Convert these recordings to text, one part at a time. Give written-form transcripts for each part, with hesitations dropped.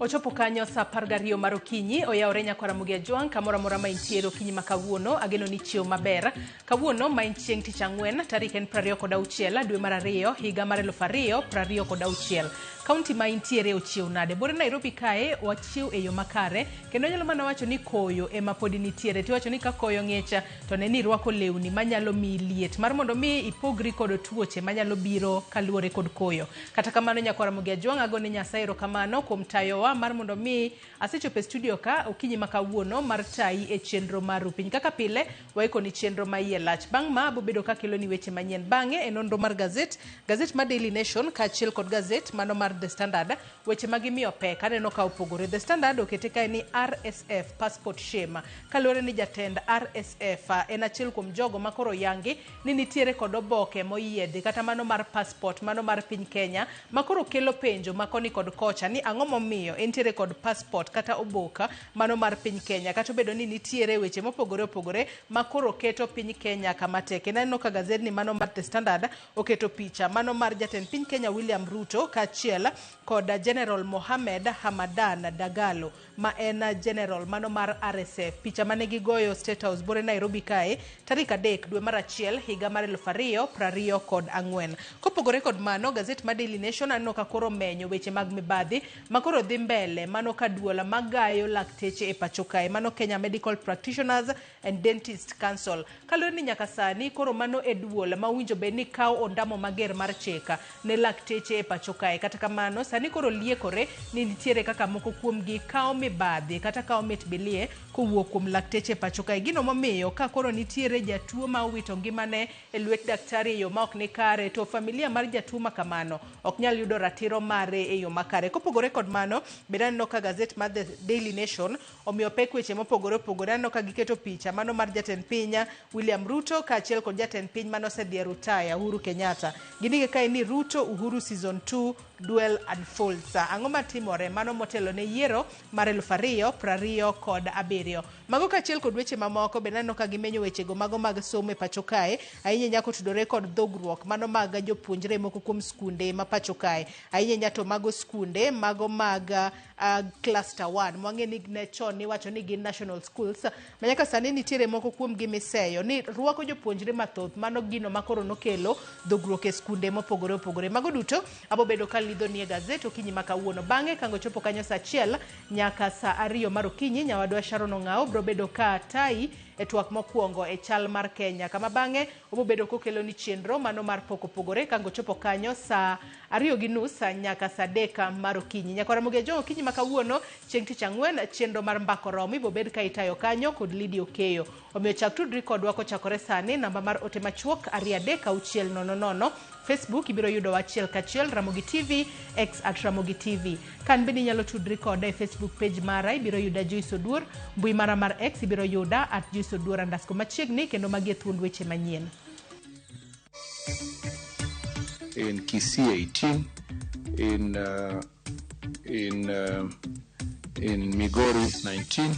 Ochopo kanyo saa 12 mar okinyi, oyawore nyakwar Ramogi Ajwang' kamoro amora ma intiere okinyi ma kawuono, ageno ni chiew maber. Kawuono ma en chieng' tich ang'wen, tarik en 26 dwe mar 2 higa mar 2026. Kaunti ma intiere ochiew nade? Bore Nairobi kae wachiew e yo makare, kendo anyalo mana wacho ni koyo ema podi nitiere. Tiwacho ni ka koyo ng'ich to ne ni irwako lewni manyalo miyi liet mar mondo mi ipogri kod tuoche manyalo biro kaluwore kod koyo. Kata kamano nyakwar Ramogi Ajwang' agone Nyasaye erokamano kuom tayowa mar mondo mi asechopo e studio ka okinyi ma kawuono mar tayi e chenro mar Rupiny. Kaka pile waikoni chenro ma iye lach. Bang' ma abobedo kakeloni weche manyien. Bang'e e nonro mar gazet, gazet mar Daily Nation kaachiel kod gazet mano mar The Standard, weche ma gimiyo pek aneno ka opogore. The Standard okete kae ni RSF passport shame. Kaluwore ni jatend RSF en achiel kuom jogo ma koro oyangi ni nitiere kod oboke moyiedhi kata mano mar passport mano mar piny Kenya ma koro kelo penjo ma koni kod kocha ni ang'o momiyo entiere kod passport kata oboka mano mar piny Kenya kata obedo ni nitiere weche mopogore opogore ma koro keto piny Kenya kama tek. Kendo aneno ka gazedni mano mar The Standard oketo picha mano mar jatend piny Kenya William Ruto kaachiel kod General Mohamed Hamadan Dagalo ma en General mano mar RSF. Picha mane gigoyo State House bore Nairobi kae tarik 3 dwe mar 1 higa mar 2024. Kopogore kod mano, gazet mar Daily Nation aneno ka koro menyo weche mag mibadhi ma koro dhi mbele mano ka duola magayo lakteche e pacho kae mano Kenya Medical Practitioners and Dentist Council. Kaluwore ni nyaka sani koro mano e duol ma owinjo bed ni kawo ondamo mager mar chik ne lakteche e pacho kae. Kata kamano sani koro liekore ni nitiere kaka moko kuomgi kawo mibadhi kata kawo mit bilie kowuok kuom lakteche e pacho kae. Gino momiyo ka koro nitiere jatuo ma owito ngimane e lwet daktari e yo ma ok ni kare to familia mar jatuo ma kamano ok nyal yudo ratiro mare e yo makare. Kopogore kod mano, bende aneno ka gazet mar The Daily Nation omiyo pek weche mopogore opogore. Aneno ka giketo picha mano mar jatend piny William Ruto kaachiel kod jatend piny mane osedhi e rutaya Uhuru Kenyatta. Gindike kae ni Ruto Uhuru season 2 duel unfolds. Ang'o matimore mano motelo ne yiero mar 2027. Mago kaachiel kod weche mamoko bende aneno ka gimenyo wechego mago mag somo e pacho kae ahinya ahinya kotudore kod dhogruok mano mag jopuonjre moko kuom skunde ma pacho kae ahinya ahinya to mago skunde mago mag cluster 1 mwang'e ni ne chon niwacho ni gin national schools ma nyaka sani nitiere moko kuom gi miseyo ni rwako jopuonjre mathoth mano gino ma koro nokelo dhogruok e skunde mopogore opogore. Mago duto abobedo ka lidho nie gazet okinyi ma kawuono. Bang'e kango chopo kanyo saa 1 nyaka saa 2 mar okinyi nyawadwa Sharon Ong'ao bro bedo ka tayi e twak mokwongo e chal mar Kenya kama bang'e obobedo kokelo ni chenro mano mar pok opogore kango chopo kanyo saa 2:30 nyaka saa 3 mar okinyi. Nyakwar Ramogi Ajwang' okinyi ma kawuono chieng' tich ang'wen chenro mar Mbako Romo ibobed ka itayo kanyo kod Lydia Okeyo. Omiyo chak tudri kodwa kochakore sani namba mar ote machuok 2 3 6 0 0. Facebook ibiro yudowa achiel kachiel Ramogi TV, X at Ramogi TV. Kan bende inyalo tudri koda e Facebook page mara ibiro yuda Joyce Oduor, mbui mara mar X ibiro yuda at Joyce Oduor underscore machiegni kendo magi e thuond weche manyien. In Kisii 18, in Migori 19,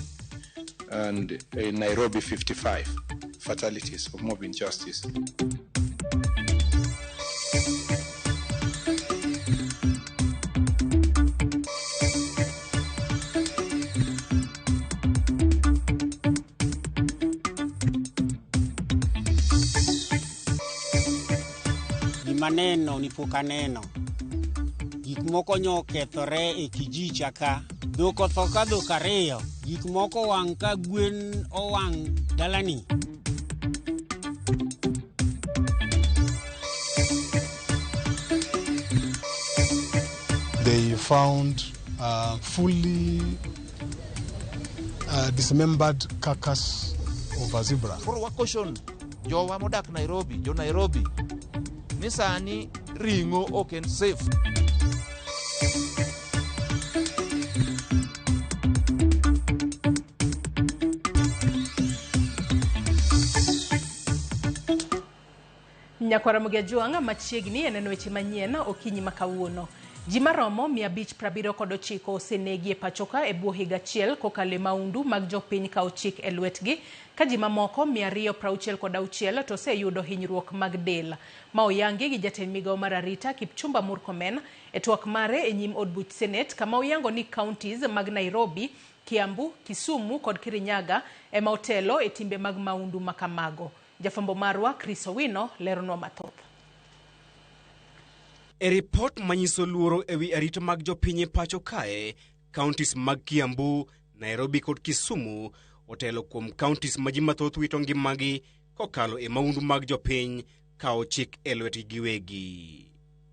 and in Nairobi 55 fatalities of mob injustice. Gima neno ni pok aneno. Gik moko nyo okethore e kijicha ka. Dhok otho ka dhok ariyo. Gik moko owang' ka gwen owang' dalani. They found a fully dismembered carcass of a zebra. Koro wakoshon jowa modak Nairobi, jo Nairobi, ni sani ring'o ok en safe. Nyakwar Ramogi Ajwang' machiegni e neno weche manyien okinyi ma kawuono. Ji maromo 579 osenegi e pachoka e bwo higa achiel kokalo e maundu mag jopiny kawo chik e lwetgi, ka ji mamoko 266 to oseyudo hinyruok mag del. Ma oyangi gi jatend migawo mar arita Kipchumba Murkomen e twak mare e nyim od buch Senate, kama oyango ni counties mag Nairobi, Kiambu, Kisumu kod Kirinyaga ema otelo e timbe mag maundu makamago. Jafwambo marwa Chris Owino leronwa mathoth. E ripot manyiso luoro ewi arita mag jopiny e pacho kae, counties mag Kiambu, Nairobi kod Kisumu otelo kuom counties ma ji mathoth wito ngimagi kokalo e maundu mag jopiny kawo chik e lwetgi giwegi.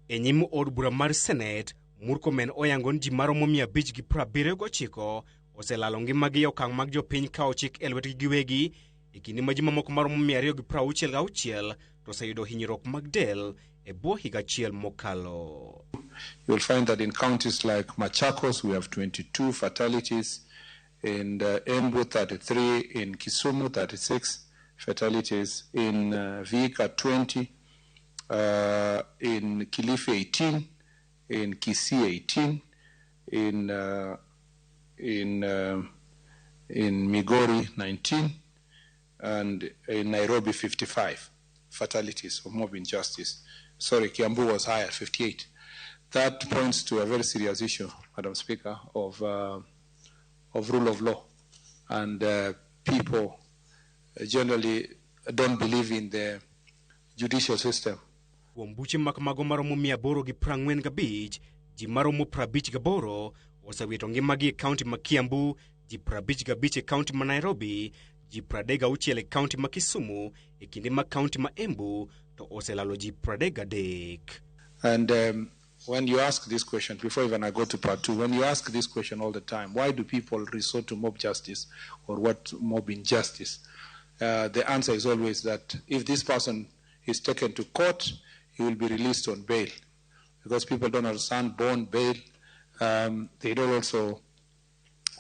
E nyim od bura mar Senate, Murkomen oyango ni ji maromo 579 oselalo ngimagi e okang' mag jopiny kawo chik e lwetgi giwegi, e kinde ma ji mamoko maromo 266 to oseyudo hinyruok mag del e bwo higa achiel mokalo. You will find that in counties like Machakos, we have 22 fatalities, in Embu 33, in Kisumu 36 fatalities, in Vihiga 20, in Kilifi 18, in Kisii 18, in Migori 19, and in Nairobi 55 fatalities of mob injustice. Sorry, Kiambu was higher, 58. That points to a very serious issue, Madam Speaker, of rule of law. And people generally don't believe in the judicial system. Kuom buche makamago maromo 845, ji maromo 58 osewito ngimagi e kaunti ma Kiambu, ji 55 e kaunti ma Nairobi, ji 36 e kaunti ma Kisumu, e kinde ma kaunti ma Embu to oselalo ji 33. And when you ask this question, before even I go to part two, when you ask this question all the time, why do people resort to mob justice or what mob injustice? The answer is always that if this person is taken to court, he will be released on bail. Because people don't understand bond, bail. They don't also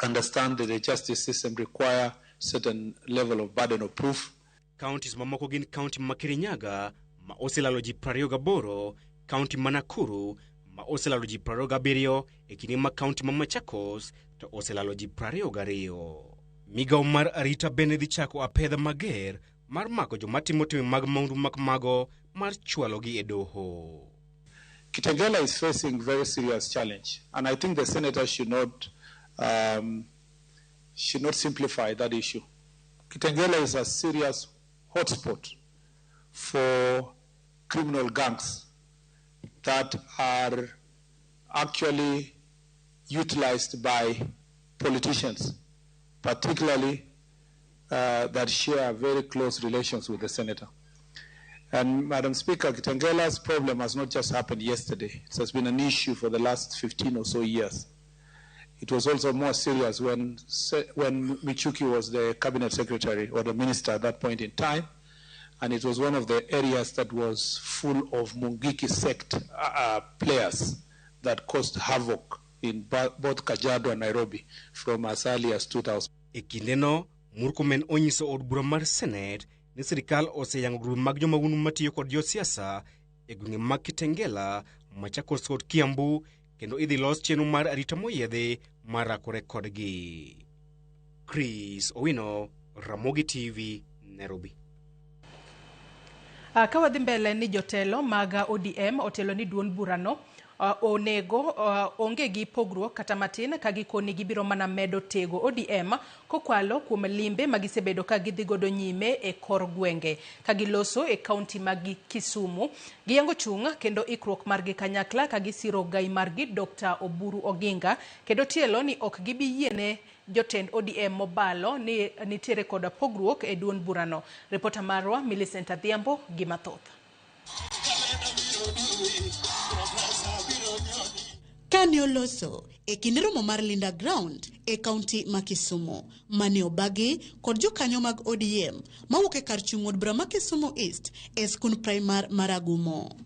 understand that the justice system requires certain level of burden of proof. Counties mamoko gin county ma Kirinyaga ma oselalo ji 28, county ma Nakuru ma oselalo ji 27, e kinde ma county ma Machakos to oselalo ji 22. Migawo mar arita bende dhi chako apedha mager mar mako joma timo timbe mag maundu makamago mar chwalogi e doho. Kitengela is facing very serious challenge, and I think the senator should not simplify that issue. Kitengela is a serious hotspot for criminal gangs that are actually utilized by politicians, particularly that share very close relations with the senator. And Madam Speaker, Kitengela's problem has not just happened yesterday. It has been an issue for the last 15 or so years. It was also more serious when Michuki was the cabinet secretary or the minister at that point in time. And it was one of the areas that was full of Mungiki sect players that caused havoc in both Kajiado and Nairobi from as early as 2000. E kindeno, Murkomen onyiso od bura mar Senate ni sirikal oseyango grup mag jomahundu matiyo kod josiasa e gwenge mag Kitengela, Machakos kod Kiambu, kendo idhi los chenro mar arita moyiedhi mar rakore kodgi. Chris Owino, Ramogi TV, Nairobi. Ka wadhi mbele ni jotelo mag ODM otelo ni duond burano onego onge gi pogruok kata matin ka gikoni gibiro mana medo tego ODM kokwalo kuom limbe magisebedo ka gidhi godo nyime e kor gwenge ka giloso e kaunti mag Kisumu. Giyango chung' kendo ikruok margi kanyakla ka gisiro gai margi Dr. Oburu Oginga kendo tielo ni ok gibi yiene jotend ODM mobalo ni nitiere koda pogruok e duond burano. Ripota marwa Millicent Adhiambo gi mathoth. Kane oloso e kinde romo mar Linda Ground e kaunti ma Kisumu mane obagi kod jokanyo mag ODM mawuok e kar chung' od bura ma Kisumu East e skund primar mar Agumo.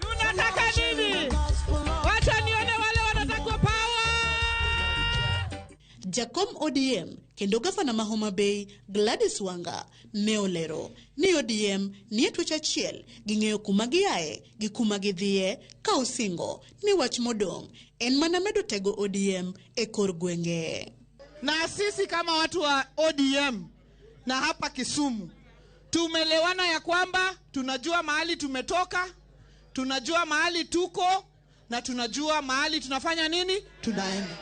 Tunataka nini? Wacha nione wale wanataka power. Jakom ODM Kendo gavana ma Homa Bay Gladys Wanga ne olero ni ODM nie twech achiel ging'eyo kuma giaye gi kuma gidhiye, ka osingo ni wach modong' en mana medo tego ODM e kor gwenge. Na sisi kama watu wa ODM na hapa Kisumu tumelewana ya kwamba tunajua mahali tumetoka, tunajua mahali tuko na tunajua mahali tunafanya nini, tunaenda.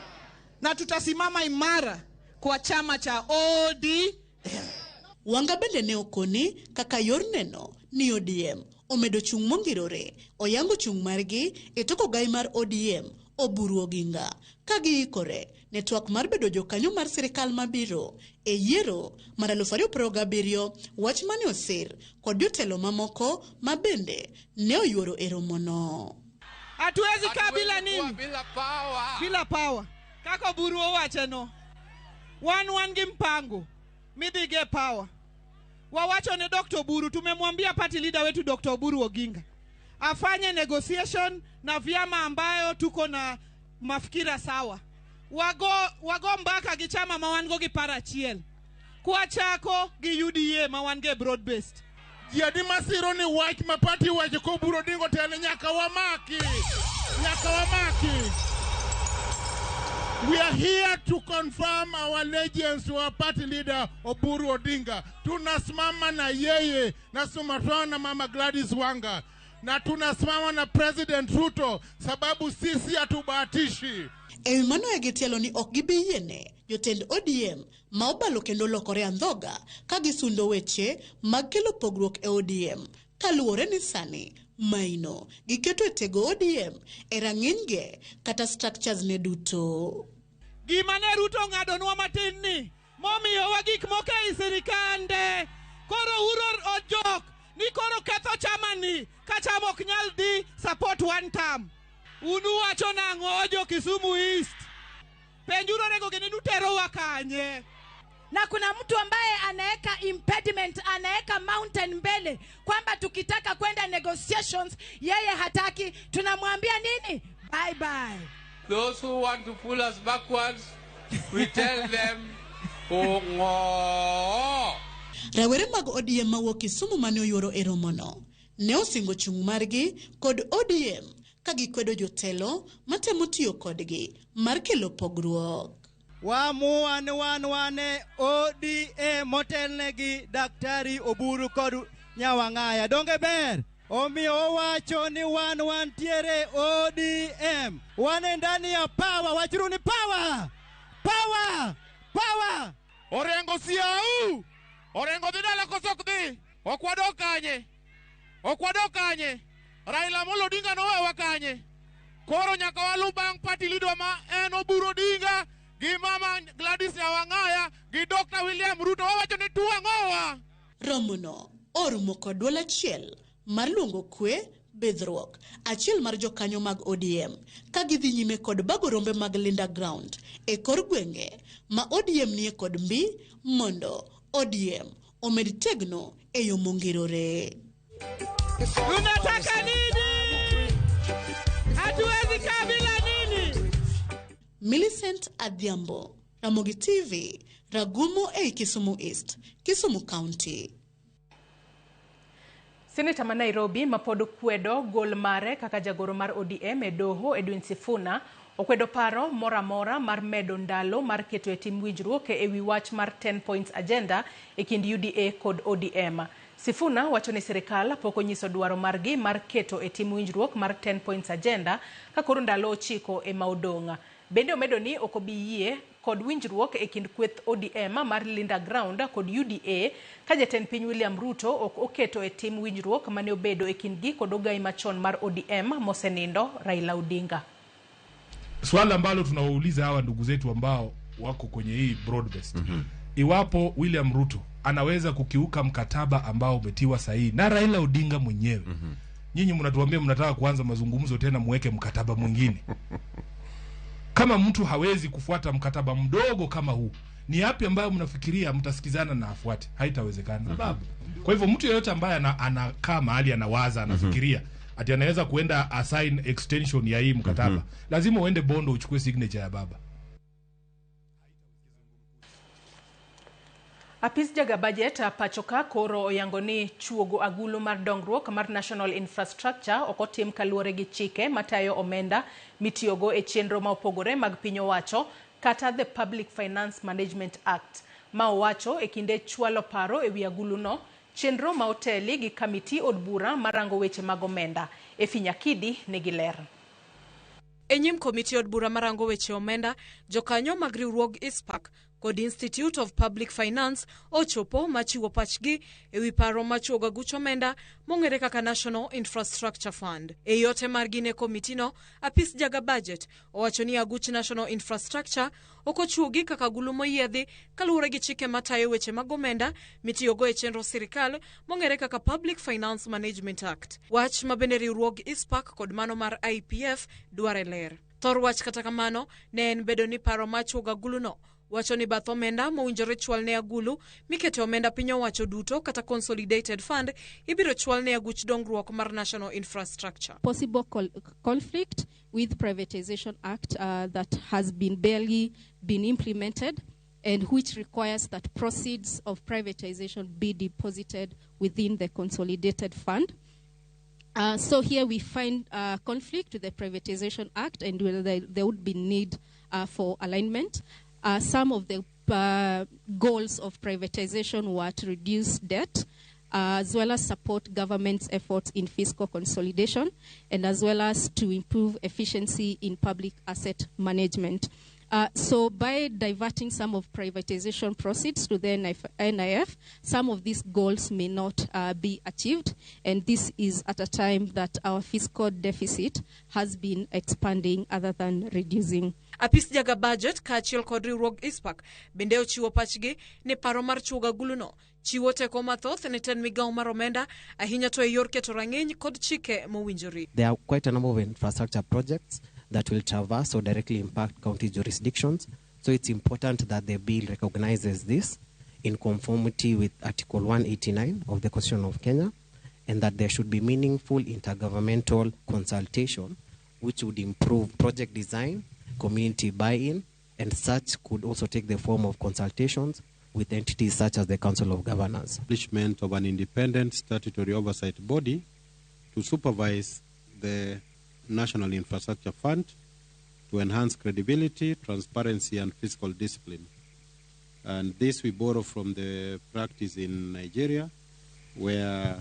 Na tutasimama imara kwa chama cha ODM. Wanga bende ne okoni kaka yor neno ni ODM omedo chung' mongirore oyango chung' margi e tok ogai mar ODM Oburu Oginga ka giikore ne twak mar bedo jokanyo mar sirikal mabiro e yiero mar 2027, wach mane osir kod jotelo mamoko ma bende ne oyuoro e romono. Hatuwezi kaa bila nini? Bila power. Bila power. Kaka Oburu owacho no. Wan gi mpango midhi ge power. Wawacho ne Dr. Oburu, tumemwambia party leader wetu Dr. Oburu Oginga afanye negotiation na vyama ambayo tuko na mafikira sawa. Wago mbaka gi chama ma wan go gi para achiel. Kwa chako gi UDA ma wan ge broad based. Jiadi masiro ni wach ma party wacho ko Oburu Odinga tele nyaka wamaki. Nyaka wamaki. We are here to confirm our allegiance to our party leader Oburu Odinga. Tunasimama na yeye, na tunasimama na Mama Gladys Wanga, na tunasimama na President Ruto sababu sisi hatubahatishi. E mano e gitielo ni ok gibi yiene jotend ODM ma obalo kendo lokore andhoga ka gisundo weche mag kelo pogruok e ODM kaluwore ni sani maino giketo e tego ODM e rang'iny kata structures ne duto. Gima ne Ruto ng'adonwa matin ni momiyowa gik moko ei sirikande, koro uro ojok ni koro ketho chama ni ka chama ok nyal dhi support one term. Unu wacho nang'o jo Kisumu East? Penjuru onego gini nuterowa kanye? Na kuna mtu ambaye anaeka impediment, anaeka mountain mbele kwamba tukitaka kwenda negotiations yeye hataki, tunamwambia nini? Bye bye. Those who want to pull us backwards, we tell them oh. Rawere mag ODM mawuok Kisumu mane oyuoro e romono ne osingo chung' margi kod ODM ka gikwedo jotelo matemo tiyo kodgi mar kelo pogruok. Waamua ni wan wane ODM motelnegi Daktari Oburu kod Nyawang'aya. Donge ber? Omiyo owacho ni wan wantiere ODM. Wane ndani ya power. Wachuru ni power. Power. Power. Orengo siau. Orengo dhi dala koso ok dhi? Ok wadok kanye? Ok wadok kanye? Raila Amolo Odinga nowewa kanye? Koro nyaka walu bang' party leader ma en Oburu Odinga gi Mama Gladys Nyawang'aya gi Dr. William Ruto wawacho ni tuang'owa. Romono orumo kod duol achiel mar luongo kwe bidhruok achiel mar jokanyo mag ODM ka gidhi nyime kod bago rombe mag Linda Ground e kor gwenge ma ODM nie kod mbi mondo ODM omed tegno e yo mongirore. Tunataka nini? Hatuwezi kaa bila nini? Millicent Adhiambo, Ramogi TV, Ragumo e Kisumu East, Kisumu County. Seneta ma Nairobi mapod kwedo gol mare kaka jagoro mar ODM e doho Edwin Sifuna okwedo paro mora mora mar medo ndalo mar keto e tim winjruok e wi wach mar 10 points agenda e kind UDA kod ODM. Sifuna wacho ni sirikal pok onyiso dwaro margi mar keto e tim winjruok mar 10 points agenda ka koro ndalo 9 ema odong'. Bende omedo ni ok obi yie kod winjruok e kind kweth ODM mar Linda Ground kod UDA ka jatend piny William Ruto ok oketo e tim winjruok mane obedo e kindgi kod ogai machon mar ODM mosenindo Raila Odinga. Swala ambalo tunawauliza hawa ndugu zetu ambao wako kwenye hii broad based. Iwapo William Ruto anaweza kukiuka mkataba ambao umetiwa sahihi na Raila Odinga mwenyewe. Nyinyi mnatuambia mnataka kuanza mazungumzo tena muweke mkataba mwingine. Kama mtu hawezi kufuata mkataba mdogo kama huu, ni yapi ambayo mnafikiria mtasikizana na afuate? Haitawezekana. Kwa hivyo mtu yeyote ambaye anakaa mahali anawaza, anafikiria ati anaweza kuenda assign extension ya hii mkataba, lazima uende Bondo uchukue signature ya baba. Apis jaga budget pacho ka koro oyango ni chuogo agulu mar dongruok mar National Infrastructure ok otim kaluwore gi chike matayo omenda mitiyogo e chenro ma opogore mag piny owacho kata the Public Finance Management Act. Ma owacho e kinde chwalo paro e wi aguluno, chenro ma oteli gi kamiti od bura marango weche mag omenda. Efi Nyakidi nigi ler. E nyim komiti od bura marango weche omenda, jokanyo mag riwruog ICPAK kod Institute of Public Finance ochopo machiwo pachgi e wi paro machuogo aguch omenda mong'ere kaka National Infrastructure Fund. E yote margi ne komitino, apis jaga budget owacho ni aguch National Infrastructure ok ochuogi kaka agulu moyiedhi kaluwore gi chike matayo weche mag omenda mitiyogo e chenro sirikal mong'ere kaka Public Finance Management Act. Wach ma bende riwruog ICPAK kod mano mar IPF dware ler. Thor wach kata kamano ne en bedo ni paro machuogo aguluno wacho ni bath omenda mowinjore chwal ne agulu mikete omenda piny owacho duto kata Consolidated Fund ibiro chwal ne aguch dongruok mar National Infrastructure. Possible conflict with Privatization Act that has been barely been implemented and which requires that proceeds of privatization be deposited within the Consolidated Fund. So here we find conflict with the Privatization Act and whether there would be need for alignment. Some of the goals of privatization were to reduce debt, as well as support government's efforts in fiscal consolidation, and as well as to improve efficiency in public asset management. So by diverting some of privatization proceeds to the NIF, some of these goals may not be achieved, and this is at a time that our fiscal deficit has been expanding other than reducing. Apis jaga budget kaachiel kod riwruog ICPAK bende ochiwo pachgi ni paro mar chuogo aguluno chiwo teko mathoth ne tend migawo mar omenda ahinya to e yor keto rang'iny kod chike mowinjore. There are quite a number of infrastructure projects that will traverse or directly impact county jurisdictions. So it's important that the bill recognizes this in conformity with Article 189 of the Constitution of Kenya, and that there should be meaningful intergovernmental consultation which would improve project design, community buy-in, and such could also take the form of consultations with entities such as the Council of Governors. Establishment of an independent statutory oversight body to supervise the National Infrastructure Fund to enhance credibility, transparency, and fiscal discipline. And this we borrow from the practice in Nigeria, where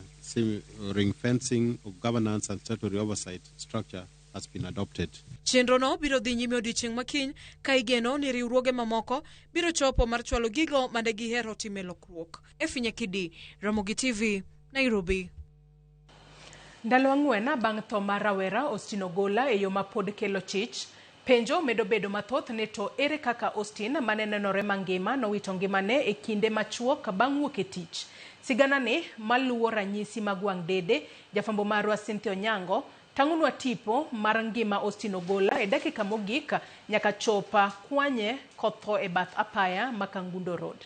ring fencing of governance and statutory oversight structure has been adopted. Chenro no biro dhi nyime odiechieng' makiny ka igeno ni riwruoge mamoko biro chopo mar chwalo gigo mane gihero time lokruok. Efi Nyakidi, Ramogi TV, Nairobi. Ndalo ang'wen bang' tho mar rawera Austin Ogola e yo ma pod kelo chich, penjo medo bedo mathoth ni to ere kaka Austin mane nenore mangima nowito ngimane e kinde machuok bang' wuok e tich. Sigana ni maluwo ranyisi mag wang' dede, jafwambo marwa Cynthia Onyango tang'onwa tipo mar ngima Austin Ogola e dakika mogik nyaka chopa kwanye kotho e bath apaya ma Kangundo Road.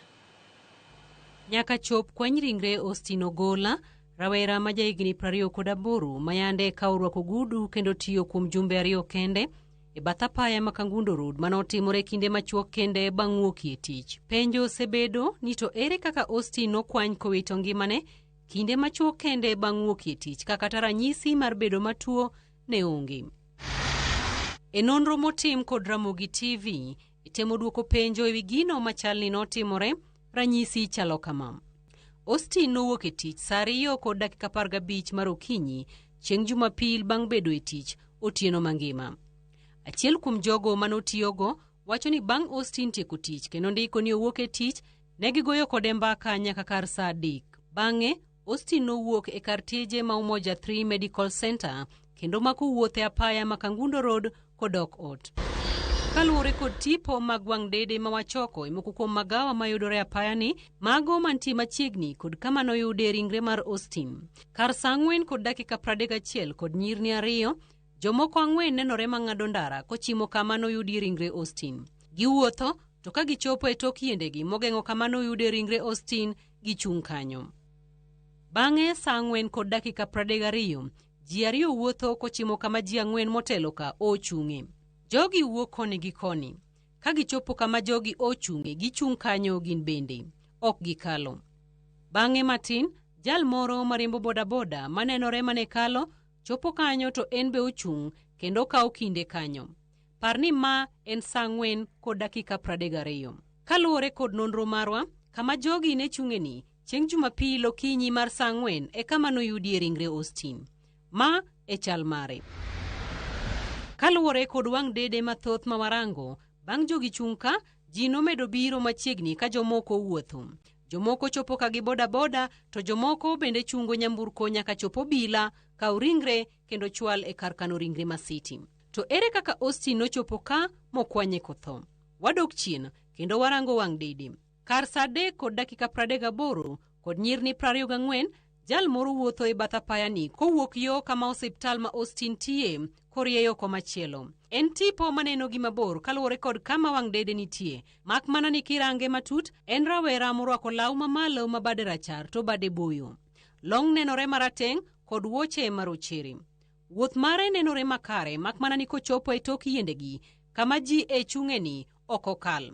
Nyaka chop kwany ringre Austin Ogola, rawera ma jahigni 28 mayande ka orwako ogudu kendo tiyo kuom jumbe 2 kende e bath apaya ma Kangundo Road manotimore kinde machuok kende bang' wuok e tich. Penjo osebedo ni to ere kaka Austin nokwany kowito ngimane kinde machuok kende bang' wuok e tich ka kata ranyisi mar bedo matuo ne onge. E nonro motim kod Ramogi TV, itemo duoko penjo ewi gino machal ni notimore, ranyisi chalo kama. Austin nowuok e tich saa 2:15 mar okinyi chieng' Jumapil bang' bedo e tich otieno mangima. Achiel kuom jogo manotiyogo wacho ni bang' Austin tieko tich kendo ndiko ni owuok e tich, ne gigoyo kode mbaka nyaka kar saa 3. Bang'e, Austin nowuok e kar tije ma Umoja 3 Medical Center kendo mako wuoth e apaya ma Kangundo Road kodok ot. Kaluwore kod tipo mag wang' dede ma wachoko e moko kuom magawa mayudore apaya ni, mago mantie machiegni kod kama noyude ringre mar Austin. Kar saa 4:31 kod nyirni 2, jomoko 4 nenore mang'ado ndara kochimo kama noyudie ringre Austin. Giwuotho to ka gichopo e tok yiendegi mogeng'o kama noyudie ringre Austin, gichung' kanyo. Bang'e saa 4:32, ji 2 wuotho kochimo kama ji 4 motelo ka ochung'e. Jogi wuok koni gi koni. Ka gichopo kama jogi ochung'e, gichung' kanyo gin bende. ok gikalo. Bang'e matin, jal moro mariembo bodaboda manenore mane kalo chopo kanyo to en be ochung' kendo kawo kinde kanyo. Par ni ma en saa 4:32. Kaluwore kod nonro marwa, kama jogi ne chung'eni chieng' Jumapil okinyi mar saa 4 e kama noyudie ringre Austin. Ma e chal mare. Kaluwore kod wang' dede mathoth ma warango, bang' jogi chung' ka, ji nomedo biro machiegni ka jomoko wuotho. Jomoko chopo ka gi bodaboda to jomoko bende chungo nyamburko nyaka chop obila, kaw ringre kendo chwal e kar kano ringre ma City. To ere kaka Austin nochopo ka mokwanye kotho? Wadok chien kendo warango wang' dede. Kar saa 3:38 kod nyirni 24, jal moro wuotho e bath apaya ni kowuok yo kama osiptal ma Austin tie korieyo komachielo. En tipo maneno gi mabor kaluwore kod kama wang' dede nitie. Mak mana ni kirange matut, en rawera morwako law mamalo ma bade rachar to bade boyo. Long nenore marateng' kod wuoche marochere. Wuoth mare nenore makare mak mana ni kochopo e tok yiendegi kama ji e chung'eni ok okal.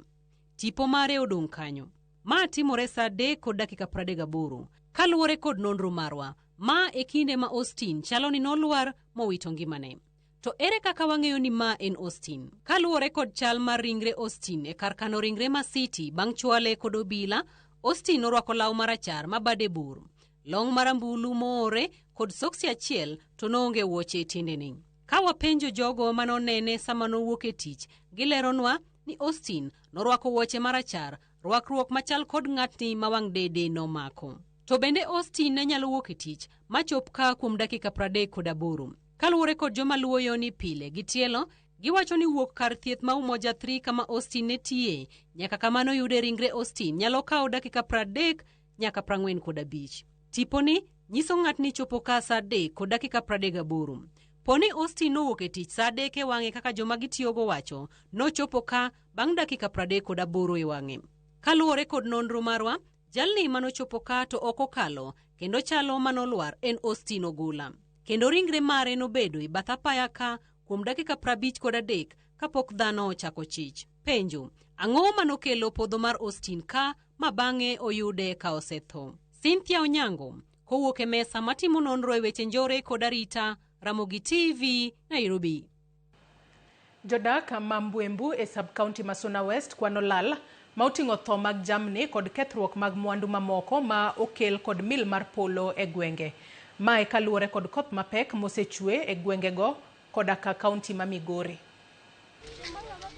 Tipo mare odong' kanyo. Ma timore saa 3:38. Kaluwore kod nonro marwa, ma e kinde ma Austin chalo ni nolwar mowito ngimane. To ere kaka wang'eyo ni ma en Austin? Kaluwore kod chal mar ringre Austin e kar kano ringre ma City bang' chwale kod obila, Austin norwako law marachar ma bade bor, long marambulu moore kod soksi achiel to noonge wuoche e tiendene. Ka wapenjo jogo manonene sama nowuok e tich, gileronwa ni Austin norwako wuoche marachar, rwakruok machal kod ng'atni ma wang' dede nomako. To bende Austin ne nyalo wuok e tich machop ka kuom dakika 38. Kaluwore kod joma luwo yo ni pile gi tielo, giwacho ni wuok kar thieth ma Umoja 3 kama Austin ne tiye nyaka kama noyude ringre Austin nyalo kawo dakika 30 nyaka 45. Tiponi nyiso ng'atni chopo ka saa 3:38. Poni Austin nowuok e tich saa 3 e wang'e kaka joma gitiyogo wacho, nochopo ka bang' dakika 38 e wang'e. Kaluwore kod nonro marwa, jalni manochopo ka to ok okalo kendo chalo manolwar en Austin Ogola. Kendo ringre mare nobedo e bath apaya ka kuom dakika 53 kapok dhano ochako chich. Penjo, ang'o manokelo podho mar Austin ka ma bang'e oyude ka osetho? Cynthia Onyango, kowuok e mesa matimo nonro e weche njore kod arita, Ramogi TV, Nairobi. Jodak ma Mbwembu e sub-county ma Suna West kwano lal ma oting'o tho mag jamni kod kethruok mag mwandu mamoko ma okel kod mil mar polo e gwenge. Mae kaluwore kod koth mapek mosechwe e gwengego koda ka kaunti ma Migori.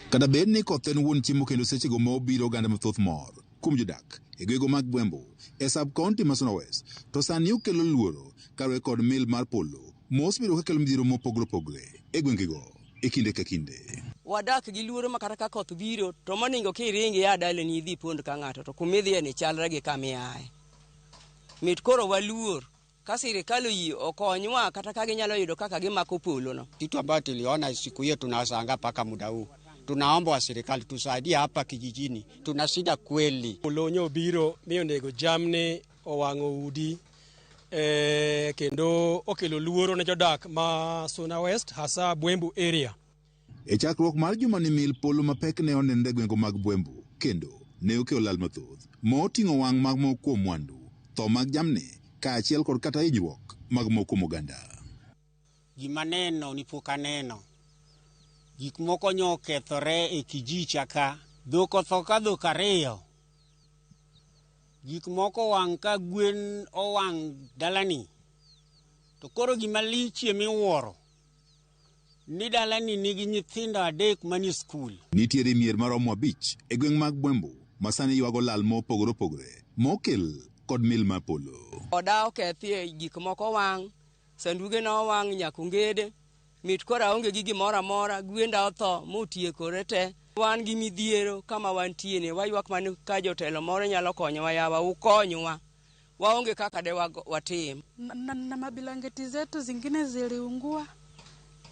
Kata bed ni koth en wuon chiemo kendo sechego ma obiro oganda mathoth mor kuom jodak e gwenge mag Bwembo e sub-county ma Suna West to sani okelo luoro kaluwore kod mil mar polo mosebedo kakelo midhiero mopogore opogore e gwengego e kinde ka kinde. Wadak gi luoro ma kata ka koth biro to moningo kiringi ya dalani idhi pond ka ng'ato to kumidhiye ni chalre gi kamiaye. Mit koro waluor ka sirikal oyie okonywa kata ka ginyalo yudo kaka gimako polo no. Kitu ambayo tuliona siku hiyo tunashangaa mpaka muda huu. Tunaomba wa serikali tusaidie hapa kijijini, tuna shida kweli. Polo nyo biro mi onego jamni owang'o udi kendo okelo luoro ne jodak ma Suna West hasa Bwembu area. E chakruok mar juma ni mil polo mapek ne onenre e gwenge mag Bwembu kendo ne okelo lal mathoth moting'o wang' mag moko kuom mwandu, tho mag jamni kaachiel kod kata hinyruok mag moko kuom oganda. Gima neno ni pok aneno. Gik moko nyo okethore e kijicha ka. Dhok otho ka dhok ariyo. Gik moko owang' ka gwen owang' dalani. To koro gima lichie miwuoro ni dalani nigi nyithindo 3 manie skul. Nitiere mier maromo 5 e gweng' mag Bwembu ma sani ywago lal mopogore opogore mokel kod mil mar polo. Oda okethie, gik moko owang', sanduge na owang' nyaka ongede. Mit koro aonge gi gimoro amora, gwenda otho motiekore te. Wan gi midhiero kama wantie ni, waywak mana ka jotelo moro nyalo konyowa yawa, ukonywa. Waonge kaka de watim. Na mabilangeti zetu zingine ziliungua.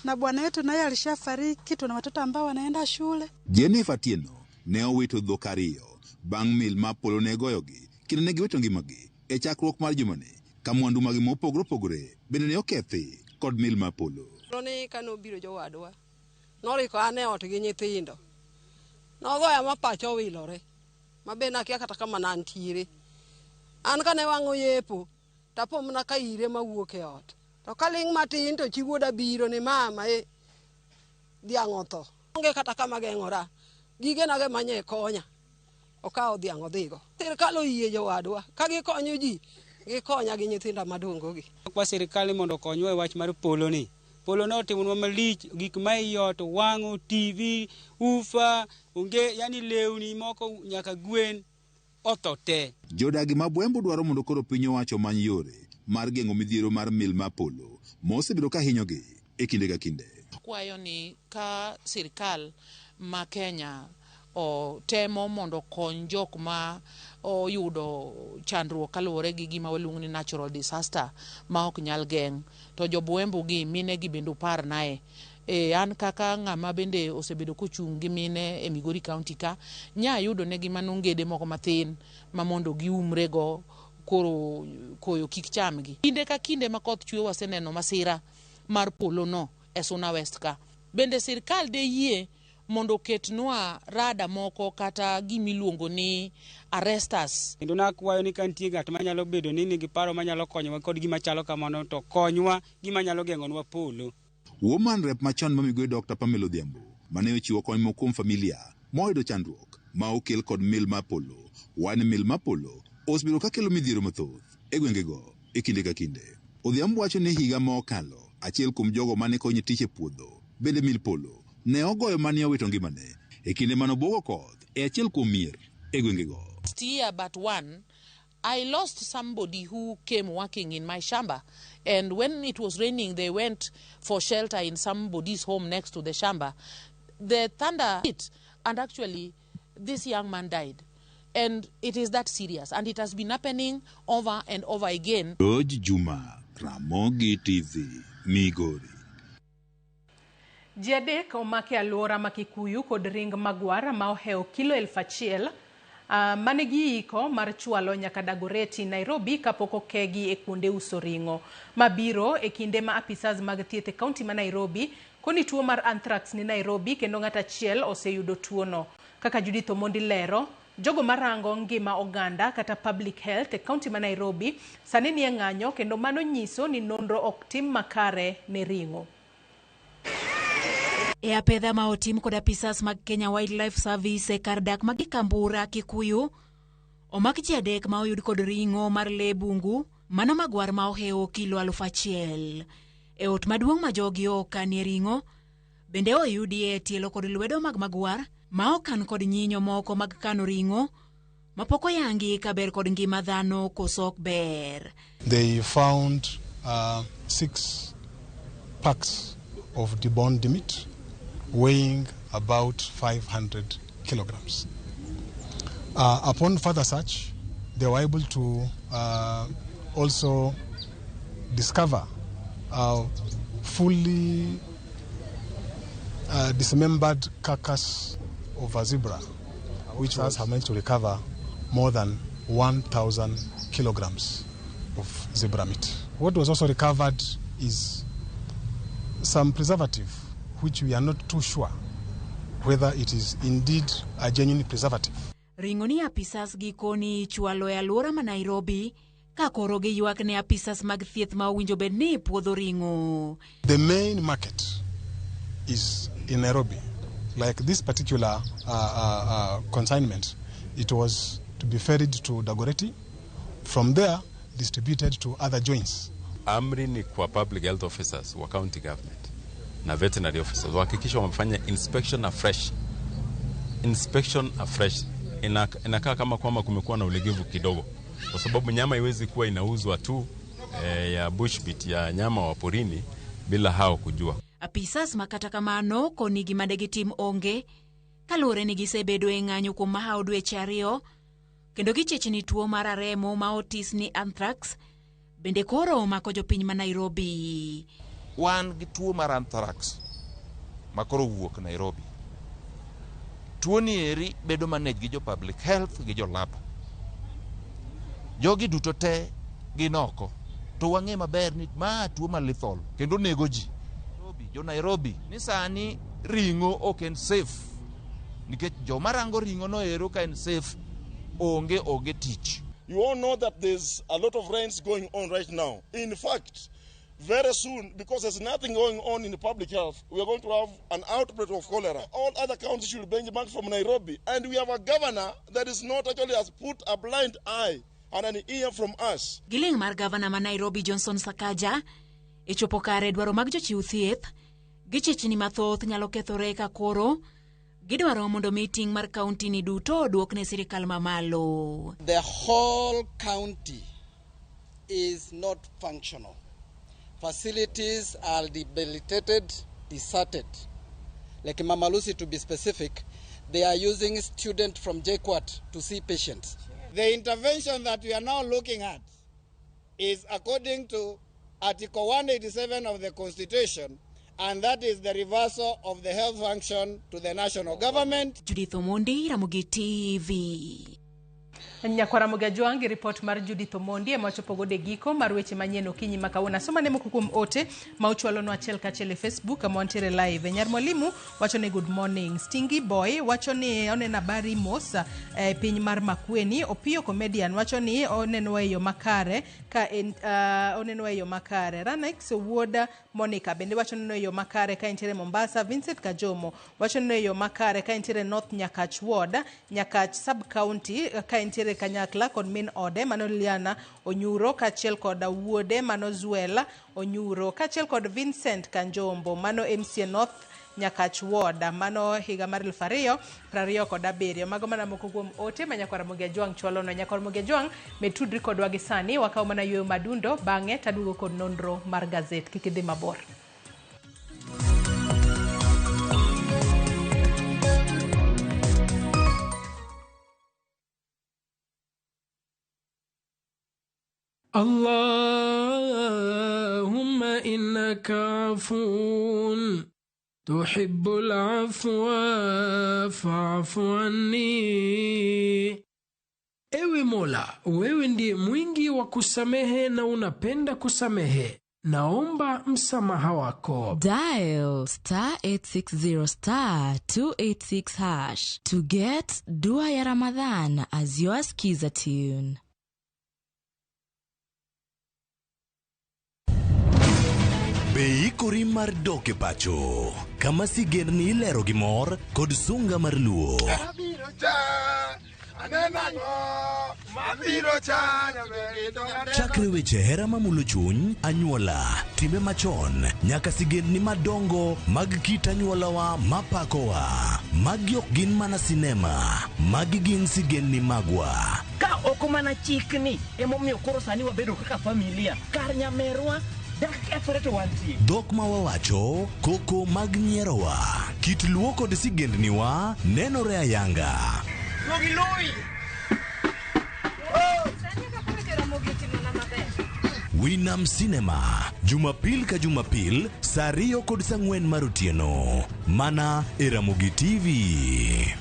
Na bwana yetu naye alishafariki, tuna watoto ambao wanaenda shule. Jennifer Tieno ne owito dhok 2 bang' mil mar polo ne goyogi kendo ne giwito ngimagi e chakruok mar jumani ka mwandu magi mopogore opogore bende ne okethi kod mil mar polo. Ni kane obiro jowadwa, noriko an e ot gi nyithindo. Nogoya ma pacha owilore. Ma be nakia kata kama nantiere. An kane wang' oyepo, tapo mana ka ire mawuok e ot. To kaling' matin to chi wuoda biro ni mama e dhiang' otho. Onge kata kama geng'ora. Gigena ge manye konya. Okawo dhiang' odhigo. Sirkal oyie jowadwa. Ka gikonyo ji, gikonya gi nyithinda madongo gi. Kwa sirikal mondo okonywa e wach mar polo ni. Polo ne otimonwa malich, gik ma ei ot wang'o, TV, ufa, onge, yani lewni moko nyaka gwen otho te. Jodagi ma Bwembo dwaro mondo koro piny owacho omany yore mar geng'o midhiero mar mil mar polo mosebedo ka hinyogi e kinde ka kinde. Kwayo ni ka sirikal ma Kenya otemo mondo okony jok ma oyudo chandruok kaluwore gi gima waluongo ni natural disaster ma ok nyal geng', to jo Bwembo gi mine gi bende upar nae. An kaka ng'ama bende osebedo kochung' gi mine e Migori County ka, nya yudo negi mana ongede moko mathin ma mondo giumre go koro koyo kik chamgi. Kinde ka kinde ma koth chwe waseneno masira mar polo no e Suna West ka. Bende sirkal de yie mondo oketnwa rada moko kata gimiluongo ni arresters. Kendo nakwayo ni ka nitie ng'at manyalo bedo ni nigi paro manyalo konyowa kod gima chalo kamano to konywa gima nyalo geng'onwa polo. Woman rep machon ma Migori Dr. Pamela Odhiambo mane ochiwo kony moko kuom familia moyudo chandruok ma okel kod mil mar polo. Wan mil mar polo osebedo ka kelo midhiero mathoth e gwengego e kinde ka kinde. Odhiambo wacho ni higa ma okalo achiel kuom jogo mane konye tich e puodho bende mil polo ne ogoyo mane owito ngimane e kinde mane obuogo koth e achiel kuom mier e gwengego. Last year but one, I lost somebody who came working in my shamba. And when it was raining, they went for shelter in somebody's home next to the shamba. The thunder hit, and actually, this young man died. And it is that serious. And it has been happening over and over again. George Juma, Ramogi TV, Migori. Ji adek omaki e alwora ma Kikuyu kod ring magwar ma ohewo kilo 1000 mane giiko mar chwalo nyaka Dagoretti, Nairobi kapok okegi e kuonde uso ring'o. Mabiro e kinde ma apisas mag thieth e kaunti ma Nairobi koni tuo mar anthrax ni Nairobi kendo ng'at achiel oseyudo tuono. Kaka Judith Omondi lero, jogo marango ngima oganda kata public health e kaunti ma Nairobi sani nie ng'anyo kendo mano nyiso ni nonro ok tim makare ne ring'o. E apedha ma otim kod apisas mag Kenya Wildlife Service e kar dak ma Gikambura, Kikuyu, omak ji adek ma oyud kod ring'o mar lee bungu mano magwar ma ohewo kilo 1000. E ot maduong' ma jogi okanie ring'o, bende oyudie tielo kod lwedo mag magwar ma okan kod nyinyo moko mag kano ring'o mapok oyangi ka ber kod ngima dhano koso ok ber. They found 6 packs of deboned meat weighing about 500 kilograms. Upon further search, they were able to also discover a fully dismembered carcass of a zebra, which has managed to recover more than 1,000 kilograms of zebra meat. What was also recovered is some preservative, which we are not too sure whether it is indeed a genuine preservative. Ring'o ni apisas gikoni chwalo e alwora ma Nairobi ka koro giywak ne apisas mag thieth ma owinjo bed ni puodho ring'o. The main market is in Nairobi. Like this particular consignment, it was to be ferried to Dagoretti. From there, distributed to other joints. Amri ni kwa public health officers wa county government na veterinary officers wahakikisha wamefanya inspection afresh. Inspection afresh inakaa kama kwamba kumekuwa na ulegevu kidogo, kwa sababu nyama iwezi kuwa inauzwa tu ya bushmeat ya nyama wa porini bila hao kujua. Apisas ma kata kamano koni gima de gitim onge kaluwore ni gisebedo e ng'anyo kuom mahawo dweche 2 kendo gichich ni tuo mar aremo ma otis ni anthrax bende koro omako jopiny ma Nairobi. Wan gi tuo mar anthrax ma koro wuok Nairobi. Tuo ni eri bedo manage gi jo public health gi jo lab. Jogi duto te gin oko. To wang'e maber ni ma tuo ma lethal kendo nego ji. Jo Nairobi ni sani ring'o ok en safe. Nikech joma rango ring'o no ero ka en safe onge onge tich. You all know that there's a lot of rains going on right now. In fact, very soon, because there's nothing going on in the public health, we are going to have an outbreak of cholera. All other counties should benchmark from Nairobi. And we have a governor that is not actually has put a blind eye and an ear from us. Giling mar gavana ma Nairobi Johnson Sakaja e chopo kare dwaro mag jochiw thieth gi chichni mathoth nyalo kethore ka koro gidwaro mondo mi ting' mar kaunti ni duto oduok ne sirikal mamalo. The whole county is not functional. Facilities are debilitated, deserted. Like Mama Lucy, to be specific, they are using students from JKUAT to see patients. The intervention that we are now looking at is according to Article 187 of the Constitution, and that is the reversal of the health function to the national government. Judith Omondi, Ramogi TV. Nyakwara Ramogi Ajwang' gi ripot mar Judith Omondi ema wachopo godo e giko mar weche manyien okinyi ma kawuono. Asoma ne moko kuom ote ma uchwalonwa achiel kachiel e Facebook kama wantiere live. Nyar Mwalimu wacho ni good morning. Stingy Boy wacho ni oneno habari mos e piny mar Makueni. Opiyo Comedian wacho ni onenowa e yo makare ka en onenowa e yo makare. Ranex wuod Monica bende wacho ni e yo makare ka entiere Mombasa. Vincent Kajomo wacho ni e yo makare ka entiere North Nyakach Ward, Nyakach Sub County ka entiere kanyakla kod min ode mano Liliana Onyuro kaachiel kod wuode mano Zuela Onyuro kaachiel kod Vincent Kanjombo mano MCA North Nyakach Ward mano higa mar 2027. Mago mana moko kuom ote ma Nyakwar Ramogi Ajwang' chwalonwa. Nyakwar Ramogi Ajwang' med tudri kodwa gi sani, wakaw mana yueyo madundo bang'e taduogo kod nonro mar gazet. Kik idhi mabor. اللهم إنك عفو تحب العفو فاعف عني. Ewe Mola, wewe ndiye mwingi wa kusamehe na unapenda kusamehe. Naomba msamaha wako. Dial star 860 star 286 hash to get Dua ya Ramadhan as your skiza tune. Be ikori mar dok e pacho kama sigendni ilero gi mor kod sunga mar luo. Chakre weche hera mamulo chuny, anyuola, timbe machon, nyaka sigendni madongo mag kit anyuolawa mapakowa. Magi ok gin mana sinema, magi gin sigendni magwa. Ka ok mana chikni emomiyo koro sani wabedo kaka familia kar nyamerwa Dhok ma wawacho, koko mag nyierowa, kit luo kod sigendniwa nenore ayanga. Winam Cinema, Jumapil ka Jumapil, saa 2 kod saa 4 mar otieno. Mana e Ramogi TV.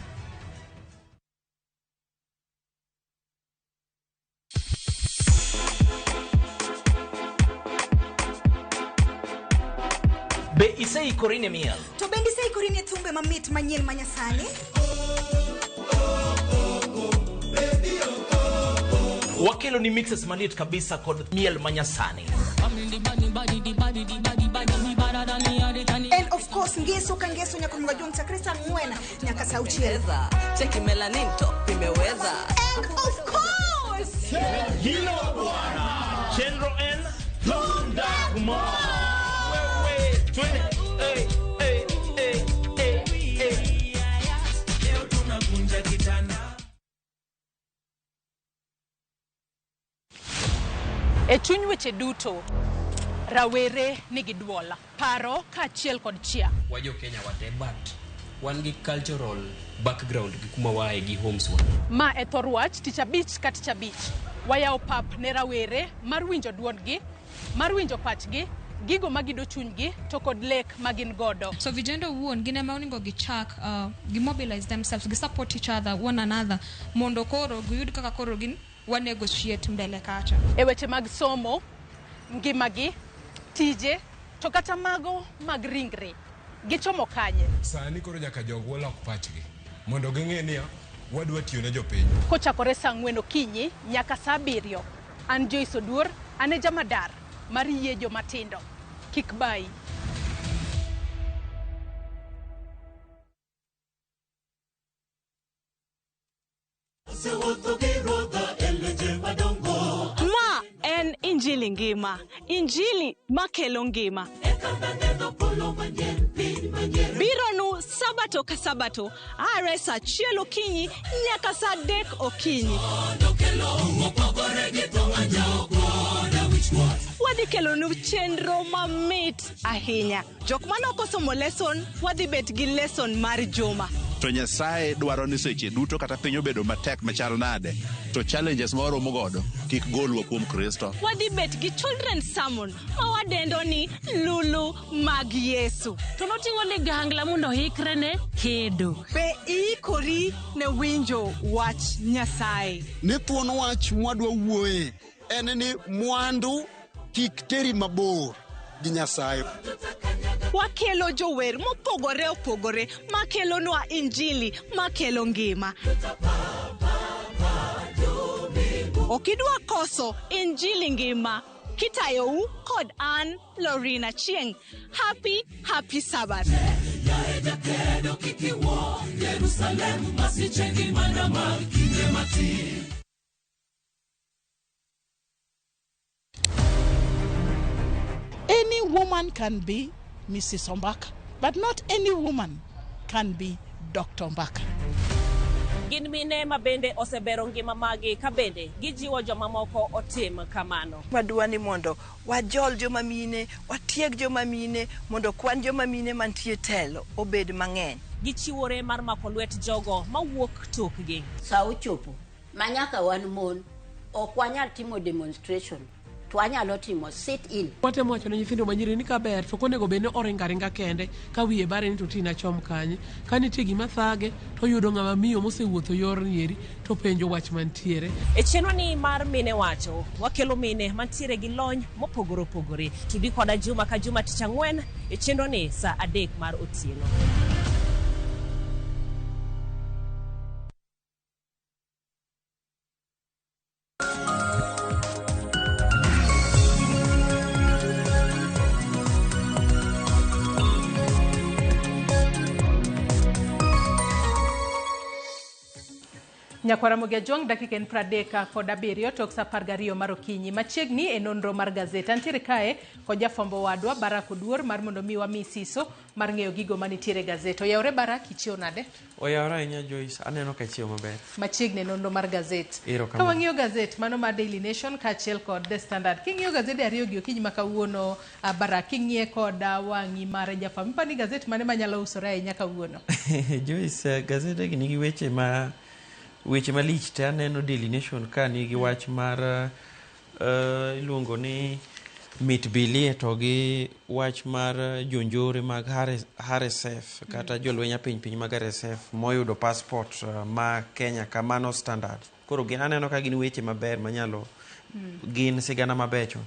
Be iseikori ne miel? To bende iseikori ne thumbe mamit manyien manyasani? Wakelo ni mixes maliet kabisa kod miel manyasani. And of course ngeso ka ngeso nyaka mga chakre saa 4 nyaka saa 6. Cheki melanin top imeweza. And of course Hilo bwana Chenro N Lunda Kumar. E chuny weche duto, rawere nigi duol, paro kaachiel kod chia. Wajo Kenya wate, but wan gi cultural background gi kuma wae gi homes wa. Ma e thor wach tich abich ka tich abich. Wayawo pap ne rawere mar winjo duondgi, mar winjo pachgi, gigo magido chunygi to kod lek magin godo. So vijana owuon gin ema onego gichak gi mobilize themselves, gi support each other, one another, mondo koro giyud kaka koro gin wa negotiate mbele kacha. E weche mag somo, ngimagi, tije, to kata mago mag ringre, gichomo kanye? Sani koro nyaka jogwa lok pachgi mondo ging'e niya Wadwa tiyo ne jopiny. Kochakore saa ang'wen okinyi nyaka saa abiriyo. An Joyce Oduor, an e jamadar mar yie jomatindo. Kik bayi. Ma en Injili ngima, Injili makelo ngima. Bironu sabato ka sabato are saa achiel okinyi nyaka saa adek okinyi. Wadhi kelonu chenro mamit ahinya. Jok mane ok osomo lesson, wadhi bet gi lesson mar juma. To Nyasaye dwaro ni seche duto kata piny obedo matek machal nade, to challenges ma waromo godo kik golwa kuom Kristo. Wadhi bet gi children's sermon ma wadendo ni Lulu mag Yesu. To noting'o ligangla mondo oikre ne kedo. Be iikori ne winjo wach Nyasaye? Ni thuon wach mwadwa wuoye en ni mwandu kik teri mabor gi Nyasaye. Wakelo jower mopogore opogore makelonwa injili makelo ngima. Ok idwa koso injili ngima kitayou kod an Lorina Chieng. Happy, happy Sabbath. Any woman can be Mrs. Ombaka, but not any woman can be Dr. Ombaka. Gin mine ma bende osebero ngima magi ka bende gijiwo jomamoko otim kamano. Wadwa ni mondo wajol joma mine, watieg joma mine, mondo kwan joma mine mantie telo obed mang'eny. Gichiwore mar mako lwet jogo mawuok tokgi. Sa ochopo ma nyaka wan mon ok wanyal timo demonstration to wanyalo timo sit in. Watemo wacho ne nyithindo manyiri ni kaber to ok onego bed ni oringo aringa kende ka wiye bare ni to tina chom kanye. Ka nitie gima thage to oyudo ng'ama miyo mosewuotho yorni eri to penjo wach mantiere. E chenro ni mar Mine Wacho, wakelo mine mantiere gi lony mopogore opogore. Tudi koda juma ka juma tich ang'wen e chenro ni saa 3 mar otieno. Nyakwara Ramogi Ajwang' dakika en 37 tok saa 12 mar okinyi. Machiegni e nonro mar gazet. Antiere kae kod jafwambo wadwa Barak Oduor mar mondo mi wami siso mar ng'eyo gigo manitiere e gazet. Oyawore Barak, ichiew nade? Oyawore ahinya Joyce, aneno ka ichiew maber. Machiegni e nonro mar gazet. Erokamano. Ka wang'iyo gazet mano mar Daily Nation kaachiel kod The Standard. King'iyo gazede ariyo gi okinyi ma kawuono Barak, king'iye kod wang'i mar jafwambo. Ipani gazet mane manyalo usore ahinya kawuono? Joyce, gazede gi nigi weche ma weche malich te. Aneno Daily Nation ka nigi wach mar iluongo ni mit bilie to gi wach mar jonjore mag RSF kata jolweny apiny piny mag RSF moyudo passport ma Kenya kamano Standard. Koro gin aneno ka gin weche maber manyalo gin sigana mabecho.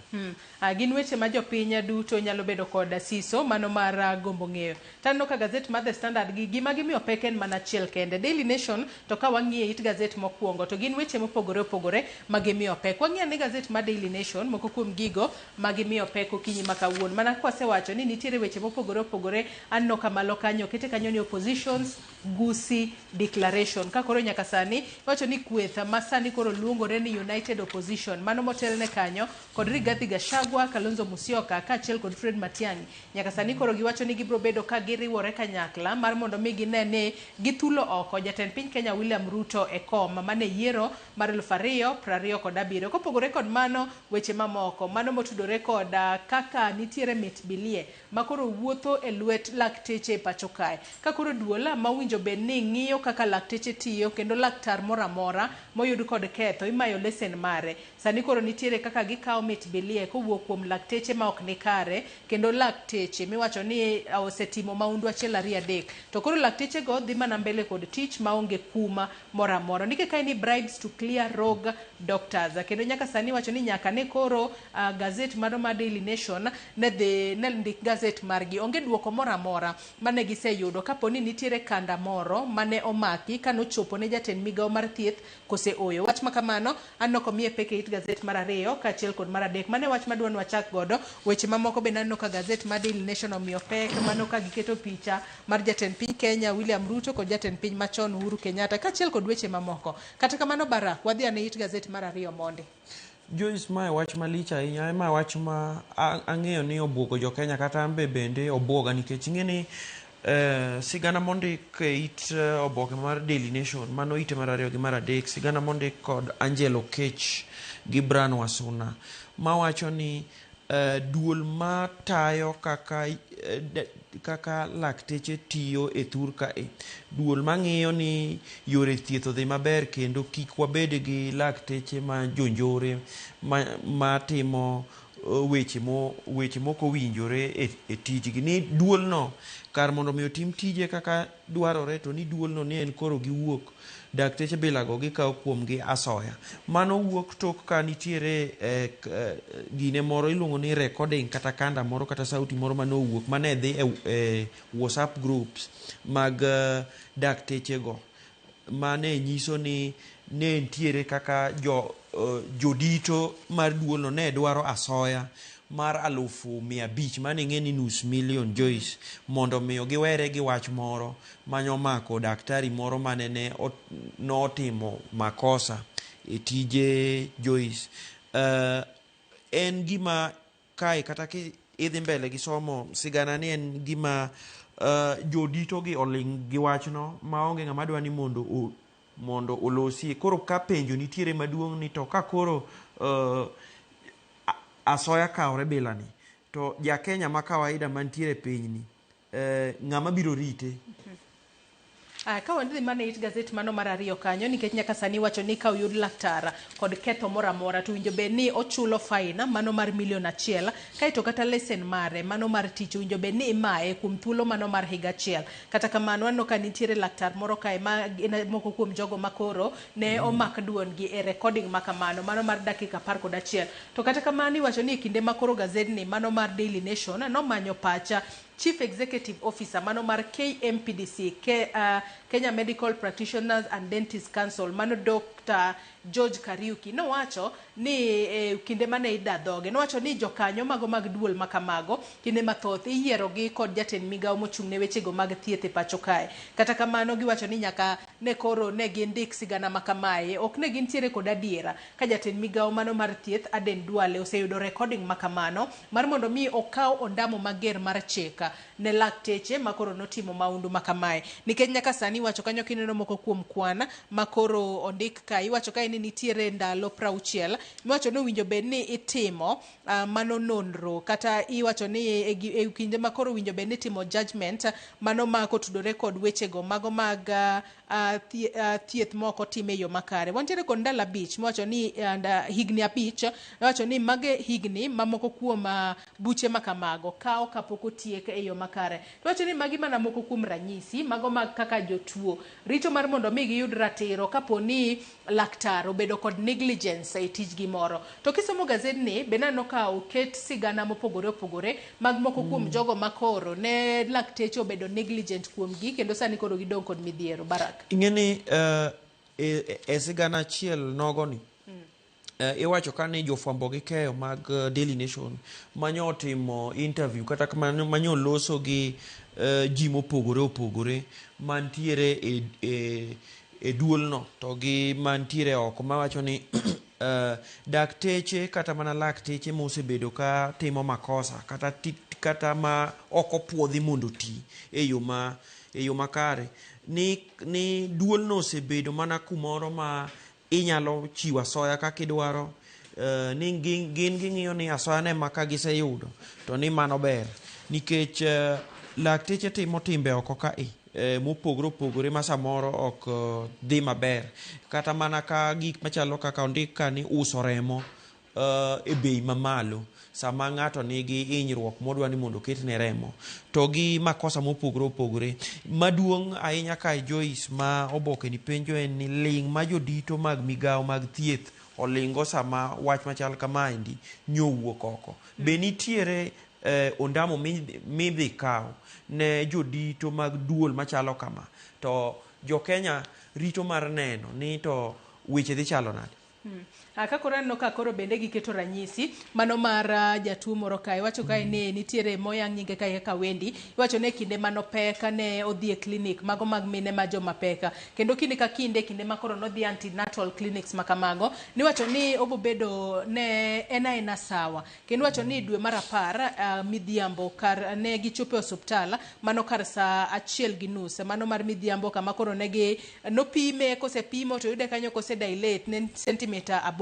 Gin weche ma jopiny duto nyalo bedo kod siso mano mar gombo ng'eyo. Taneno ka gazet mar The Standard gi gima gimiyo pek en mana achiel kende. Daily Nation to ka wang'iye it gazet mokwongo to gin weche mopogore opogore ma gimiyo pek. Wang'iyo ni gazet mar Daily Nation moko kuom gigo ma gimiyo pek okinyi ma kawuono. Mana kwasewacho ni nitiere weche mopogore opogore, aneno ka malo kanyo okete kanyo ni oppositions Gusii declaration. Ka koro nyaka sani iwacho ni kweth ma sani koro luongore ni United Opposition mano motelne kanyo kod Rigathi Gachagua, Kalonzo Musyoka kaachiel kod Fred Matiang'i. Nyaka sani koro giwacho ni gibiro bedo ka giriwore kanyakla mar mondo mi gine ni githulo oko jatend piny Kenya William Ruto e kom mane yiero mar 2027. Kopogore kod mano, weche mamoko mano motudore kod kaka nitiere mit bilie ma koro wuotho e lwet lakteche e pacho kae. Ka koro duol ma owinjo bed ni ng'iyo kaka lakteche tiyo kendo laktar moro amora moyud kod ketho imayo lesen mare. Sani Sani koro nitiere kaka gikawo mit bilie kowuok kuom lakteche ma ok ni kare kendo lakteche miwacho ni osetimo maundu achiel ariyo adek. To koro lakteche go dhi mana mbele kod tich maonge kuma moro amora. Ondike kae ni bribes to clear rogue doctors. Kendo nyaka sani iwacho ni nyaka ne koro gazet mano mar Daily Nation ne dhi ne ndik gazet margi. Onge duoko moro amora mane giseyudo kapo ni nitiere kanda moro mane omaki kanochopo ne jatend migao mar thieth kose oyo. Wach ma kamano aneno komiye pek e it gazet mar ariyo kaachiel kod mar adek. Mano e wach madwa ni wachak godo. Weche mamoko bende aneno ka gazet mar Daily Nation omiyo pek mano ka giketo picha mar jatend piny Kenya William Ruto kod jatend piny machon Uhuru Kenyatta kaachiel kod weche mamoko. Kata kamano Barak, wadhi ane it gazet mar ariyo mondi. Joyce, mae wach malich ahinya, ma wach ma ang'eyo ni obwogo jo Kenya kata an be bende obwoga nikech ing'e ni sigana mondik e it oboke mar Daily Nation, mano ite mar ariyo gi mar adek, sigana mondik kod Angelo Okech gi Bran Wasuna mawacho ni duol matayo kaka kaka lakteche tiyo e thur kae, duol mang'iyo ni yore thieth odhi maber kendo kik wabed gi lakteche ma jonjore matimo weche mo weche mok owinjore e tijgi ni duolno kar mondo mi otim tije kaka dwarore to ni duolno ni en koro giwuok dakteche bilago gikawo kuomgi asoya. Mano wuok tok ka nitiere gine moro iluongo ni recording kata kanda moro kata sauti moro mane owuok mane dhi e WhatsApp groups mag daktechego mane nyiso ni ne nitiere kaka jodito mar duolno ne dwaro asoya mar 500,000 mane ing'e ni nus million Joyce mondo miyo giwere gi wach moro mane omako daktari moro mane ne notimo makosa e tije Joyce. En gima kae kata ki idhi mbele gi somo sigana ni en gima jodito gi oling' gi wachno maonge ng'ama dwa ni mondo olosie. Koro ka penjo nitiere maduong' ni to ka koro asoya kawre bilani to ja Kenya ma kawaida mantiere e pinyni ng'ama biro rite? Ka wadhi mana e it gazet mano mar ariyo kanyo nikech nyaka sani iwacho ni ka oyud laktar kod ketho moro amora to winjo bed ni ochulo fain mano mar 1 million kaeto kata lesen mare mano mar tich owinjo bed ni imaye kuom thuolo mano mar higa achiel. Kata kamano aneno ka nitiere laktar moro kae ma gin moko kuom jogo makoro ne omak duondgi e recording ma kamano mano mar dakika 11. To kata kamano iwacho ni e kinde ma koro gazedni mano mar Daily Nation nomanyo pacha Chief Executive Officer mano mar KMPDC, Kenya Medical Practitioners and Dentists Council, mano Dr. George Kariuki nowacho ni kinde mane ida dhoge nowacho ni jokanyo mago mag duol makamago kinde mathoth iyiero gi kod jatend migao mochung' ne wechego mag thieth e pacho kae. Kata kamano giwacho ni nyaka ne koro ne gindik sigana makamae ok ne gintiere kod adiera ka jatend migao mano mar thieth Aden Duale oseyudo recording makamano mar mondo mi okaw ondamo mager mar chik ne lakteche makoro notimo maundu makamae. Nikech nyaka sani iwacho kanyo kineno moko kuom kwan makoro ondik ka iwacho kae ni nitiere ndalo 60 miwacho ni owinjo bed ni itimo mano nonro kata iwacho ni e kinde makoro owinjo bed ni itimo judgment mano ma kotudore kod wechego mago mag thieth mok otim e yo makare. Wantiere kod ndalo 5 miwacho ni higni 5 miwacho ni mage higni mamoko kuom buche makamago kawo kapok otiek e yo makare. Iwacho ni magi mana moko kuom ranyisi mago mag kaka jotuo rito mar mondo mi giyud ratiro kapo ni laktar obedo kod negligence e tijgi moro. To kisomo gazedni be naneno ka oket sigana mopogore opogore mag moko kuom jogo makoro ne lakteche obedo negligent kuomgi kendo sani koro gidong' kod midhiero. Barak. Ing'e ni e sigana achiel nogoni iwacho ka ni jofwambo gi keyo mag Daily Nation manyo otimo interview kata manyo loso gi ji mopogore opogore mantiere e duolno to gi mantiere oko mawacho ni dakteche kata mana lakteche mosebedo ka timo makosa kata ma ok opuodhi mondo oti e yo makare ni duolno osebedo mana kumoro ma inyalo chiwo asoya kaka idwaro ni gin ging'iyo ni asoya ne ma ka giseyudo to ni mano ber nikech lakteche timo timbe oko kae mopogore opogore ma samoro ok dhi maber kata mana ka gik machalo kaka ondik ka ni uso remo. e bei mamalo sama ng'ato nigi hinyruok modwa ni mondo oketne remo to gi makosa mopogore opogore. Maduong' ahinya kae Joyce ma oboke ni penjo en ni ling' ma jodito mag migawo mag thieth olingo sama wach machal kamaendi nyowuok oko. Be nitiere ondamo midhi kaw ne jodito mag duol machalo kama to jo-Kenya rito mar neno ni to weche dhi chalo nade? Ka koro aneno ka koro bende giketo ranyisi mano mar jatuo moro kae iwacho kae ni nitiere moyang nyinge kae kaka Wendy iwacho ni e kinde manopek ne odhi e klinik mago mag mine ma joma pek kendo kinde ka kinde kinde ma koro nodhi antenatal clinics ma kamago niwacho ni obobedo ne en aena sawa kendo iwacho ni dwe mar 10 midhiambo kar ne gichopo e osuptal mano kar saa 1:30 mano mar midhiambo kama koro negi nopime kosepimo to yude kanyo kose dilate ne sentimita 8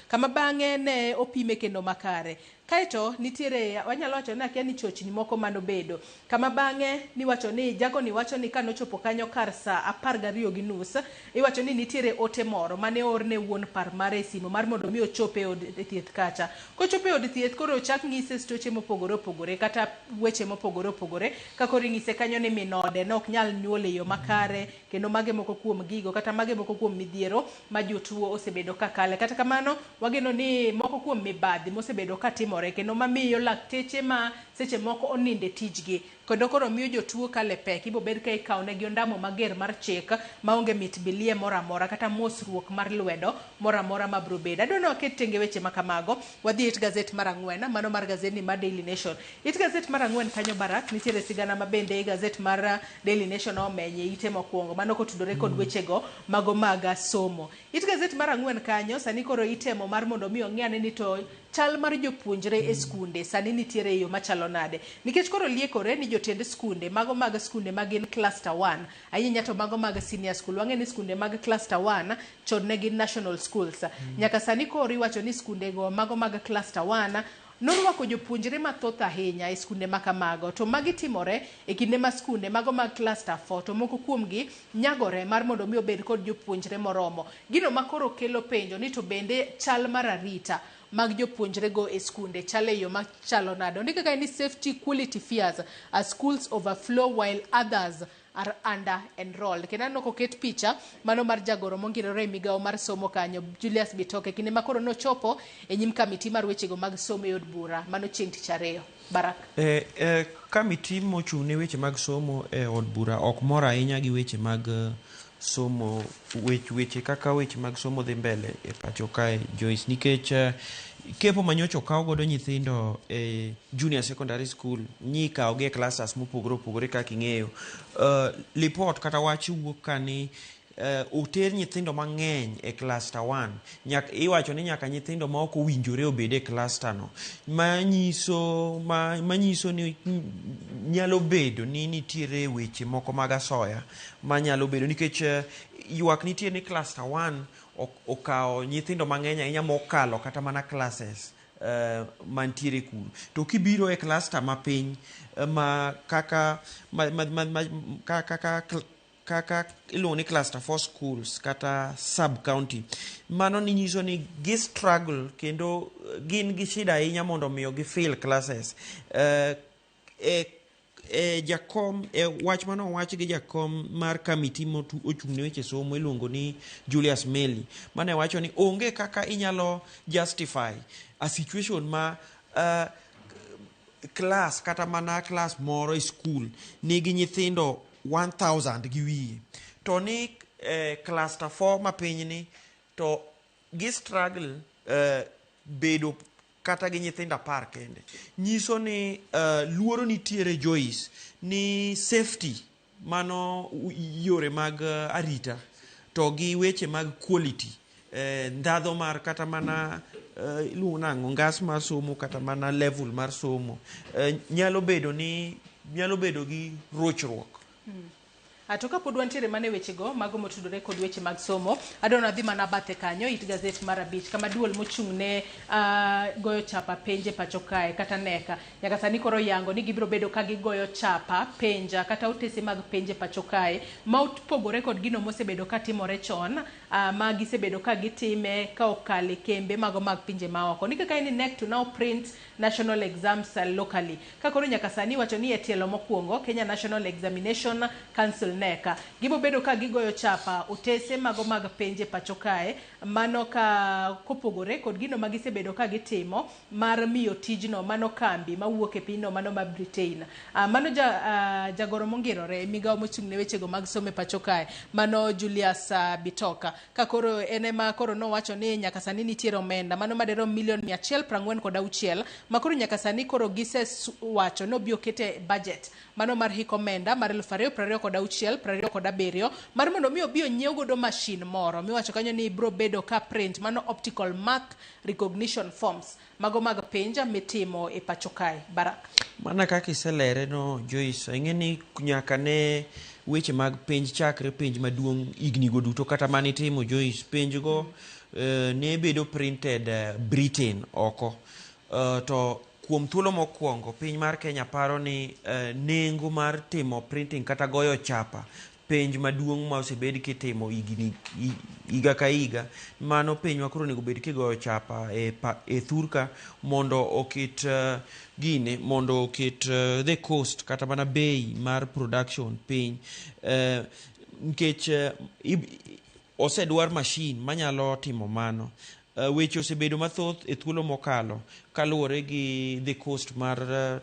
kama bang'e ne opime kendo makare. Kaeto nitiere wanyalo wacho ni akia ni chochni moko manobedo kama bang'e niwacho ni jagoni wacho ni kanochopo kanyo kar saa 12:30 iwacho ni nitiere ote moro mane oorne wuon par mare e simu mar mondo mi ochop e od thieth kacha. Kochopo e od thieth koro ochak ng'ise stoche mopogore opogore kata weche mopogore opogore ka koro ing'ise kanyo ni min ode ne ok nyal nyuol e yo makare kendo mage moko kuom gigo kata mage moko kuom midhiero ma jotuo osebedo ka kale. Kata kamano wageno ni moko kuom mibadhi mosebedo ka timore kendo mamiyo lakteche ma seche moko oninde tijgi kendo koro miyo jotuo kale pek ibo bed ka ikawo negi ondamo mager mar chik maonge mit bilie moro amora kata mosruok mar lwedo moro amora mabro bedo. Adwa ni waket tenge weche ma kamago wadhi it gazet mar 4 mano mar gazetni mar Daily Nation. It gazet mar 4 kanyo Barak nitiere sigana ma bende e gazet mar Daily Nation omenye ite mokwongo mano kotudore kod wechego mago mag somo. It gazet mar 4 kanyo sani koro itemo mar mondo mi ong'e ane ni to chal mar jopuonjre e skunde sani nitiere e yo machalo nade nikech koro liekore ni jotend skunde mago mag skunde magin cluster 1 ahinya to mago mag senior school wang'e ni skunde mag cluster 1 chon ne gin national schools nyaka sani koro iwacho ni skunde go mago mag cluster 1 norwako jopuonjre mathoth ahinya e skunde makamago to magi timore e kinde ma skunde mago mag cluster 4 to moko kuomgi nyagore mar mondo mi obed kod jopuonjre moromo. Gino makoro kelo penjo ni to bende chal mar arita mag jopuonjre go e skunde chal e yo machalo nade. Ondike kae ni safety quality fears as schools overflow while others are under enrolled. Kendo aneno koket picha mano mar jagoro mongirore e migawo mar somo kanyo Julius Bitoke kinde ma koro nochopo e nyim kamiti mar wechego mag somo e od bura mano chieng' tich ariyo. Barak. Kamiti mochung' ne weche mag somo e od bura ok mor ahinya gi weche mag somo weche kaka weche mag somo dhi mbele e pacho kae Joyce nikech kepo manyocha okaw godo nyithindo e junior secondary school nyi ikawogi e classes mopogore opogore kaka ing'eyo. Lipot kata wach wuok ka ni oter nyithindo mang'eny e cluster 1 iwacho ni nyaka nyithindo ma ok owinjore obed e cluster no manyiso ni nyalo bedo ni nitiere weche moko mag asoya manyalo bedo nikech ywak nitie ni cluster 1 okawo nyithindo mang'eny ahinya mokalo kata mana classes mantiere kuno. To kibiro e cluster mapiny ma kaka kaka iluongo ni cluster 4 schools kata sub county mano ni nyiso ni gi struggle kendo gin gi shida ahinya mondo miyo gi fill classes. Jakom wach mane owach gi jakom mar kamiti mochung' ne weche somo iluongo ni Julius Meli mane wacho ni onge kaka inyalo justify a situation ma class kata mana class moro e school nigi nyithindo 1000 gi wiye to ni cluster 4 mapiny ni to gi struggle bedo kata gi nyithindo 10 kende. Nyiso ni luoro nitiere Joyce ni safety mano yore mag arita to gi weche mag quality ndhadho mar kata mana iluongo nang'o ngas mar somo kata mana level mar somo nyalo bedo gi rochruok. To kapod wantiere mana e wechego mago motudore kod weche mag somo, adwa nadhi mana bathe kanyo it gazet mar 5 kama duol mochung' ne goyo chapa penje pacho kae kata neka nyaka sani koro yango ni gibiro bedo ka gigoyo chapa penja kata otese mag penje pacho kae ma opogore kod gino mosebedo ka timore chon. ma gisebedo ka gitime ka okalo e kembe mago mag pinje maoko. Ndike kae ni KNEC to now print national exams locally. Ka koro nyaka sani iwacho ni e tielo mokwongo Kenya National Examination Council KNEC gibobedo ka gigoyo chapa otese mago mag penj e pacho kae, mano ka kopogore kod gino ma gisebedo ka gitimo mar miyo tijno mano kambi mawuok e pinyno mano ma Britain. Mano jagoro mongirore e migawo mochung' ne wechego mag somo e pacho kae, mano Julius Bitoka. Ka koro en ema koro nowacho ni nyaka sani nitiere omenda mano maderom milion 146 ma koro nyaka sani koro gisewacho ni obi okete budget mano mar hik omenda mar 2026-2027 mar mondo mi obi onyiew godo mashin moro miwacho kanyo ni biro bedo ka print mano optical mark recognition forms mago mag penj mitimo e pacho kae. Barak. Mana kaka iselere no Joyce, ing'e ni nyaka ne weche mag penj chakre penj maduong' higni go duto kata mane itimo Joyce, penj go ne bedo printed Britain oko. To kuom thuolo mokwongo piny mar Kenya paro ni nengo mar timo printing kata goyo chapa penj maduong' ma osebed kitimo higni higa ka higa, mano pinywa koro onego bed kigoyo chapa e thurka mondo oket gine mondo oket the cost kata mana bei mar production piny, nikech osedwar machine manyalo timo mano. Weche osebedo mathoth e thuolo mokalo kaluwore gi the cost mar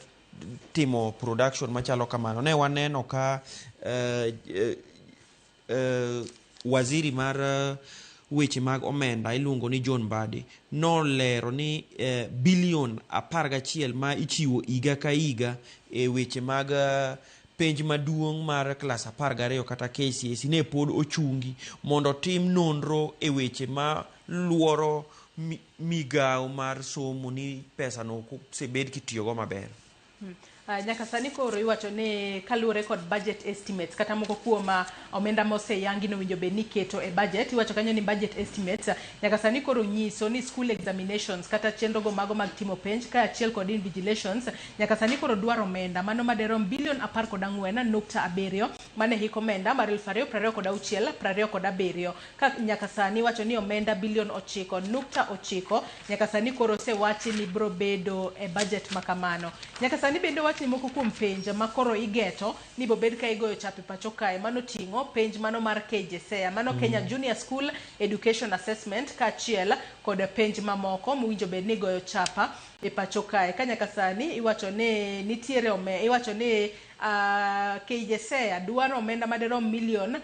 timo production machalo kamano. Ne waneno ka waziri mar weche mag omenda iluongo ni John Mbadi nolero ni bilion 11 ma ichiwo higa ka higa e weche mag penj maduong' mar klas 12 kata KCSE ne pod ochungi mondo otim nonro e weche ma luoro migawo mar somo ni pesa no osebed kitiyogo maber. Nyaka sani koro iwacho ni kaluwore kod budget estimates kata moko kuom omenda moseyangi nowinjo bed ni iketo e budget, iwacho kanyo ni budget estimates nyaka sani koro nyiso ni school examinations kata chenro go mago mag timo penj kaachiel kod invigilations nyaka sani koro dwaro omenda mano maderom bilion 14.7 mane hik omenda mar 2026-2027, ka nyaka sani iwacho ni omenda bilion 9.9 nyaka sani koro osewachi ni biro bedo e budget makamano. Nyaka sani bende wach ni moko kuom penj ma koro igeto ni bobed ka igoyo chapa e pacho kae mano ting'o penj mano mar KJSEA mano Kenya Junior School Education Assessment kaachiel kod penj mamoko mowinjo bed ni igoyo chapa e pacho kae. Ka nyaka sani iwacho ni nitiere iwacho ni KJSEA dwaro omenda maderom milion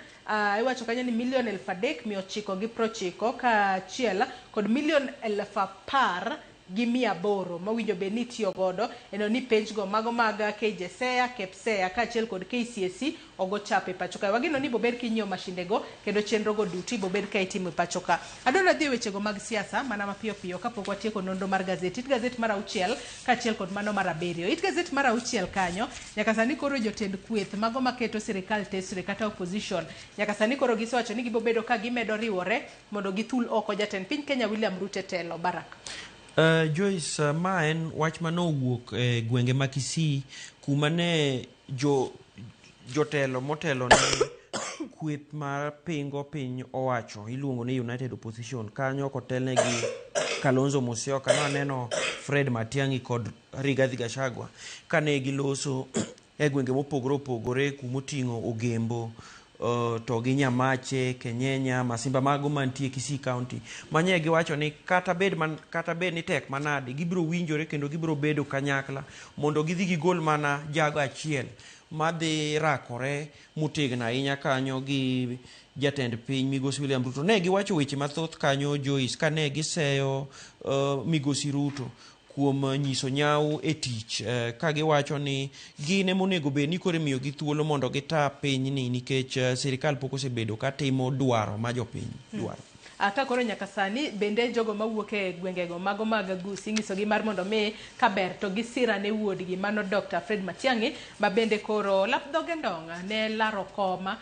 iwacho kanyo ni milion 3,990 kaachiel kod milion 10,800 mowinjo bed ni itiyo godo eno ni penj go mago mag KJSEA, KPSEA kaachiel kod KCSE ogo chapa e pacho kae. Wageno ni bobed kinyiewo mashinde go kendo chenro go duto bobed ka itimo e pacho ka. Adwaro adhi e wechego mag siasa mana mapiyo piyo kapok watieko nonro mar gazet. It gazet mar 6 kaachiel kod mano mar 7. It gazet mar 6 kanyo nyaka sani koro jotend kweth mago maketo sirikal tesre kata opposition nyaka sani koro gisewacho ni gibobedo ka gimedo riwore mondo githul oko jatend piny Kenya William Ruto e telo. Barak. Joyce, ma en wach manowuok e gwenge ma Kisii kuma ne jotelo motelo ne kweth mar pingo piny owacho iluongo ni United Opposition kanyo kotelne gi Kalonzo Musyoka. Naneno Fred Matiang'i kod Rigathi Gachagua kane giloso e gwenge mopogore opogore kumoting'o Ogembo to gi Nyamache, Kenyenya, Masimba mago mantie Kisii County. Manye giwacho ni kata bed ni tek manade, gibiro winjore kendo gibiro bedo kanyakla mondo gidhi gigol mana jago achiel madhi rakore motegno ahinya kanyo gi jatend piny Migosi William Ruto. Ne giwacho weche mathoth kanyo Joyce kane giseyo Migosi Ruto kuom nyiso nyawo e tich, ka giwacho ni gin ema onego bed ni koro imiyogi thuolo mondo gita pinyni nikech sirikal pok osebedo katimo dwaro ma jopiny dwaro. Ka koro nyaka sani bende jogo mawuok e gwengego mago mag Gusii inyisogi mar mondo mi kaber to gisirane wuodgi mano Dr. Fred Matiang'i ma bende koro lap dhoge ndong' ne laro koma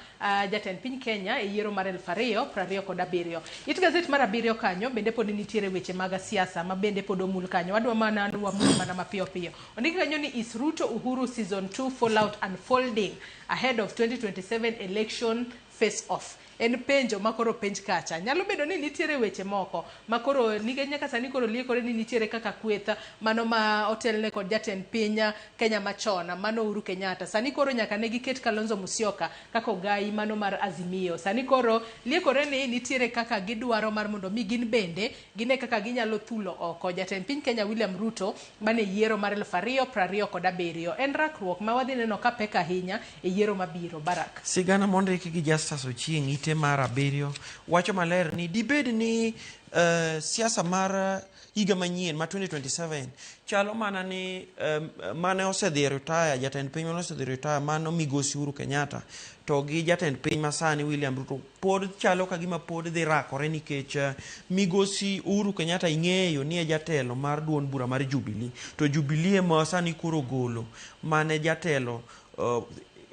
jatend piny Kenya e yiero mar 2027. It gazet mar 7 kanyo bende pod nitiere weche mag siasa ma bende pod omul kanyo. Wadwa mana wamul mana mapiyo piyo. Ondiki kanyo ni is Ruto Uhuru season 2 fallout unfolding ahead of 2027 election face off. En penjo ma koro penj kacha. Nyalo bedo ni nitiere weche moko ma koro nikech nyaka sani koro liekore ni nitiere kaka kweth mano ma otelne kod jatend piny Kenya machon mano Uhuru Kenyatta. Sani koro nyaka ne giket Kalonzo Musyoka kaka ogai mano mar Azimio. Sani koro liekore ni nitiere kaka gidwaro mar mondo mi gin bende gine kaka ginyalo thulo oko jatend piny Kenya William Ruto mane yiero mar 2027. En rakruok ma wadhi neno ka pek ahinya e yiero mabiro. Barak. Sigana mondiki gi Justus Ochieng' ite mar 7 wacho maler ni dibed ni siasa mar higa manyien ma 2027 chalo mana ni mane osedhi e retire, jatend piny mane osedhi e retire mano migosi Uhuru Kenyatta to gi jatend piny masani William Ruto pod chalo ka gima pod dhi rakore nikech migosi Uhuru Kenyatta ing'eyo ni e jatelo mar duond bura mar Jubilee, to Jubilee ema sani koro golo mane jatelo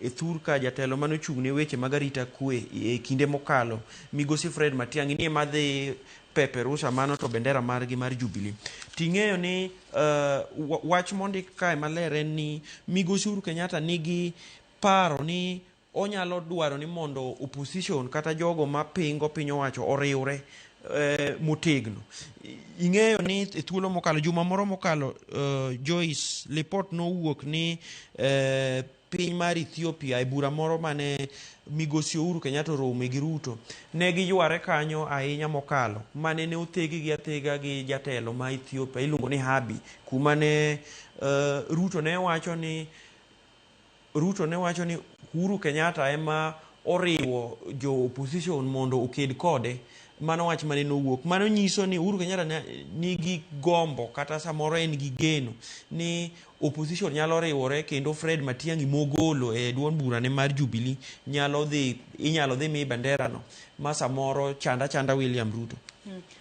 e thur ka jatelo mane ochung' ne weche mag arita kwe e kinde mokalo migosi Fred Matiang'i ni ema dhi peperusha mano to bendera margi mar Jubilee. Ting'eyo ni wach mondik kae maler en ni migosi Uhuru Kenyatta nigi paro ni onyalo dwaro ni mondo opposition kata jogo mapingo piny owacho oriwre motegno. Ing'eyo ni e thuolo mokalo, juma moro mokalo, Joyce, lipot nowuok ni piny mar Ethiopia e bura moro mane migosi Uhuru Kenyatta orome gi Ruto, ne giyware kanyo ahinya mokalo, mane ne othegi gi athega gi jatelo ma Ethiopia iluongo ni Abiy, kuma ne Ruto ne wacho ni Uhuru Kenyatta ema oriwo jo opposition mondo oked kode. Mano wach mane nowuok. Mano nyiso ni Uhuru Kenyatta nigi gombo kata samoro en gi geno ni opposition nyalo riwore kendo Fred Matiang'i mogolo e duond burane mar Jubilee nyalo dhi, inyalo dhi mi bendera no ma samoro chanda chanda William Ruto.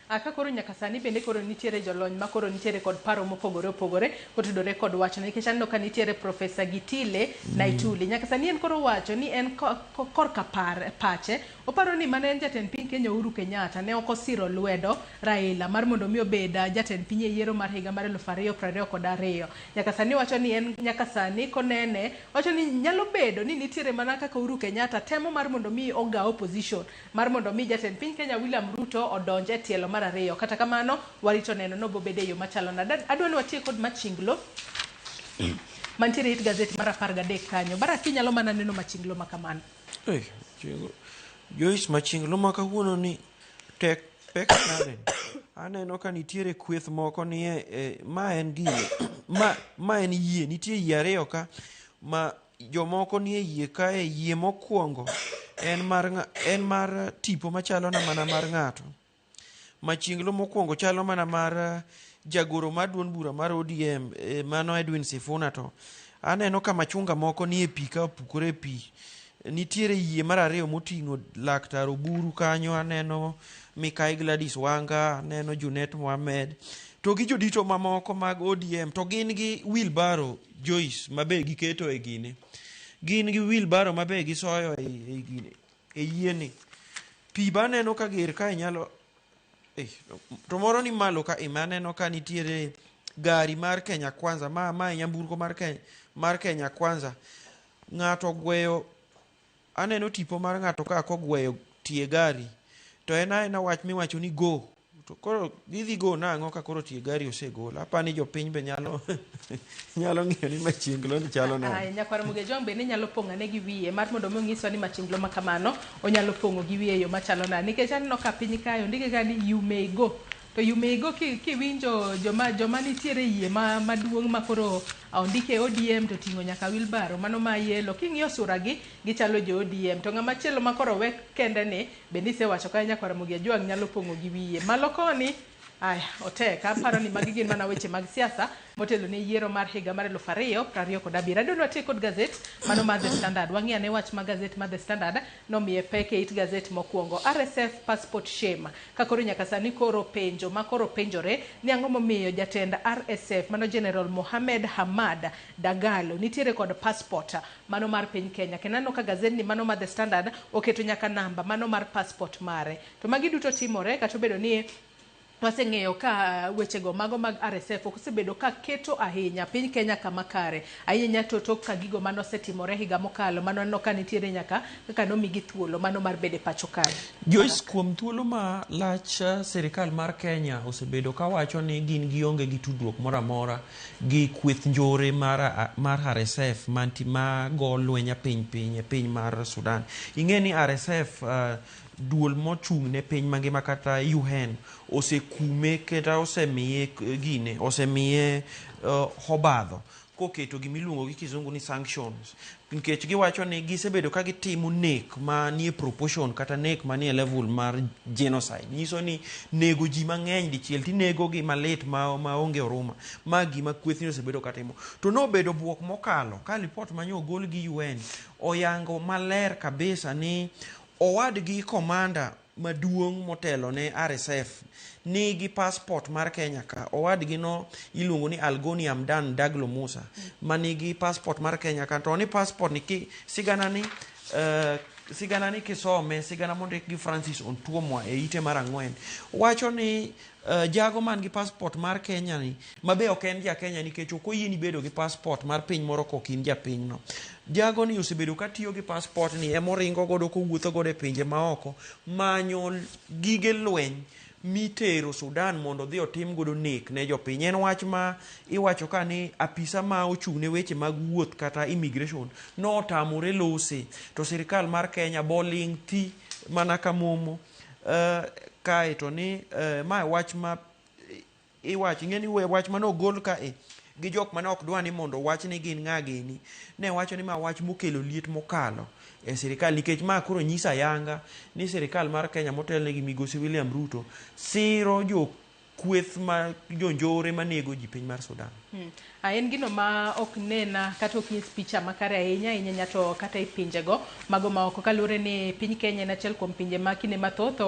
Aka koro nyaka sani bende koro nitiere jolony ma koro nitiere kod paro mopogore opogore kotudore kod wachno, nikech aneno ka nitiere Profesa Gitile Naituli. Nyaka sani en koro wacho ni en korka pache oparo ni mane en jatend piny Kenya Uhuru Kenyatta ne ok osiro lwedo Raila mar mondo mi obed jatend piny e yiero mar higa mar 2022. Nyaka sani wacho ni en nyaka sani konene wacho ni nyalo bedo ni nitiere mana kaka Uhuru Kenyatta temo mar mondo mi oga opposition mar mondo mi jatend piny Kenya William Ruto odonj e tielo mar 2. Kata kamano warito neno no bobede yo machalo nade. Adwa ni watiek kod machinglo mantiere it gazet mar 13 kanyo. Barak inyalo mana neno machinglo makamano. Joyce, machinglo ma kawuono ni tek pek nade? Aneno ka nitiere kweth moko ni ma en gine, ma en yie, nitie yie ariyo ka ma jomoko nie yie kae. Yie mokwongo en mar tipo machalo na mana mar ng'ato. Machinglo mokwongo chalo mana mar jagoro mar duond bura mar ODM, mano Edwin Sifuna. To aneno ka machunga moko nie pi ka opukore e pi. Nitiere yie mar ariyo moting'o Laktar Oburu kanyo, aneno Mikai Gladys Wanga, aneno Junet Mohamed, to gi jodito mamoko mag ODM, to gin gi wheelbarrow Joyce mabe giketo e gine. Gin gi wheelbarrow mabe gisoyo e gine, e yieni. Pi ba aneno ka ger kae nyalo to moro ni malo ka ema aneno ka nitiere gari mar Kenya Kwanza, ma e nyamburko mar Kenya Kwanza. Ng'ato ogweyo, aneno tipo mar ng'ato ka kogweyo tie gari, to en aena wach miwacho ni go. To koro gidhi go nang'o ka koro tie gari osegol? Apani jopiny be nyalo ng'iyo ni machinglo ni chalo nade. Nyakwar Mugejwang' bende nyalo pong'ane gi wiye mar mondo mi onyiswa ni machinglo ma kamano onyalo pong'o gi wiye yo machalo nade, nikech aneno ka piny kae ondike ka ni you may go. To you may go kiwinjo joma nitiere yie maduong' ma koro ondike ODM to ting'o nyaka wheelbarrow mano ma yellow, king'iyo sura gi gichalo jo ODM. To ng'ama chielo ma koro we kende ni bende isewacho ka Nyakwar Mugejwang' nyalo pong'o gi wiye. Malo koni aya otek, aparo ni magi gin mana weche mag siasa motelo ne yiero mar higa mar 2027. Adwa ni watiek kod gazet mano mar The Standard. Wang'i ane wach ma gazet mar The Standard nomiye pek e it gazet mokwongo. RSF passport shame. Ka koro nyaka sani koro penjo ma koro penjore ni ang'o momiyo jatend RSF mano General Mohamed Hamad Dagalo nitiere kod passport mano mar piny Kenya. Kendo aneno ka gazet ni mano mar The Standard oketo nyaka namba mano mar passport mare. To magi duto timore kata obedo ni Waseng'eyo ka wechego mago mag RSF ok osebedo ka keto ahinya piny Kenya kama kare ahinya to tok ka gigo mane osetimore higa mokalo mano waneno ka nitiere nyaka kaka nomigi thuolo mano mar bedo e pacho kae. Joyce, kuom thuolo ma lach sirikal mar Kenya osebedo kawacho ni gin gionge gi tudruok moro amora gi kweth njore mar RSF manti ma go lweny piny piny e piny mar Sudan. Ing'e ni RSF duol mochung' ne piny mangima kata UN osekume kata osemiye gine osemiye obadho koketo gimiluongo gi kizungu ni sanctions, nikech giwacho ni gisebedo ka gitimo nek manie proportion kata nek manie level mar genocide. Nyiso ni nego ji mang'eny dichiel tinego gi malit maonge oruma. Ma gima kwethni osebedo katimo. To nobedo buok mokalo ka lipot manyo ogol gi UN oyango maler kabisa ni owadgi komanda maduong' motelo ne RSF nigi passport mar Kenya ka. Owadgi no iluongo ni Algoni Hamdan Daglo Musa manigi passport mar Kenya ka. To ni passport ni ki sigana ni sigana ni kisome, sigana mondik gi Francis Ontuomwa e ite mar 4 wacho ni jago man gi passport mar Kenya ni mabe ok en ja Kenya nikech ok oyieni bedo gi passport mar piny moro kok in japiny no. Jago ni osebedo ka tiyo gi passport ni emoringo godo kowuotho godo e pinje maoko manyo gige lweny mitero Sudan mondo dhi otim godo nek ne jopiny. En wach ma iwacho ka ni apisa ma ochung' ne weche mag wuoth kata immigration notamore lose to sirikal mar Kenya boling' thi mana ka momo. Kae to ni ma wach ma iwacho ing'e ni wach mane ogol kae gi jok mane ok dwa ni mondo wach ni gin ng'a gini ne wacho ni ma wach mokelo liet mokalo e sirikal nikech ma koro nyiso ayanga ni sirikal mar Kenya motelne gi migosi William Ruto siro jo kweth ma jonjore manego ji piny mar Sudan. En gino ma ok nena kata ok nyis picha makare ahinya ahinya to kata e pinjego mago ma oko kaluwore ni piny Kenya en achiel kuom pinje ma kinde mathoth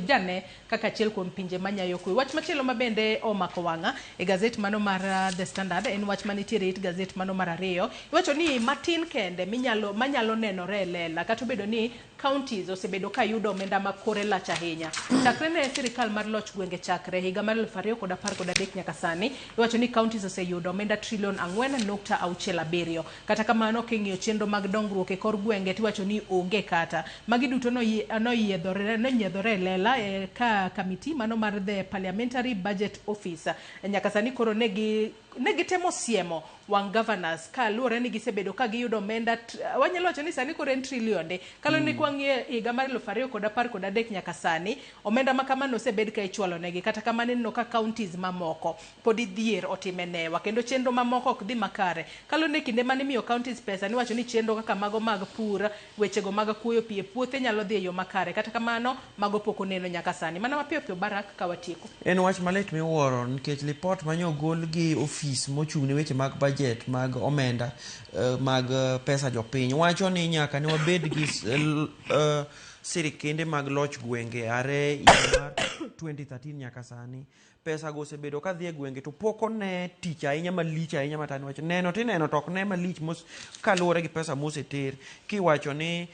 jane kaka achiel kuom pinje manyayo kwe. Wach machielo ma bende omako wang'a e gazet mano mar The Standard en wach manitiere it gazet mano mar 2. Iwacho ni matin kende manyalo nenore e lela kata obedo ni counties osebedo ka yudo omenda ma kore lach ahinya. Chakre ne sirikal mar loch gwenge chakre higa mar 2013 nyaka sani iwacho ni counties oseyudo omenda trilion 4.67. Kata kamano king'iyo chenro mag dongruok e kor gwenge tiwacho ni onge kata. Magi duto nonyiedhore e lela ka kamiti mano mar the Parliamentary Budget Office. Nyaka sani koro ne gitemo siemo wang' governors ka luwore ni gisebedo ka giyudo omenda wanyalo wacho ni sani koro en trilionde kaluwore ni kwang'iyo higa mar 2013 nyaka sani omenda ma kamano osebed ka ichwalo negi. Kata kamano ineno ka counties mamoko pod dhier otime newa kendo chenro mamoko ok dhi makare. Kaluwore ni kinde mane imiyo counties pesa niwacho ni chenro kaka mago mag pur, wechego mag kuoyo pi e puothe nyalo dhi e yo makare. Kata kamano mago pok oneno nyaka sani. Mana mapiyo piyo Barak ka watieko. En wach malit miwuoro nikech lipot mane ogol gi ofis mochung' ne weche mag budget mag omenda mag pesa jopiny wacho ni nyaka ne wabed gi sirikende mag loch gwenge are higa mar 2013 nyaka sani. Pesa go osebedo ka dhi e gwenge to pok one tich ahinya malich ahinya matani wacho neno tineno to ok ne malich mos kaluwore gi pesa moseter kiwacho ni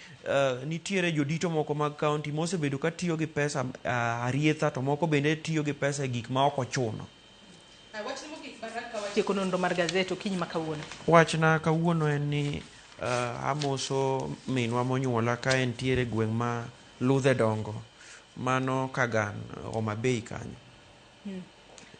nitiere jodito moko mag county mosebedo ka tiyo gi pesa arietha to moko bende tiyo gi pesa e gik ma ok ochuno. Wachni mogik Baraka watieko nonro mar gazet okinyi ma kawuono. Wachna kawuono en ni amoso minwa monyuola ka entiere gweng' ma Ludhe Dongo mano Kagan Homa Bay kanyo.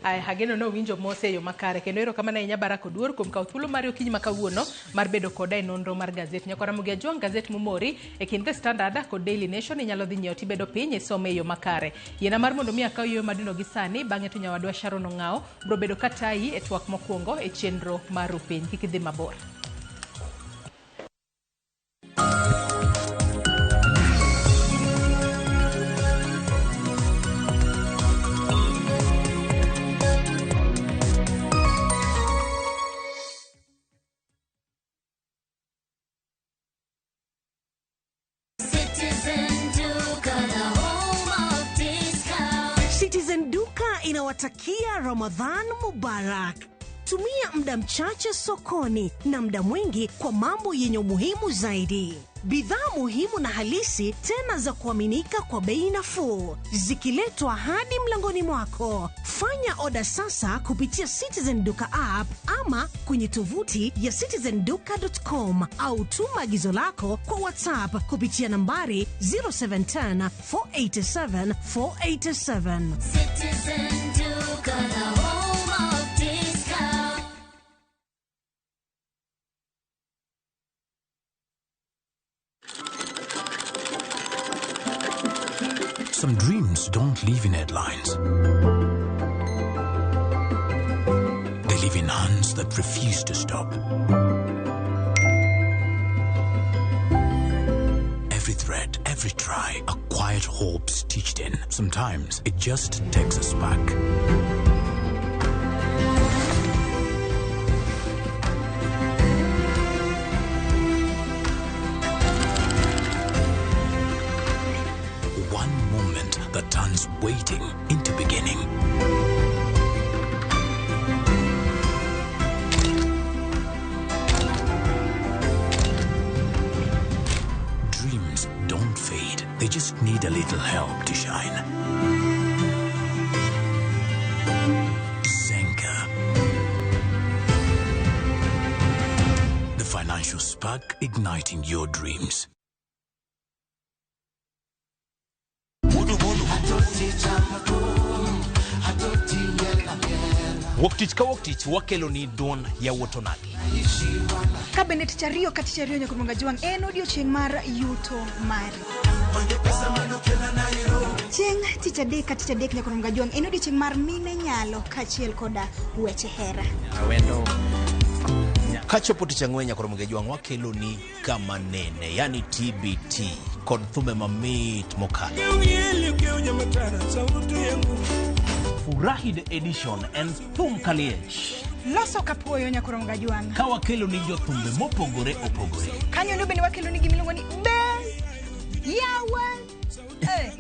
Ageno ni owinjo mose e yo makare kendo erokamano ahinya Barak Oduor kuom kawo thuolo mari okinyi ma kawuono mar bedo koda e nonro mar gazet. Nyakwara Ramogi Ajwang', gazet momori e kind The Standard kod Daily Nation inyalo dhi nyiewo tibedo piny isome e yo makare. Yiena mar mondo mi akaw yueyo madundo gi sani bang'e to nyawadwa Sharon Ong'awo biro bedo katayi e twak mokwongo e chenro mar Rupiny. Kik idhi mabor. Citizen Duka inawatakia Ramadhan Mubarak. Tumia muda mchache sokoni na muda mwingi kwa mambo yenye umuhimu zaidi. Bidhaa muhimu na halisi tena za kuaminika kwa bei nafuu, zikiletwa hadi mlangoni mwako. Fanya oda sasa kupitia Citizen Duka app ama kwenye tovuti ya citizenduka.com au tuma agizo lako kwa WhatsApp kupitia nambari 0710 487 487. Citizen Duka, the home of discount. Some dreams don't live in headlines. They live in hands that refuse to stop. Every thread, every try, a quiet hope stitched in. Sometimes it just takes a spark. One moment that turns waiting into beginning. Dreams don't fade, they just need a little help to shine. Zenka. The financial spark igniting your dreams. Wuok tich ka wuok tich wakelo ni duond yawuot onagi. Ka bende tich ariyo ka tich ariyo nyaka Ruonga Jwang' en odiochieng' mar yuto mari. Chieng' tich adek ka tich adek nyaka Ruonga Jwang' en odiochieng' mar mine nyalo kaachiel koda weche hera. Kachopo tich ang'wen nyaka Ramogi Ajwang' wakelo ni kama nene, yani TBT kod thumbe mamit mokalo. Furahi the edition en thum kaliech. Loso kapuoyo nyaka Ruonga Jwang'. Ka wakelo ni jothumbe mopogore opogore. Kanyo no bende wakelo ni gimiluongo ni be yawa. Eh.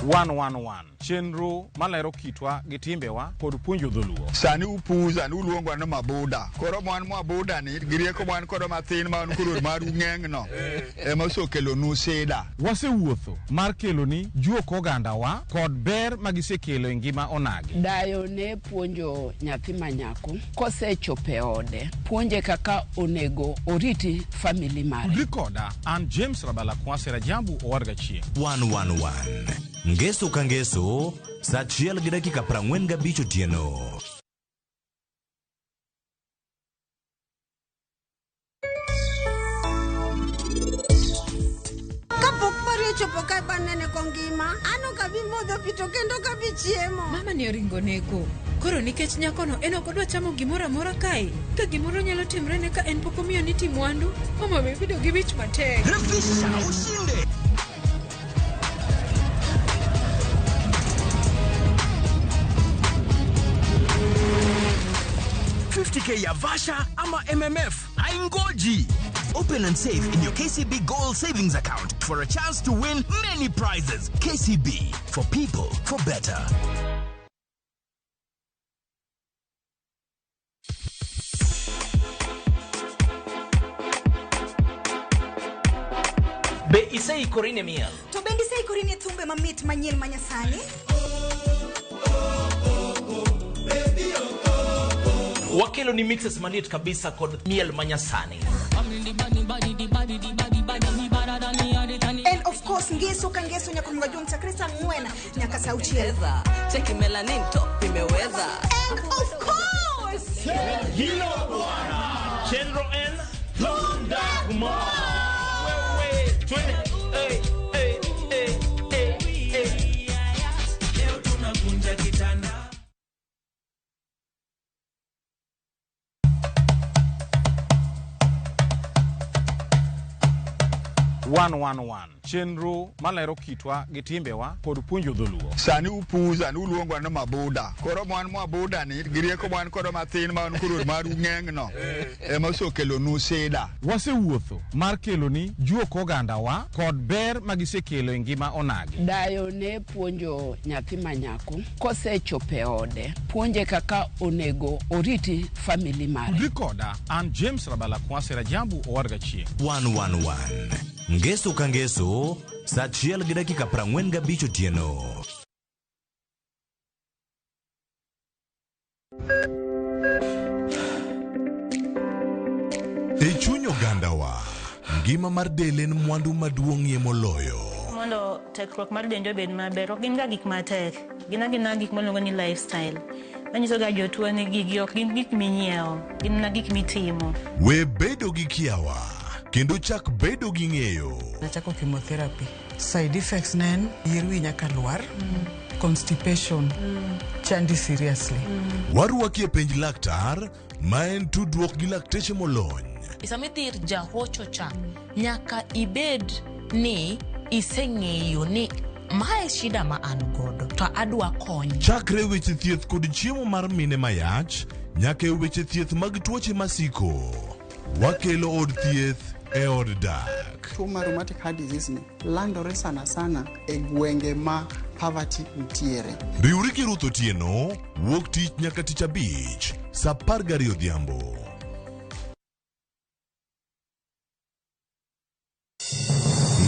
One one one chenro malero kitwa gi timbewa kod puonjo dholuo. Sani upuza ni uluongwa ni mabuda. Koro mwan mabuda ni gi rieko mwan kodo mathin ma wan koro maru ng'eng no ema osekelonu sida. Wasewuotho mar keloni juok ogandawa kod ber magisekelo e ngima onagi. Dayo ne puonjo nyathi ma nyako kosechopo e ode, puonje kaka onego oriti family mare. Tudri koda an James Rabala Kwase Rajabu Owadga Chieng'. 111 Ngeso ka ngeso saa achiel gi dakika 45 otieno. Kapok pari ochopo kae banene kongima, an ok abi modho pi to kendo ok abi chiemo. Mama ni oringo neko. Koro nikech nyakono en ok odwa chamo gimoro amora kae. Ka gimoro nyalo timre ne ka en pok omiyo niti mwandu, mama be bedo gi wich matek. Refisha ushinde. K ya Vasha ama MMF haingoji. Open and save in your KCB Gold Savings Account for a chance to win many prizes. KCB, for people, for better. Be iseikori ne miel? To bende iseikori ne thumbe mamit manyien manyasani? Wakelo ni mixes maliet kabisa kod miel manyasani. And of course ngeso ka ngeso nyaka Ruonga Jwang' chakre saa ang'wen nyaka saa auchiel. Cheki melanin top imeweza. And of course Hilo bwana. Chenro en Thunda Wewe twende. Hey, hey, hey, hey, hey. Leo tunakunja kitanda. 111 chenro malero kitwa gi timbewa kod puonjo dholuo. Sani upuza ni uluongwa ni mabuda. Koro mwan mwabuda ni gi rieko mwan kodo mathin ma wan koro maru ng'eng no ema osekelonu sida. Wasewuotho mar keloni juok ogandawa kod ber magisekelo e ngima onagi. Dayo ne puonjo nyathi ma nyako kosechopo e ode, puonje kaka onego oriti family mare. Tudri koda an James Rabala Kwasi Rajabu Owadga Chieng'. 111 Ngeso ka ngeso saa achiel gi dakika 45 otieno. E chuny ogandawa, ngima mar del en mwandu maduong'ie moloyo. Mondo tekruok mar dendi obed maber, ok gin ga gik matek. Gin agina gik miluongo ni lifestyle. Manyiso ga jotuo ni gigi ok gin gik minyiewo, gin mana gik mitimo. We bedo gi kiawa kendo chak bedo gi ng'eyo. Nachako chemotherapy. Side effects ne en yier wi nyaka lwar, constipation, chandi seriously. Warwaki e penj laktar ma en tudruok gi lakteche molony. Sama idhi ir jahocho cha, nyaka ibed ni iseng'eyo ni mae shida ma an godo to adwa kony. Chakre weche thieth kod chiemo mar mine mayach nyaka e weche thieth mag tuoche masiko. Wakelo od thieth e od dak. Tuo mar rheumatic heart disease ni landore sana sana e gwenge ma poverty nitiere. Riwri gi Ruth Otieno wuok tich nyaka tich abich saa 12 odhiambo.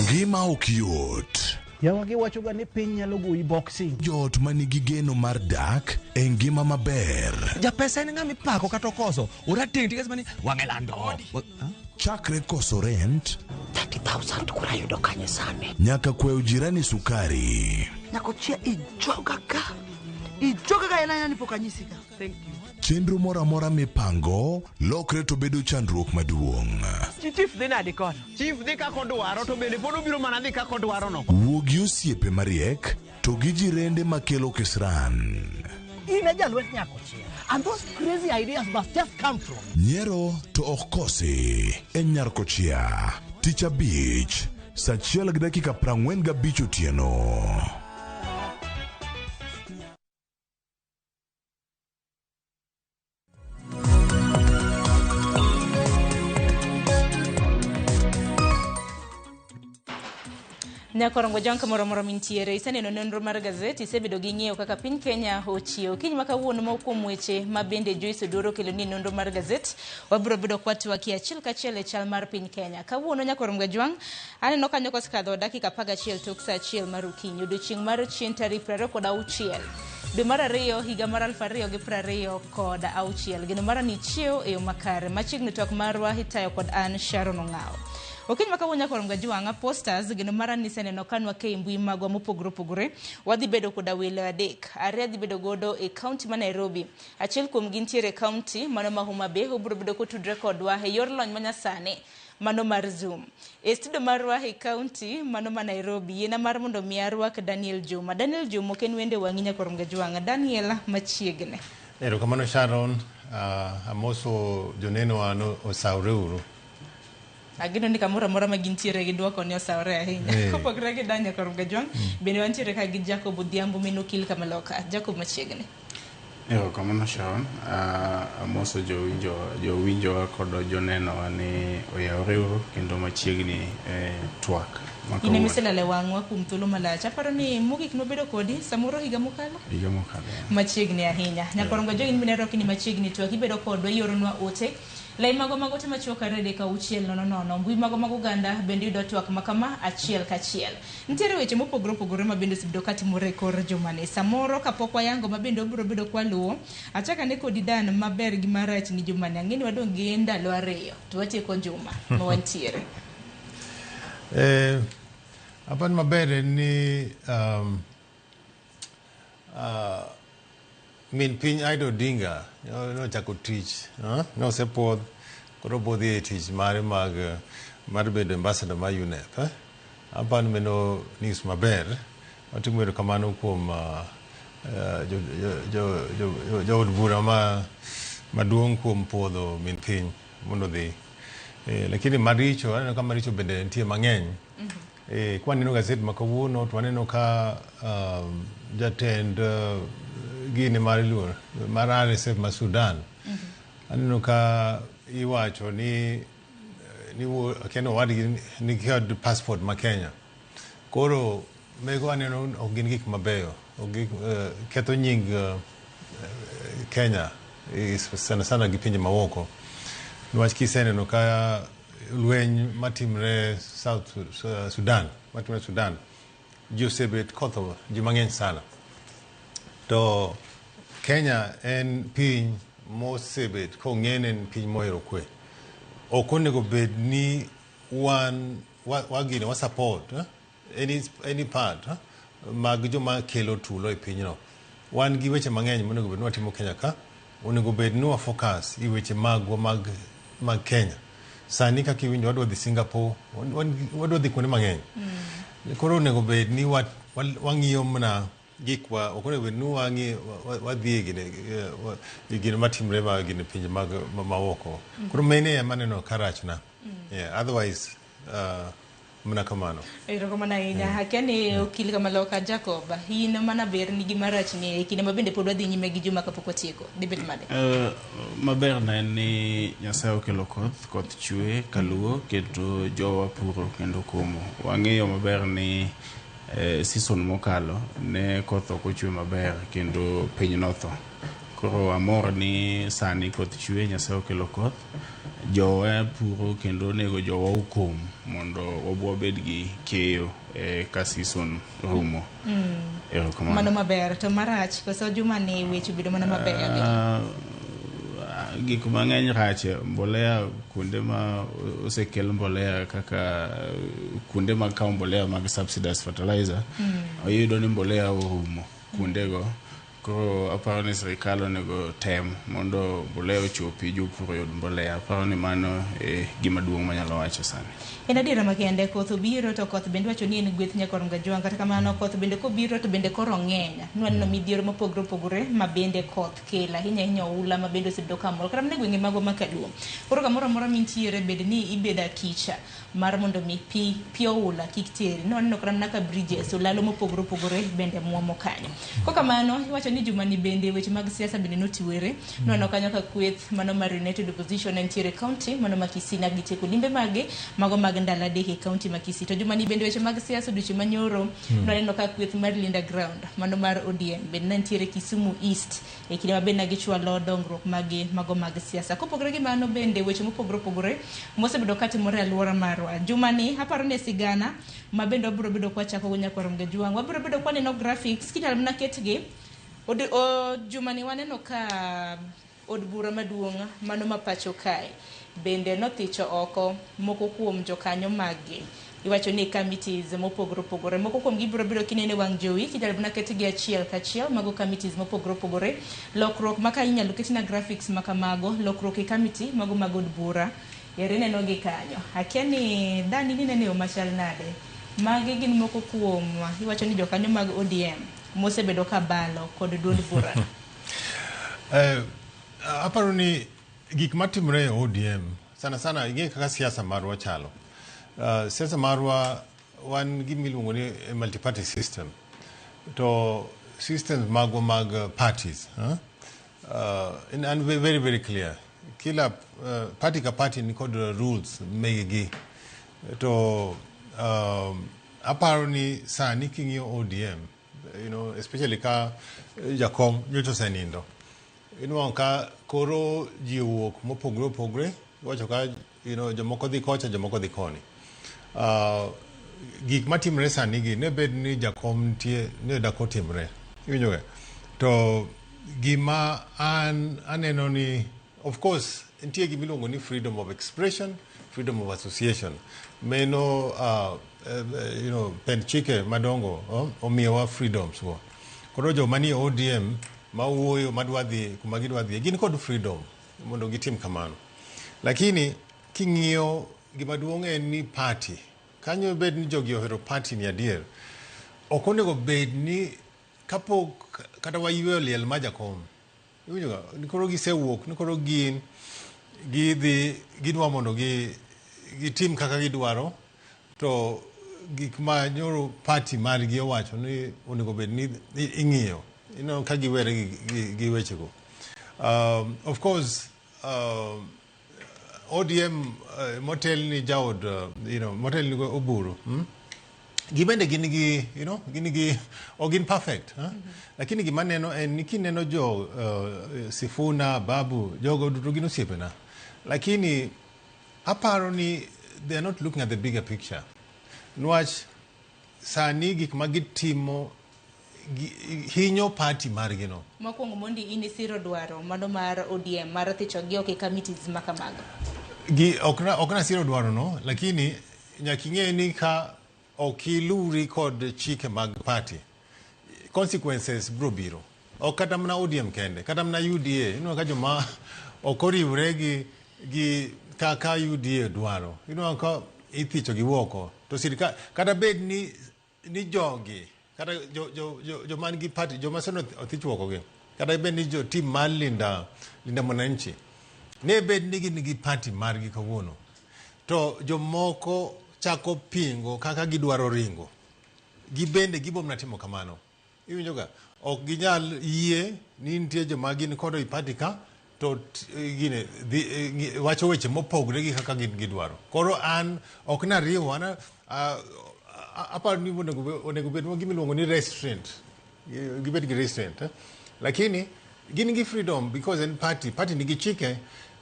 Ngima ok yot. Yawa giwachoga ni piny nyalo goyi boxing. Joot ma nigi geno mar dak e ngima maber. Japesa en ng'ama ipako kata okoso. Orateng' tikes mani wang'e lando. Chakre koso rent 30,000 koro ayudo kanye sani? nyaka kwayo jirani sukari. Nyakochia ijoga ka. Ijoga ka en aena ni pok anyisi ka. Thank you. Chenro moro amora mipango lokre to bedo chandruok maduong'. Chief dhi nadi kono? Chief dhi kaka odwaro to bende pod obiro mana dhi kaka odwaro no. Wuo gi osiepe mariek to gi jirende makelo kisran. In e jalwet nyakochia. And those crazy ideas must just come from. Nyiero to ok kosi e Nyarkochia. Tich abich saa achiel gi dakika 45 otieno. Nyakorongo jwang' kamoro amora mintiere, iseneno nonro mar gazet, isebedo gi ng'eyo kaka piny Kenya ochiewo. Kiny ma kawuono moko kuom weche ma bende Joyce Oduor okelo ni nonro mar gazet, wabiro bedo kwatwakie achiel kachiel e chal mar piny Kenya. Kawuono Nyakorongo Jwang', aneno kanyo kosekadho dakika 11 tok saa 1 mar okinyi, odiochieng' mar chieng' tarik 26 dwe mar ariyo higa mar 2026. Geno mara ni ichiewo e yo makare. Machiegni twak marwa itayo kod an Sharon Ong'awo. Okinyi ma kawuono Nyakorongo Jwang', posters geno mara ni iseneno ka nwake e mbui magwa mopogore opogore. Wadhi bedo koda welo adek. Ariyo dhi bedo godo e kaunti ma Nairobi. Achiel kuomgi nitiere e kaunti mano ma Homa Bay, obiro bedo kotudre kodwa e yor lony manyasani mano mar Zoom. E studio marwa e kaunti mano ma Nairobi, yiena mar mondo mi arwak Daniel Juma. Daniel Juma ok en wende wang'i Nyakorongo Jwang'. Daniel machiegni. Erokamano Sharon, amoso jonenowa no osawre uru. Ageno ni kamoro amora ma gintiere gidwoko ni osawore ahinya. Kopogore gi Daniel Korongo Jwang', bende wantiere ka gi Jacob Odhiambo min okil Kamaloka. Jacob machiegni. Erokamano Sharon, amoso jowinjo jowinjowa kod jonenowa ni oyawre uru kendo machiegni e twak ma In kawuono. emiselalo e wang'wa kuom thuolo malach. Aparo ni mogik nobedo kodi samoro higa mokalo. Higa mokalo. Machiegni ahinya. Nyakorongo Jwang' in mineno ni machiegni twak ibedo kodwa ioronwa ote. Lai mago mag ote machuok 2 3 6 0 0. Mbui mago mag oganda bende yudo twak makama achiel kachiel. Nitiere weche mopogore opogore ma bende osebedo katimore e kor jumani. Samoro kapok wayango ma bende wabiro bedo kwaluwo, achak ane kodi Dan maber gi marach ni jumani. Ang'e ni wadong' gi ndalo 2 to watieko juma ma wantiere. Apani maber en ni min piny Ida Odinga nochako tich, nosepuodh koro bodhi e tich mare mag mar bedo ambassador mar UNEP. Apani mano news maber. Watimo erokamano kuom jood bura maduong' kuom puodho min piny mondo odhi. Lakini maricho aneno ka maricho bende nitie mang'eny. Kwaneno gazet ma kawuono to waneno ka jatend gini mar iluoro mar RSF ma Sudan aneno ka iwacho ni akia ni owadgi nigi kod passport ma Kenya. Koro mego aneno ok gin gik mabeyo. Ok gik, ketho nying Kenya sana sana gi pinje maoko. Niwach kiseneno ka lweny matimre South Sudan, matimre Sudan, ji osebet kotho ji mang'eny sana. To Kenya en piny mosebet kong'e ni en piny mohero kwe. Ok onego bed ni wan wagine wa support any part mag joma kelo tulo e pinyno. Wan gi weche mang'eny monego bed ni watimo Kenya ka. Onego bed ni wa focus e weche magwa mag Kenya. Sani kaka iwinjo wadwa dhi Singapore, wadwa dhi kuonde mang'eny. Koro onego bed ni wang'iyo mana gikwa, ok onego bed ni wadhi e gine matimre ma gine pinje mag maoko. Koro mano ema aneno ka rachna. Yeah, otherwise mana kamano. Erokamano ahinya. Akia ni okil kamaloka Jacob, in mana ber ni gima rach ni e kinde ma bende pod wadhi nyime gi juma kapok watieko. Dhi bet nade? Maber na en ni Nyasaye okelo koth, koth chwe kaluo kendo jowa puro kendo komo. Wang'eyo maber ni season mokalo ne koth ok ochwe maber kendo piny notho. Koro amor ni sani koth chwe, Nyasaye okelo koth. Jowa puro kendo onego jowa okom mondo wabed gi keyo ka season rumo. Erokamano. Mano maber. To marach koso juma ni weche obedo mana maber. Gik mang'eny rach. Mbolea kuonde ma osekel mbolea kaka kuonde mag kawo mbolea mag subsidized fertilizer, iyudo ni mbolea orumo kuondego. Koro aparo ni sirikal onego tem mondo mbolea ochopi, jopur oyud mbolea. Aparo ni mano e gima duong' manyalo wacho sani. En adiera makende, koth obiro to koth bende wacho ni en gweth nyakor Mgajwang'. Kata kamano koth bende kobiro to bende koro ng'eny. Nwaneno midhiero mopogore opogore ma bende koth kelo, ahinya ahinya oula ma bende osebedo ka mol kata mana e gwenge magwa ma Kaluo. Koro kamoro amora mintiere bed ni ibedo akicha mar mondo mi pi oula kik teri. Nwaneno kata mana ka bridges olalo mopogore opogore bende muomo kanyo. Kokamano iwacho ni juma ni bende weche mag siasa bende notiwere. Nwaneno kanyo ka kweth mano mar United Opposition nentiere county mano ma Kisii na gitieko limbe mage mago mag ndalo adek e county ma Kisii. To juma ni bende weche mag siasa odiochieng' manyoro nwaneno ka kweth mar Linda Ground mano mar ODM bende nentiere Kisumu East e kinde ma bende gichwalo dongruok mage mago mag siasa. Kopogore gi mano bende weche mopogore opogore mosebedo katimore e alwora marwa. Juma ni aparo ni sigana ma bende wabiro bedo kwachako go nyakwar Mgajwang'. Wabiro bedo kwaneno graphics kinyalo mana ketgi. Juma ni waneno ka od bura maduong' mano ma pacho kae bende nothicho oko moko kuom jokanyo maggi. Iwacho ni committees mopogore opogore moko kuom gi biro bedo kinene wang' jowi kinyalo mana ketgi achiel kachiel mago committees mopogore opogore. Lokruok ma ka inyalo ketna graphics ma kamago, lokruok e committee mago mag od bura ere ineno gi kanyo. Akia ni dhani ni nene yo machal nade. Magi gin moko kuom iwacho ni jokanyo mag ODM mosebedo ka balo kod duond bura. Aparo ni gik matimore e ODM sana sana ing'e kaka siasa marwa chalo. Siasa marwa wan gima iluongo ni multi-party system. To systems magwa mag parties and very very clear. Kila party ka party ni kod rules meggi. To aparo ni sani king'iyo ODM, you know, especially ka jakom nyocha osenindo, inwang'o ka koro ji owuok mopogore opogore, iwacho ka you know, jomoko dhi kocha, jomoko dhi koni. Gik matimre sani gi ne bed ni jakom nitie ne dak otimre. Iwinjo ga? To gima an aneno ni of course nitie gima iluongo ni freedom of expression, freedom of association. Meno you know, pend chike madongo omiyowa freedoms go. Koro joma nie ODM mawuoyo madwa dhi kuma gidwa dhiye gin kod freedom mondo gitim kamano. Lakini king'iyo gima duong' en ni party kanyo bed ni jogi ohero party ni adier, ok onego bed ni kapok kata wayweyo liel ma jakom, iwinjo ga, ni koro gisewuok, ni koro gin gidhi gidwa mondo gi gitim kaka gidwaro to gik ma nyoro party margi owacho ni onego bed ni ing'iyo ineno ka giwere gi wechego. Of course ODM motel ni jaod motel ni Oburu Gibende gin gi gin gi ok gin perfect huh? Lakini gima neno en ni kineno jo Sifuna, Babu, jogo duto gin osiepena. Lakini aparo ni they are not looking at the bigger picture. Nwach sani gik ma gitimo hinyo party margi no. Mokwongo mondi in isiro dwaro mano mar ODM mar thicho gi oko e committees ma kamago. Gi ok na siro dwaro no, lakini nyaka ing'e ni ka ok iluri kod chike mag party, consequences bro biro. Ok kata mana ODM kende, kata mana UDA, ineno ka joma ok oriwre gi kaka UDA dwaro. Ineno ka ithicho gi oko. To sirikal, kata bed ni jogi, kata jo man gi party, joma sani othich oko gi, kata bed ni jo team mar Linda Mwananchi, ne bed ni gin gi party margi kawuono, to jomoko chako pingo kaka gidwaro ringo. Gibende gibo mana timo kamano. Iwinjo ga? Ok ginyal yie ni nitie joma gin kodo e party ka to gine dhi, wacho weche mopogre gi kaka gin gidwaro. Koro an ok nariwo an aparo ni onego bed gima iluongo ni restraint. Gibed gi restraint. Eh? Lakini gin gi freedom because en party, party nigi chike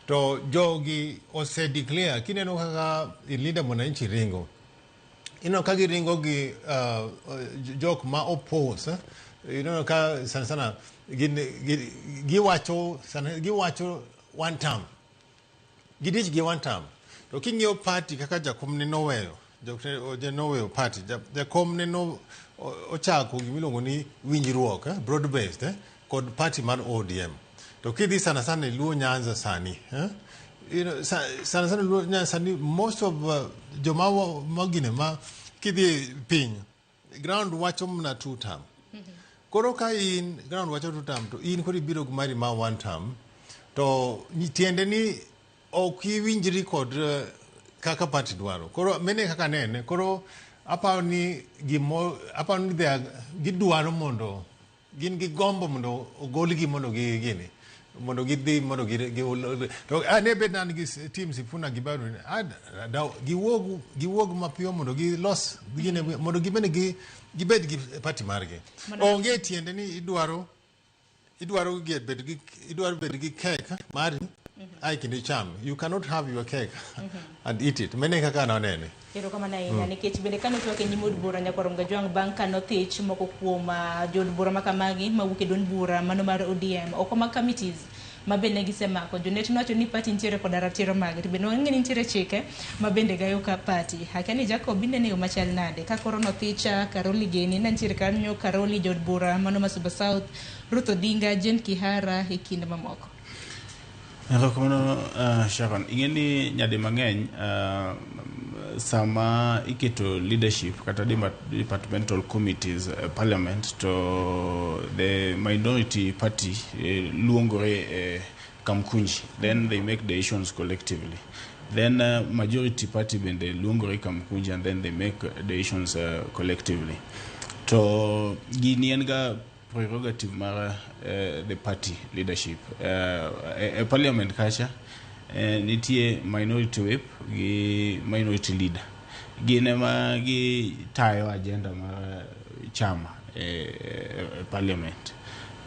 to jogi ose declare kineno kaka Linda Mwananchi ringo. Ineno ka giringo gi jok ma oppose eh? Ineno ka sana sana gin, giwacho sana giwacho one term gidich gi one term to king'iyo party kaka jakom ne noweyo jok ne noweyo party jakom ne no ochako gimiluongo ni winjruok eh? Broad based eh? Kod party mar ODM to kidhi sana sana e Luo Nyanza sani eh? Sana sana Luo Nyanza sani most of joma magine ma kidhi piny ground wacho mana two term. Koro ka in ground wacho two term to in koro ibiro gi mari ma one term to tiende ni ok iwinjri kod kaka party dwaro. Koro mene kaka nene koro aparo ni gimo aparo ni they are, gidwaro mondo gin gi gombo mondo ogolgi mondo gi gini mondo gidhi mondo gi to ne bed an gi team Sifuna gi Baru giwuog mapiyo mondo gilos gine mondo gibende gi gibed gi party margi. Onge tiende ni idwaro get bed gi idwaro bedo gi cake mari ai kendo icham. You cannot have your cake and eat it. Mene kaka nanene. Erokamano ahinya nikech bende kane otwak e nyim od bura nyakwar Mgajwang' bang' kanothich moko kuom jood bura makamagi mawuok e duond bura mano mar ODM oko mag committees ma bende gisemako jonet nowacho ni party nitiere koda ratiro mage to bende wang'e ni nitiere chike ma bende gayo ka party akia ni Jacob inene yo machal nade ka koro nothich Karoli Geni ne nitiere kanyo Karoli jood bura mano ma Suba South Ruth Odinga Jane Kihara e kind mamoko. Erokamano Sharon. Ing'e ni nyadi mang'eny sama iketo leadership kata departmental committees parliament to the minority party luongore kamkunji, then they make decisions collectively. Then majority party bende luongore kamkunji and then they make decisions collectively. To gini en ga prerogative mar the party leadership. E parliament kacha nitie minority whip gi minority leader. Gin ema gitayo agenda mar chama e parliament.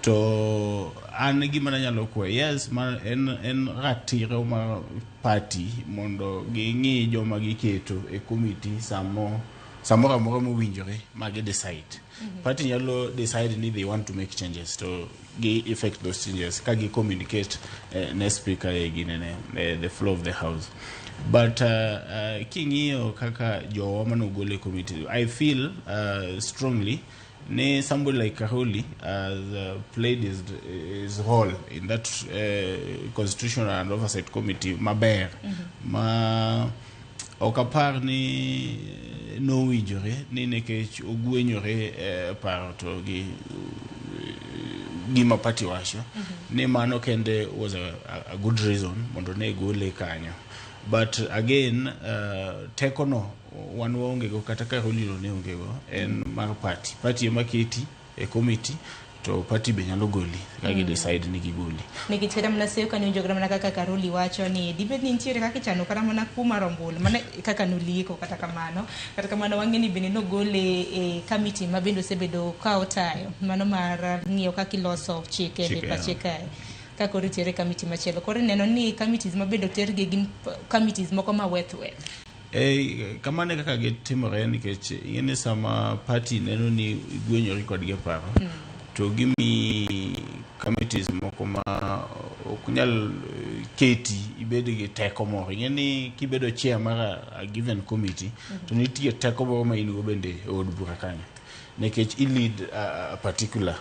To an gima nanyalo kwayo, yes, ma en ratiro mar party mondo ging'i joma giketo e committee samoro amora mowinjore ma gi decide. Party nyalo decide ni they want to make changes to gi effect those changes ka gi communicate ne speaker e ginene the floor of the house. But king'iyo kaka jowa manogol e committee, I feel strongly ni somebody like Karoli has played his role in that constitutional and oversight committee maber ma ok apar ni nowinjore ni nikech ogwenyore paro to gi gima party wacho ni mano kende was a good reason mondo ne gole kanyo. But again, tekono wan waonge go, kata ka Rolilo ne onge go, en mar party. Party ema keti e committee, to party be nyalo goli ka gi decide ni gigoli. Nikech kata mana seyo kane winjo kata mana kaka Karoli wacho ni dibed ni nitiere kaka ichano kata mana kuo mar ombulu, mana kaka nolieko. Kata kamano wang'e ni bende nogole e committee ma bende osebedo ka otayo mano mar ng'iyo kaka iloso chike e Chike, pache kae, ka koro itiere committee machielo. Koro ineno ni committees ma bende otergi gin committees moko ma weth weth. Kamano e kaka gitimore, nikech ing'e ni sama party neno ni igwenyori kodgi e paro, to gimiyi committees moko ma ok nyal keti ibed gi teko moro. Ing'e ni kibedo chair mar a given committee, to nitie teko moro ma in go bende e od bura kanyo, nikech i lead a particular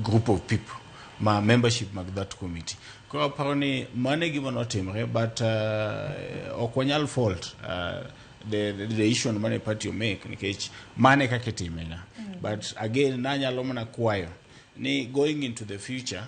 group of people ma membership mag that committee. Koro aparo ni mano e gima notimore, but ok wanyal fault the decision mane party omake, nikech mano e kaka itime ga. But again, nanyalo mana kwayo ni going into the future,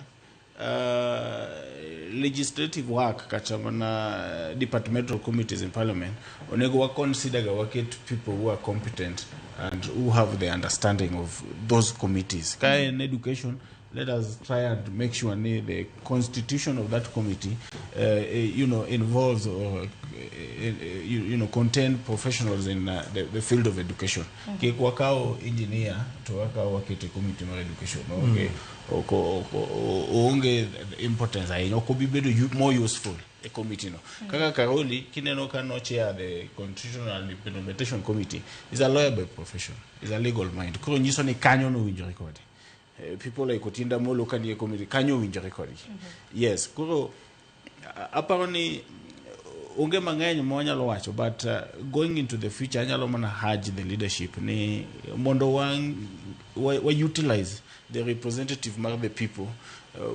legislative work kata mana departmental committees in parliament, onego wa consider ga waket people who are competent and who have the understanding of those committees. Ka en education, let us try and make sure ni the constitution of that committee involves or contain professionals in the field of education. Kik wakaw engineer to wakaw wakete committee mar education. Onge onge importance ahinya, ok obi bedo more useful e committee no. Kaka Karoli, kineno ka no chair the Constitutional Implementation Committee, is a lawyer by profession, is a legal mind. Koro nyiso ni kanyo nowinjore kode. People like Otinda Molo ka nie committee kanyo owinjore kodgi. Yes, koro aparo ni onge mang'eny ma wanyalo wacho, but going into the future, anyalo mana urge the leadership ni mondo wa utilize the representative mar the people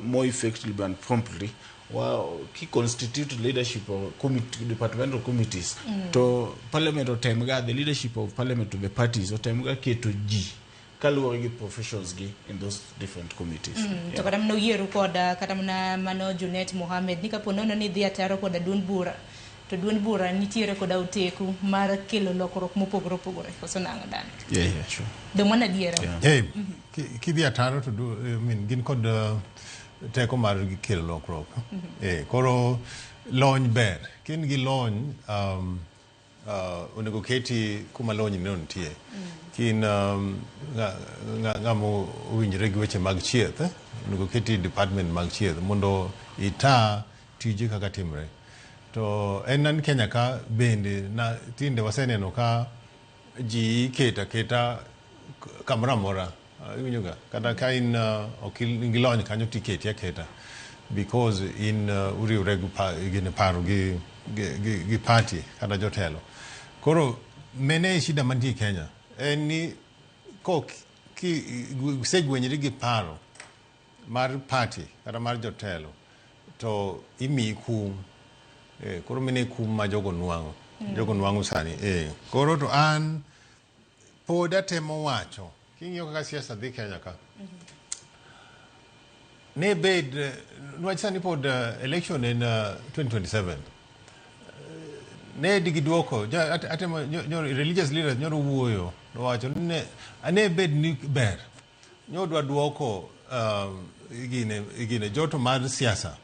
more effectively and promptly. Wa ki constitute leadership or committee, departmental committees, to parliament otemga, the leadership of parliament to the parties otemga keto ji kaluwore gi professions gi in those different committees. To kata mana oyieru koda kata mana mano Junet Mohamed ni kapo nono ni dhi ataro koda duond bura, to duond bura nitiere koda oteku mar kelo lokruok mopogore opogore, koso nang'o dan? Yeah, sure. Dong mano adiera? Hey, kidhi ataro to do, I mean, gin kod teko mar kelo lokruok. Koro lony ber. Kin gi lony, onego keti kuma lony no nitie. Kin ng'ama owinjore gi weche mag chieth, onego keti e department mag chieth mondo ita tije kaka timre. To en an Kenya ka bende na tinde waseneno ka ji iketo aketa kamoro amora. Iwinjo ga kata ka in ok in gi lony kanyo, tiketi aketa because in uriwre gi gine paro gi party kata jotelo. Koro mene e shida mantie Kenya en ni kok ki isegwenyri gi paro mar party kata mar jotelo, to imiyi kum. Koro mine kum ma jogo nwang'o. Jogo nwang'o sani. Koro to an pod atemo wacho, king'iyo kaka siasa dhi Kenya ka, ne bed nwach sani pod election en 2027, ne digiduoko atemo religious leaders nyoro wuoyo nowacho ni ne bed ni ber nyodwa duoko gine joto mar siasa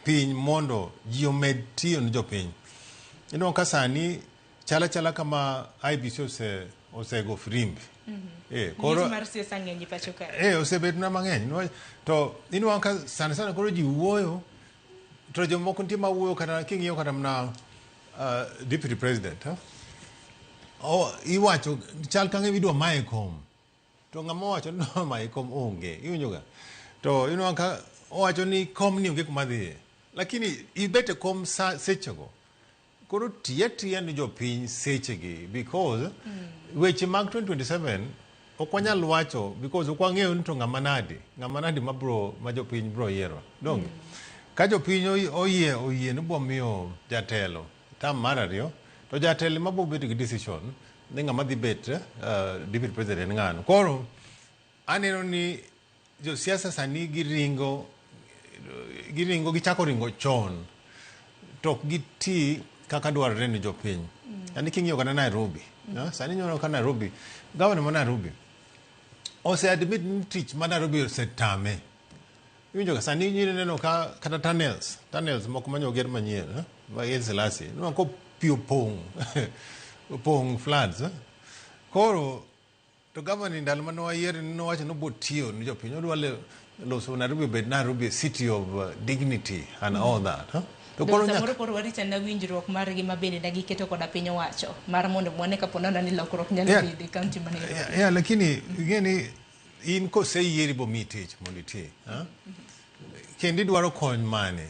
piny mondo ji omed tiyo ne jopiny. Ineno ka sani chala chala kama IEBC osego firimbi. Koro Liet mar siasa ng'eny e pacho kae. Osebet na mang'eny. To inwang'o ka sana sana koro ji wuoyo, to jomoko nitie ma wuoyo, kata king'iyo kata mana deputy president, huh? Oh, iwacho chal ka ng'e idwa maye kom, to ng'ama owacho ni idwa maye kom onge, iwinjo ga? To inwang'o ka owacho ni kom ni onge kuma dhiye, lakini ibet e kom sechego. Koro tiya tiya ni jopiny sechegi, because weche mag 2027 ok wanyal wacho, because ok wang'eyo ni to ng'ama nadi mabro ma jopiny bro yiero. Donge ka jopiny oyie ni bro miyo jatelo tam mar ariyo, to jatelo ema bro bedo gi decision ni ng'ama dhi bet deputy president en ng'ano. Koro aneno ni josiasa sani giringo, gichako ringo chon, to ok giti kaka dwarore ni jopiny. Yani king'iyo kata Nairobi, sani ineno ka Nairobi, governor ma Nairobi ose admit ni tich ma Nairobi osetame. Iwinjo ka sani ineno ka kata tunnels, tunnels moko manyo oger manyien, ma Haile Selassie, ineno ka pi opong', opong' floods. Koro to governor ndalo mane wayiere nowacho ni obiro tiyo ni jopiny, odwa loso Nairobi obed Nairobi a city of dignity and all that. To koro samoro koro warito na winjruok margi ma bende ne giketo koda piny owacho mar mondo mwane kapo nono ni lokruok nyalo bedo e kaunti ma Nairobi. Yeah, lakini ing'e ni in koseyieri bomiyi tich mondo iti. Kendo idwaro kony mane?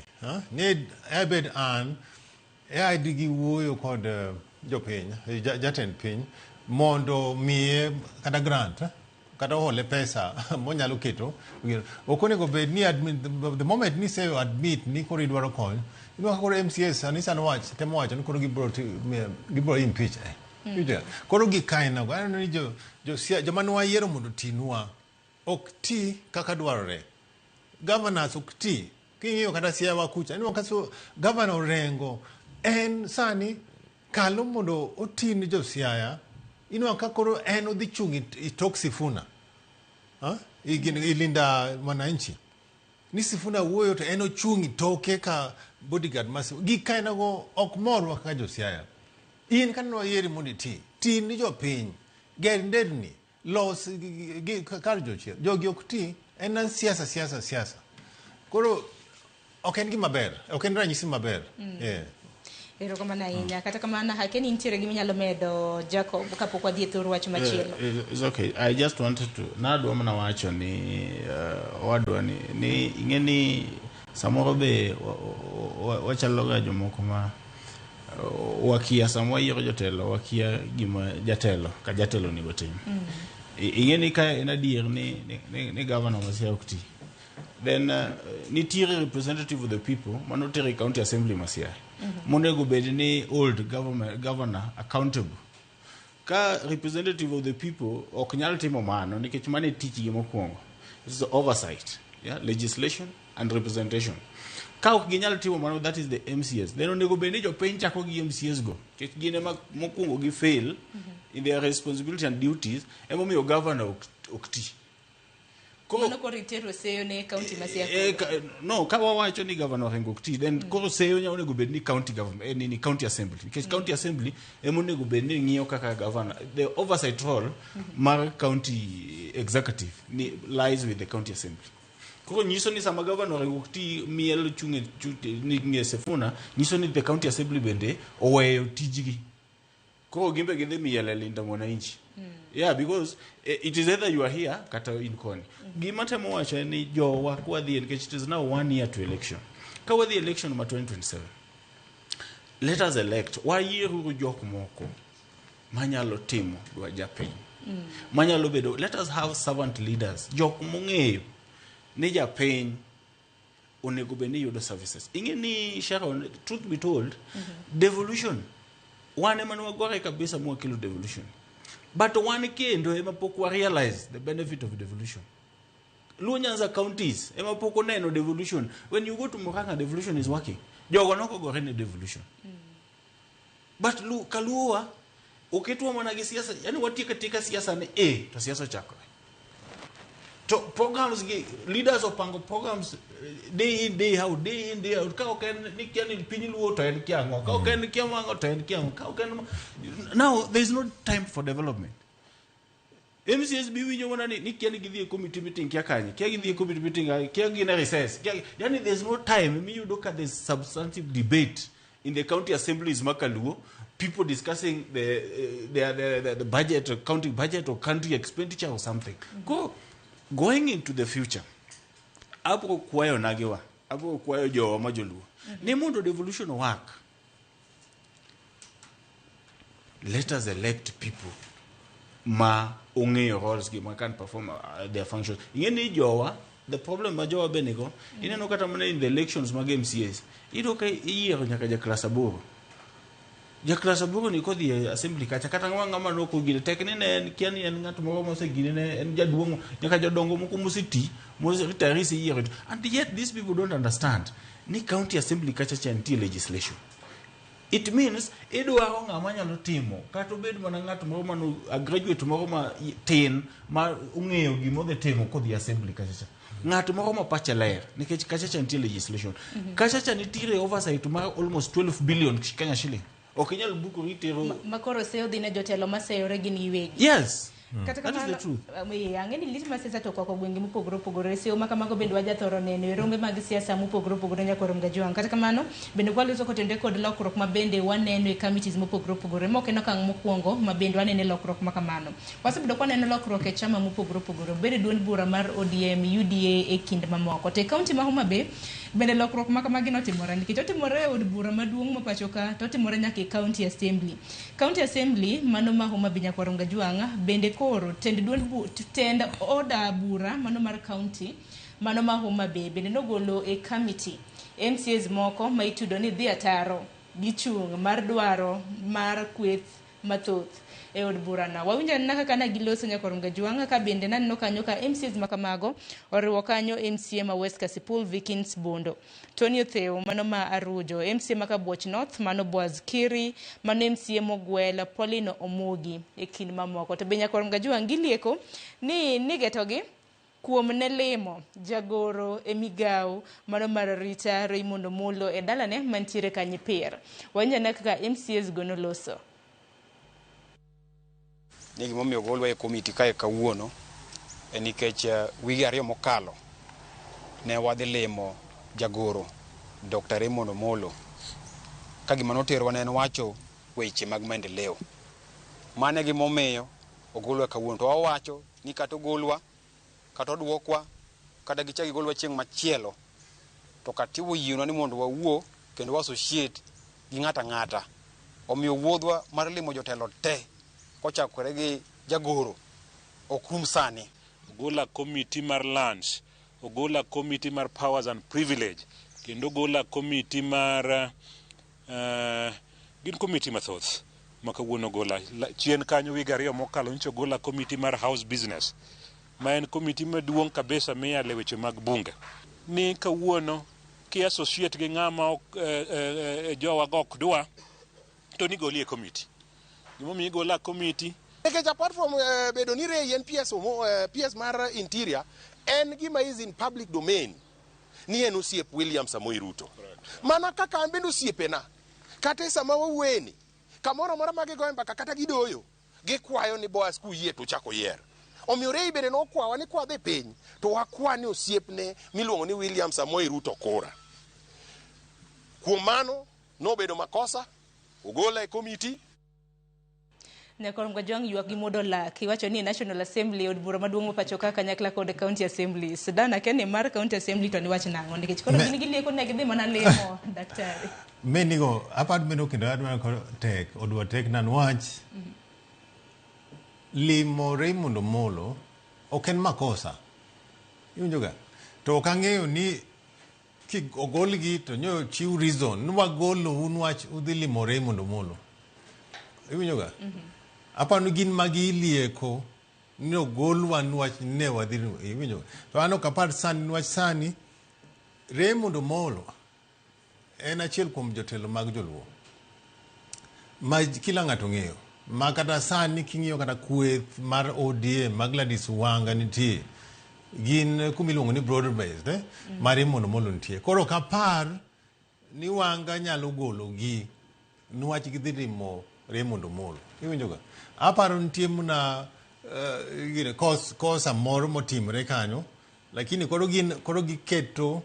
Ni abed an e gi wuoyo kod jopiny, jatend piny mondo miye kata grant, kata ohole pesa monyalo keto. Ok onego bed ni admit, the moment ni se admit ni koro idwaro kony, inwang'o ka koro MCAs sani sani wach temo wacho ni koro gibiro impeach. Iwinjo? Koro gik kainago aneno ni joma ne wayiero mondo otinwa ok ti kaka dwarore. Governors ok ti. King'iyo kata Siaya wa kucha, inwang'o ka governor Orengo en sani kalo mondo oti ni jo Siaya, inwang'o ka koro en odhi chung' i tok Sifuna. Ilinda mwananchi. Ni Sifuna wuoyo to en ochung' i toke ka bodyguard ma Sifuna. Gik kainago ok morwa kaka jo Siaya. In kane wayieri mondo iti, ti ni jopiny, ger nderni, los kar jochiel. Jogi ok ti, en siasa, siasa, siasa. Koro ok en gima ber, ok en ranyisi maber. Yeah. Erokamano ahinya. Kata kamano hake ni nitiere gima inyalo medo Jacob kapok wadhi e thor wach machielo. It's okay. I just wanted to nadwa mana wacho ni owadwa ni ing'e ni samoro be wachalo ga jomoko ma wakia sama wayiero jotelo, wakia gima jatelo ka jatelo onego tim. Ing'e ni ka en adier ni governor ma Siaya ok ti, then nitiere representative of the people manotere e county assembly ma Siaya monego bed ni hold governor accountable. Ka representative of the people ok nyal timo mano nikech mano e tichgi mokwongo, it's the oversight, yeah? Legislation and representation. Ka ok ginyal timo mano, that is the MCAs, then onego bed ni jopiny chako gi MCAs go nikech gin ema mokwongo gi fail in their responsibility and duties, emomiyo governor ok ti. Mano koro itero seyo ne kaunti ma Siaya. No, ka wawacho ni governor Orengo ok ti, then koro seyo nya onego bed ni county government, ni county assembly, nikech county assembly ema onego bed ni ng'iyo kaka governor, the oversight role mar county executive ni lies with the county assembly. Koro nyiso ni sama governor Orengo ok ti, miel chung' ni ng'e Sifuna, nyiso ni the county assembly bende oweyo tijgi. Koro gimbe gidhi miel e Linda Mwananchi. Yeah, because it is either you are here kata in koni. Gima temo wacho en ni jowa kwadhi, nikech it is now one year to election, ka wadhi election ma 2027, let us elect, wayieruru jok moko manyalo timo dwa japiny, manyalo bedo, let us have servant leaders, jok mong'eyo ni japiny onego bed ni yudo services. Ing'e ni Sharon, truth be told, devolution wan ema ne wagore kabisa mwakelo devolution, but wan kendo ema pok wa realize the benefit of devolution. Luo Nyanza counties ema pok oneno devolution. When you go to Murang'a, devolution is working. Jogo nokogore ne devolution, but kaluowa oketwa mana gi siasa, yani watieko atieka siasa ni e to siasa ochakore to programs gi leaders opango programs day in day out, day in day out. Ka ok en ni kia ni piny luo to en kia ang'o, ka ok en kia mang'o to en kia ang'o, ka ok en, now there is no time for development. MCAs be winjo mana ni kia ni gidhi e committee meeting, kia kanye, kia gidhi e committee meeting, kia gin e recess, kia, yani there's no time miyudo ka there's substantive debate in the county assemblies makaluo, people discussing the budget or county budget or country expenditure or something. Going into the future, abro kwayo nagiwa, abro kwayo jowa ma joluo ni mondo devolution work, let us elect people ma ong'eyo roles gi, ma can perform their functions. Ing'e ni jowa, the problem ma jowa be nigo, ineno kata mana in the elections mag MCAs, iyudo ka iyiero nyaka ja class 8. Ja class 8 ni kodhi e assembly kacha, kata ng'ama nok ogine tek ni ne en kia ni en ng'at moro mosegine, ne en jaduong', nyaka jodongo moko moseti, mose retirees iyiero, and yet these people don't understand ni county assembly kacha cha nitie legislation. It means idwaro ng'ama nyalo timo kata obed mana ng'at moro mano a graduate moro ma tin ma ong'eyo gima odhi timo kodhi assembly kachacha. Ng'at moro ma pache ler nikech kachacha nitie legislation. Kachacha nitiere oversight mar almost 12 billion Kenya shilling. Ok inyal bukori itero Ma koro seyo dhi ne jotelo maseyore gin giwegi. Yes. Kata That is kamano, the truth. ang'e ni lit ma siasa to okwako gwenge mopogore opogore. Seyo ma kamago bende wajathoro neno e rombe mag siasa mopogore opogore nyaka orom Gajwang'. Kata kamano, bende kwaloso kotenore kod lokruok ma bende waneno e committees mopogore opogore. Ma ok en okang' mokwongo ma bende waneno e lokruok ma kamano. Wasebedo kwaneno lokruok e chama mopogore opogore. Obed e duond bura mar ODM, UDA e kind mamoko. To e kaunti ma Homa Bay, bende lokruok ma kamagi notimore nikech otimore e od bura maduong' ma pacho ka to otimore nyaka e county assembly. County Assembly mano ma Homa Bay Nyakwar Ongajwang' bende koro tend duond bu, tend oda bura mano mar county mano ma Homa Bay bende nogolo e committee MCAs moko ma itudo ni dhi ataro gi chung' mar dwaro mar kweth mathoth e od burano. Wawinjo anena kaka ne giloso Nyakwar Ongajwang' ka bende naneno kanyo ka MCAs ma kamago oriwo kanyo MCA ma West Kasipul Vikins Bondo. Tony Otheo mano ma Arujo, MCA ma Kabuoch North mano Boaz Kiri, mano MCA Mogwel Pauline Omogi e kind mamoko. To be Nyakwar Mgajwang' gilieko ni nigetogi kuom ne limo jagoro e migawo mano mar arita Raymond Omolo e dalane mantiere Kanyipir. Wawinj ane kaka MCAs go noloso. Ni gimomiyo ogolwa e komiti kae kawuono en nikech wige ariyo mokalo ne wadhi limo jagoro Dr. Raymond Omolo ka gima noterowa ne en wacho weche mag maendeleo. Mano e gimomiyo ogolwa kawuono. To wawacho ni kata ogolwa, kata odwokwa, kata gichak gigolwa chieng' machielo, to katiba oyienwa ni mondo wawuo kendo wa associate gi ng'ato ang'ata. Omiyo wuodhwa mar limo jotelo te kochakore gi jagoro ok rum sani. Ogola komiti mar lands, ogola komiti mar powers and privilege, kendo ogola komiti mar gin komiti mathoth ma kawuono ogola. Chien kanyo wiga ariyo mokalo nyocha ogola komiti mar house business, ma en komiti maduong' kabisa miyale weche mag bunge. Ni kawuono ki associate gi ng'ama ok jowa go ok dwa, to nigoli e komiti. Gimomiyo igola komiti Nikech apart from bedo ni Ray en PS, PS mar Interior, en gima is in public domain ni en osiep William Samoei Ruto. Mana kaka an bende osiepena, kata e sama wawuoyeni, kamoro amora ma gigoye mbaka kata gidoyo, gikwayo ni Boaz kuyie to uchak uyier. Omiyo Ray bende nokwawa ni kwadhi piny to wakwa ni osiepne miluongo ni William Samoei Ruto kura. Kuom mano, nobedo makosa, ogola e komiti. Nyakwar Mgajwang' ywak gi muodo lak. Iwacho ni National Assembly od bura maduong' ma pacho ka kanyakla kod County Assemblies. Dan akia ni mar County Assembly to niwach nang'o nikech koro gin gilieko ne gidhi mana limo daktari. Menigo apart meno kendo adwaro koro tek odwa tek na nwach limo Raymond Omolo ok en makosa. Iwinjo ga? To ok ang'eyo ni ki ogolgi to nyo chiw reason ni wagolou nwach udhi limo Raymond Omolo. Iwinjo ga? Aparo ni gin magi ilieko ni ogolwa nwach ne wadhi iwinjo ga? To an ok apar sani nwach sani Raymond Omolo en achiel kuom jotelo mag joluo ma kila ng'ato ng'eyo ma kata sani king'iyo kata kweth mar ODM ma Gladys Wanga nitie gin kuma iluongo ni broad based ma Raymond Omolo nitie. Koro ok apar ni Wanga nyalo golo gi niwach gidhi limo Raymond Omolo. Iwinjo ga? Aparo nitie mna gine, kosa moro motimore kanyo lakini koro gin koro giketo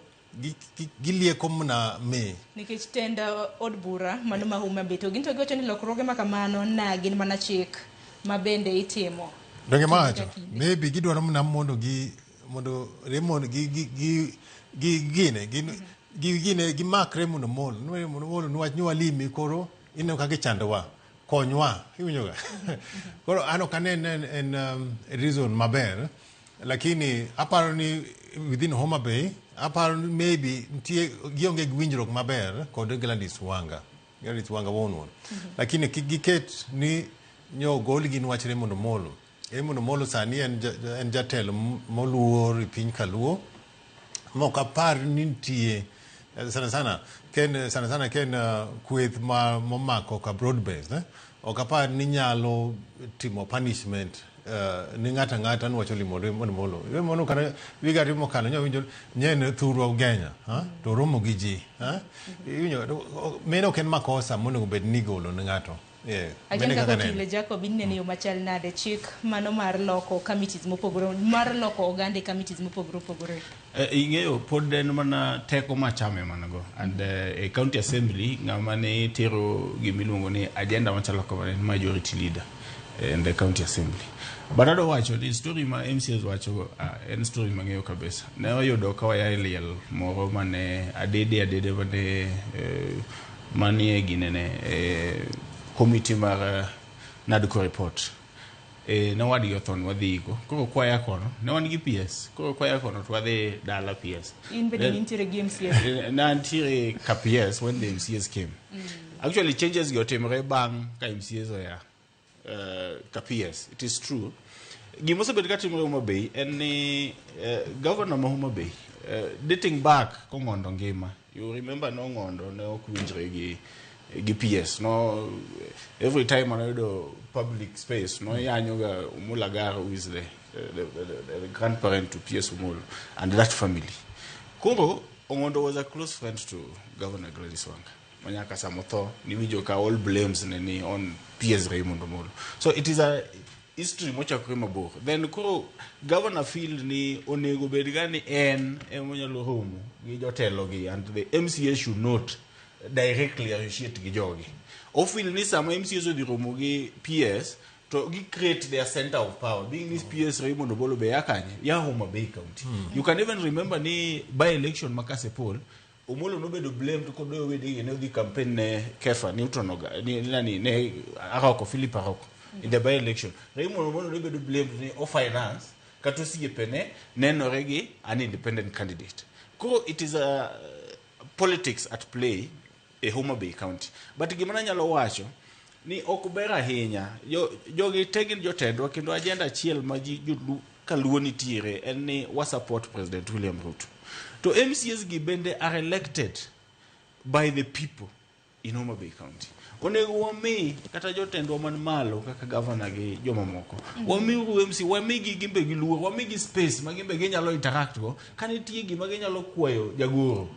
gilieko mna me Nikech tend od bura mano ma Homa Bay to gin to giwacho ni lokruoge ma kamano na gin mana chik ma bende itimo. Donge mawacho maybe gidwaro mna mondo gi mondo Raymond gi gi gi gi gine gin gi gine gimak Raymond Omolo ni Raymond Omolo niwach ni walimi koro ineno kaka ichandowa konywa iwinjo ga koro an ok anen en reason maber lakini aparo ni within Homa Bay aparo ni maybe nitie gionge gi winjruok maber kod Gladys Wanga Gladys Wanga wuon wuon lakini kik giket ni nyo golgi niwach Raymond Omolo. Raymond Omolo sani en, en jatelo moluor e piny Kaluo mok apar ni nitie sana sana. Ken sana sana ken kweth ma momako ka broad based, eh? Ok apar ni nyalo timo punishment ni ng'ato ang'ata niwacho limo Raymond Omolo. Raymond kata higa ariyo mokalo nyawinjo nyen thurwa Ugenya, ha? To romo gi ji, ha? Iwinjo, meno ok en makosa monego bed ni igolo ne ng'ato. Yeah, Achiel mano e kaka kaka anene. Otile Jacob inene yo machal nade chik mano mar loko committees mopogore mar loko oganda e committees mopogore opogore. Ing'eyo pod en mana teko machame mana go and e county assembly ng'ama ne tero gimiluongo ni agenda machalo kamano en majority leader in the county assembly. But adwa wacho ni story ma MCAs wacho go en story mang'eyo kabisa. Ne oyudo ka waya e liel moro mane adede adede mane manie ginene committee mar NADCO report. Ne wadgi otho ne wadhi iko. Koro kwaya kono, ne wan gi PS. Koro kwaya kono to wadhi dala PS. In bende nintiere gi MCAs. Ne antiere ka PS when the MCAs came. Actually changes gi otimore bang' ka MCAs oya ka PS. It is true. Gima osebet ka timore Homa Bay en ni governor ma Homa Bay dating back kong'ondo ngima. You remember no ng'ondo ne ok winjre gi PS. No, every time anoyudo public space no yanyoga Omolo Agara, who is the grandparent to PS Omolo and that family. Koro Ong'ondo was a close friend to Governor Gladys Wanga. Manyaka samotho niwinjo ka all blames ne ni on PS Raymond Omolo. So it is a history mochakore mabor. Then koro governor feel ni onego bed ga ni en emonyalo romo gi jotelo gi and the MCA should not directly associate gi jogi. O feel ni sama MCAs odhi romo gi PS to gi create their center of power. Being this PS Raymond Omolo be ya kanye? Ya Homa Bay County. You can even remember ni by election ma Kasipul Omolo nobedo blamed kod wedegi ne odhi campaign ne Kefa Newton Oga ni nani ne Aroko Philip Aroko in the by election. Raymond Omolo nobedo blamed ni o finance kata osiepene nenore gi an independent candidate. Koro it is a politics at play e Homa Bay County. But gima nanyalo wacho ni ok ber ahinya. Jogi te gin jotendwa kendo agenda achiel ma ji kaluo nitiere en ni wa support President William Ruto. To MCAs gi bende are elected by the people in Homa Bay County. Onego wami kata jotendwa man malo kaka governor gi jomamoko. Wamiuru MC, wamigi gimbe gi luor, wamigi space ma gimbe ginyalo interact go ka nitie gima ginyalo kwayo jagoro.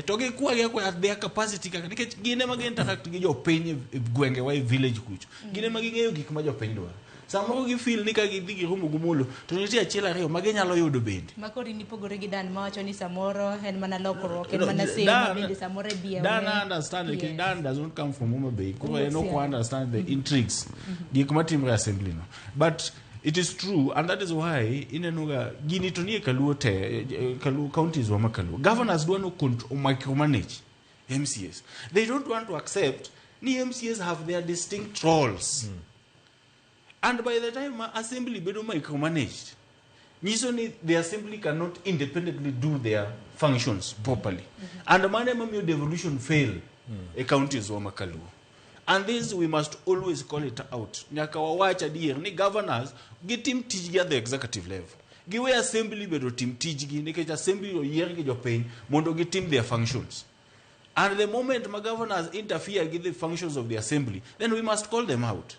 To gikwagi akwaya at their capacity kaka nikech gin ema gi interact gi jopiny e gwenge wa e village kucho. Gin ema ging'eyo gik ma jopiny dwaro. Samoro gi feel ni ka gidhi giromo gi Omolo to nitie achiel ariyo ma ginyalo yudo bende. Makoro in ipogore gi Dan mawacho ni samoro en mana lokruok, en No, mana semo Dan- bende samoro e biewo Dan ne. understand nikech Yes. Dan does not come from Homa Bay. Koro en ok Siaya. understand the intrigues. Gik matimre assembly no. But it is true and that is why ineno ga gini to nie kaluo te kaluo counties wa ma kaluo. Governors dwa no micromanage MCAs. They don't want to accept ni MCAs have their distinct roles. And by the time ma assembly bedo micromanaged, nyiso ni the assembly cannot independently do their functions properly. And mano ema miyo devolution fail e counties wa ma kaluo. And this we must always call it out. Nyaka wawach adier ni governors gitim tijgi at the executive level. Giwe assembly bedo tim tijgi nikech assembly oyier gi jopiny mondo gitim their functions. And the moment ma governors interfere with the functions of the assembly, then we must call them out.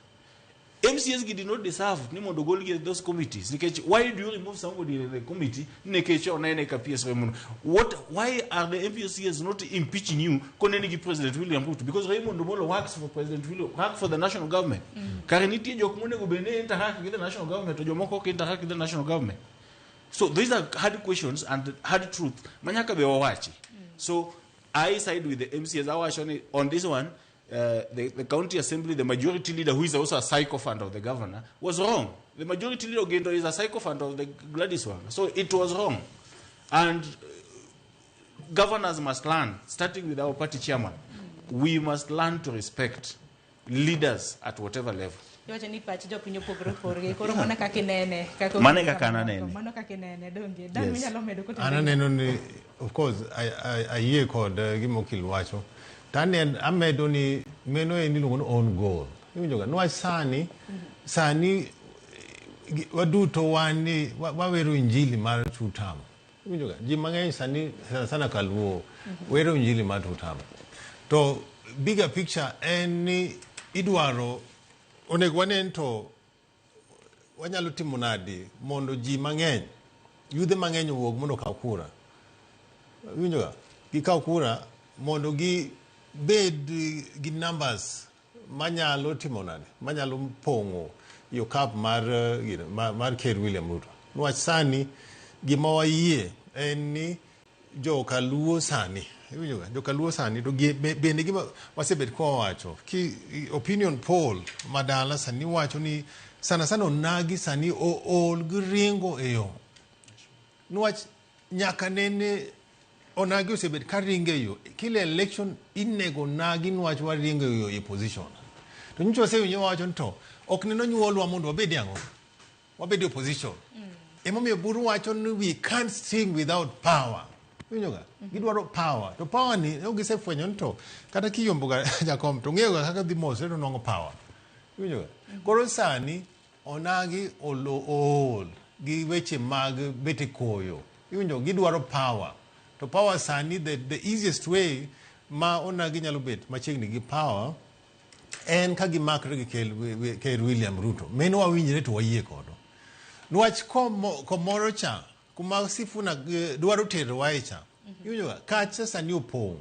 MCAs gi did not deserve ni mondo ogolgi e those committees. Nikech why do you remove somebody in the committee nikech onene ka PS Raymond? Why are the MCAs not impeaching you koneni gi President William Ruto? Because Raymond Omolo works for President William, works for the national government. Kare nitie jok monego bed ni interact with the national government to jomoko ok interact with the national government. So these are hard questions and hard truth manyaka be wawachi. So I side with the MCAs. Awacho ni on this one, the county assembly, the majority leader, who is also a sycophant of the governor, was wrong. The majority leader, Ogendo, is a sycophant of the Gladys Wanga. So it was wrong. And governors must learn, starting with our party chairman, we must learn to respect leaders at whatever level. Iwacho ni pach jopiny opogore opogore. Koro mano kaka inene. Kaka Mano e kaka an anene. Mano kaka inene, donge. Dan Yes. minyalo medo kotenore An aneno ni, of course, ayie kod gima okil wacho. To amedo ni meno en iluongo ni own goal. Iwinjo ga? Niwach sani waduto wan ni wawero injili mar two term. Iwinjo ga? Ji mang'eny sani sana sana kaluo wero injili mar two term. To bigger picture en ni idwaro onego wanen to wanyalo timo nadi mondo ji mang'eny, yudhe mang'eny owuog mondo okaw kura. Iwinjo ga? Gikaw kura mondo gibed gi numbers manyalo timo nade, manyalo pong'o yo cup mar, gino, mar Ker William Ruto. Niwach sani gima wayie en ni joka Luo sani, iwinjo ga? Joka Luo sani to bende gima wasebet ka wawacho ki opinion poll madala sani wacho ni sana sana onagi sani ool gi ringo e yo. Niwach nyaka nene onagi osebet ka ringo e yo. Kila election inego onagi niwach waringo e yo e position. To nyocha wasewinjo wawacho ni to ok neno nyuolwa mondo wabed ang'o? Wabed e opposition. Emomiyo buru wacho ni we can't sing without power. Iwinjo ga? Gidwaro power. To power ni ne gisefwenyo ni to kata kiyombo ga jakom to ng'eyo ga kaka dhi mos to nwang'o power. Iwinjo ga? Koro sani onagi olo ool gi weche mag bet e koyo. Iwinjo gidwaro power. To power sani the easiest way ma onagi nyalo bet machiegni gi power en ka gimakre gi Ker William Ruto. Meno wawinjre to wayie kodo. Niwach komoro cha kuma Sifuna dwaro terowa e cha. Iwinjo ga? Kacha sani opong'.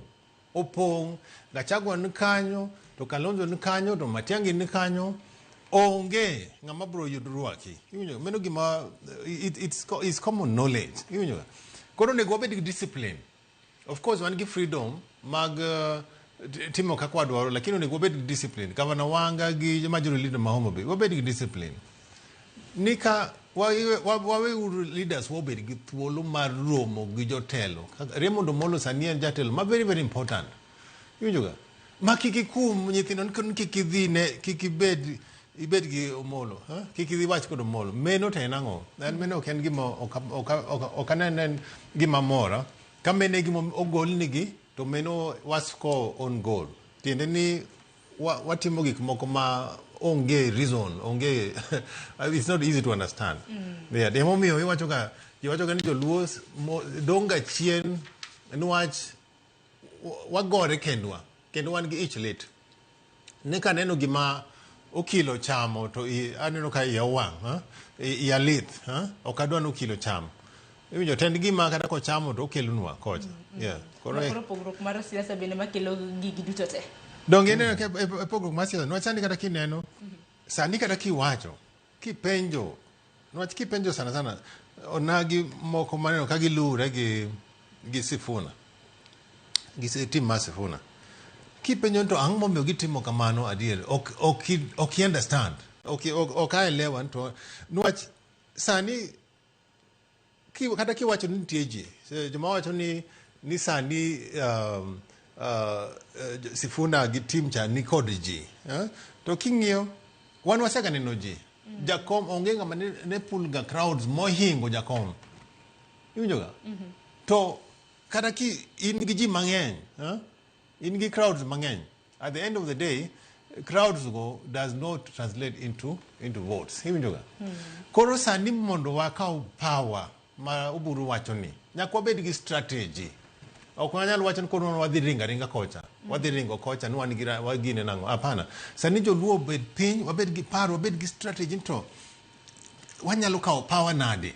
Opong', Gachagua ni kanyo, to Kalonzo ni kanyo, to Matiang'i ni kanyo. Onge ng'ama biro yudo rwaki. Iwinjo? Meno gima it's common knowledge. Iwinjo? Koro onego wabed gi discipline. Of course wan gi freedom mag timo kaka wadwaro, lakini onego wabed gi discipline. Gavana Wanga gi majority leader ma Homa Bay, wabed gi discipline. Ni ka waweuru leaders wabed gi thuolo mar romo gi jotelo. Kaka Raymond Omolo sani en jatelo ma very very important. Iwinjo ga? Ma kik ikum nyithindo ni kik idhi ne kik ibed ibed gi Omolo, ha? Kik idhi wach kod Omolo. Meno to en ang'o? En meno ok en gima ok anen en gima mora. Ka meno e gima ogolnigi to meno wascore own goal. Tiende ni watimo gik moko ma onge reason, onge it's not easy to understand. Yeah, emomiyo iwacho ga iwacho ga ni joluo dong' ga chien niwach wagore kendwa kendo wan gi ich lit. Ni kaneno gima okilo chamo to aneno ka iya owang', ha? Iya lit, ha? Ok adwa ni okilo cham. Iwinjo tend gima kata kochamo to okelonwa kocha. Yeah. Koro Koro pogruok mar siasa bende makelo gigi duto te. Donge ineno ka e pogruok mar siasa niwach sani kata kineno sani kata kiwacho kipenjo niwach kipenjo sana sana onagi moko maneno ka giluwre gi Sifuna gi team mar Sifuna kipenjo ni to ang'o momiyo gitimo kamano adier ok i understand ok aelewa ni to niwach sani kata kiwacho ni nitie ji joma wacho ni sani Sifuna gi team cha ni kod ji eh? To king'iyo wan wasega neno ji jakom onge ng'ama ne pull ga crowds mohingo jakom iwinjo ga to kata ki in gi ji mang'eny eh? In gi crowds mang'eny at the end of the day crowds go does not translate into votes iwinjo ga. Koro sani mondo wakaw power ma Oburu wacho ni nyaka wabed gi strategy. Ok wanyal wacho ni koro wadhi ringo aringa kocha wadhi ringo kocha ni wan gi wagine nang'o hapana. Sani joluo obed piny wabed gi paro wabed gi strategy to wanyalo kawo power nade.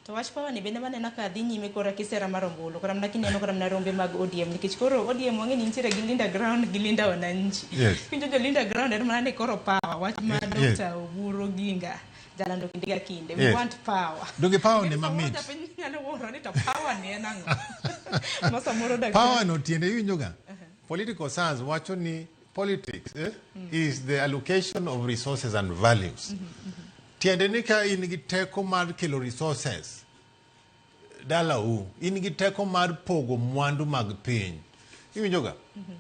To wach power ni bende maneno ka dhi nyime kora kisera mar ombulu kata mana kineno kata mana rombe mag ODM nikech koro ODM wang'e ni nitiere gi Linda Ground gi Linda Wananchi. Winjo jo Linda Ground en mana ni koro power wach ma Dr. Oburu Oginga jalando kinde ka kinde. We want power. Donge power ni mamit. Samoro japiny nyalo wuoro ni to power ni en ang'o? Ma samoro daktari. Power no tiende iwinjo ga. Political science wacho ni politics is the allocation of resources and values. Tiende ni ka in gi teko mar kelo resources dalau, in gi teko mar pogo mwandu mag piny. Iwinjo ga?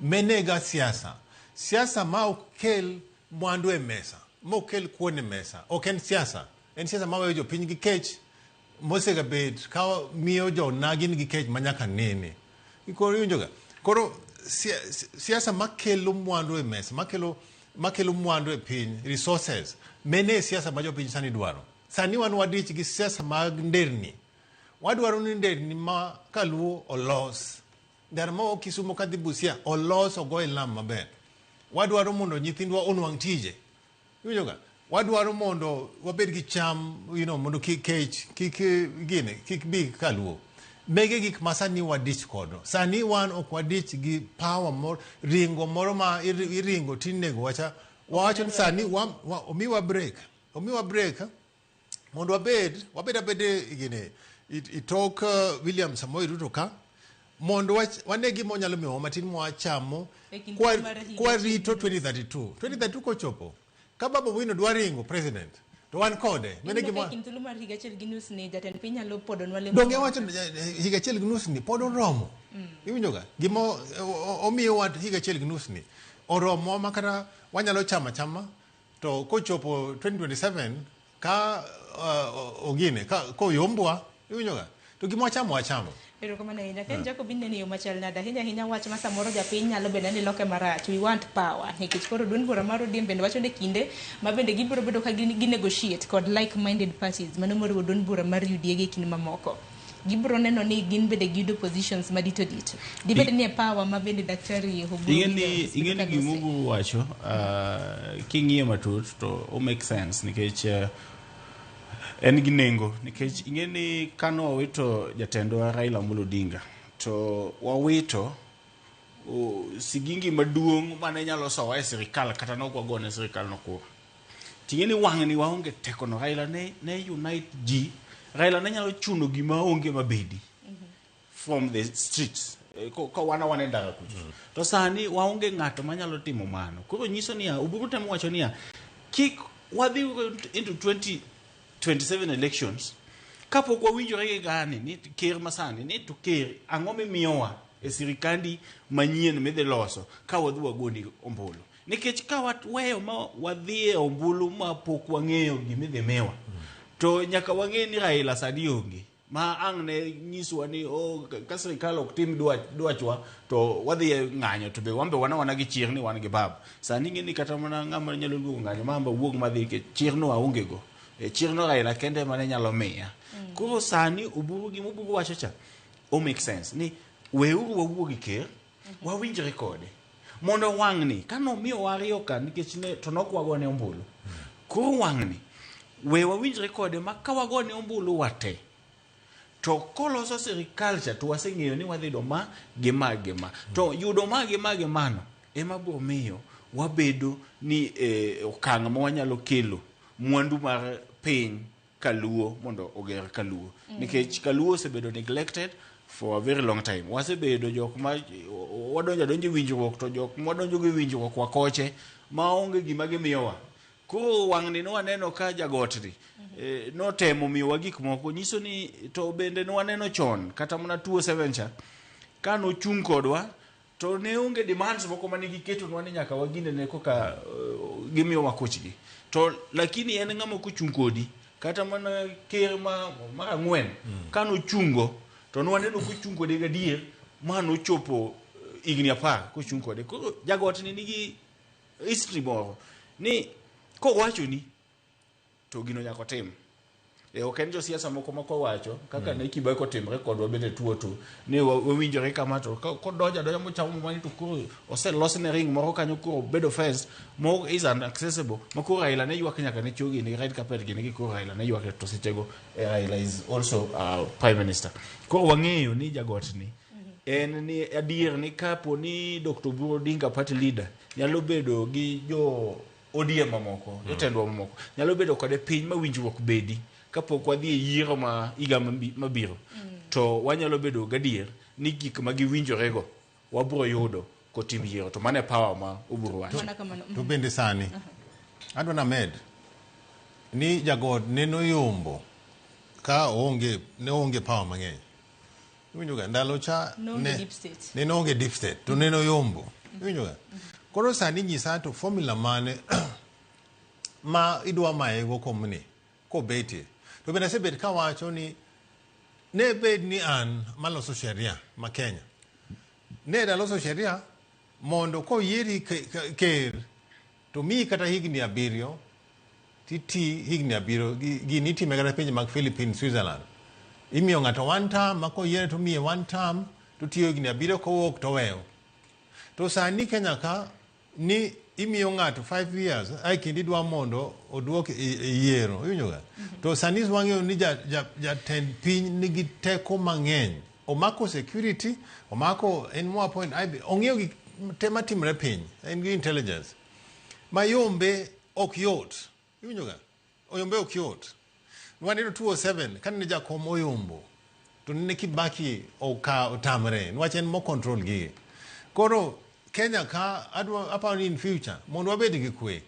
Menega siasa. Siasa ma ok kel mwandu e mesa, ma ok kel kuon e mesa, ok en siasa. En siasa ma weyo jopiny gi kech mosegabet ka miyo jonagi nigi kech manyaka nene. Koro iwinjo ga? Koro siasa makelo mwandu e mesa, makelo mwandu e piny, resources, mene e siasa ma jopiny sani dwaro. Sani wan wadich gi siasa mag nderni. Wadwaro ni nderni ma kaluo olos. Ndara mawuok Kisumo kadhi Busia olos ogoye lam maber. Wadwaro mondo nyithindwa onwang' tije. Iwinjo ga? Wadwaro mondo wabed gi cham, mondo kik kech, kik gini, kik bi kaluo. Mege gik ma sani wadich kodo. Sani wan ok wadich gi power moro, ringo moro ma iringo tinego wacha. Wawacho ni sani omiwa break. Omiwa break mondo wabed abede gini itok William Samoei Ruto ka mondo wane gima onyalo miyowa matin mwachamo E kind mar higa kwa rito 2032. 2032 kochopo ka Babu Owino dwa ringo president to wan kode. Mano Ineno gima ka e kind thuolo mar higa achiel gi nus ni jatend piny nyalo podonwa lemo. Donge wacho ni, higa achiel gi nus ni pod oromo. Iwinjo ga? Gima omiyowa higa achiel gi nus ni oromo ma kata wanyalo chamo achama to kochopo 2027 ka ogine ka koyombwa iwinjo ga? To gima wachamo wachamo. Erokamano ahinya. Ken Jacob ineno e yo machal nade? Ahinya ahinya wach ma samoro japiny nyalo bedo ni loke marach. We want power. Nikech koro duond bura mar ODM bende wacho ni kinde ma bende gibiro bedo ka gi negotiate kod like-minded parties mano moriwo duond bura mar UDA gi kind mamoko. Gibiro neno ni gin bende giyudo positions madito dito. Dibed ni e power ma bende daktari Oburu Ing'e Oginga ni osebedo ka gima lose. Oburu wacho, king'iye matut to o make sense nikech en gi nengo nikech ing'e ni kane wawito jatendwa Raila Amolo Odinga to wawito sigingi maduong' mane nyalo sowa e sirikal kata nok wagone sirikal no kura. Ting'e ni wang'ni waonge teko no Raila ne unite ji. Raila ne nyalo chuno gima onge mabedi from the streets. Ka wan awana e ndara kucho. To sani waonge ng'ato manyalo timo mano. Koro nyiso niya, Oburu temo wacho niya, kik wadhi into 2027 elections kapok wawinjore gi gani ni ker masani ni to ker ang'o mimiyowa e sirikandi manyien midhi loso ka wadhi wagoni ombulu. Nikech ka waweyo ma wadhi e ombulu ma pok wang'eyo gimidhi miwa, to nyaka wang'e ni Raila sani onge. Ma ang' ne nyiswa ni oh, ka sirikal ok tim dwachwa to wadhi e ng'anyo to be wan be wan awana gi chir ni wan gi baba. Sani ing'e ni kata mana ng'ama nyalo luongo ng'anyo ma amba wuog madhi nikech chirno aonge go. Chirno Raila kende ema ne nyalo miya. Koro sani Oburu gima Oburu wacho cha o make sense ni weuru wawuo gi ker, wawinjre kode. Mondo wang'ni kano miyowa ariyo ka nikech ne to nok wagone ombulu. Koro wang'ni we wawinjre kode ma ka wagone ombulu wate to koloso sirikal cha to waseng'eyo ni wadhi yudo ma gi ma gi ma. To yudo ma gi ma gi mano ema biro miyo wabedo ni okang' ma wanyalo kelo mwandu mar piny Kaluo mondo oger Kaluo. Nikech Kaluo osebedo neglected for a very long time. Wasebedo jok ma wadonjo adonjo e winjruok to jok mwadonjo go e winjruok wakoche maonge gima gimiyowa. Koro wang'ni ne waneno ka jagotni notemo miyowa gik moko nyiso ni to bende ne waneno chon kata mana 2007 cha ka nochung' kodwa to ne onge demands moko mane giketonwa ni nyaka wagine ne koka gimiyowa kochgi. To lakini en ng'ama kochung' kodi kata mana ker mar ang'wen ka nochungo to ne waneno kochung' kode gadier ma nochopo higni 10 kochung' kode. Koro jagotni nigi history moro ni kowachoni to gino nyaka otim. Ok en josiasa moko ma kowacho kaka ne Kibaki otimre kodwa bende tuo to ni wawinjore kama to kodonjo adonja mochamo mani to koro oselosne ring moro kanyo koro obedo fence mo is unaccessible ma koro Raila ne ywak nyaka ne chogi ni red carpet gini gi koro Raila ne ywak to sechego Raila is also prime minister. Koro wang'eyo ni jagotni en ni adier ni kapo ni Dr. Oburu Odinga party leader nyalo bedo gi jo ODM mamoko, jotendwa mamoko nyalo bedo kode piny ma winjruok bedi kapok wadhi e yiero ma higa mabiro to wanyalo bedo gadier ni gik ma giwinjorego wabiro yudo kotim yiero to mano e power ma Oburu wacho. Mana kamano. To bende sani adwa named ni jagot neno yombo ka oonge ne oonge power mang'eny. Iwinjo ga ndalo cha Noonge deep state. ne noonge deep state to neno yombo. Iwinjo ga. Koro sani nyisa to formula mane ma idwa maye go komni kobetie. To bende asebet kawacho ni ne bed ni an maloso sheria ma Kenya. Ne daloso sheria mondo koyieri ker to miyi kata higni 7 titi higni 7 gini itime kata pinje mag Philippines, Switzerland. Imiyo ng'ato one term ma koyiere to miye one term to to tiyo higni 7 kowuok to oweyo. To sani Kenya ka ni imiyo ng'ato 5 years ae kendo idwa mondo oduok e yiero. Iwinjo ga? To sani wang'eyo ni jatend piny nigi teko mang'eny. Omako security, omako en mo appoint IB, ong'eyo gik te matimre piny, en gi intelligence. Mayombe ok yot. Iwinjo ga? Oyombe ok yot. Waneno 2007 kane jakom oyombo to nene Kibaki otamre niwach en mo control gigi. Koro Kenya ka adwa aparo ni in future mondo wabed gi kwe.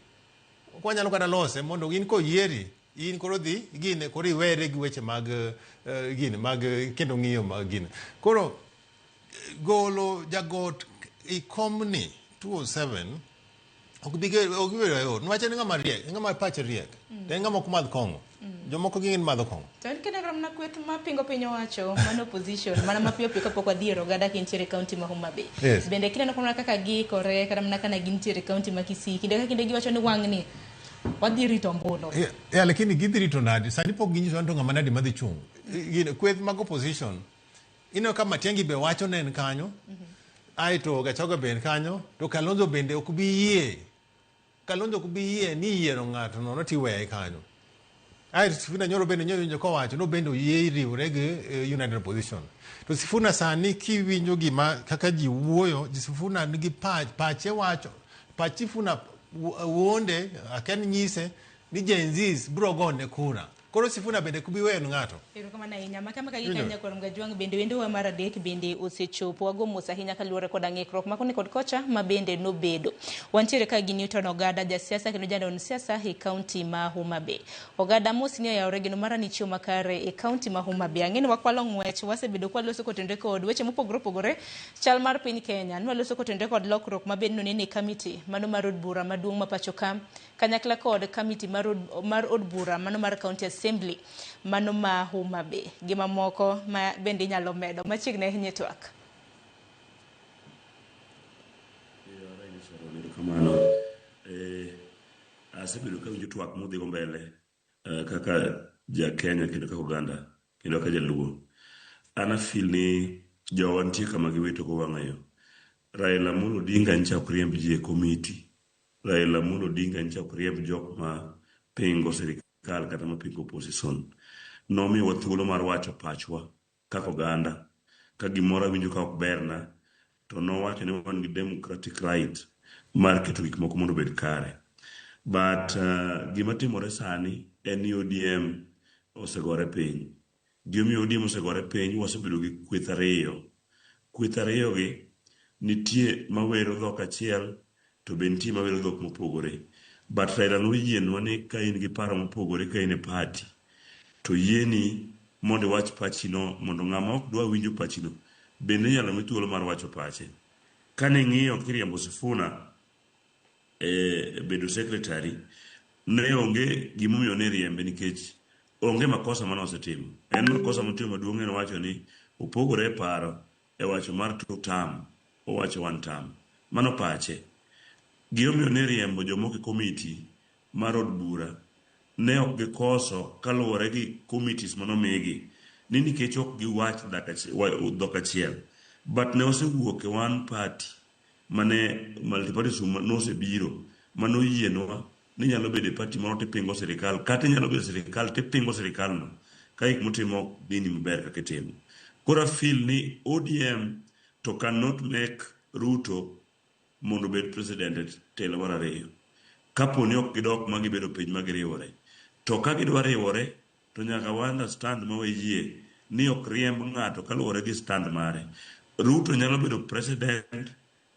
Ok wanyalo kata lose mondo in koyieri in koro dhi gine koro iwere gi weche mag gine mag kendo ng'iyo mag gine. Koro golo jagot i komni 2007 ok bi bedo mayot niwach en ng'ama riek, en ng'ama pache riek. To en ng'ama ok madh kong'o. Jomoko gin madho kong'o. To en kendo rom na kweth ma pingo piny owacho mano opposition mana mapiyo piyo kapok wadhi e oganda kintiere e kaunti ma Homa Bay. Yes. Bende kineno mana kaka giikore kata mana kana gintiere e kaunti ma Kisii kinde ka kinde giwacho ni wang'ni wadhi rito ombulu. Yeah, lakini gidhi rito nadi? Sani pok ginyiso ni to ng'ama nadi madhi chung'. Gin kweth mag opposition. Ineno ka Matiang'i be wacho ne en kanyo. Aeto Gachagua be en kanyo. To Kalonzo bende ok bi yie. Kalonzo ok bi yie ni yiero ng'ato nono tiweye kanyo. Aeto Sifuna nyoro bende nyoro kowacho no bende oyie riwre gi United Opposition. To Sifuna sani kiwinjo gima kaka ji wuoyo, Sifuna nigi pache wacho, pach Sifuna wuonde, akia ni nyise ni Gen Zs biro gone kura. Koro Sifuna bende ok bi weyo ng'ato. Erokamano ahinya. Maka maka gi kanya kuom Gajwang' bende wendowa mar adek bende osechopo. Wago mos ahinya kaluwore koda ng'ikruok makoni kod kocha ma bende nobedo. Wantiere ka gi Newton Ogada, jasiasa kendo janon siasa e kaunti ma Homa Bay. Ogada mos ni oyawore geno mara ni chiemo makare e kaunti ma Homa Bay. Ang'e ni wakwalo ng'wech, wasebedo kwaloso kotenore kod weche mopogore opogore chal mar piny Kenya. Nwaloso kotenore kod lokruok ma bende nonene e kamiti mano mar od bura maduong' ma pacho ka kanyakla kod kamiti mar od bura mano mar County Assembly mano ma Homa Bay. Gi mamoko ma bende inyalo medo machiegni ahinya e twak. Erokamano. Asebedo kawinjo twak modhigo mbele kaka ja Kenya kendo kaka oganda kendo kaka jaluo. An afeel ni jowa nitie kama giwito go wang'ayo. Raila Amolo Odinga nyicha ok riemb ji e komiti. Raila Amolo Odinga nyicha ok riemb jok ma pingo sirikal kata ma pingo opposition. Nomiyowa thuolo mar wacho pachwa kaka oganda. Ka gimoro awinjo ka ok berna, to nowacho ni wan gi democratic right mar keto gik moko mondo obed kare. But gima timore sani en ni ODM osegore piny. Gimomiyo ODM osegore piny, wasebedo gi kweth ariyo. Kweth ariyo gi nitie mawero dhok achiel to be nitie mawero dhok mopogore. But Raila noyienwa ni ka in gi paro mopogore ka in e party, to yieni mondo iwach pachino mondo ng'ama ok dwa winjo pachino bende inyalo mi thuolo mar wacho pache. Kane ing'iyo kiriembo Sifuna e bedo secretary, ne onge gimomiyo ne riembe nikech onge makosa mane osetimo. En makosa motimo maduong' en wacho ni opogore e paro e wacho mar two term, owacho one term. Mano pache. Gimomiyo ne riembo jomoko e komiti mar od bura ne ok gikoso kaluwore gi committees manomigi ni nikech ok giwach dhok achiel. But ne osewuok e one party mane multipartyism nosebiro manoyienwa ni nyalo bedo e party moro tipingo sirikal kata inyalo bedo sirikal tipingo sirikal no ka gik motimo ok dhini maber kaka itimo. Koro I feel ni ODM to cannot make Ruto mondo obed president e telo mar ariyo. Kapo ni ok gidok ma gibedo piny ma giriwore. To ka gidwa riwore to nyaka wa understand ma wayie ni ok riemb ng'ato kaluwore gi stand mare. Ruto nyalo bedo president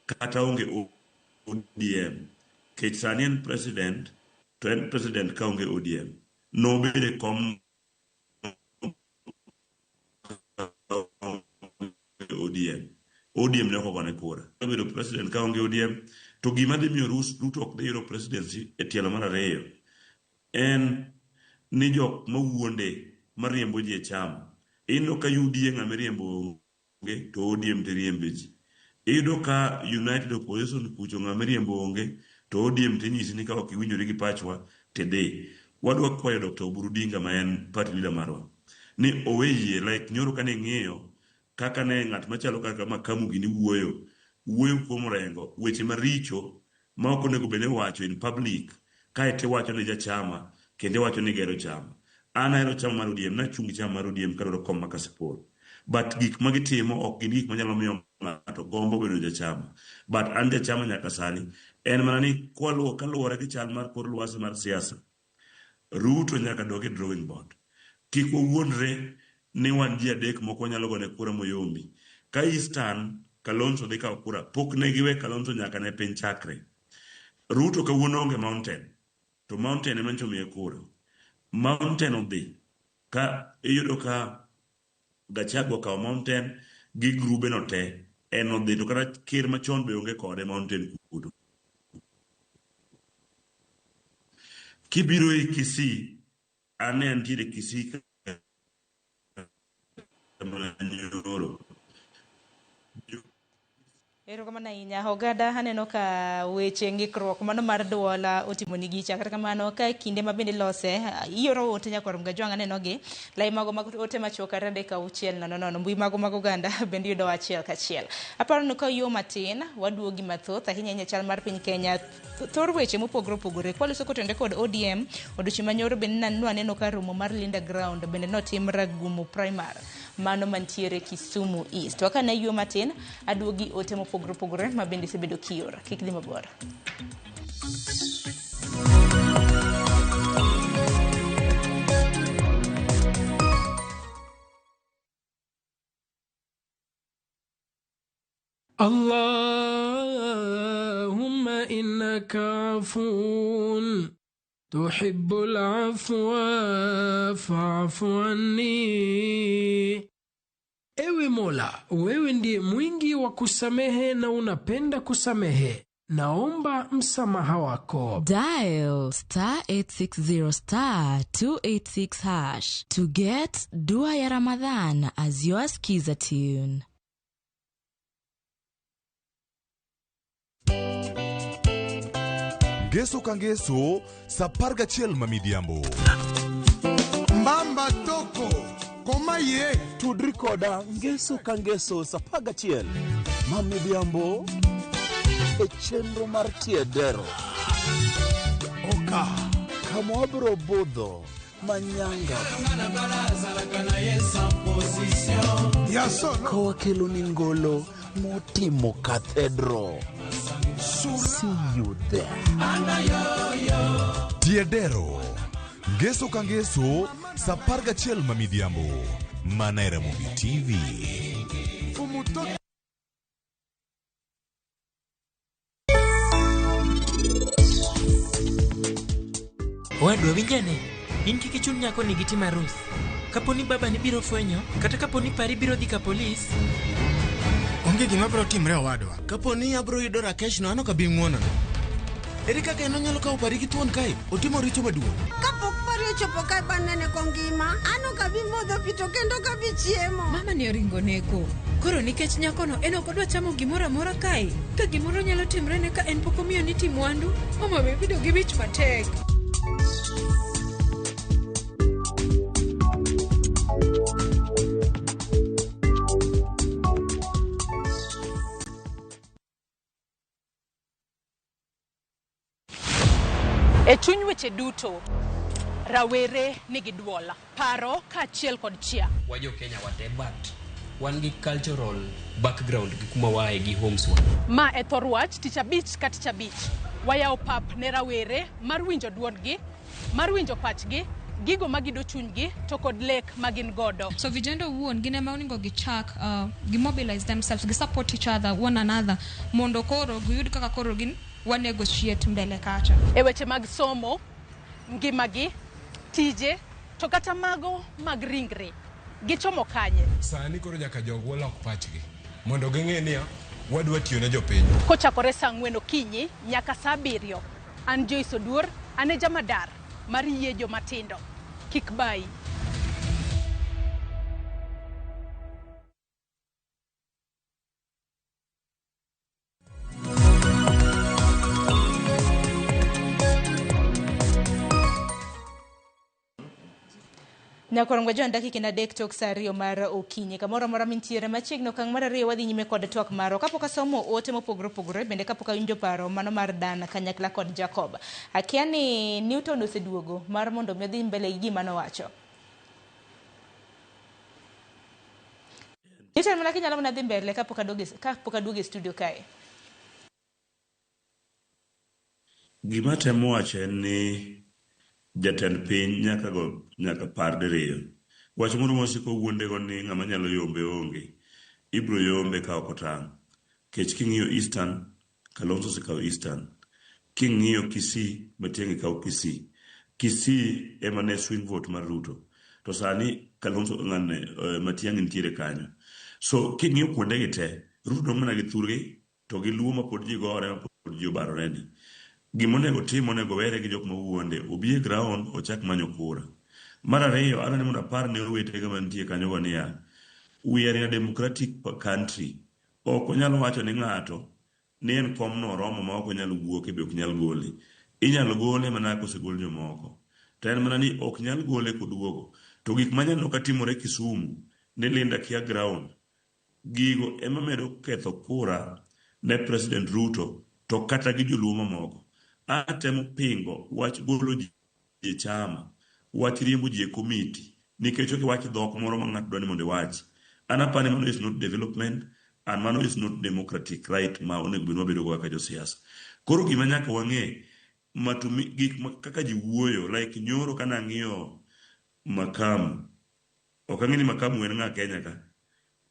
kata onge ODM. Kech sani en president to en president ka onge ODM. Nobedo e kom ODM. ODM ne ok ogone kura. Obedo president ka onge ODM to gima dhi miyo Ruto ok dhi yudo presidency e tielo mar ariyo en ni jok mawuonde mariembo ji e chama. Ineno ka UDA ng'ama iriembo onge to ODM to iriembe ji. Iyudo ka United Opposition kucho ng'ama iriembo onge to ODM to inyisi ni ka ok iwinjori gi pachwa tidhi. Wadwa kwayo Dr. Oburu Odinga ma en party leader marwa ni owe yie like nyoro kane ing'iyo Kaka ne ng'at machalo kaka Makamu gini wuoyo, wuoyo kuom Orengo, weche maricho ma ok onego bed ni iwacho in public, kaeto iwacho ni jachama kendo iwacho ni igero chama. An ahero chama mar ODM, nachung' gi chama mar ODM kadwaro kom ma Kasipul. But gik ma gitimo ok gin gik manyalo miyo ng'ato gombo bedo jachama. But an jachama nyaka sani. En mana ni kwaluwo kaluwore gi chal mar kor lwasi mar siasa, Ruto nyaka dog e drawing board. Kik wawuondre ni wan ji adek moko wanyalo gone kura moyombi. Ka Eastern, Kalonzo dhi kawo kura. Pok ne giwe Kalonzo nyaka ne piny chakre. Ruto kawuono onge mountain. To mountain ema nyocha omiye kura. Mountain odhi. Ka iyudo ka Gachagua okawo mountain gi grube no te. En odhi to kata ker machon be onge kode mountain kuno. Kibiro e Kisii, an ne antiere Kisii mana nyoro. Erokamano ahinya. Oganda aneno ka weche ng'ikruok mano mar duol otimo ni gicha. Kata kamano ka kinde ma bende ilose, ioro ote nyakwar Mgajwang' aneno gi. Lai mago mag ote machuok 3 6 0 0. Mbui mago mag oganda bende yudo achiel kachiel. Aparo ni ka yo matin, waduogi mathoth ahinya ahinya chal mar piny Kenya. Thor weche mopogore opogore. Kwaloso kotenore kod ODM, odiochieng' manyoro bende nwaneno ka romo mar Linda Ground bende notim Ragumo Primary. Mano mantiere Kisumu East. Wakane yo matin, aduogi ote mopogore opogore ma bende isebedo kioro. Kik dhi mabor. Allahumma innaka afuun tuhibbul afwa fa'fu anni. Ewe Mola, wewe ndiye mwingi wa kusamehe na unapenda kusamehe. Naomba msamaha wako. Dial star 860 star 286 hash to get Dua ya Ramadhan as your skiza tune. Ngeso ka ngeso, sa 11 ma midhiambo. Mbamba toko, koma ye. Tudri koda ngeso ka ngeso sa 11 ma midhiambo e chenro mar Tiedero. Oka. Kama wabiro budho manyanga. Ka wakelo ni ngolo motimo cathedral. See you there. Tiedero. Ngeso ka ngeso, sa 11 ma midhiambo. Mana e Ramogi TV. Owadwa winjane, in kik ichun nyako ni gitim arus. Kapo ni baba ni biro fwenyo, kata kapo ni pari biro dhi ka polis. Onge gima biro timre owadwa. Kapo ni abiro yudo Rakesh no, an ok abi ng'wonone. Ere kaka en onyalo kawo pari gi thuon kae? Otimo richo maduong'. Kapok pari ochopo kae banene kongima, an ok abi modho pi to kendo ok abi chiemo. Mama ni oringo neko. Koro nikech nyakono en ok odwa chamo gimoro amora kae, ka gimoro nyalo timrene ka en pok omiyo niti mwandu, mama be bedo gi wich matek. E chuny weche duto, rawere nigi duol, paro kaachiel kod chia. Wa jo Kenya wate but wan gi cultural background gi kuma waaye gi homes wa. Ma e thor wach tich abich ka tich abich. Wayawo pap ne rawere mar winjo duondgi, mar winjo pachgi, gigo magido chunygi to kod lek ma gin godo. So vijana owuon gin ema onego gichak gi mobilize themselves, gi support each other, one another mondo koro giyud kaka koro gin wa negotiate mbele kacha. E weche mag somo, ngimagi, tije, to kata mago mag ringre, gichomo kanye? Sani koro nyaka jogwa lok pachgi mondo ging'e niya wadwa tiyo ne jopiny. Kochakore saa 4 okinyi nyaka saa 7, an Joyce Oduor, an e jamadar mar yie jomatindo. Kik bayi. Nyakorongo John dakika en 3 tok saa 2 mar okinyi. Kamoro amora mintiere machiegni okang' mar 2 wadhi nyime kod twak marwa. Kapok asomo ote mopogore opogore bende kapok awinjo paro mano mar Dan kanyakla kod Jacob. Akia ni Newton oseduogo mar mondo mi odhi mbele gi gima nowacho. Newton mana kinyalo mana dhi mbele kapok aduogo e studio kae. Gima atemo wacho en ni jatend piny nyaka go nyaka par diriyo. Wach moro masiko wuondego ni ng'ama nyalo yombe onge. Ibro yombe ka ok otang'. Kech king'iyo Eastern, Kalonzo osekawo Eastern. King'iyo Kisii, Matiang'i kawo Kisii. Kisii ema ne swing vote mar Ruto. To sani Kalonzo ng'ane Matiang'i nitiere kanyo. So king'iyo kuondegi te, Ruto dong' mana gi thurgi to gi Luo ma pod ji gore ma pod ji obarore ni. Gima onego otim onego owere gi jok ma wuonde, obi e ground ochak manyo kura. Mar ariyo, adwa ni mondo apar ne owetega mantie kanyogo niya, we are in a democratic country. Ok wanyal wacho ni ng'ato ni en komno oromo ma ok onyal wuoke be ok nyal gole. Inyalo gole mana kosegol jomoko. To en mana ni ok nyal gole koduogo. To gik manyaneno ka timore Kisumu ni Linda kia ground, gigo ema medo ketho kura ne President Ruto to kata gi joluo mamoko. Atemo pingo wach golo ji e chama, wach riembo ji e komiti, nikech ok iwach dhok moro ma ng'ato dwa ni mondo iwach. An apani mano is not development and mano is not democratic right ma onego bed wabedo go kaka josiasa. Koro gima nyaka wang'e, matumi, gik ma kaka ji wuoyo, like nyoro kana ang'iyo Makamu, ok ang'e ni Makamu en ng'a Kenya ka.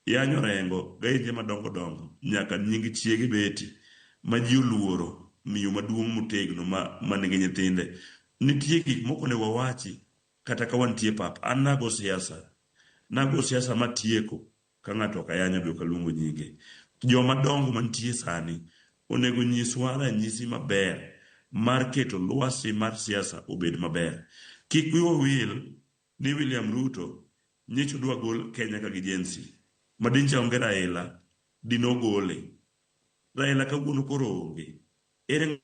Yanyo Orengo gainje madongo dongo nyaka nying chiege Betty ma ji oluoro miyo maduong' motegno ma nigi nyithinde. Nitie gik moko onego wawachi kata ka wantie pap. An nago siasa. Nago siasa matieko ka ng'ato ok ayanyo be ok aluongo nyinge. Joma dongo mantie sani onego nyiswa ranyisi maber mar keto lwasi mar siasa obed maber. Kik wiwa wil ni William Ruto nyicho dwa gol Kenya ka gi Gen Z. Madincha onge Raila, dinogole. Raila kawuono koro onge. Ere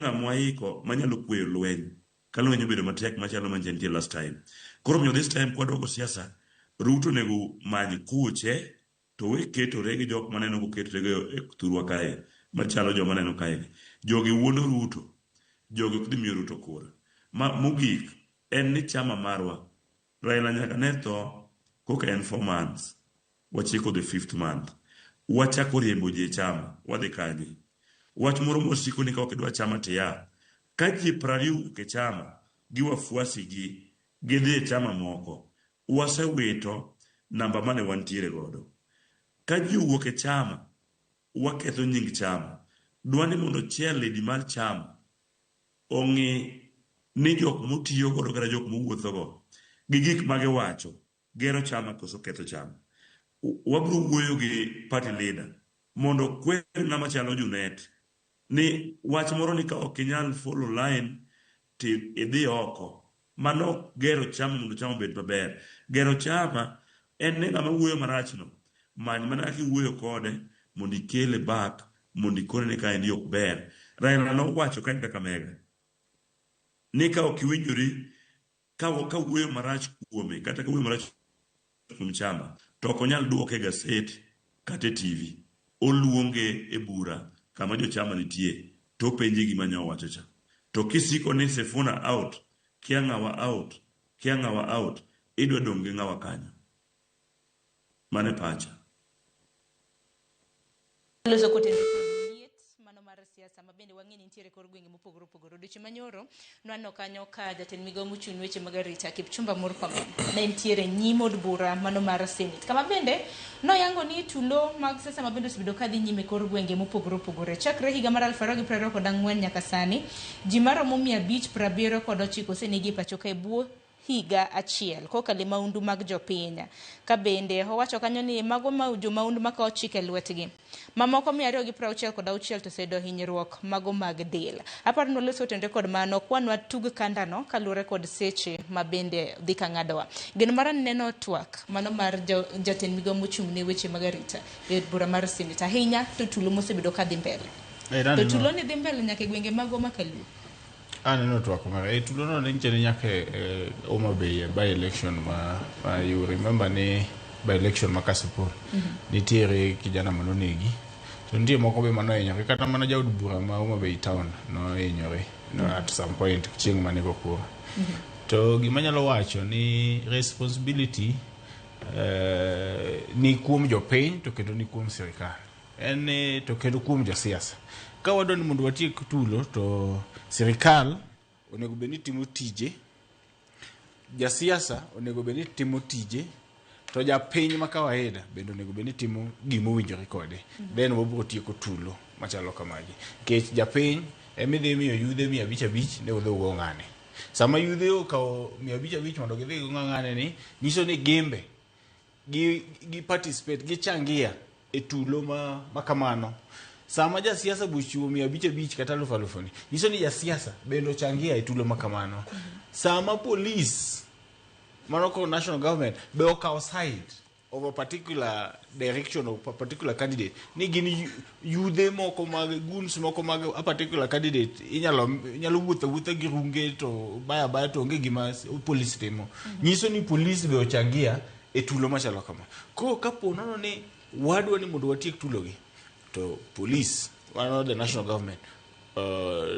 ng'ama waiko manyalo kweyo lweny ka lweny obedo matek machalo manche nitie last time. Koro omiyo this time kwadwoko siasa, Ruto onego many kuche to we ketore gi jok maneno koketore go e thurwa kae machalo joma neno kae gi. Jogi wuondo Ruto. Jogi ok dhi miyo Ruto kura. Ma mogik en ni chama marwa Raila nyaka ne tho koka en 4 months. Wachiko the 5th month. Wachako riembo ji e chama. Wadhi kanye? Wach moro mosiko ni ka ok idwa chama tiya. Ka ji 20 owuok e chama gi wafuasi gi gidhi e chama moko, wasewito namba mane wantiere godo. Ka ji owuok e chama, waketho nying chama. Dwa ni mondo chair lady mar chama ong'i ni jok motiyo godo kata jok mowuotho go gi gik magiwacho gero chama koso ketho chama. Wabiro wuoyo gi party leader mondo kwer ng'ama chalo Junet ni wach moro ni ka ok inyal follow line to idhi oko. Mano gero chama mondo chama obed maber. Gero chama en ni ng'ama wuoyo marachno many mana kaka iwuoyo kode mondo ikele back mondo ikone ni kaendi ok ber. Raila nowacho ka en Kakamega ni ka ok iwinjori ka wuoyo marach kuome kata ka wuoyo marach kuom chama to ok onyal duoke e gaset kata e TV. Oluonge e bura kama jochama nitie to openje gima ne owacho cha. To kisiko ni Sifuna out, kia ng'awa out, kia ng'awa out, idwa dong' gi ng'awa kanyo. Mano e pacha. Loso kotenore kod liet mano mar siasa ma bende wang'e ni nitiere kor gwenge mopogore opogore. Odiochieng' manyoro nwaneno kanyo ka jatend migawo mochung' ne weche mag arita Kipchumba Murkomen ne nitiere nyim od bura mano mar Senate, kama bende noyango ni tulo mag siasa ma bende osebedo ka dhi nyime kor gwenge mopogore opogore. Chakre higa mar 2024 nyaka sani, ji maromo 579 osenegi e pacho ka e bwo higa achiel kokalo e maundu mag jopiny. Ka bende owacho kanyo ni mago ma jomaundu makawo chik e lwetgi. Mamoko 266 to oseyudo hinyruok mago mag del. Aparo ni waloso otenore kod mano kwanwa tug kandano kaluwore kod seche ma bende dhi ka ng'adowa. Geno mara ni neno twak mano mar jatend migawo mochung' ne weche mag arita e od bura mar Senate ahinya to tulo mosebedo ka dhi mbele. To tulo ni dhi mbele nyaka e gwenge magwa ma Kaluo. Aneno twak mare. E tulo no ne nitiere nyaka e Homa Bay e by election ma you remember ni by election ma Kasipul. Nitiere kijana manonegi. To nitie moko be manohinyore kata mana jaod bura ma Homa Bay town nohinyore no at some point chieng' mane go kura. To gima anyalo wacho ni responsibility ni kuom jopiny to kendo ni kuom sirikal. En ni to kendo kuom josiasa. Ka wadwa ni mondo watiek tulo to sirikal onego bed ni timo tije, jasiasa onego bed ni timo tije, to japiny ma kawaida bende onego bed ni timo gima owinjore kode. Then wabiro tieko tulo machalo kamagi. Nikech japiny emidhi miyo yudhe 500 5 ne udhi ugo ng'ane. Sama yudhe okawo 500 5 mondo gidhi gigo ng'ane ni, nyiso ni gimbe gi participate, gichangia e tulo ma kamano. Sama jasiasa be ochiwo 500 5 kata 1000 1000 ni, nyiso ni jasiasa bende ochangia e tulo ma kamano. Sama police mano koro national government be okawo side of a particular direction of a particular candidate ni gin yudhe moko mag goons moko mag a particular candidate inyalo wuotho awuotha gi runge to baya baya to onge gima police timo. Nyiso ni police be ochangia e tulo machalo kama. Koro kapo nono ni wadwa ni mondo watiek tulogi, to police, mano the national government,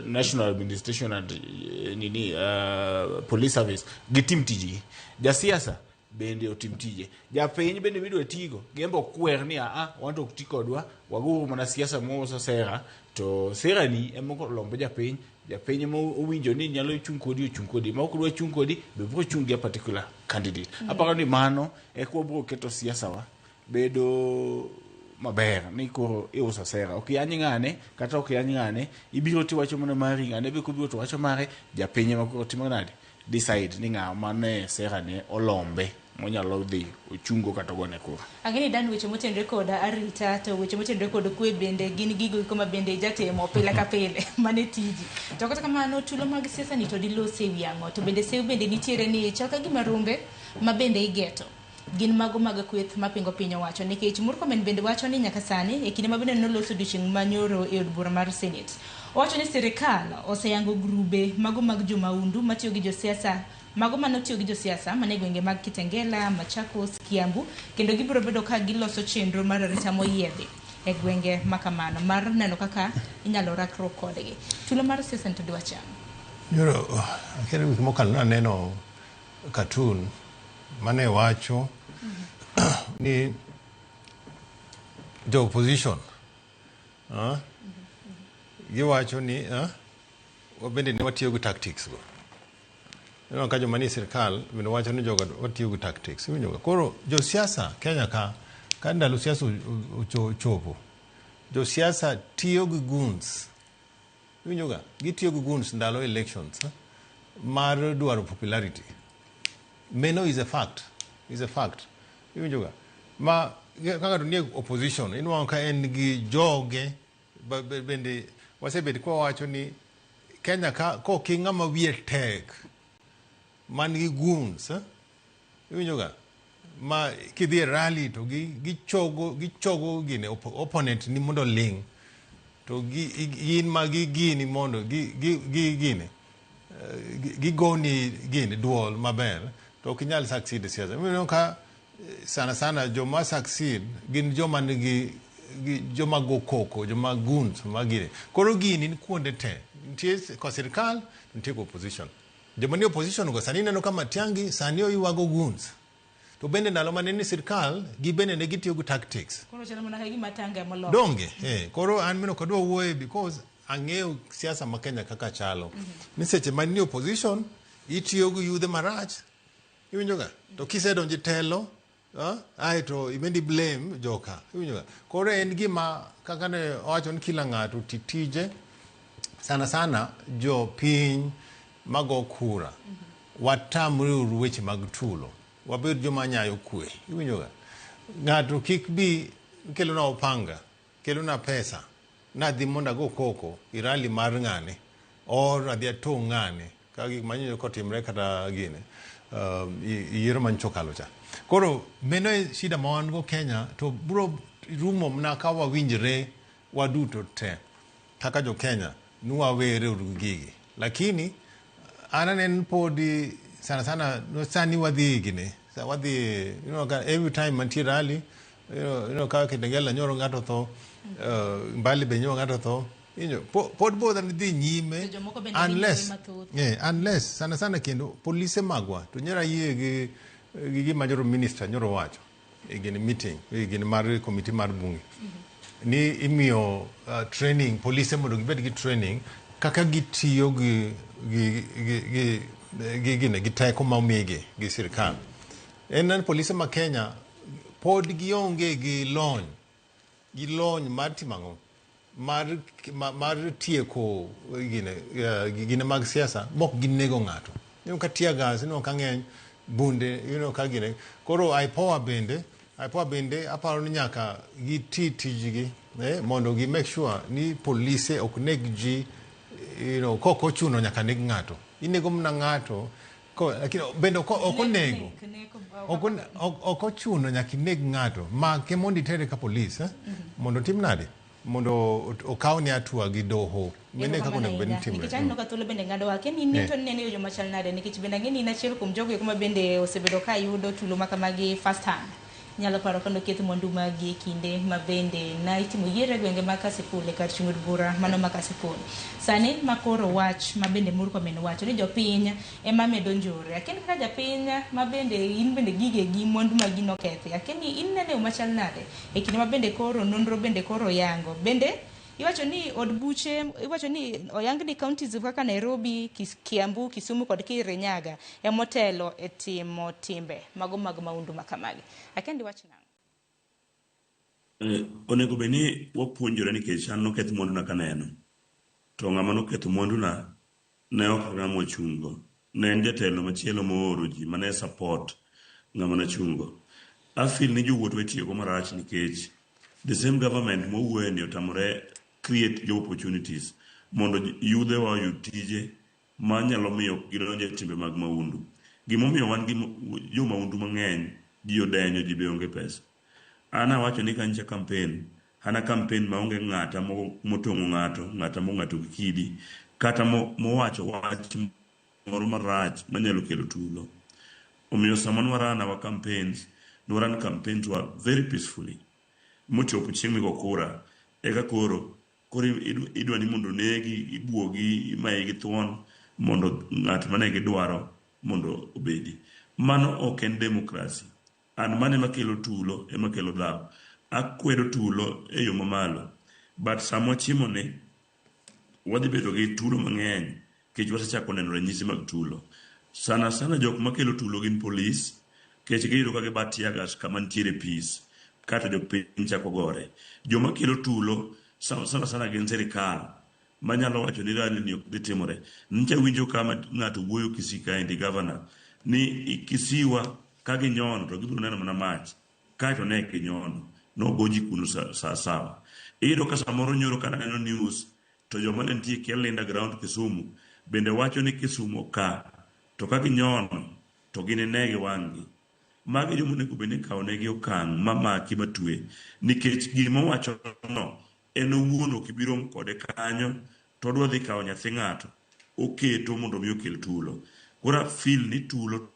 national administration and nini police service gitim tijgi. Jasiasa bende otim tije. Japiny bende midwa tigo, gembe okwer ni aa, wan to ok ti kodwa, waguru mana siasa mauso sera, to sera ni ema lombo japiny, japiny ema owinjo ni nyalo chung' kodi ochung' kodi, ma ok dwa chung' kodi be biro chung' gi a particular candidate. Aparo ni mano eka wabiro keto siasa wa bedo maber ni koro iuso sera ok yany ng'ane kata ok yany ng'ane ibiro tiwacho mana mari ng'ane be kobiro to wacho mare japiny ema koro timo nade decide ni ng'a mane sera ne olombe monyalo dhi ochungo kata ogone kura. Ang'e ni Dan weche motenore kod arita to weche motenore kod kwe bende gin gigo eko ma bende ijatimo pile ka pile mane tiji. To kata kamano tulo mag siasa ni to dilose e wi ang'o? To bende sew bende nitiere ni chal ka gima rombe ma bende igeto gin mago mag kweth mapingo piny owacho nikech Murkomen bende wacho ni nyaka sani e kinde ma bende noloso odiochieng' manyoro e od bura mar Senate. Owacho ni sirikal oseyango grube mago mag jomaundu matiyo gi josiasa mago manotiyo gi josiasa mane gwenge mag Kitengela, Machakos, Kiambu kendo gibiro bedo ka giloso chenro mar arita moyiedhi e gwenge makamano mar neno kaka inyalo rakruok kodgi. Tulo mar siasa to dwach ang'o? Nyoro, akia wik mokalo naneno cartoon mane wacho ni jo opposition giwacho ni wabende ne watiyo gi tactics go. Ineno ka joma nie sirkal bende wacho ni joga watiyo gi tactics. Iwinjo ga? Koro josiasa Kenya ka ndalo siasa ochopo, josiasa tiyo gi goons. Iwinjo ga? Gitiyo gi goons ndalo elections mar dwaro popularity. Meno is a fact. Is a fact. Iwinjo ga? Ma ka ng'ato nie opposition, inwang'o ka en gi joge bende wasebet kwa wacho ni Kenya ka kok ing'ama wiye tek man gi goons, iwinjo ga? Ma kidhi e rally to gichogo gine opponent ni mondo ling to gin ma gi gini mondo gi gine gigoni gini duol maber to ok inyal succeed e siasa. Ineno ka sana sana joma succeed gin joma nigi joma go koko, joma goons ma gini. Koro gini ni kuonde te. Nitie ko sirkal, nitie ko opposition. Joma ni opposition go sani ineno ka Matiang'i sani oywago goons. To bende ndalo mane ni sirkal, gi bende ne gitiyo gi tactics. Koro chalo mana ka gima Tanga ema oloko. Donge, koro an meno ok adwa wuoye because ang'eyo siasa ma Kenya kaka chalo. Ni seche ma ni opposition, itiyo gi yudhe marach. Iwinjo ga? To kisedonjo e telo, aeto ibendi blame joka. Iwinjo ga? Koro en gima kaka ne owacho ni kila ng'ato ti tije, sana sana jopiny mago kura. Watamre uru weche mag tulo. Wabed joma nyayo kwe. Iwinjo ga? Ng'ato kik bi kelona opanga, kelona pesa, nadhi mondo ago koko i rally mar ng'ane, or adhi atong' ng'ane, ka gik manyocha kotimre kata gine, yiero manyocha okalo cha. Koro meno e shida ma wan go Kenya, to bro rumo mana ka wawinjre waduto te kaka jo Kenya ni wawere uru gi gigi. Lakini an aneno podi sana sana no sani wadhi gini sa wadhi you know, ka every time mantie rally ka Kitengela nyoro ng'ato tho, Mbali be nyoro ng'ato tho, pod bodha ni dhi nyime To jomoko bende unless winjo mathoth. yeah, unless sana sana kendo polise magwa to nyoro yie gi gima nyoro minister nyoro wacho e gini meeting e gini mar committee mar bunge ni imiyo training polise mondo gibed gi training kaka gitiyo gi teko ma omigi gi sirikal. En ni polise ma Kenya pod gionge gi lony mar timo ang'o? Mar tieko gine mag siasa mok ginego ng'ato. Ineno ka tear gas, ineno ka ng'eny bunde, ineno ka gine. Koro IPOA bende aparo ni nyaka giti tijgi mondo gi make sure ni polise ok neg ji, kok ochuno nyaka neg ng'ato. Inego mana ng'ato, lakini bende ok onego. Ok ochuno nyaka ineg ng'ato. Make mondo itere ka polis, mondo otim nade? Mondo okawne hatua gi doho. Mene kaka onego bed ni timre. Nikech aneno ka thuolo bende ng'ado wake ni Newton nene yo machal nade, nikech bende ang'e ni in achiel kuom jogo eko ma bende osebedo ka yudo tulo ma kamagi first hand. Nyalo paro kendo keth mwandu magi e kinde ma bende na itimo yiero e gwenge mag Kasipul e kar chung' od bura mano ma Kasipul. Sani ma koro wach ma bende Murkomen wacho ni jopiny ema medo njore. Akia ni kaka japiny ma bende in bende gigegi mwandu magi nokethi. Akia ni in nene yo machal nade e kinde ma bende koro nonro bende koro yango. Bende iwacho ni od buche, iwacho ni oyang ni counties kaka Nairobi, Kiambu, Kisumu kod Kirinyaga emotelo e timo timbe mago mag maundu makamagi. Akia ni wach nang'o? Onego bed ni wapuonjore nikech an noketh mwanduna kaneno. To ng'ama noketho mwanduna ne ok ng'ama wachungo. Ne en jatelo machielo mooro ji mane support ng'ama nachungo. I feel ni jowuoth itiyogo marach nikech the same government mowuoye ni otamore create job opportunities mondo yudhewa oyud tije manyalo miyo gidonjo e timbe mag maundu. Gimomiyo wan gi jo maundu mang'eny, ji odenyo, ji be onge pesa. An awacho ni kanyicha campaign, an a campaign maonge ng'ata motong'o ng'ato, ng'ata mong'ato gi kidi, kata mowacho wach moro marach manyalo kelo tulo. Omiyo sama nwaran our campaigns, nwaran campaigns wa very peacefully. Mochopo chieng' migo kura, eka koro idwa ni mondo negi, ibuogi, imaye gi thuon mondo ng'at mane gidwaro mondo obedi. Mano ok en democracy. An mano ema kelo tulo, ema kelo dhaw. Akwedo tulo e yo mamalo. But sama wachimo ni, wadhi bedo gi tulo mang'eny nikech wasechako neno ranyisi mag tulo. Sana sana jok makelo tulo gin polis, nikech giyudo ka giba tear gas kama nitiere peace, kato jopiny chako gore. Joma kelo tulo sana sana gin sirikal manyalo wacho ni rally ni ok dhi timore. Nyicha winjo kama ng'ato wuoyo Kisii kaendi, governor, ni Kisiwa ka ginyono to gibiro neno mana mach, kaeto ne ginyono, nogo ji kuno sa sawa. Iyudo ka samoro nyoro ka naneno news to joma ne nitie kia Linda Ground Kisumu bende wacho ni Kisumu ka to ka ginyono to ginine gi wang'gi. Magi joma onego bed ni ikawo negi okang' mamaki matwe, nikech gima owachono en owuon ok ibi romo kode kanyo to odwa dhi kawo nyathi ng'ato oketo mondo mi okel tulo. Koro a feel ni tulo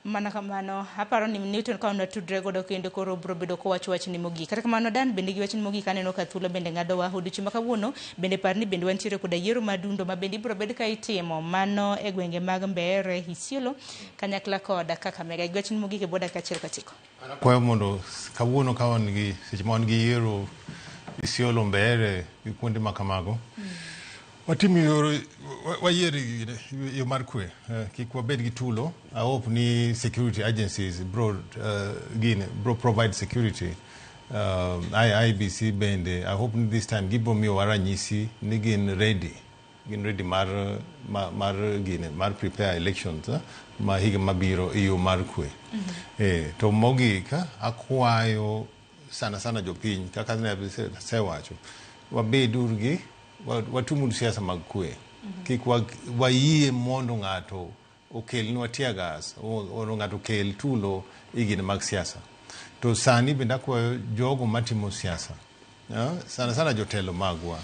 Mana kamano, aparo ni Newton ka watudre godo kendo koro biro bedo kowacho wachni mogik. Kata kamano Dan bende gi wachni mogik aneno ka thuolo bende ng'adowa odiochieng' ma kawuono, bende par ni bende wantiere koda yiero madundo ma bende ibiro bed ka itimo mano e gwenge mag Mbeere, Isiolo kanyakla kod Kakamega. Gi wachni mogik e bwo dakika achiel kachiko. Akwayo mondo kawuono ka wan gi seche ma wan gi yiero Isiolo, Mbeere gi kuonde ma kamago, watim yoro wayier yo mar kwe, kik wabed gi tulo. I hope ni security agencies bro gine bro provide security. IEBC bende I hope ni this time gibro miyowa ranyisi ni gin ready mar gine mar prepare elections ma higa mabiro e yo mar kwe. To mogik akwayo sana sana jopiny kaka ne asewacho, wabed uru gi watimuru siasa mag kwe. Kik wayie mondo ng'ato okelnwa tear gas, mondo ng'ato okel tulo e gine mag siasa. To sani bende akwayo jogo matimo siasa, Sana sana jotelo magwa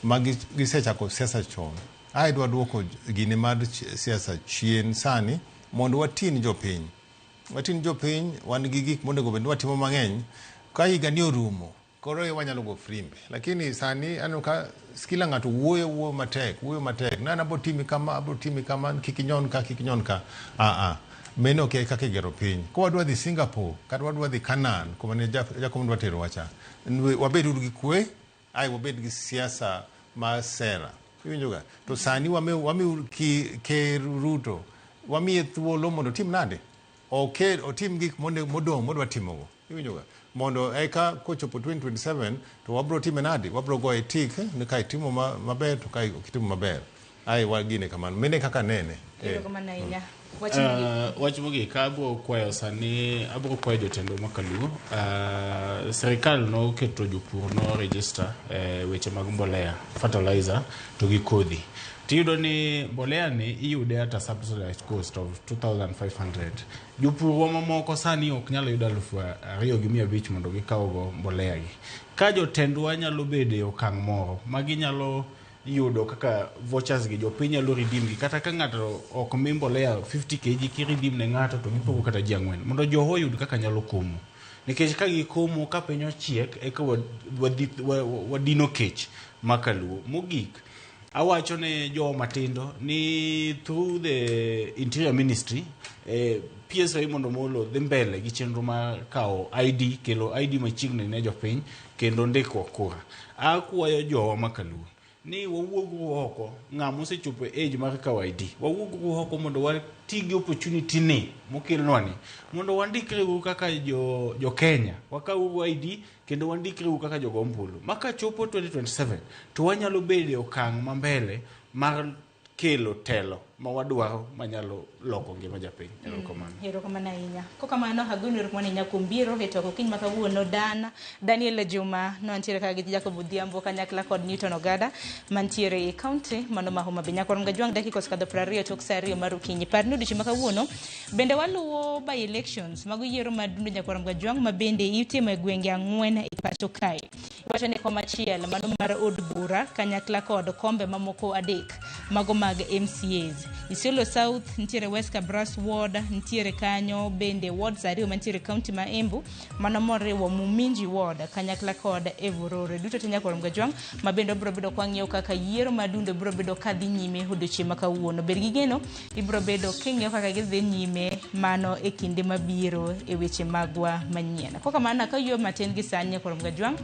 ma gisechako siasa chon. Ae dwa duoko gine mar siasa chien sani mondo watin jopiny. Watin jopiny, wan gi gik monego bed ni watimo mang'eny. Ka higa ni orumo, koro wanyalo go frimbe. Lakini sani aneno ka kila ng'ato wuoyo matek. Na abo timi kama, kik inyon ka, kik inyon ka. Meno ok e kaka igero piny. Ka wadwa dhi Singapore, kata wadwa dhi Canaan, kuma ne Jakom dwa terowa cha, wabed uru gi kwe, ae wabed gi siasa mar sera. Iwinjo ga? To sani wamiyo Ker Ruto, wamiye thuolo mondo otim nade? Otim gik modong' modwa timogo. Iwinjo ga? Mondo eka kochopo 2027 to wabro time nade? Wabro goye tik ni ka itimo maber to ka ok itimo maber. Ae wagine kamano. Mene kaka nene. Wach mogik abro kwayo sani, abro kwayo jotelo ma Kaluo. Sirikal noketo jopur no register weche mag mbolea, fertilizer to gi kodhi. Tiyudo ni mbolea ni iyude at a subsidized cost of 2500. Jopur mamoko sani ok nyal yudo 2500 mondo gikawgo mbolea gi. Ka jotendwa nyalo bedo e okang' moro ma ginyalo yudo kaka vouchers gi jopiny nyalo redeem gi, kata ka ng'ato ok mi mbolea 50 kg ki redeem ne ng'ato to gipogo kata ji 4 mondo joho oyud kaka nyalo komo. Nikech ka gikomo ka piny ochiek eka wadino kech ma Kaluo. Mogik awacho ne jowa matindo ni through the Interior Ministry PS Raymond Omolo dhi mbele gi chenro mar kawo ID, kelo ID machiegni ne jopiny kendo ndikruok kura. Akwayo jowa ma Kaluo ni wawuog oko, ng'ama osechopo e age mar kawo ID, wawuog oko mondo wati gi opportunity ni mokelnwa ni mondo wandikre kaka jo Kenya, wakaw ID kendo wandikre kaka jogo ombulu. Ma kachopo 2027 to wanyalo bedo e okang' ma mbele mar kelo telo ma wadwaro manyalo loko ngima japiny. Erokamano. Erokamano ahinya. Kokamano agoni erokamano ahinya kuom biro e twak okinyi ma kawuono. Daniel Juma no ntiere ka gi Jacob Odhiambo kanyakla kod Newton Ogada mantiere e county mano ma Homa Bay. Nyakwar Mgajwang' dakika osekadho 20 tok sa 2 mar okinyi. Par ni odiochieng' ma kawuono bende waluwo by elections mago yiero mar dundo Nyakwar Mgajwang' ma bende itimo e gwenge 4 e pacho kae. Iwacho ni komachiel mano mar od bura kanyakla kod kombe mamoko 3 mago mag MCAs. Isiolo South nitiere West Kabras Ward, nitiere kanyo bende wards 2 mantiere county ma Embu mano moriwo Muminji Ward kanyakla kod Evorore. Duto te Nyakwar Mgajwang' ma bende obiro bedo kwang'iyo kaka yiero mar dundo biro bedo kadhi nyime odiochieng' ma kawuono. Bed gi geno ibiro bedo king'iyo kaka gidhi nyime mano e kinde mabiro e weche magwa manyien. Kokamano kayueyo matin gi sani Nyakwar Mgajwang',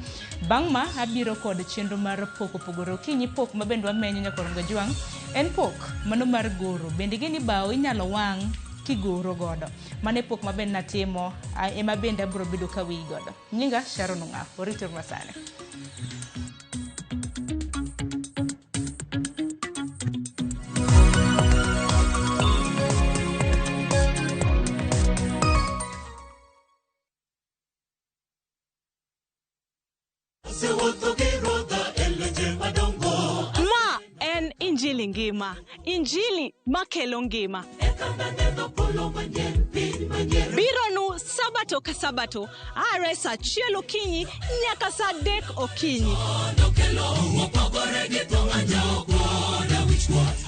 bang' ma abiro kod chenro mar pok opogore okinyi. Pok ma bende wamenyo Nyakwar Mgajwang' en pok mano mar goro. Bende ing'e ni bao inyalo wang' kigoro godo. Mano e pok ma bende natimo ema bende abiro bedo kawiyi godo. Nyinga Sharon Ong'aw. Orito masani. Ma en Injili ngima, Injili makelo ngima. Bironu sabato ka sabato, are saa 1 okinyi nyaka saa 3 okinyi.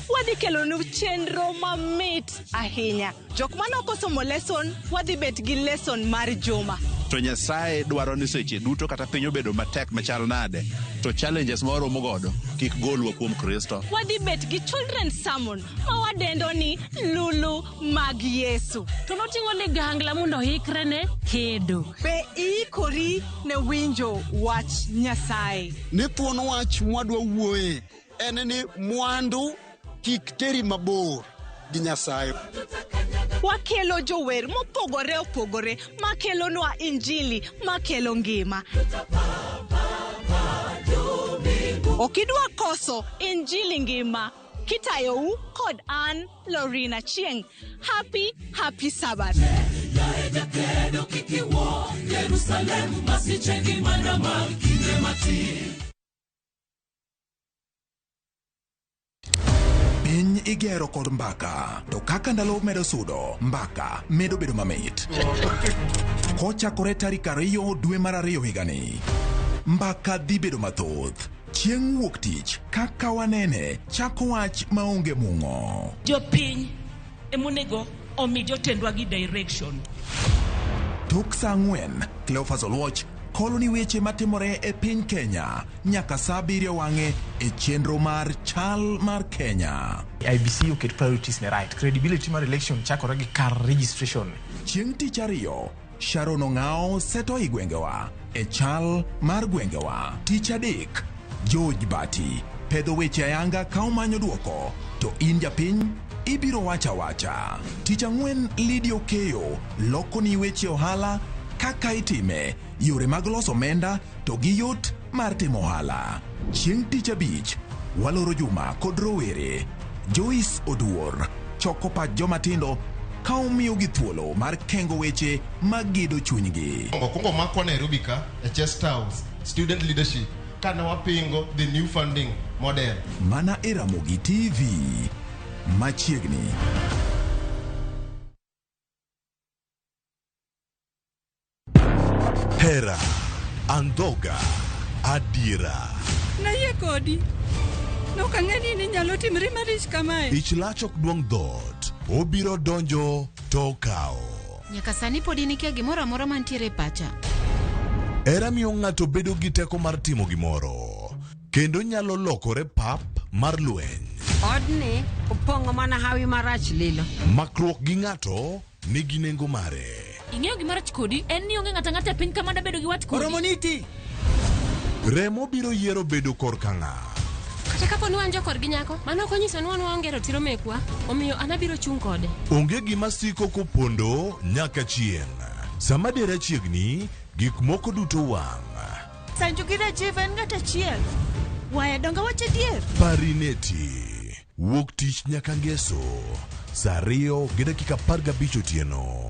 Wadhi kelonu chenro mamit ahinya. Jok manok osomo lesson, wadhi bet gi lesson mar juma. To Nyasaye dwaro ni seche duto kata piny obedo matek machal nade, to challenges ma waromo godo kik golwa kuom Kristo. Wadhi bet gi children's sermon ma wadendo ni Lulu mag Yesu. To noting'o ligangla mondo oikre ne kedo. Be iikori ne winjo wach Nyasaye? Ni thuon wach mwadwa wuoye en ni mwandu kik teri mabor gi Nyasaye. Wakelo jower mopogore opogore makelonwa Injili makelo ngima. Okidwa koso Injili ngima. Kitayou kod an Lorina Chieng. Happy, happy Sabbath. Piny igero kod mbaka, to kaka ndalo medo sudo, mbaka medo bedo mamit. Kochakore tarik 2 dwe mar 2 higani. Mbaka dhi bedo mathoth. Chieng' wuok tich kaka wanene chako wach maonge mung'o. Jopiny emonego omi jotendwa gi direction. Tok saa 4, Cleophas Oluoch kolo ni weche matimore e piny Kenya nyaka saa 7 wang'e e chenro mar Chal mar Kenya. IEBC oket priorities ne right. Credibility mar election chakore gi kar registration. Chieng' tich ariyo, Sharon Ong'ao seto i gwengewa e chal mar gwengewa. Tich adek, George Bati pedho weche ayanga ka omanyo duoko, to in japiny ibiro wacha wacha. Tich ang'wen, Lydia Okeyo loko ni weche ohala kaka itime, yore mag loso omenda to gi yot mar timo ohala. Chieng' tich abich, waloro juma kod rowere. Joyce Oduor choko pach joma tindo ka omiyogi thuolo mar kengo weche magedo chunygi. Okwongo makwa Nairobi ka e Chest House student leadership kane wapingo the new funding model. Mana e Ramogi TV machiegni. Hera, andhoga, adiera. Nayie kodi. Nok ang'e ni ninyalo timri marich kamae. Ich lach ok duong' dhoot, obiro donjo to okawo. Nyaka sani pod in ikia gimoro amora mantiere e pacha. Hera miyo ng'ato bedo gi teko mar timo gimoro, kendo nyalo lokore pap mar lweny. Odni opong'o mana hawi marach lilo. Makruok gi ng'ato nigi nengo mare. Ing'eyo gima rach kodi en ni onge ng'ato ang'ata e piny ka mada bedo gi wat kodi. Oromo niti. Remo biro yiero bedo korka ng'a. Kata kapo ni wan jokorgi nyako, mano ok onyiso ni wan waonge ratiro mekwa, omiyo an abiro chung' kode. Onge gima siko kopondo nyaka chieng'. Sama dera chiegni, gik moko duto wang'. Sanju gi Rajiv en ng'at achiel. Waya donge wach adier? Parineti. Wuok tich nyaka ngeso. Saa 2:15 otieno.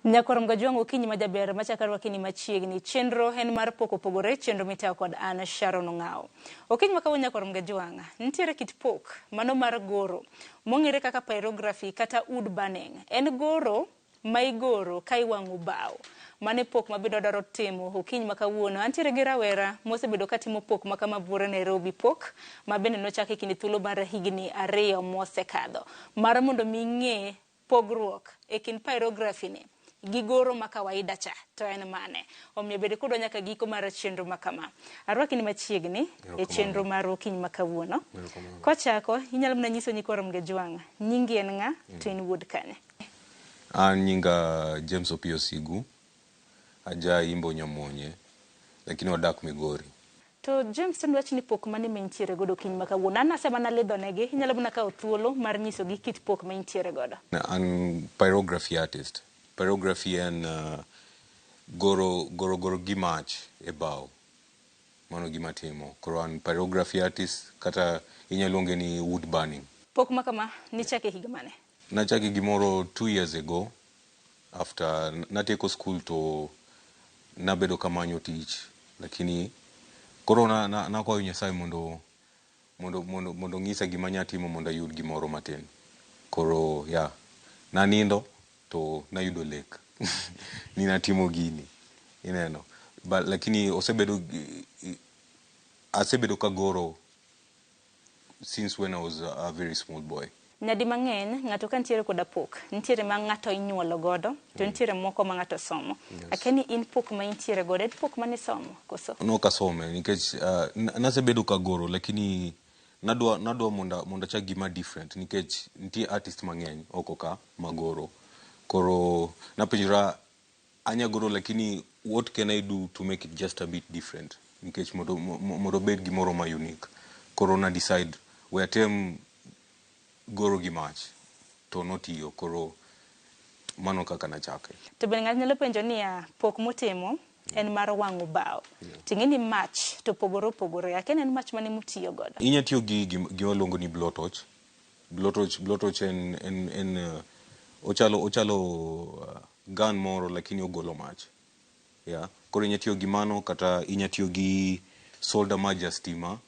Nyakwar Mgajwang' okinyi majaber machako arwaki ni machiegni. Chenro en mar pok opogore, chenro mitayo kod an Sharon Ong'ao. Okinyi ma kawuono Nyakwar Mgajwang', nitiere kit pok mano mar goro mong'ere kaka pyrography kata wood burning. En goro ma igoro ka iwang'o bao. Mano e pok ma bende wadwaro timo okinyi ma kawuono. Antiere gi rawera mosebedo katimo pok ma kama buore Nairobi, pok ma bende nochak e kinde thuolo mar higni 2 mosekadho. Mar mondo mi ing'e pogruok e kind pyrography ni gi goro ma kawaida cha to en mane. Omiyo bed kodwa nyaka giko mar chenro ma kama. Arwaki ni machiegni e chenro mar okinyi ma kawuono. Kochako, inyalo mana nyiso nyikwa Ramogi nyingi en ng'a to in wuod kanye? An nyinga James Opiyo Sigu, aja Imbo Nyamonye, lakini wadak Migori. To James, wach ni pok mane ma intiere godo okinyi ma kawuono? An asemana lidho negi, inyalo mana kawo thuolo mar nyisogi kit pok ma intiere godo. An pyrography artist. Pyrography en goro goro goro gi mach e bao. Mano gima timo. Koro an pyrography artist kata inyalo luonge ni wood burning. Pok ma kama nichake higa mane? Nachake gimoro 2 years ago after natieko school to nabedo kamanyo tich, lakini koro nakwayo Nyasaye mondo mondo mondo mondo ng'isa gima anya timo mondo ayud gimoro matin. Koro ya nanindo to nayudo lek ni natimo gini ineno. But lakini osebedo asebedo kagoro since when I was a very small boy. Nyadi mang'eny ng'ato ka nitiere koda pok, nitiere ma ng'ato inyuolo godo to nitiere moko ma ng'ato somo. Akia ni in pok ma intiere godo, en pok mane isomo koso? Nok asome nikech nasebedo kagoro lakini nadwa nadwa mondo mondo achak gima different nikech nitie artist mang'eny oko ka magoro. Koro napenjora anya goro lakini what can I do to make it just a bit different nikech mondo mondo obed gimoro ma unique. Koro na decide we atem goro gi mach to notiyo koro mano kaka nachake. To bende ng'ato nyalo penjo niya, pok motimo En mar wang'o bao. Ting'e ni mach to opogore opogore. Akia ni en mach mane mutiyo godo. Inya tiyo gi gima waluongo ni blowtorch. Blowtorch en ochalo gun moro lakini ogolo mach. Yeah. Koro inya tiyo gi mano kata inya tiyo gi solder mar ja stima.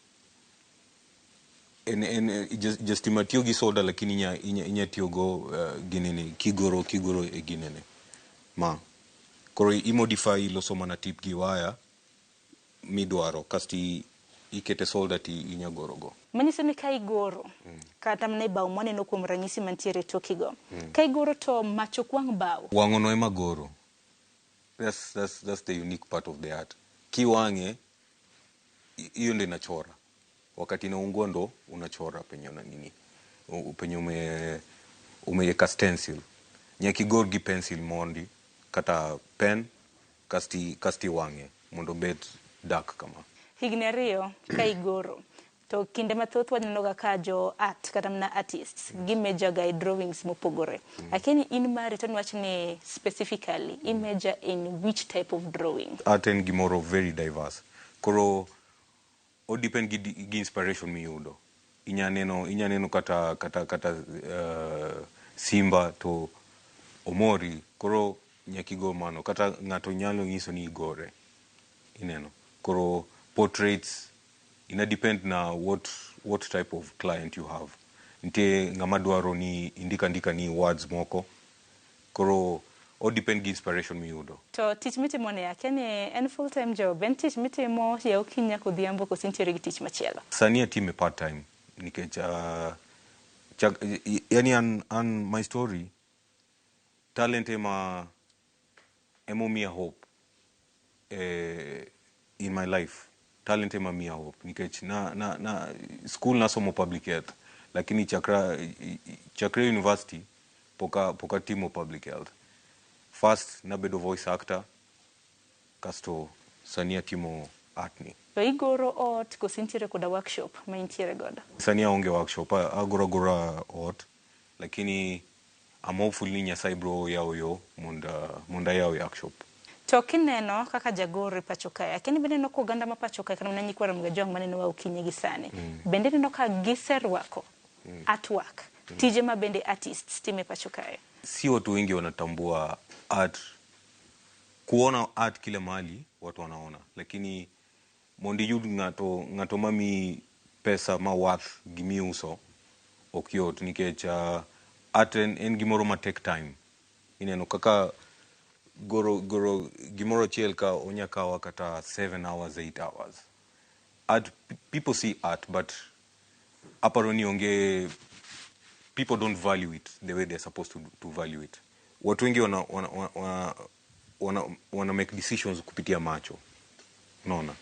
En ja stima tiyo gi solder lakini inya tiyo go ginene kigoro e ginene. Ma. Koro i modify iloso mana tip gi waya midwaro kasto ikete solder ti inya goro go. Manyiso ni ka igoro, kata mana e bao mwaneno kuom ranyisi mantiere e tokigo. Ka igoro to mach ok wang' bao. Wang'o no ema goro. That's the unique part of the art. Kiwang'e, hiyo ndo inachora. Wakati inaungua ndo unachora penye una nini. Penye umeweka stencil. Nyaka igor gi pencil mondi kata pen kasti wang'e mondo obed dark kama. Higni 2 ka igoro. To kinde mathoth waneno ga ka jo art kata mana artists gimeja ga e drawings mopogore. Lakini in mari to niwach ni specifically i major in which type of drawing? Art en gimoro very diverse. Koro o depend gi inspiration miyudo. Inya neno kata simba to omori koro nyaka igo mano kata ng'ato nyalo nyiso ni igore. Ineno. Koro portraits ina depend na what type of client you have. Nitie ng'ama dwaro ni indika andika ni words moko. Koro o depend gi inspiration miyudo. To tich mitimo ni akia ni en full time job, en tich mitimo yaw okinyi nyaka odhiambo koso intiere gi tich machielo? Sani atime part time nikech yani an my story talent ema emomiya hope in my life. Talent ema miya hope nikech na school nasomo public health lakini chakra university poka timo public health. First nabedo voice actor kasto sani atimo art ni. To igoro ot koso intiere koda workshop ma intiere godo? Sani aonge workshop, agoro agora ot lakini I'm hopeful ni Nyasaye bro yawo yo mondo ayaw workshop. To kineno kaka jagoro e pacho kae, akia ni bende ineno ka oganda ma pacho kae kata mana nyikwa Ramogi Ajwang' manenowa okinyi gi sani, bende ineno ka giserwako artwork, tije ma bende artists timo e pacho kae? Si watu wengi wanatambua art. Kuona art kila mahali watu wanaona, lakini mondo iyud ng'ato mamiyi pesa ma worth gimiuso ok yot nikech art en gimoro ma take time. Ineno kaka goro gimoro achiel ka onya kawa kata 7 hours, 8 hours. Art, people see art but aparo ni onge people don't value it the way they're supposed to value it. Watu wengi wana make decisions kupitia macho. Unaona?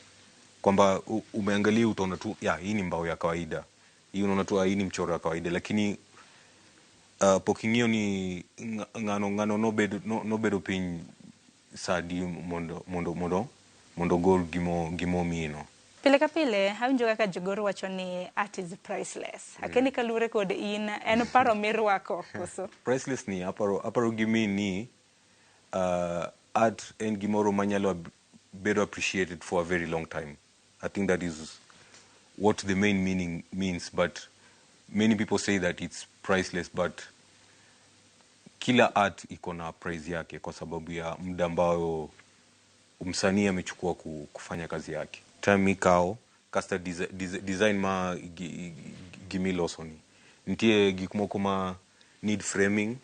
Kwamba umeangalia utaona tu ya hii ni mbao ya kawaida. Hii unaona tu hii ni mchoro ya kawaida lakini pok ing'iyo ni ng'ano nobedo piny sa adi mondo ogol gimo omiyino. Pile ka pile awinjo kaka jogoro wacho ni art is priceless. Akia ni kaluwore kod in en paro mirwako koso? Priceless ni aparo gimi ni art en gimoro manyalo bedo appreciated for a very long time. I think that is what the main meaning means, but many people say that it's priceless, but kila art iko na price yake kwa sababu ya muda ambao msanii amechukua kufanya kazi yake. Time ikawo kasto design ma gimiloso ni. Nitie gik moko ma need framing,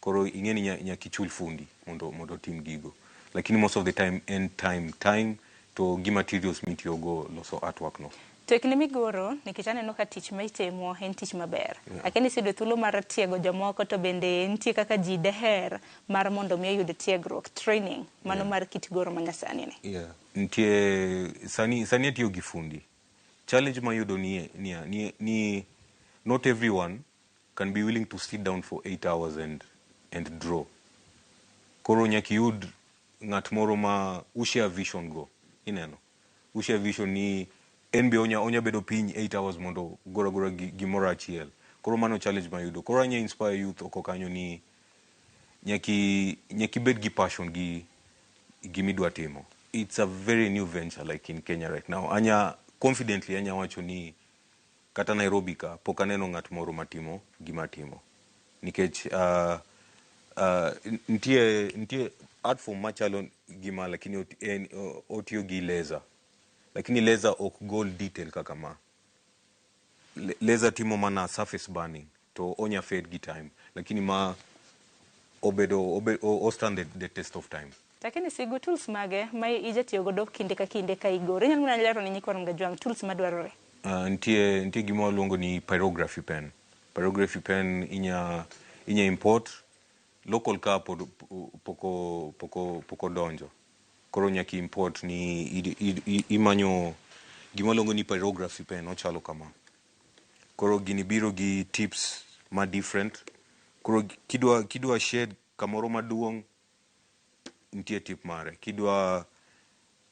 koro ing'e ni nyaka ichul fundi mondo otim gigo. Lakini most of the time en time to gi materials mitiyogo loso artwork no. To e kinde migoro, nikech aneno ka tich ma itimo en tich maber. Akia ni iseyudo thuolo mar tiego jomoko to bende nitie kaka ji deher mar mondo mi oyud tiegruok, training, mano mar kit goro ma nyasani ni. Yeah. Nitie sani atiyo gi fundi. Challenge mayudo ni not everyone can be willing to sit down for 8 hours and draw. Koro nyaka iyud ng'at moro ma ushare vision go. Ineno. Ushare vision ni en be onya bedo piny 8 hours mondo goro agora gimoro achiel. Koro mano challenge mayudo. Koro anya inspire youth oko kanyo ni nyaki ibed gi passion gi gimidwa timo. It's a very new venture like in Kenya right now. Anya confidently anya wacho ni kata Nairobi ka pok aneno ng'at moro matimo gima timo. Nikech nitie art form machalo gima, lakini otiyo gi laser. Lakini laser ok gol detail kaka ma. Laser timo mana surface burning to onya fade gi time. Lakini ma obedo o stand the test of time. Lakini Sigu, tools mage ma ijatiyo godo kinde ka kinde ka igoro? Inyalo mana lero ne nyikwa Ramogi Ajwang' tools madwarore. Nitie gima waluongo ni pyrography pen. Pyrography pen inya import local ka pod poko donjo. Koro nyaka import ni imanyo gima waluongo ni pyrography pen, ochalo kama. Koro gini biro gi tips ma different. Koro kidwa shade kamoro maduong', nitie tip mare. Kidwa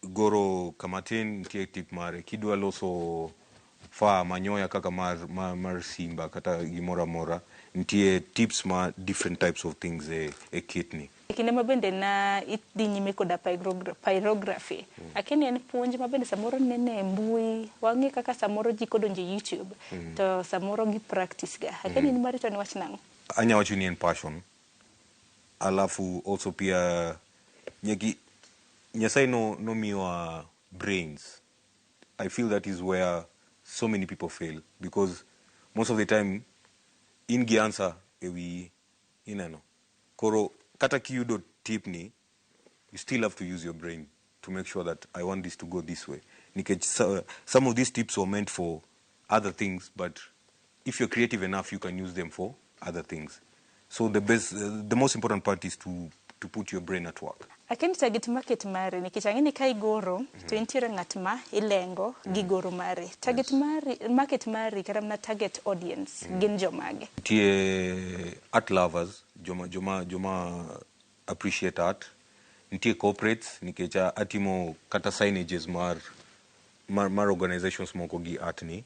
goro kama tin, nitie tip mare. Kidwa loso fa manyoya kaka mar simba kata gimoro amora, nitie tips ma different types of things e kit ni. E kinde ma bende na idhi nyime koda pyrography, akia ni en puonj ma bende samoro nene e mbui, wang'e kaka samoro ji kodonjo e YouTube, to samoro gi practice ga. Akia ni in mari to niwach nang'o? Anya wacho ni en passion. Alafu also pia nyaki Nyasaye no nomiwa brains. I feel that is where so many people fail, because most of the time in gi answer e wiyi, ineno. Koro kata kiyudo tip ni, you still have to use your brain to make sure that I want this to go this way. Nikech some of these tips were meant for other things, but if you're creative enough, you can use them for other things. So the most important part is to put your brain at work. Akia ni target market mari, nikech ang'e ni ka igoro, to intiere ng'at ma ilengo gi goro mari. Target mari, market mari kata mana target audience gin jomage? Nitie art lovers, joma appreciate art. Nitie corporates, nikech atimo kata signages mar organizations moko gi art ni.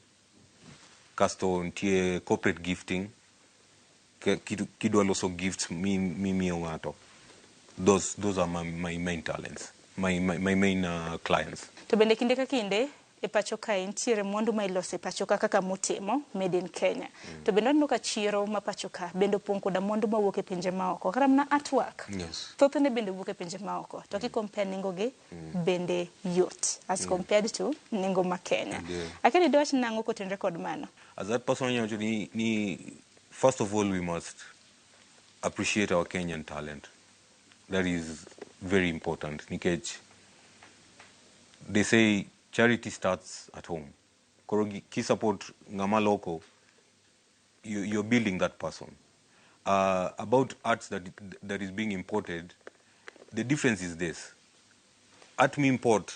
Kasto nitie corporate gifting, kidwa loso gifts mimiyo ng'ato. Those are my main talents, my main clients. To bende kinde ka kinde e pacho kae nitiere mwandu ma iloso e pacho ka kaka mutimo made in Kenya. To bende waneno ka chiro ma pacho ka bende opong' koda mwandu mawuok e pinje maoko. Kata mana artwork. Thothne bende wuok e pinje maoko. To ki-compare nengo gi bende yot as compared to nengo ma Kenya. Akia ni dwach nang'o kotenore kod mano? As that person wacho ni first of all we must appreciate our Kenyan talent. That is very important. Nikech they say charity starts at home. Koro ki support ng'ama loko, you're building that person. About arts that is being imported, the difference is this. Art mi import,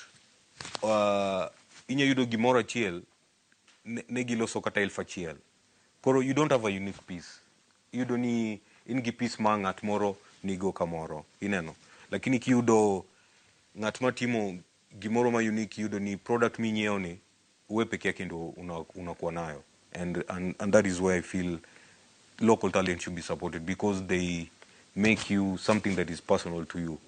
inya yudo gimoro achiel, ne giloso kata 1000. Koro you don't have a unique piece. Iyudo ni in gi piece ma ng'at moro nigo kamoro, ineno. Lakini kiyudo ng'at matimo gimoro ma unique, iyudo ni product minyiewo ni uwe peke yake ndo unakuwa nayo. And that is where I feel local talent should be supported, because they make you something that is personal to you.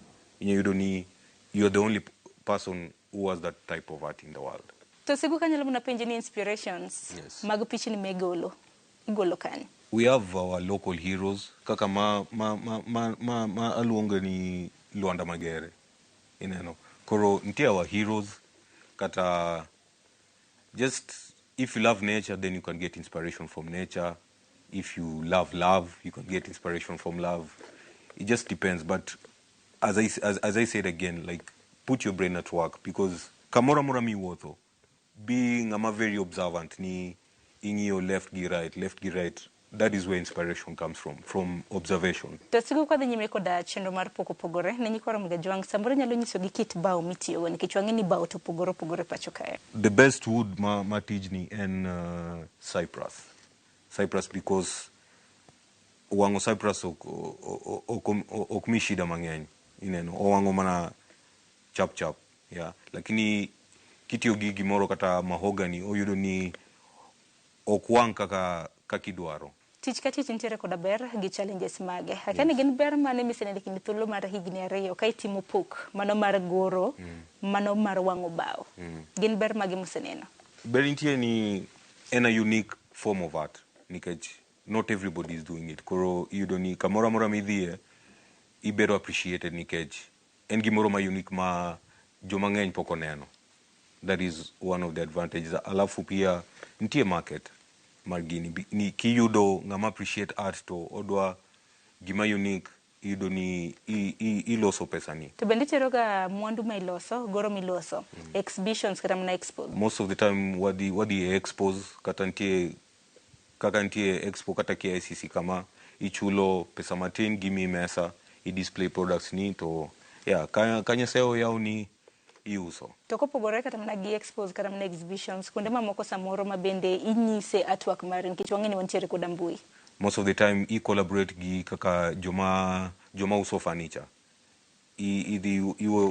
Iyudo ni you're the only person who has that type of art in the world. To Sigu, kanyalo mana penji ni inspirations mag pichni migolo, igolo kanye? We have our local heroes, kaka ma aluongo ni Luanda Magere. Ineno. Koro nitie our heroes, kata just if you love nature, then you can get inspiration from nature. If you love love, you can get inspiration from love. It just depends. But as I said again, put your brain at work, because kamora mora miwuotho, being I'm a very observant, ni ing'iyo left gi right, left gi right. That is where inspiration comes from observation. To Sigu, kwadhi nyime koda chenro mar pok opogore, ne nyikwa Ramogi Ajwang', samoro nyalo nyiso gi kit bao mitiyogo, nikech wang'e ni bao to opogore opogore pacho kae. The best wood ma tijni en cypress. Cypress, because wang'o cypress ok mi shida mang'eny, ineno, owang'o mana chap chap, yeah. Lakini kitiyo gi gimoro kata mahogany, oyudo ni ok wang' kaka idwaro. Tich ka tich nitiere koda ber gi challenges mage. Akia ni gin ber mane miseneno e kind thuolo mar higni 2 ka itimo pok mano mar goro, mano mar wang'o bao. Gin ber mage museneno? Ber nitie ni en a unique form of art nikech not everybody is doing it. Koro iyudo ni kamoro amora midhiye ibedo appreciated nikech en gimoro ma unique ma joma ng'eny pok oneno. That is one of the advantages. Alafu pia nitie market mar gini. Ni kiyudo ng'ama appreciate art to odwa gima unique, iyudo ni iloso pesa ni. To bende itero ga mwandu ma iloso, goro miloso, exhibitions kata mana expos? Most of the time wadhi e expos, kata nitie kaka nitie expo kata KICC kama ichulo pesa matin gimiyi mesa i display products ni to yeah, ka Nyasaye oyawni iuso. To kopogore kata mana gi expos kata mana exhibitions, kuonde mamoko samoro ma bende inyise artwork mari nikech wang'e ni wantiere koda mbui. Most of the time i collaborate gi kaka joma uso furniture. Idhi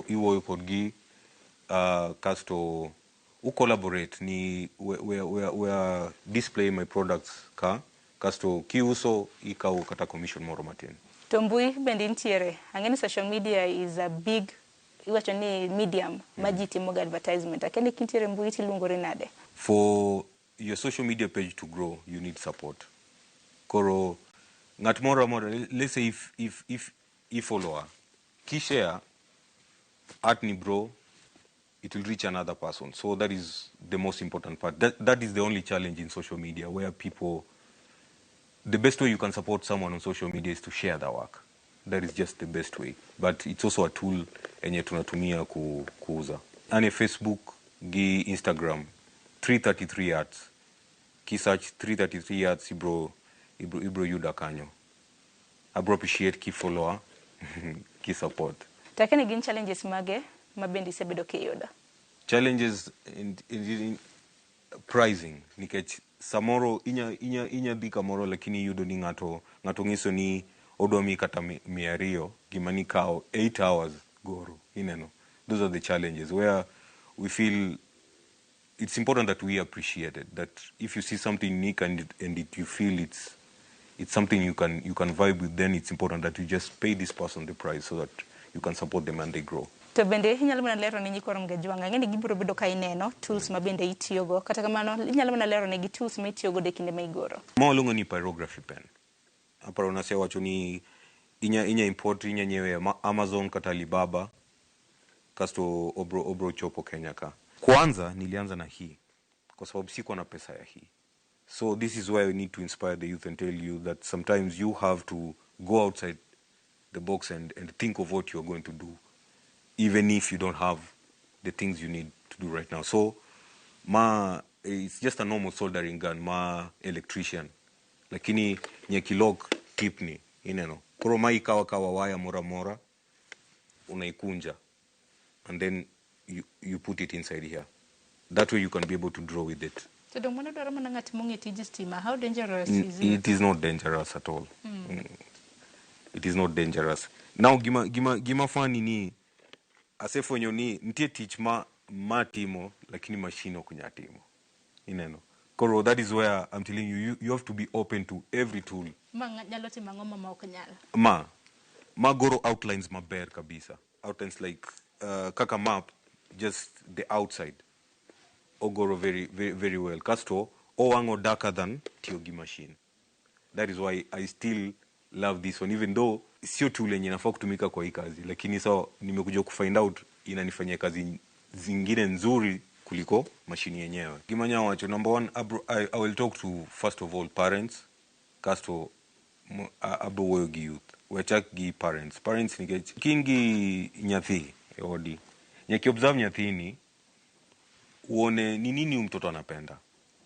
iwuoyo kodgi kasto u collaborate ni we are display my products ka kasto kiuso ikawo kata commission moro matin. To mbui bende nitiere. Ang'e ni social media is a big, iwacho ni medium ma ji timoga advertisement. Akia ni kintiere mbui tiluongori nade? For your social media page to grow, you need support. Koro ng'at moro amora, let's say if i follower, ki share art ni bro, it will reach another person. So that is the most important part. That is the only challenge in social media where people, the best way you can support someone on social media is to share their work. That is just the best way. But it's also a tool enye tunatumia kuuza. Ane Facebook gi Instagram, 333 Arts. Ki search 333 Arts ibro yuda kanyo. Abro appreciate ki follower, ki support. To akia ni gin challenges mage ma bende isebedo kiyudo? Challenges in pricing nikech samoro inya dhi kamoro lakini iyudo ni ng'ato ng'iso ni odwa miyi kata 200 gima ni kawo 8 hours goro ineno. Those are the challenges where we feel it's important that we appreciate it, that if you see something unique and you feel it's something you can vibe with, then it's important that you just pay this person the price so that you can support them and they grow. To bende inyalo mana lero ne nyikwa Ramogi Ajwang', ang'e ni gibiro bedo ka ineno tools ma bende itiyogo, kata kamano inyalo mana lero negi tools ma itiyogo e kinde ma igoro. Ma waluongo ni pyrography pen. Aparo nasewacho ni inya import, inya nyiewe Amazon kata Alibaba, kasto obro chopo Kenya ka. Kwanza nilianza na hii kwa sababu sikuwa na pesa ya hii. So this is why we need to inspire the youth and tell you that sometimes you have to go outside the box and think of what you're going to do, even if you don't have the things you need to do right now. So ma, it's just a normal soldering gun, ma electrician. Lakini nyekilok tipni, ineno. Koro ma ikawa kawa waya mora mora, unaikunja. And then you put it inside here. That way you can be able to draw with it. So dong mano dwaro mana ng'at mong'e tij stima, how dangerous is it? It is not dangerous at all. It is not dangerous. Now gima funny ni asefwenyo ni nitie tich ma timo lakini machine ok nyal timo. Ineno. Koro that is where I'm telling you, you have to be open to every tool. Ma nyalo timo ang'o ma ok nyal? Ma goro outlines maber kabisa. Outlines like kaka map, just the outside. Ogoro very, very, very well. Kasto owang'o darker than tiyo gi machine. That is why I still love this one, even though sio tool yenye inafaa kutumika kwa hii kazi, lakini sawa nimekuja kufind out inanifanyia kazi zingine nzuri kuliko mashini yenyewe. Gima nya wacho, number one, I will talk to first of all parents, kasto abro wuoyo gi youth. Wachak gi parents. Parents nikech kin gi nyathi e odi, nyaka observe nyathini uone ni nini mtoto anapenda.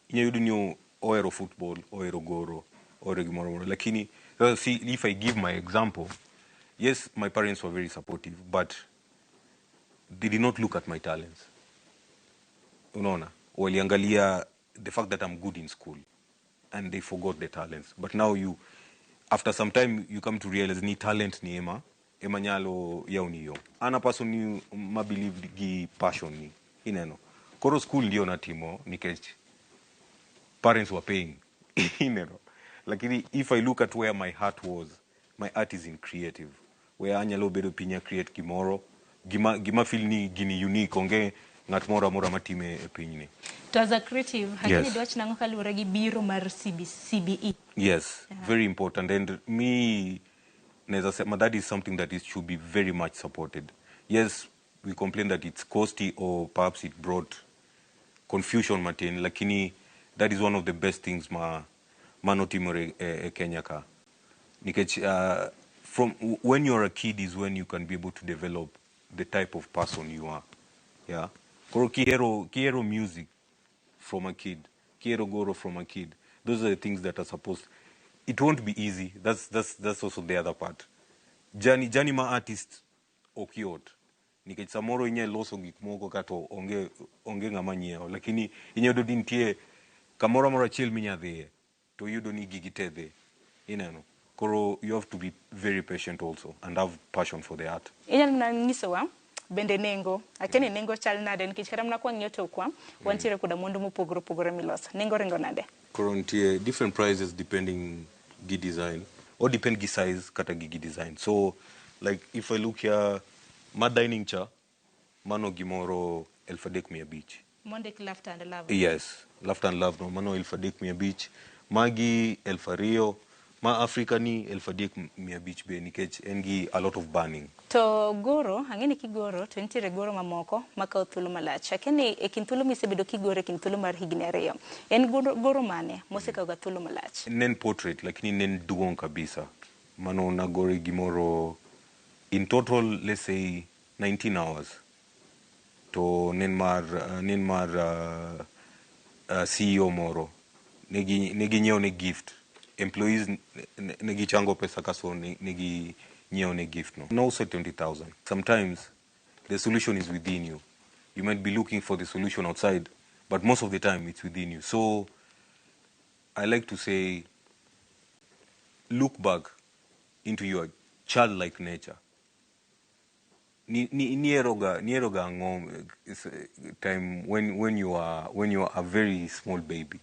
Inya yudo ni ohero football, ohero goro, ohero gimoro moro, lakini see, if I give my example, yes, my parents were very supportive, but they did not look at my talents. Unaona, waliangalia the fact that I'm good in school and they forgot the talents. But now you, after some time, you come to realize ni talent ni ema nyalo yaw ni yo. An a person ni ma believe gi passion ni, ineno. Koro school ndio natimo nikech parents were paying, ineno. Lakini if I look at where my heart was, my art is in creative. Where anyalo bedo piny create gimoro, gima feel ni gini unique, onge ng'at moro amora matime e pinyni. To as a creative, hakini Yes. dwach nang'o kaluwore gi biro mar CBE? Yes, very important. And me, naweza sema that is something that is, should be very much supported. Yes, we complain that it's costly or perhaps it brought confusion matin, lakini that is one of the best things ma manotimore e Kenya ka. Nikech from when you're a kid is when you can be able to develop the type of person you are. Yeah. Koro kihero music from a kid, kihero goro from a kid. Those are the things that are supposed. It won't be easy. That's also the other part. Journey ma artist ok yot. Nikech samoro inyalo loso gik moko kata onge ng'ama nyiewo, lakini inyalo yudo ni nitie kamoro amora achiel minya dhiye to iyudo ni gigi te dhi. Ineno. Koro you have to be very patient also and have passion for the art. Inyalo mana nyisowa bende nengo. Akia ni nengo chal nade nikech kata mana kwang'iyo tokwa, wantiere koda mwandu mopogore opogore miloso. Nengo ringo nade? Koro nitie different prices depending gi design or depend gi size kata gi design. So like if I look here, ma dining cha mano gimoro 3,500. Mondik Laughter and Love. Yes, Laughter and Love no mano 3,500. Magi 2,000. Ma Africa ni 3,500 be nikech en gi a lot of burning. To goro, ang'e ni kigoro to nitiere goro mamoko makawo thuolo malach. Akia ni e kind thuolo misebedo kigoro e kind thuolo mar higni 2, en goro mane mosekawo ga thuolo malach? Nen portrait lakini nen duong' kabisa. Mano nagore gimoro in total let's say 19 hours. To nen mar CEO moro negi nyiewo ne gift. Employees negi chango pesa kaso negi nyiewo ne gift no. No also 20,000. Sometimes the solution is within you. You might be looking for the solution outside, but most of the time it's within you. So I like to say, look back into your childlike nature. Nieroga ang'o time when you are a very small baby.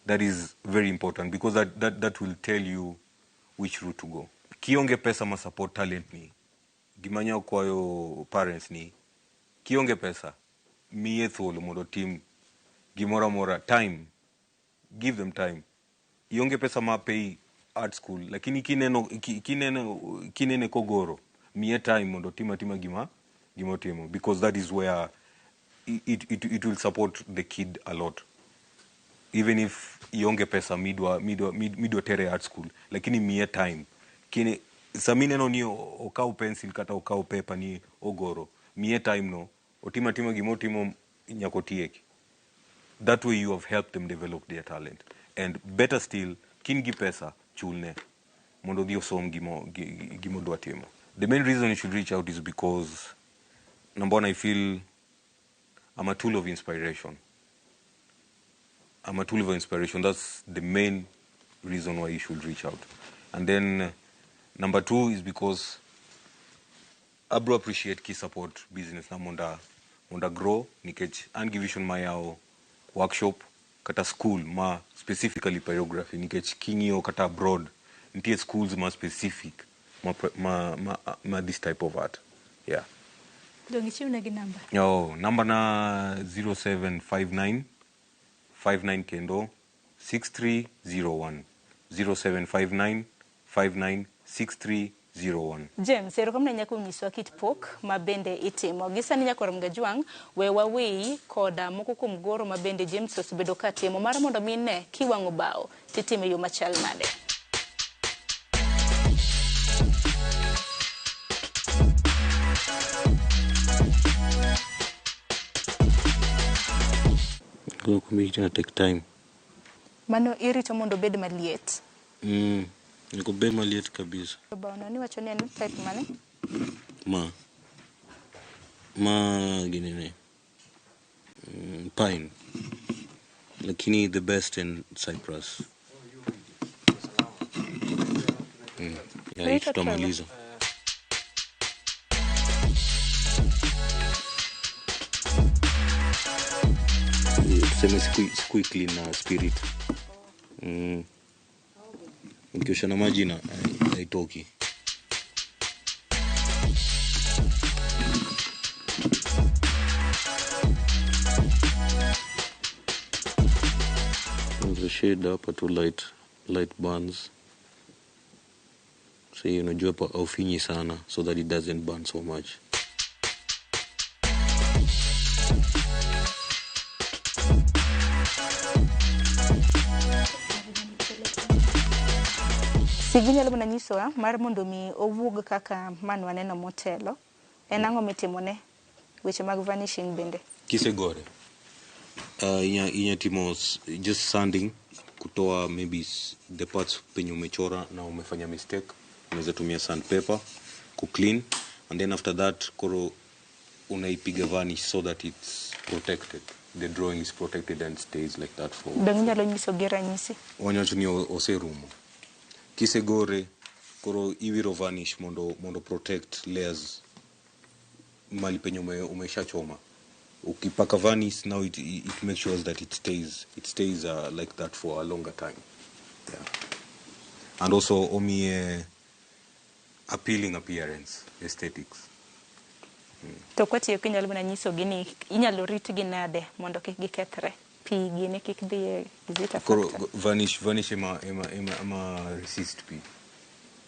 That is very important because that will tell you which route to go. Kionge pesa ma support talent ni, gimanya kwayo parents ni, kionge pesa, miye thuolo mondo tim gimoro amora, time, give them time. Ionge pesa ma pay art school, lakini kinene kogoro, miye time mondo tim atima gima otimo, because that is where it will support the kid a lot. Even if ionge pesa midwa tere art school, lakini miye time. Kine samineno ni okaw pencil kata okaw paper ni ogoro, miye time no, otima tima gimotimo nyaka otieki. That way you have helped them develop their talent. And better still, kin gi pesa chulne mondo odhi osom gimo dwa timo. The main reason you should reach out is because, number one, I feel I'm a tool of inspiration. I'm a tool of inspiration. That's the main reason why you should reach out. And then number two is because abro appreciate ki support business na monda grow nikech an gi vision ma yawo workshop kata school ma specifically pyrography nikech king'iyo kata abroad nitie schools ma specific ma this type of art. Yeah. Dong ichiwna gi namba. Oh, namba na 0759 59 kendo 6301 0759 59 6301. James, erokamano ahinya kuom nyisowa kit pok ma bende itimo. Gi sani nyakwar Mgajwang', we waweyi koda moko kuom goro ma bende James osebedo ka timo mar mondo mi ne kiwang'o bao titime e yo machal nade. Take time. Mano irito mondo obed maliet. Nyaka obed maliet kabisa. Bao no niwacho ni en type mane? Ma ginene. Pine. Lakini the best in Cyprus. Yeah, tutamaliza. Tuseme siku clean na spirit. Ukiosha na maji na haitoki. The shade hapa tu light burns. So unajua hapa haufinyi sana so that it doesn't burn so much. CV nyalo mana nyisowa mar mondo mi owuog kaka mane waneno motelo. En ang'o mitimone? Weche mag vanishing bende. Kisegore. Inya timo just sanding kutoa maybe the parts penye umechora na umefanya mistake. Unaweza tumia sandpaper ku clean, and then after that koro unaipiga varnish so that it's protected. The drawing is protected and stays like that for. Dong inyalo nyiso gi ranyisi. Wanyacho ni oserumo. Kisegore koro iwiro varnish mondo protect layers mali penye umeshachoma. Ukipaka varnish now it makes sure that it stays like that for a longer time. Yeah. And also omiye appealing appearance, aesthetics. To kwatiyo kinyalo mana nyiso gi ni inyalo ritgi nade mondo kik gikethre. Pi gini kik dhi e zita Koro varnish ema resist pi.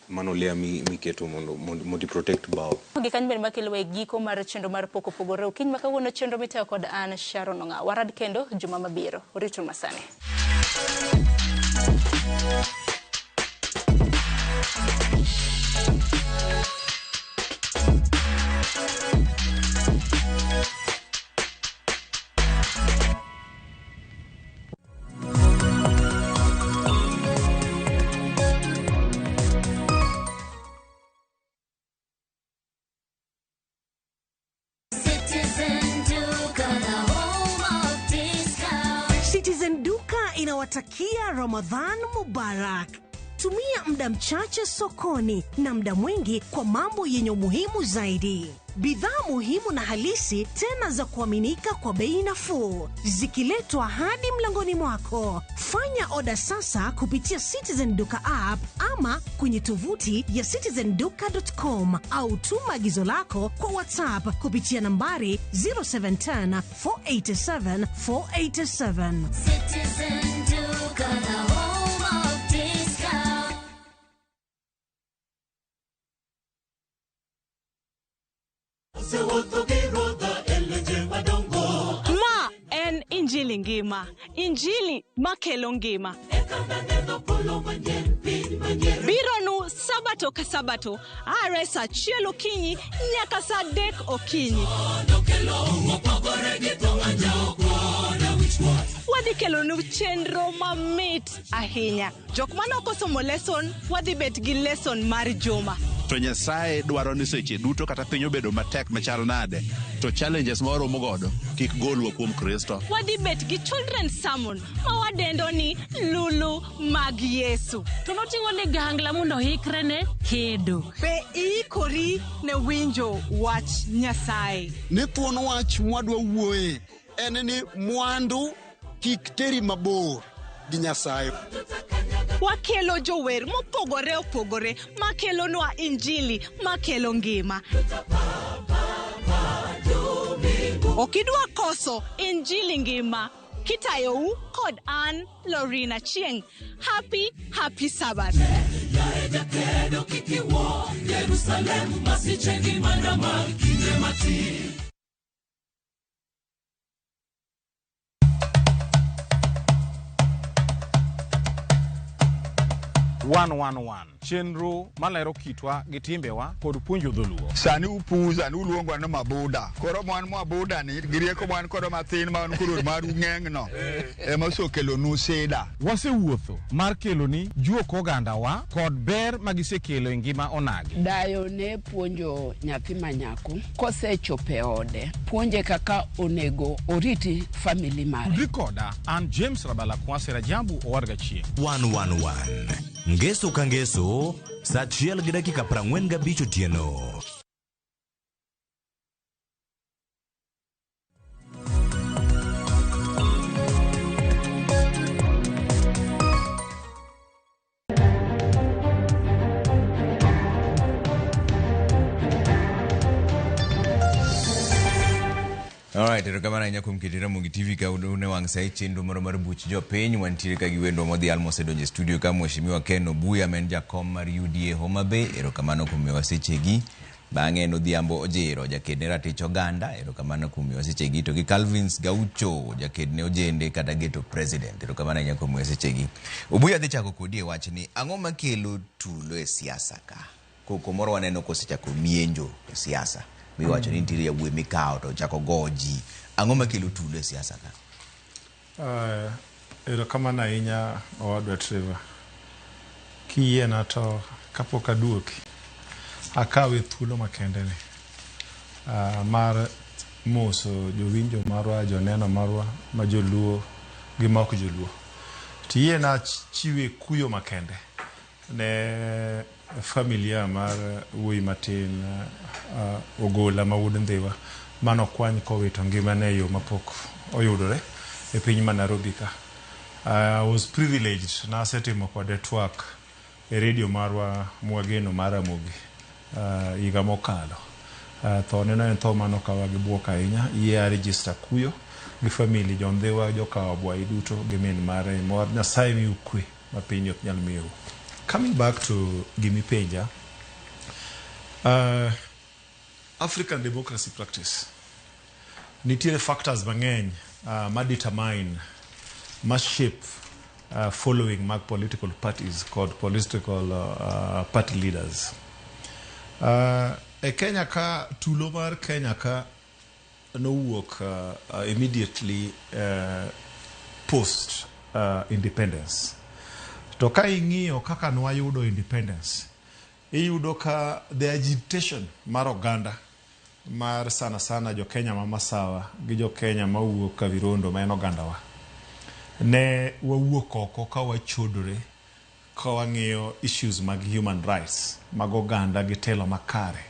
Mano layer miketo mondo protect bao. Gi kanyo bende makelo e giko mar chenro mar Pok Opogore. Okinyi ma kawuono chenro mitayo kod an Sharon Ong'aw. Warad kendo juma mabiro. Uritu masani. Citizen Duka inawatakia Ramadhan Mubarak. Tumia muda mchache sokoni na muda mwingi kwa mambo yenye umuhimu zaidi. Bidhaa muhimu na halisi tena za kuaminika kwa bei nafuu, zikiletwa hadi mlangoni mwako. Fanya oda sasa kupitia Citizen Duka app ama kwenye tovuti ya citizenduka.com au tuma agizo lako kwa WhatsApp kupitia nambari 0710 487 487. Citizen Duka, the home of discount. Ma en injili ngima, injili makelo ngima. Biro nu sabato ka sabato, are saa 1 okinyi nyaka saa 3 okinyi. Wadhi kelonu chenro mamit ahinya. Jok mane ok osomo lesson, wadhi bet gi lesson mar juma. To Nyasaye dwaro ni seche duto kata piny obedo matek machal nade, to challenges ma waromo godo kik golwa kuom Kristo. Wadhi bet gi children's sermon ma wadendo ni Lulu mag Yesu. To noting'o ligangla mondo oikre ne kedo. Be iikori ne winjo wach Nyasaye? Ni thuon wach mwadwa wuoye en ni mwandu kik teri mabor gi Nyasaye. Wakelo jower mopogore opogore makelonwa injili makelo ngima. Okidwa koso injili ngima. Kitayou kod an Lorina Chieng. Happy, happy Sabbath. One chenro malero kitwa gi timbewa kod puonjo dholuo. Sani upuza ni uluongo ni mabuda. Koro mwan mabuda ni gi rieko mwan kodo mathin ma wan koro maru ng'eng no ema osekelonu sida. Wasewuotho mar keloni juok ogandawa kod ber magisekelo e ngima onagi. Dayo ne puonjo nyathi manyako kosechopo e ode, puonje kaka onego oriti family mare. Tudri koda an James Rabala Kwase Rajabu Owarga Chieng. 111 Ngeso ka ngeso saa 1:45 otieno. Alright, erokamano ahinya kuom keti Ramogi TV ka une wang' sa e chenro moro mar buch jopiny. Wantiere ka gi wendwa modhial mosedonjo e studio ka Mheshimiwa Ken Obuya ma en jakom mar UDA Homa Bay. Erokamano kuom miyowa sechegi. Bang'e en Odhiambo Ojiro, jaked ne ratich oganda. Erokamano kuom miyowa sechegi. To gi Calvins Gaucho, jaked ne ojende kata geto president. Erokamano ahinya kuom miyowa sechegi. Obuya adhi chako kodi e wachni. Ang'o makelo tulo e siasa ka? Koko moro waneno kosechako mienjo e siasa miwacho ni nitiere yawuoyi mikawo to chako go ji. Ang'o makelo tulo e siasa ka? Erokamano ahinya owadwa Trevor. Kiyiena to kapok aduoki, akawe thuolo makende ni mar moso jowinjo marwa, joneno marwa ma joluo gi ma ok joluo. Tiyiena chiwe kuyo makende ne familia mar wuoyi matin Ogola ma wuod Ndhiwa manokwany kowito ngimane e yo mapok oyudore e piny ma Nairobi ka. I was privileged nasetimo kode twak e redio marwa mwageno mar Ramogi higa mokalo. Thone no en tho manokawa gi buok ahinya. Yie a register kuyo gi family jo Ndhiwa, joka Obwayi duto gi min mare. Mor Nyasaye miu kwe ma piny ok nyal miyou. Coming back to gimipenja, African democracy practice nitiere factors mang'eny ma determine ma shape following mag political parties kod political party leaders. E Kenya ka tulo mar Kenya ka nowuok immediately post independence. To ka ing'iyo kaka nwayudo independence, iyudo ka the agitation mar oganda mar sana sana jo Kenya ma Masawa gi jo Kenya mawuok Kavirondo ma en ogandawa, ne wawuok oko ka wachodore ka wang'iyo issues mag human rights mag oganda gi telo makare.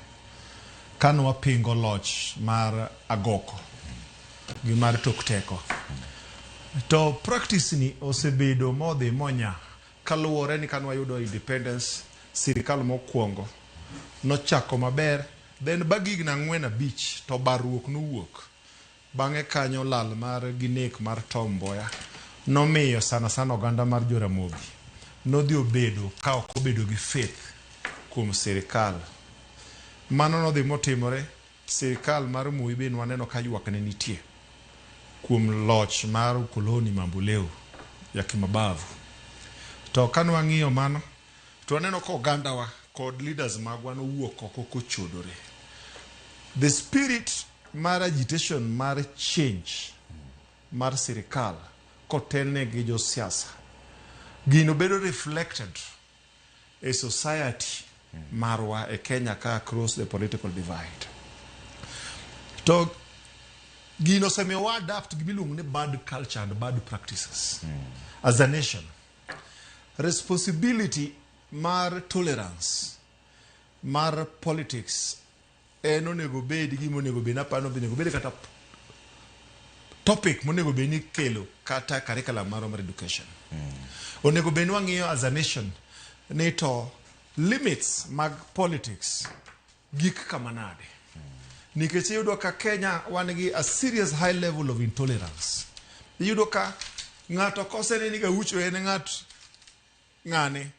Kane wapingo loch mar agoko gi mar tok teko. To practice ni osebedo modhi monya kaluwore ni kane wayudo independence, sirikal mokwongo nochako maber, then bang' higni 4 5 to barruok nowuok. Bang'e kanyo lal mar gi nek mar Tom Mboya nomiyo sana sana oganda mar Joramogi nodhi obedo ka ok obedo gi faith kuom sirikal. Mano nodhi motimore, sirikal mar Moi be nwaneno ka ywak ne nitie kuom loch mar ukoloni mamboleo ya kimabavu. To ka nwang'iyo mano, to waneno ka ogandawa kod leaders magwa nowuok oko kochodore. The spirit mar agitation mar change mar sirikal kotelne gi josiasa, gino bedo reflected e society marwa e Kenya ka across the political divide. To gino osemiyo wa adapt gimiluongo ni bad culture and bad practices as a nation. Responsibility mar tolerance mar politics en onego bed gima onego bed naparo onego bed kata topic monego bed ni ikelo kata curriculum marwa mar education. Onego bed ni wang'iyo as a nation ni to limits mag politics gik kama nade. Nikech iyudo ka Kenya wan gi a serious high level of intolerance. Iyudo ka ng'ato kosene ni Gaucho en ng'at ng'ane,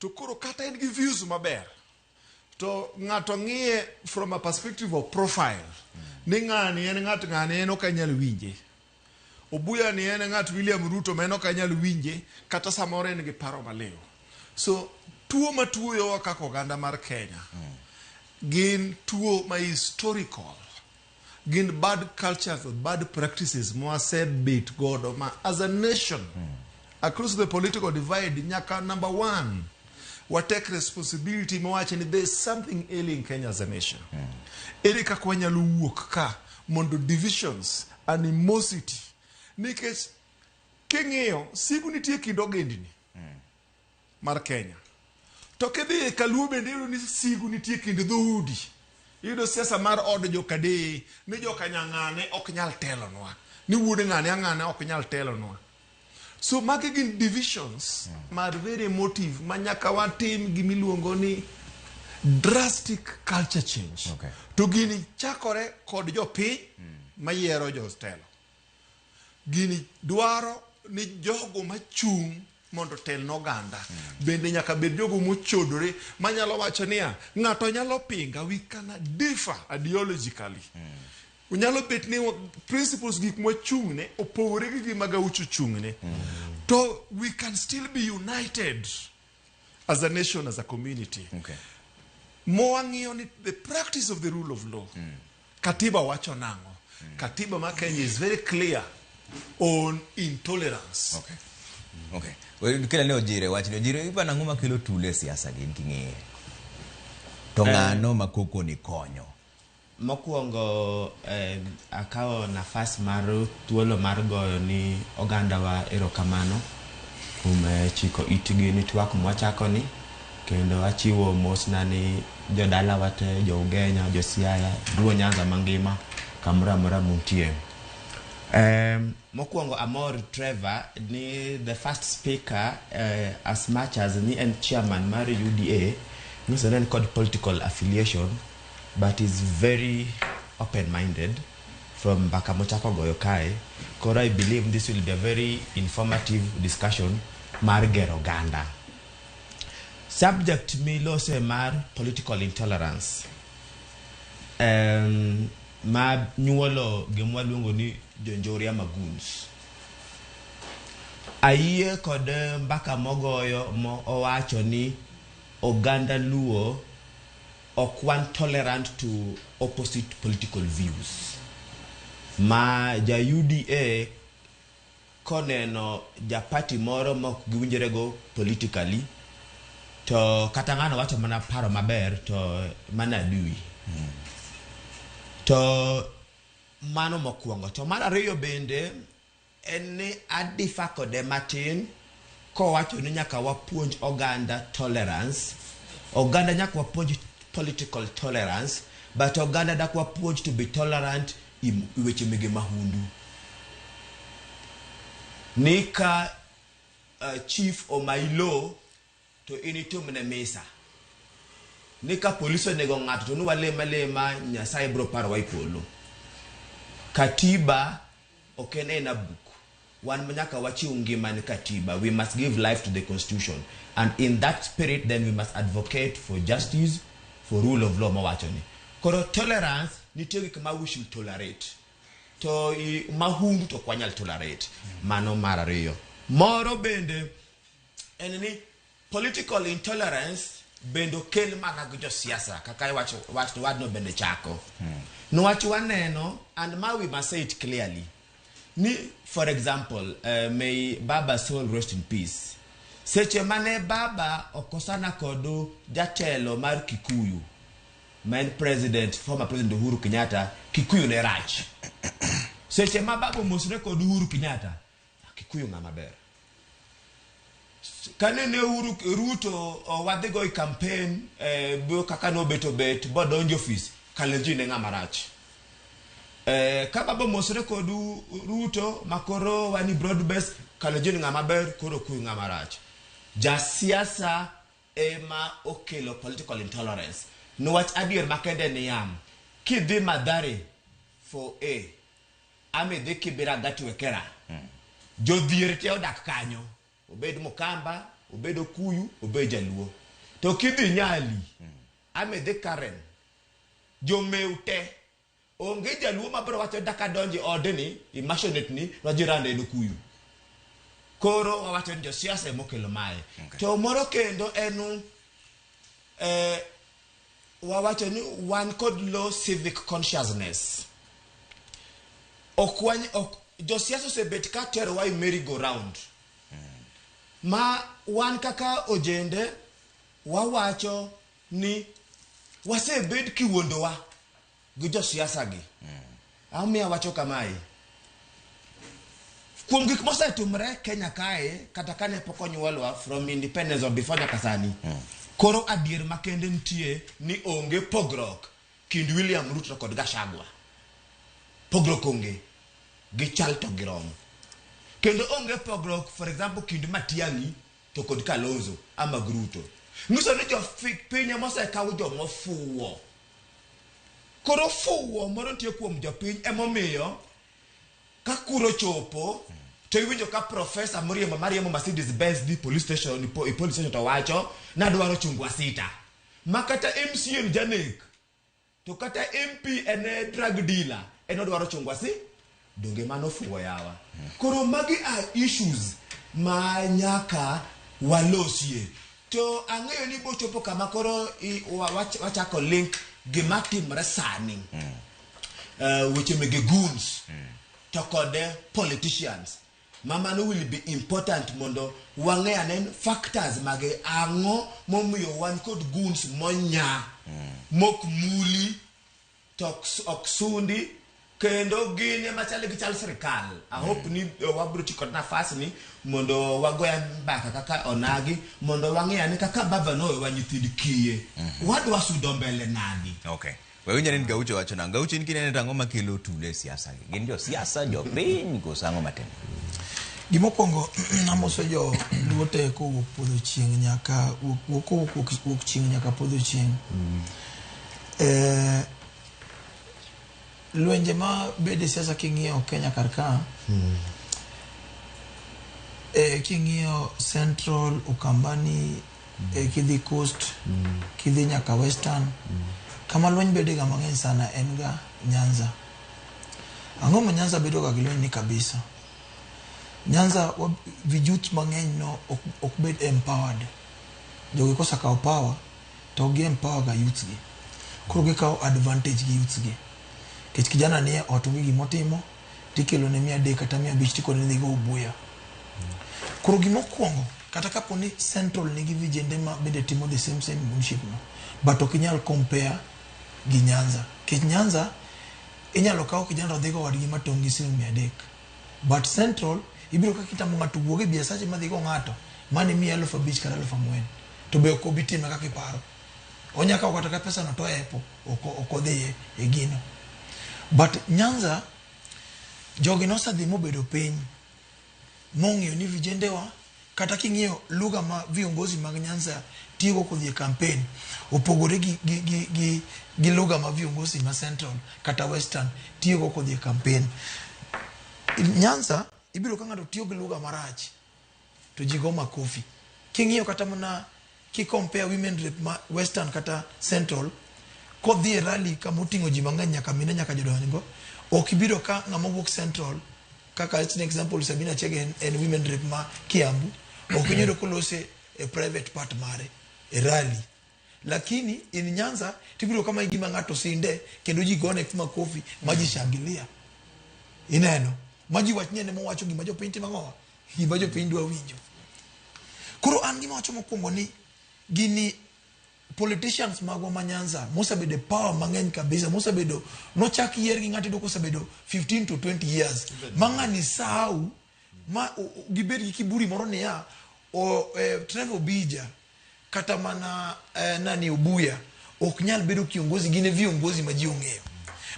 to koro kata en gi views maber, to ng'ato ng'iye from a perspective of profile ni ng'ani en ng'at ng'ani en ok anyal winje. Obuya ni en ng'at William Ruto ma en ok anyal winje kata samoro en gi paro maliw. So tuo matuoyowa kaka oganda mar Kenya gin tuo ma historical, gin bad cultures, bad practices mwasebet godo ma as a nation across the political divide nyaka number one wa take responsibility mawacho ni there is something ailing Kenya as a nation. Ere kaka wanyalo wuok ka mondo divisions, animosity, nikech king'iyo sigu nitie kind ogendni mar Kenya. To kidhi e Kaluo bende iyudo ni sigu nitie kind dhoudi. Iyudo siasa mar od jokadeye ni joka nyang'ane ok nyal telonwa, ni wuod ng'ane ang'ane ok nyal telonwa. So magi gin divisions mar very emotive ma nyaka watim gimiluongo ni drastic culture change. To gini chakore kod jopiny. Mayiero jotelo. Gini dwaro ni jogo machung' mondo otel ne oganda. Bende nyaka bed jogo mochodore manyalo wacho niya, ng'ato nyalo pinga, we can differ ideologically. Unyalo bet ni principles gik mwachung'ne opogore gi gima Gaucho ochung'ne. To we can still be united as a nation, as a community. Mwang'iyo ni the practice of the rule of law. Katiba wacho nang'o? Katiba ma Kenya is very clear on intolerance. Okay. Okay. Kila ne Ojire wachni Ojire ipa nang'o makelo tulo e siasa gin king'iye. To ng'ano ma koko ni konyo? Mokwongo akawo nafas mar thuolo mar goyo ni ogandawa erokamano kuom chiko itgi ni twak mwachako ni kendo achiwo mosna ni jodalawa te, jo Ugenya, jo Siaya, Luo Nyanza mangima kamoro amora muntie. Mokwongo amor Trevor ni the first speaker as much as ni en chairman mar UDA nyiso ni en kod political affiliation but is very open minded from mbaka mochako goyo kae koro I believe this will be a very informative discussion mar gero oganda subject milose mar political intolerance ma nyuolo gima waluongo ni jonjore ama goons ayie kod mbaka mogoyo mo owacho ni oganda luo ok wan tolerant to opposite political views ma ja UDA koneno ja party moro mok giwinjorego politically to kata ng'ano wacho mana paro maber to mana adui to mano mokwongo to mar ariyo bende en ni a-differ kode matin kowacho ni nyaka wapuonj oganda tolerance oganda nyaka wapuonj political tolerance but oganda dak wapuonj to be tolerant i weche mege mahundu ni ka chief omayi lo to in itimne misa ni ka polis onego ng'ato to ni walem alema nyasaye biro parowa e polo katiba ok en ena buk wan nyaka wachiw ngima ne katiba we must give life to the constitution and in that spirit then we must advocate for justice for rule of law mawacho ni koro tolerance nitie gik ma we should tolerate to mahundu to ok wanyal tolerate mano mar ariyo moro bende en ni political intolerance bende okel mana gi josiasa kaka iwacho wach wadno bende chako niwach waneno and ma we must say it clearly ni for example may baba soul rest in peace seche mane baba okosana kod jatelo mar kikuyu ma en president former president Uhuru Kenyatta kikuyu ne rach seche ma baba omosre kod Uhuru Kenyatta kikuyu ng'ama ber kane ne Uhuru Ruto wadhi go e campaign bo kaka nobeto bet bodonjo office Kalenjin ne ng'ama rach ka baba omosre kod Ruto makoro wani broad base Kalenjin ng'ama ber koro Okuyu ng'ama rach jasiasa ema okelo political intolerance niwach adier makende niya kidhi Mathare 4A ama idhi Kibera Gatwekera jodhier te odak kanyo obed Mukamba obed Okuyu obed Jaluo to kidhi Nyali ama idhi Karen jomeu te onge jaluo mabiro wacho dak adonji odni imasionate ni wajirande en Okuyu koro wawacho ni josiasa emokelo mae to moro kendo en wawacho ni wan kod low civic consciousness ok wany ok josiasa osebet ka terowa e merry go round ma wan kaka ojende wawacho ni wasebed kiwuondowa gi josiasa gi amiyo awacho kamae kuom gik mosetimore Kenya kae kata kane pok onyuolwa from independence or before nyaka sani koro adier makende nitie ni onge pogruok kind William Ruto kod Gachagua pogruok onge gichal to girom kendo onge pogruok for example kind Matiang'i to kod Kalonzo ama gi Ruto nyiso ni jopiny ema osekaw jomofuwo Koro fuwo moro nitie kuom jopiny emomiyo ka kuro chopo to iwinjo ka profesa moriembo mariembo Mercedes Benz dhi police station e police station to wacho nadwaro chungwa sita ma kata MCA en janek to kata MP en e drug dealer en odwaro chungwa si donge mano fuwo yawa. Koro magi are issues ma nyaka walosie. To ang'eyo ni bochopo kama koro wachako link gima timre sani. Weche mege goons to kod politicians. Ma mano will be important mondo wang'e ane factors mage ang'o momiyo wan kod goons monya mok muli to ok sundi kendo gin ema chal gi chal sirikal. I hope ni wabiro tiyo kod nafas ni mondo wagoya mbaka kaka onagi mondo wang'e ane kaka baba nowewa nyithind kiye. Wadwa sudo mbele nadi? Okay. Wawinjo ni Gaucho wacho nang'o? Gaucho in kinene to ang'o makelo tulo e siasa gi? Gin josiasa, jopiny, koso ang'o matimore? Gimokwongo amoso jo Luo te kowuok podho chieng' nyaka wuok kowuok wuok chieng' nyaka podho chieng'. Lwenje ma bede siasa king'iyo Kenya kar ka, king'iyo Central, Ukambani, kidhi Coast, kidhi nyaka Western, kama lweny bede ga mang'eny sana en ga Nyanza. Ang'o ma Nyanza bedo ga gi lweny ni kabisa? Nyanza vijut mang'eny no ok bed empowered. Jogi kosekawo power to gi empower ga youths gi. Koro gikawo advantage gi youths gi. Nikech kijana nie ot onge gimotimo, tikelo ne 300 kata 500 tikone ni dhi go Obuya. Koro gimokwongo, kata kapo ni Central nigi vijende ma bende timo the same bullshit no, but ok inyal compare gi Nyanza. Nikech Nyanza inyalo kaw kijana to dhi go wadgi matong' gi siling 300. But Central ibiro ka kitamo ng'ato wuog e biasache madhi go ng'ato mane miye 5,000 kata 4,000 to be ok obi time kaka iparo. Onya kawo kata ka pesa no to epo ok odhiye e gino. But Nyanza jogi nosedhi mobedo piny mong'iyo ni vijendewa kata king'iyo lugha ma viongozi mag Nyanza tiyogo kodhi e campaign opogore gi lugha ma viongozi ma Central kata Western tiyogo kodhi e campaign. Nyanza ibiro ka ng'ato tiyo gi lugha marach to ji go makofi. King'iyo kata mana ki compare women rep ma Western kata Central kodhi e rally kama oting'o ji mang'eny nyaka mine nyaka jodongo ok ibiro ka ng'ama wuok Central kaka as an example Sabina Chege en women rep ma Kiambu ok inyudo kolose e private part mare e rally. Lakini in Nyanza tibiro kama gima ng'ato sinde kendo ji gone makofi ma ji shangilia. Ineno ma ji wach ni en mowacho gima jopiny timo ang'o? Gima jopiny dwa winjo. Koro an gima wacho mokwongo ni gini politicians magwa ma Nyanza mosebedo e power mang'eny kabisa mosebedo nochak yier gi ng'ato iyudo kosebedo 15 to 20 years ma ng'ani sahau ma gibed gi kiburi moro niya Trevor Ombija kata mana nani Obuya ok nyal bedo kiongozi gin e viongozi ma ji ong'eyo.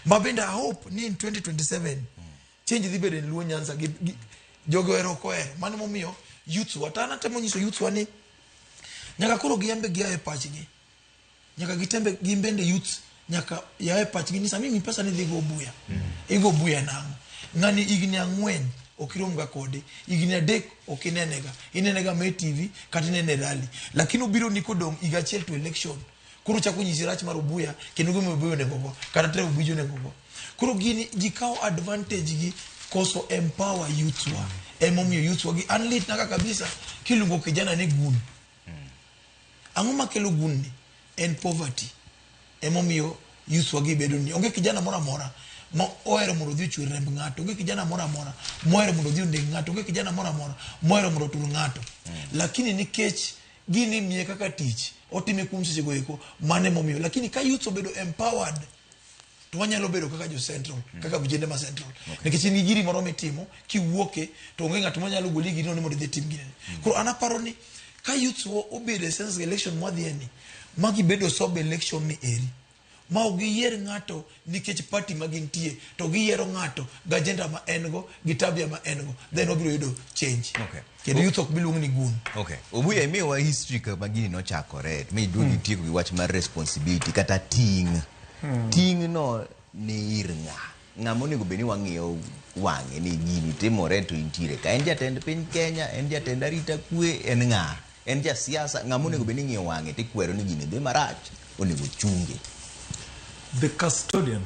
Ma bende I hope ni in 2027 change dhi bedo e Luo Nyanza gi jogi ohero ok ohero. Mano momiyo youths wa to an atemo nyiso youths wa ni nyaka koro giembe gia e pachgi. Nyaka gitembe gin bende youths nyaka ya e pachgi ni sami mi pesa ni dhi go Obuya. Igo Obuya nang'o? Ng'ani higni 4 ok irom ga kode. Higni 3 ok inenega. Inenega ma e TV kata inene e rally. Lakini obiro ni kodong' higa achiel to election. Koro chako nyisi rach mar Obuya kendo gima Obuya onego go kata Trevor Ombija onego go. Koro gini ji kawo advantage gi koso empower youths wa. Emomiyo youths wa gi an lit naka kabisa kiluongo kijana ni gun. Ang'o makelo gun ni? En poverty. Emomiyo youths wa gi bedo ni onge kijana moro amora ma ohero mondo odhi ochwer remb ng'ato, onge kijana moro amora mohero mondo odhi oneg ng'ato, onge kijana moro amora mohero mondo otur ng'ato. Lakini nikech gini imiye kaka tich, otime kuom seche go eko, mano emomiyo. Lakini ka youths obedo empowered, to wanyalo bedo kaka jo Central, kaka vijende ma Central. Nikech in gi giri moro mitimo, kiwuoke, to onge ng'at manyalo goli gino ni mondo idhi itim ginene. Koro an aparo ni ka youths obedo e sense election mwadhiye ni, ma gibedo sober election ni eri, ma ok giyier ng'ato nikech party ma gintie, to giyiero ng'ato gi agenda ma en go, gi tabia ma en go, then wabiro yudo change. Kendo youth ok bi luong ni gun. Okay. Obuya imiyowa history kama gini nochakore, mi iduogo itieko gi wach mar responsibility kata ting'. Ting' no ni ir ng'a? Ng'ama onego bed ni wang'iyo wang'e ni gini timore to intiere ka. En jatend piny Kenya, en jatend arita kwe, en ng'a? En jasiasa, ng'ama onego bed ni ing'iyo wang'e tikwero ni gini dhi marach, onego chunge. The custodian,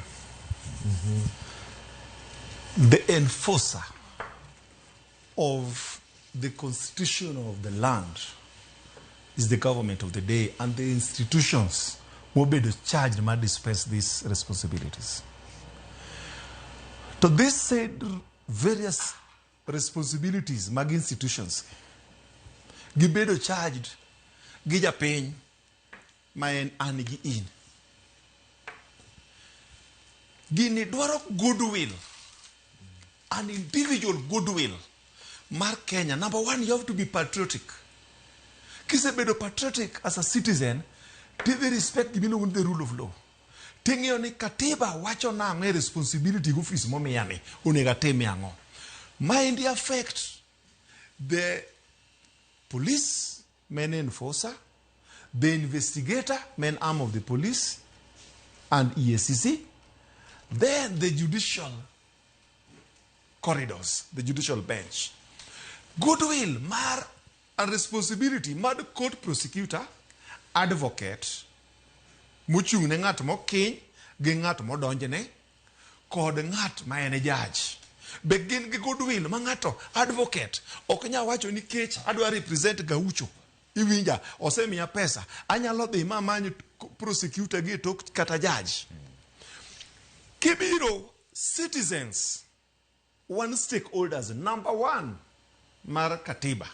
the enforcer of the constitution of the land is the government of the day and the institutions mobedo charged mar dispense these responsibilities. To this said various responsibilities mag institutions gibedo charged gi japiny ma en an gi in. Gini dwaro goodwill, an individual goodwill mar Kenya. Number one, you have to be patriotic. Kisebedo patriotic as a citizen, tidhi respect gimiluongo ni the rule of law. Ting'iyo ni katiba wacho nang'o e responsibility gi ofis momiyani, onego atimie ang'o. Maendi affect the police men enforcer, the investigator, main arm of the police, and EACC, then the judicial corridors, the judicial bench. Goodwill mar and responsibility mar court prosecutor, advocate, mochung' ne ng'at mokiny gi ng'at modonjne kod ng'at ma en judge. Be gin gi goodwill ma ng'ato advocate ok nyal wacho nikech adwa represent Gaucho. Iwinja, osemiya pesa, anyalo dhi ma amany prosecutor gi e tok kata judge. Kibiro citizens, one stakeholders, number one mar katiba.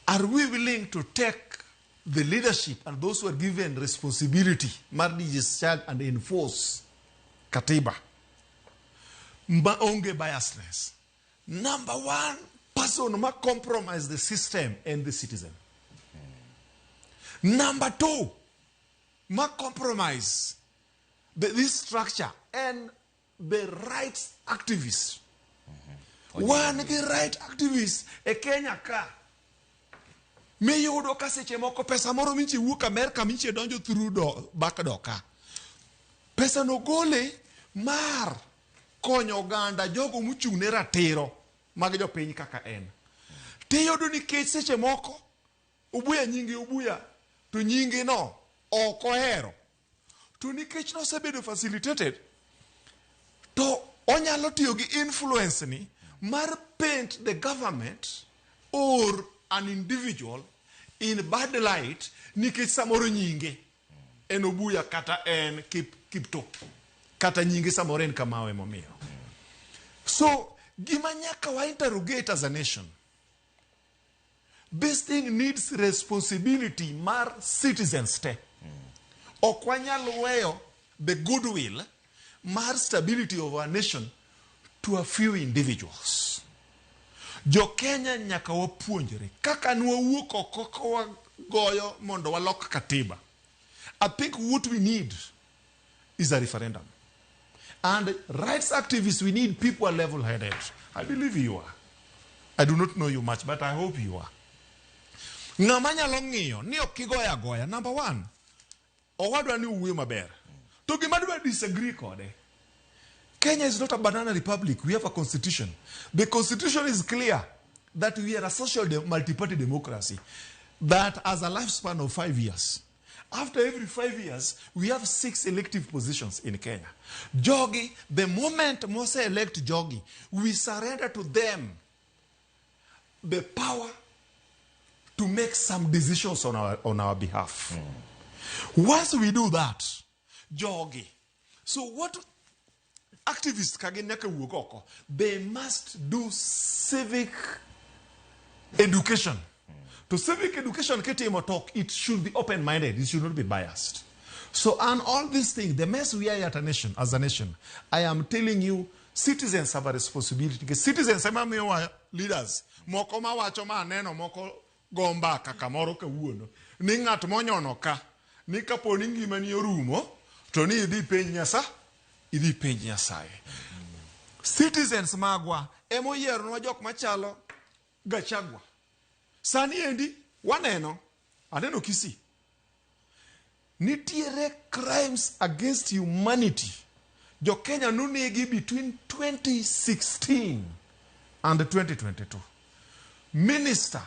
Are we willing to take the leadership and those who are given responsibility mar discharge and enforce katiba ma onge biasness? Number one person ma compromise the system and the citizen. Number two, ma compromise this structure and the rights activists. Wan gi right activists e Kenya ka. Miyudo ka seche moko pesa moro miche wuok Amerka miche donjo through do, back door ka. Pesa no gole mar konyo oganda jogo mochung' ne ratiro mag jopiny kaka en. Tiyudo nikech seche moko Obuya nyinge Obuya to nyinge no ok ohero. To nikech nosebedo facilitated to onyalo tiyo gi influence ni mar paint the government or an individual in bad light nikech samoro nyinge en Obuya kata en Kipto kata nyinge samoro en Kamau emomiyo. So gima nyaka wa interrogate as a nation, this thing needs responsibility mar citizens te. Ok wanyal weyo the goodwill mar stability of our nation to a few individuals. Jo Kenya nyaka wapuonjre kaka nwawuok oko ka wagoyo mondo walok katiba. I think what we need is a referendum. And rights activists, we need people who are level-headed. I believe you are. I do not know you much, but I hope you are. Ng'ama nyalo ng'iyo ni ok igoyo agoya. Number one, owadwa ni owuoyo maber. To gima dwa disagree kode, Kenya is not a banana republic. We have a constitution. The constitution is clear that we are a social multi-party democracy that has a lifespan of 5 years. After every 5 years, we have 6 elective positions in Kenya. Jogi, the moment Mose elect Jogi, we surrender to them the power to make some decisions on our behalf. Once we do that, Jogi. So what activists kagin nyaka wuog oko, they must do civic education. To civic education kitimo talk, it should be open-minded, it should not be biased. So on all these things, the mess we are at a nation, as a nation, I am telling you, citizens have a responsibility. Because citizens ema miyowa leaders. Moko mawacho ma aneno, moko go mbaka kamoro kawuono. Ni ng'at monyono ka, ni kapo ni ngimani orumo, to ni idhi penj Nyasaye, idhi penj Nyasaye. Citizens magwa emoyieronwa jok machalo Gachagua. Sani endi waneno, aneno Kisii. Nitiere crimes against humanity. Jo Kenya nonegi between 2016 and 2022. Minister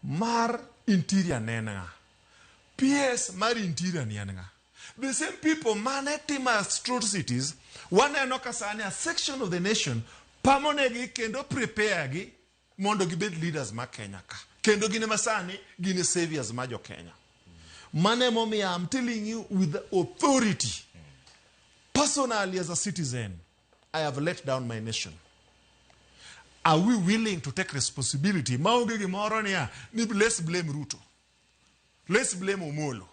mar Interior ne en ng'a? PS mar Interior ni en ng'a? The same people mane timo atrocities, waneno ka sani a section of the nation pamonegi kendo prepare gi mondo gibed leaders ma Kenya ka. Kendo gin ema sani gin e saviors ma jo Kenya. Mano emomiyo I'm telling you with authority. Personally as a citizen, I have let down my nation. Are we willing to take responsibility? Maonge gimoro niya, ni let's blame Ruto. Let's blame Omolo.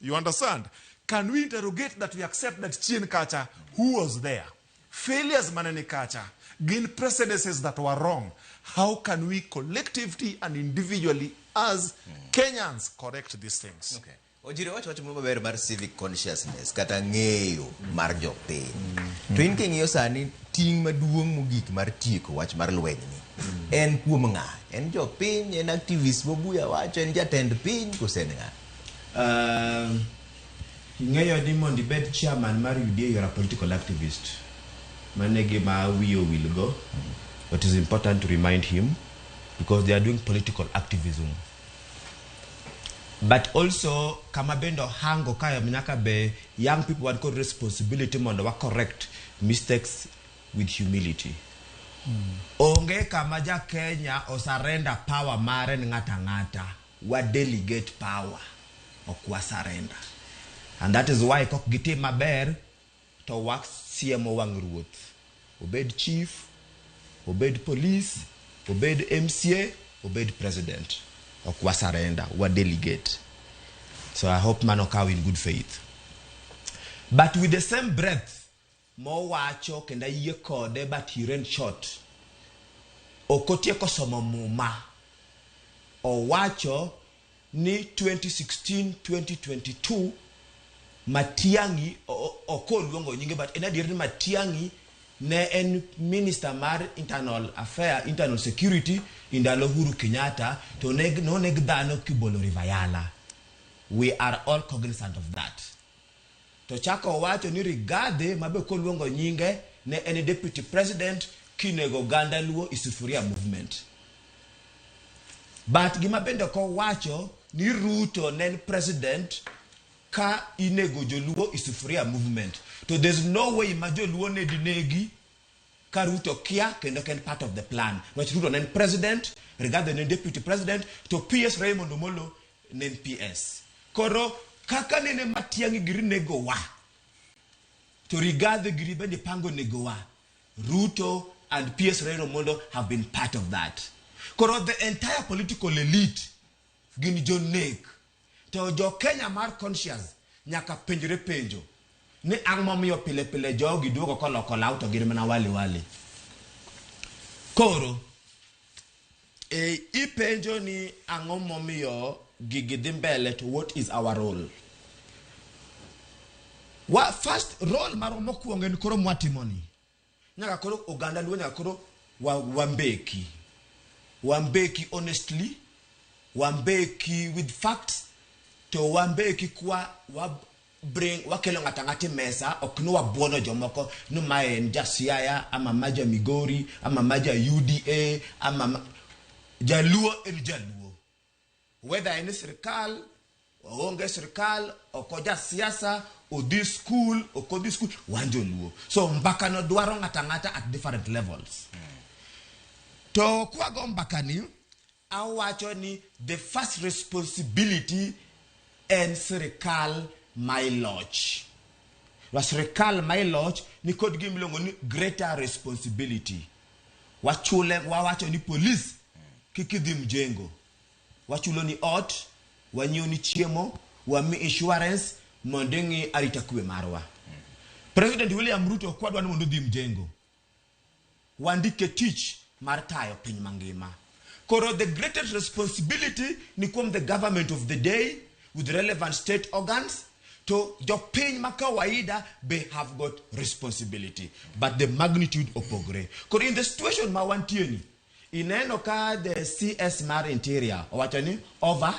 You understand? Can we interrogate that we accept that chien kacha, who was there? Failures manene kacha, gin precedences that were wrong. How can we collectively and individually as Kenyans correct these things? Okay. Ojiro wacho wach moro maber mar civic consciousness kata ng'eyo mar jopiny. To in king'iyo sani ting' maduong' mogik mar tieko wach mar lweny ni en kuom ng'a? En jopiny, en activist mobuya wacho, en jatend piny kose en ng'a? Ing'eyo ni mondo ibed chairman mar UDA you're a political activist. Mano e gima wiye owil go. But it's important to remind him because they are doing political activism. But also kama bende ohango kae nyaka be young people wan kod responsibility mondo wa correct mistakes with humility. Onge kama ja Kenya osurrender power mare ni ng'ato ang'ata. Wa delegate power, ok wa surrender. And that is why kok gitim maber to wasiemo wang' ruoth. Obed chief, obed police, obed MCA, obed president. Ok wa surrender, wa delegate. So I hope mano kaw in good faith. But with the same breath, mowacho kendo ayie kode but he ran short. Ok otieko somo muma. Owacho ni 2016-2022 Matiang'i ok oluongo nyinge but en adier ni Matiang'i ne en minister mar internal affair, internal security e ndalo Uhuru Kenyatta to noneg dhano kibolo River Yala. We are all cognizant of that. To chako owacho ni Rigathi mabe koluongo nyinge ne en deputy president kinego oganda Luo e Sufuria movement. But gima bende ok owacho ni Ruto ne en president ka inego joluo e Sufuria movement. To there's no way ma joluo ne dinegi ka Ruto kia kendo ok en part of the plan. Niwach Ruto ne en president, Rigathi ne en deputy president, to PS Raymond Omolo ne en PS. Koro kaka nene Matiang'i giri negowa, to Rigathi giri bende pango negowa. Ruto and PS Raymond Omolo have been part of that. Koro the entire political elite gin jonek. To jo Kenya mar conscious nyaka penjre penjo ni ang' momiyo pile pile jogi duogo koloko law to gin mana wali wali. Koro ipenjo ni ang'o momiyo gigi dhi mbele to what is our role? Wa first role marwa mokwongo en koro mwatimoni. Nyaka koro oganda Luo nyaka koro wambeki. Wambeki honestly, wambeki with facts, to wambeki kwa wa bring wakelo ng'ato ang'ata e mesa ok ni wabuono jomoko ni mae en ja Siaya ama ma ja Migori ama ma ja UDA ama ma... Jaluo en jaluo. Whether en e sirkal, oonge sirkal, ok oja siasa, odhi school, ok odhi school, wan joluo. So mbaka no dwaro ng'ato ang'ata at different levels. To kwago mbaka ni, awacho ni the first responsibility en sirkal ma iloch. Wa sirkal ma iloch ni kod gima iluongo ni greater responsibility. Wachule, wawacho ni police kik idhi mjengo. Wachulo ni ot, wanyiewo ni chiemo, wami insurance mondo ing'i arita kwe marwa. President William Ruto ok wadwa ni mondo odhi mjengo. Wandike tich mar tayo piny mangima. Koro the greatest responsibility ni kuom the government of the day with relevant state organs to jopiny ma kawaida be have got responsibility but the magnitude opogre. Koro in the situation ma wantie ni, ineno ka the CS mar interior owacho ni over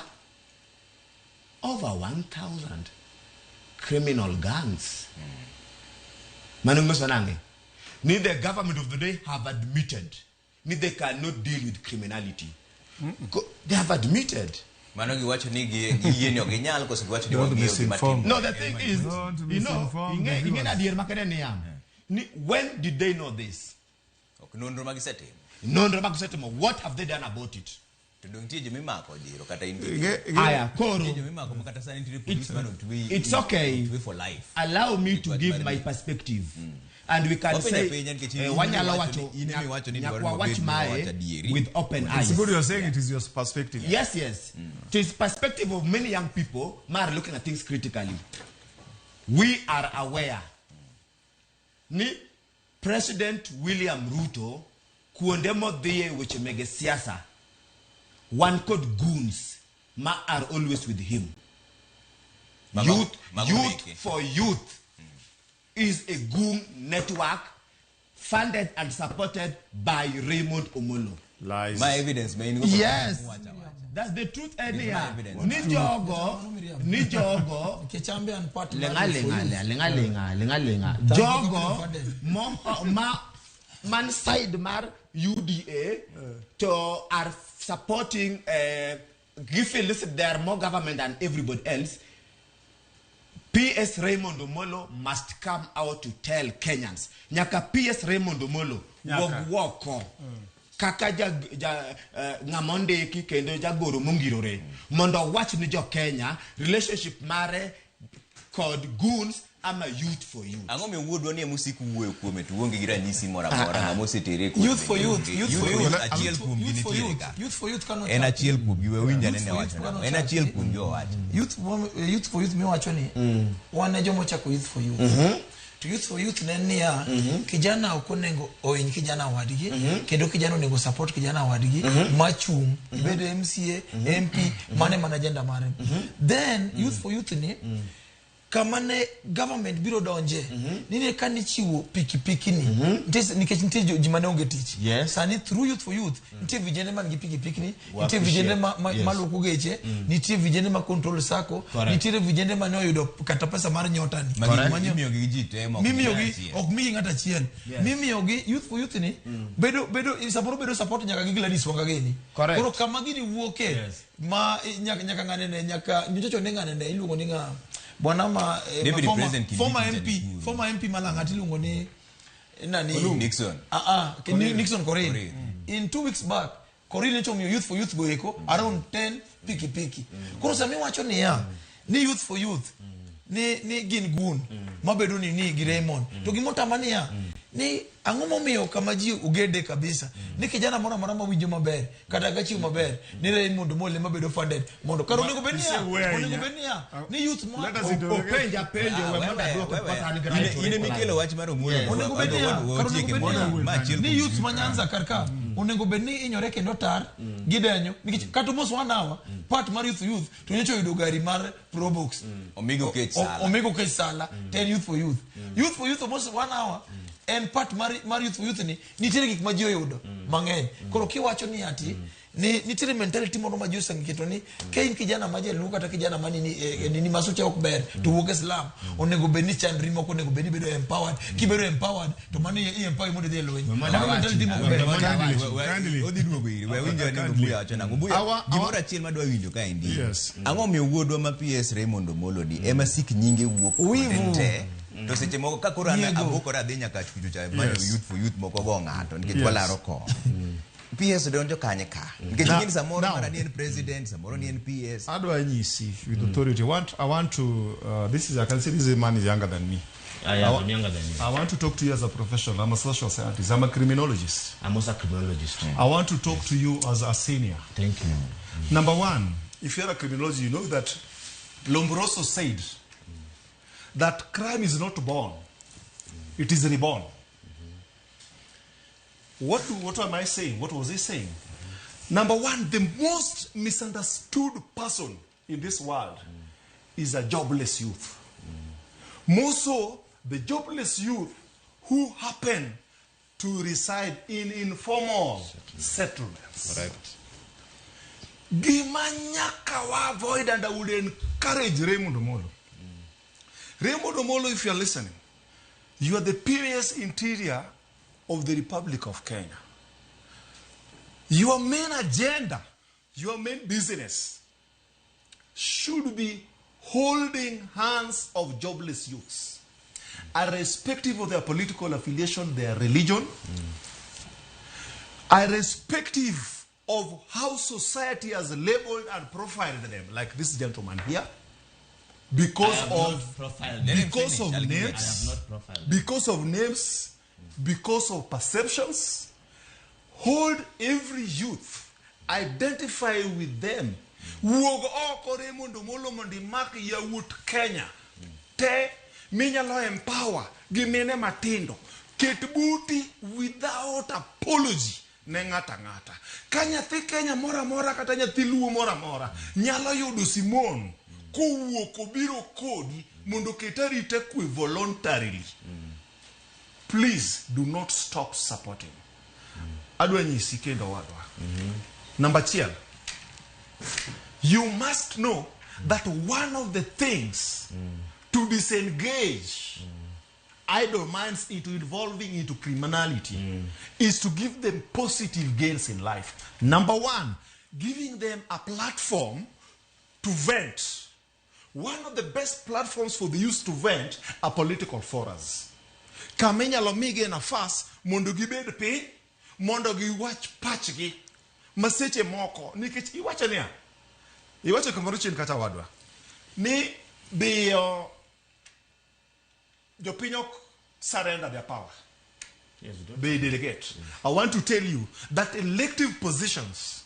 1,000. criminal gangs. Mano nyiso nang'e? Ni the government of the day have admitted ni they cannot deal with criminality. They have admitted. Mano giwacho ni giyie ni ok ginyal koso giwacho ni wang'iyo gima timore. No, the thing is, you know, ing'e adier makende niya, ni when did they know this? Ok nonro ma gisetimo. Nonro ma gisetimo, what have they done about it? To dong nitie jomimako jiro kata in Aya, koro. Nitie jomimako ma kata sani nitiere police man otwe. It's okay. Otwe for life. Allow me to give my perspective. And we can Wapenjo say, apenja nikech in wanyalo emiwacho wacho, in emiwacho ni nyaka dwaro ni wawach wabed ni mae wawacho adieri. with open eyes. It's good you're saying it is your perspective. Yes, yes. It is perspective of many young people who are looking at things critically. We are aware. Ni President William Ruto kuonde modhiye weche mege siasa wan kod goons ma are always with him. Mago- Youth, mago youth meke. for youth is a goon network funded and supported by Raymond Omolo. Lies. Ma evidence ma in go. Yes. That's the truth anyhow. my evidence. Ni jogo, ni jogo, Nikech an be an part mar lenga Youth for lenga Youth. lenga lenga lenga lenga. Tango Jogo funded. mo ma man side mar UDA to are supporting give listen they are more government than everybody else. PS Raymond Omolo must come out to tell Kenyans. Nyaka PS Raymond Omolo Nyaka. wuog oko. Kaka ja, ja ng'ama ondiki kendo jagoro mongirore mondo owach ni jo Kenya relationship mare kod goons ama youth for youth. Ang'o miyo wuodwa ni ema osiko wuoyo kuome to uonge gi ranyisi moro amora ng'ama osetere kuome. Youth for youth, youth for youth. Achiel kuomgi Youth for nitiere youth, ka. youth for youth kano En achiel kuomgi we winj ane Youth ne for wacho youth nang'o. kano En achiel kuomgi owacho. Youth for youth miwacho ni wan e joma ochako youth for youth. To youth for youth ne en niya kijana ok onego ohiny kijana wadgi kendo kijana onego support kijana wadgi machung' ibed MCA MP mane mana agenda mare. Then youth for youth ni kama ne government biro donje ni ne kanichiwo pikipiki ni nikech nitie ji mane onge tich sani through youth for youth nitie vijende man gi pikipiki ni We nitie vijende appreciate. ma luoko geche nitie vijende ma control sacco Correct. nitiere vijende mane oyudo kata pesa mar nyota ni Magi Manyo- imiyogi gi ji te ma ok mimiyogi achiel. ok miyi ng'ato achiel Yes. mimiyogi youth for youth ni bedo bedo samoro bedo support nyaka gi Gladys Wanga gini Correct. koro kama gini wuoke ma nyaka ng'ane ne nyaka nyocha ne ng'ane ne iluongo ni ng'a bwana ma, ma Deputy former, President Kindiki former MP Janikuru. former MP Malang'ati iluongo ni nani Nixon. Nixon Korir Korir. in 2 weeks back Korir nyocha omiyo youth for youth go eko around 10 pikipiki koro sami wacho niya ni youth for youth ni gin gun mabedo ni gi Raymond to gimotama niya ni ang'o momiyo kama ji ugede kabisa ni kijana moro amora mawinjo maber kata ka chiwo maber ni Raymond Omolo ema bedo funded mondo kar onego bed niya onego bed niya ni youth ma Let us interrogate. Openja penjo we mondo aduoke because an gi right to In reply. emikelo wach mar Omolo. Yes. onego bed niya kar onego bed niya Ma achiel ni kuom youth ma Nyanza kar ka onego bed ni inyore kendo tar gidenyo nikech kata mos one hour part mar youth youth to nyocha oyudo gari mar Probox Omigo Kech Sala. Omigo Kech Sala 10 youth for youth youth for youth almost one hour en part mar youth for youth ni nitiere gik ma ji oyudo mang'eny koro kiwacho ni ati ni nitiere mentality moro ma ji osengeto ni ka in kijana ma jaluo kata kijana ma nini nini masuche ok ber to wuok e slum onego bed ni chandri moko onego bed ni bedo empowered kibedo empowered to mano i empower mondo idhi e lweny Mano mentality mok ber. Kindly. Odhi duogo iri we winjo ane Obuya wacho nang'o Obuya gimoro achiel madwa winjo kaendi Yes. ang'o omiyo wuodwa ma PS Raymond Omolo ni ema sik nyinge wuok kuonde te to seche moko ka koro an Nyiego. abukora adhi nyaka kucho cha manyo Yes. youth for youth moko go ng'ato nikech Yes. walaro kom PS donjo kanye ka nikech Now- ing'eni samoro now- mana ni en president samoro ni en PS Adwa nyisi with authority. I want to, this is, I can say this man is younger than me. I am younger than you. I want to talk to you as a professional. I'm a social scientist. I'm a criminologist. I'm also a criminologist. I want to talk to you as a senior. Thank you. Number one, if you're a criminologist, you know that Lombroso said that crime is not born, it is reborn. What am I saying? What was he saying? Number one, the most misunderstood person in this world is a jobless youth. More so, the jobless youth who happen to reside in informal settlements. Correct. Gima nyaka wa avoid and I would encourage Raymond Omolo. Raymond Omolo, if you are listening, you are the PS Interior of the Republic of Kenya. Your main agenda, your main business should be holding hands of jobless youths, irrespective of their political affiliation, their religion, irrespective of how society has labeled and profiled them, like this gentleman here, because I have of not profiled them. because of I'll give you- I have names, not profiled them. because of names, because of perceptions, hold every youth, identify with them. Wuog oko Raymond Omolo mondo imak yawuot Kenya te minyalo empower gi mine matindo. Ket buti without apology ne ng'ato ang'ata. Ka nyathi Kenya moro amora kata nyathi Luo moro amora nyalo yudo Simon kowuok obiro kodi mondo oket arita kwe voluntarily. Please do not stop supporting. Adwa nyisi kendo wadwa. Namba achiel, you must know that one of the things to disengage idle minds into involving into criminality is to give them positive gains in life. Number one, giving them a platform to vent. One of the best platforms for the youth to vent are political forums. Kama inyalo migi nafas mondo gibed piny, mondo giwach pachgi ma seche moko nikech iwacho niya, iwacho kamoro chien kata wadwa ni dhiyo jopiny ok surrender their power. They delegate. I want to tell you that elective positions,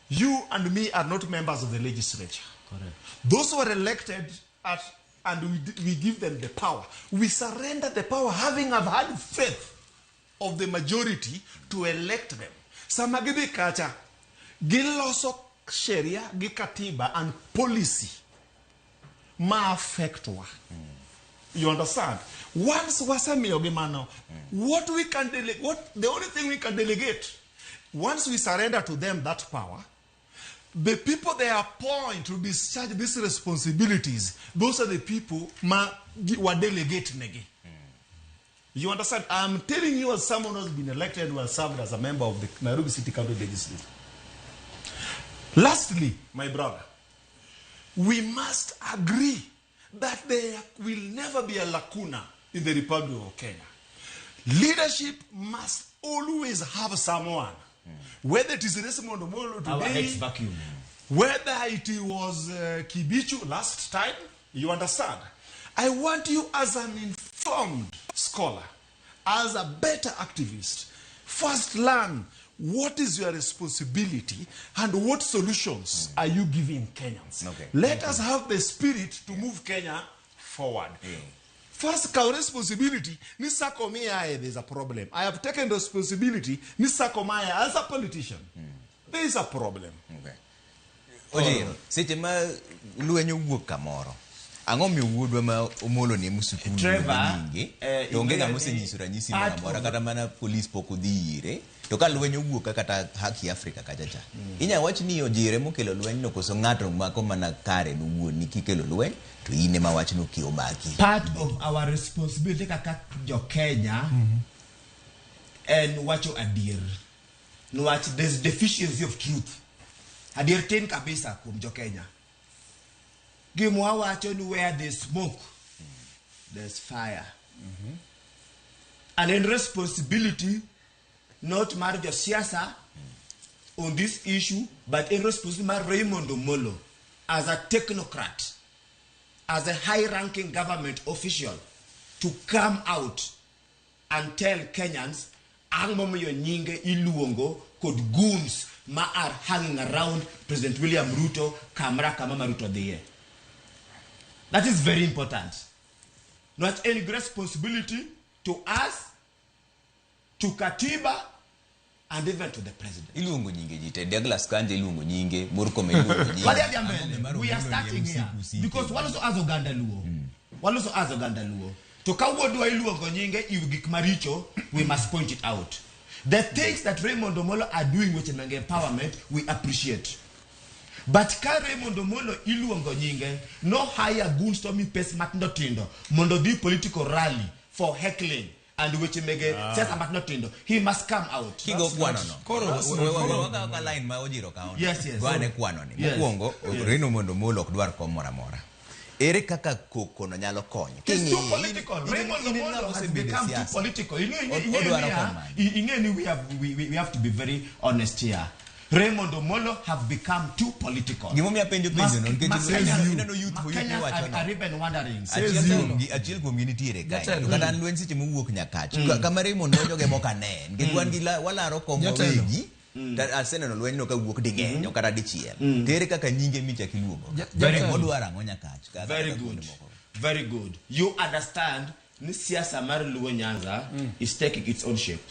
you and me are not members of the legislature. Correct. Those who are elected at, and we give them the power. We surrender the power having have had faith of the majority to elect them. Sama gidhi kacha, giloso sheria gi katiba and policy ma affect wa. You understand? Once wasemiyogi mano, what we can delegate, what the only thing we can delegate, once we surrender to them that power, the people they appoint to discharge these responsibilities, those are the people ma wa delegate negi. You understand? I'm telling you as someone who has been elected, who has served as a member of the Nairobi City County Legislature. Lastly, my brother, we must agree that there will never be a lacuna in the Republic of Kenya. Leadership must always have someone. Whether it is Raymond Omolo Our today, ex-vacuum. whether it was Kibichu last time, you understand. I want you as an informed scholar, as a better activist, first learn what is your responsibility and what solutions are you giving Kenyans. Okay. Let us have the spirit to move Kenya forward. First, our responsibility, ni sako mia, there's a problem. I have taken responsibility, ni sako maya, as a politician. There is a problem. Okay. Ojiro, seche ma lweny owuok kamoro, ang'o miyo wuodwa ma Omolo ni e Trevor, nyinge to onge ng'ama ing'eyo ni osenyiso ranyisi moro part amora of- kata mana polis pok odhi ire to ka lweny owuok ka kata Haki Africa kacha cha inya wach ni Ojiro emokelo lweny no koso ng'ato mako mana kare nowuon ni kikelo lweny to in ema wachno ki omaki. Part of our responsibility kaka jo Kenya en wacho adier. Niwach there's deficiency of truth. Adier tin kabisa kuom jo Kenya. Gima wawacho ni where there's smoke, there's fire. And in responsibility, not mar josiasa on this issue, but in responsibility mar Raymond Omolo as a technocrat, as a high-ranking government official, to come out and tell Kenyans ang momiyo nyinge iluongo kod goons ma are hanging around President William Ruto kamra kama ma Ruto dhiye. That is very important. Not any responsibility to us, to Katiba, and even to the president. Iluongo nyinge ji te, Douglas Kanja iluongo nyinge, Murkomen iluongo nyinge. Wadhi adhi mbele. We are starting here. Because waloso as oganda Luo. Waloso as oganda Luo. To ka wuodwa iluongo nyinge i gik maricho, we must point it out. The things that Raymond Omolo are doing with mag empowerment, we appreciate. But ka Raymond Omolo iluongo nyinge, no hire goons to mi pes matindo tindo mondo dhi political rally for heckling and weche mege siasa matindo tindo. He must come out. Kigo kwano no. Koro, Waka line ma Ojiro kaono. Yes. Go ane kwano ni. Yes. Mokwongo, Yes. Raymond Omolo ok dwar kom moro amora. Ere kaka koko no nyalo konyo? It's too King'iye, political. Raymond in Omolo ng'ama has osebedo e become too siasa. political. You know, Odwaro kom mane? ing'e ni we have to be very honest here. Raymond Omolo have become too political. Gimomiyo apenjo penjo no nikech ineno youth for youth Kenyans miwacho no. are even wondering. Achiel kuomgi nitiere kae. Jatelo. To kata an lweny seche mowuok Nyakach. Kama Raymond donjoge mok ane. Nikech wan gi walaro kom Jatelo. wawegi. Ta aseneno lweny no kawuok ding'eny ok kata dichiel. To ere kaka nyinge michak iluongo? Very good. Odwaro ang'o Nyakach? Kaka- Very kaka good. kuonde moko. Very good. You understand ni siasa mar Luo Nyanza is taking its own shape.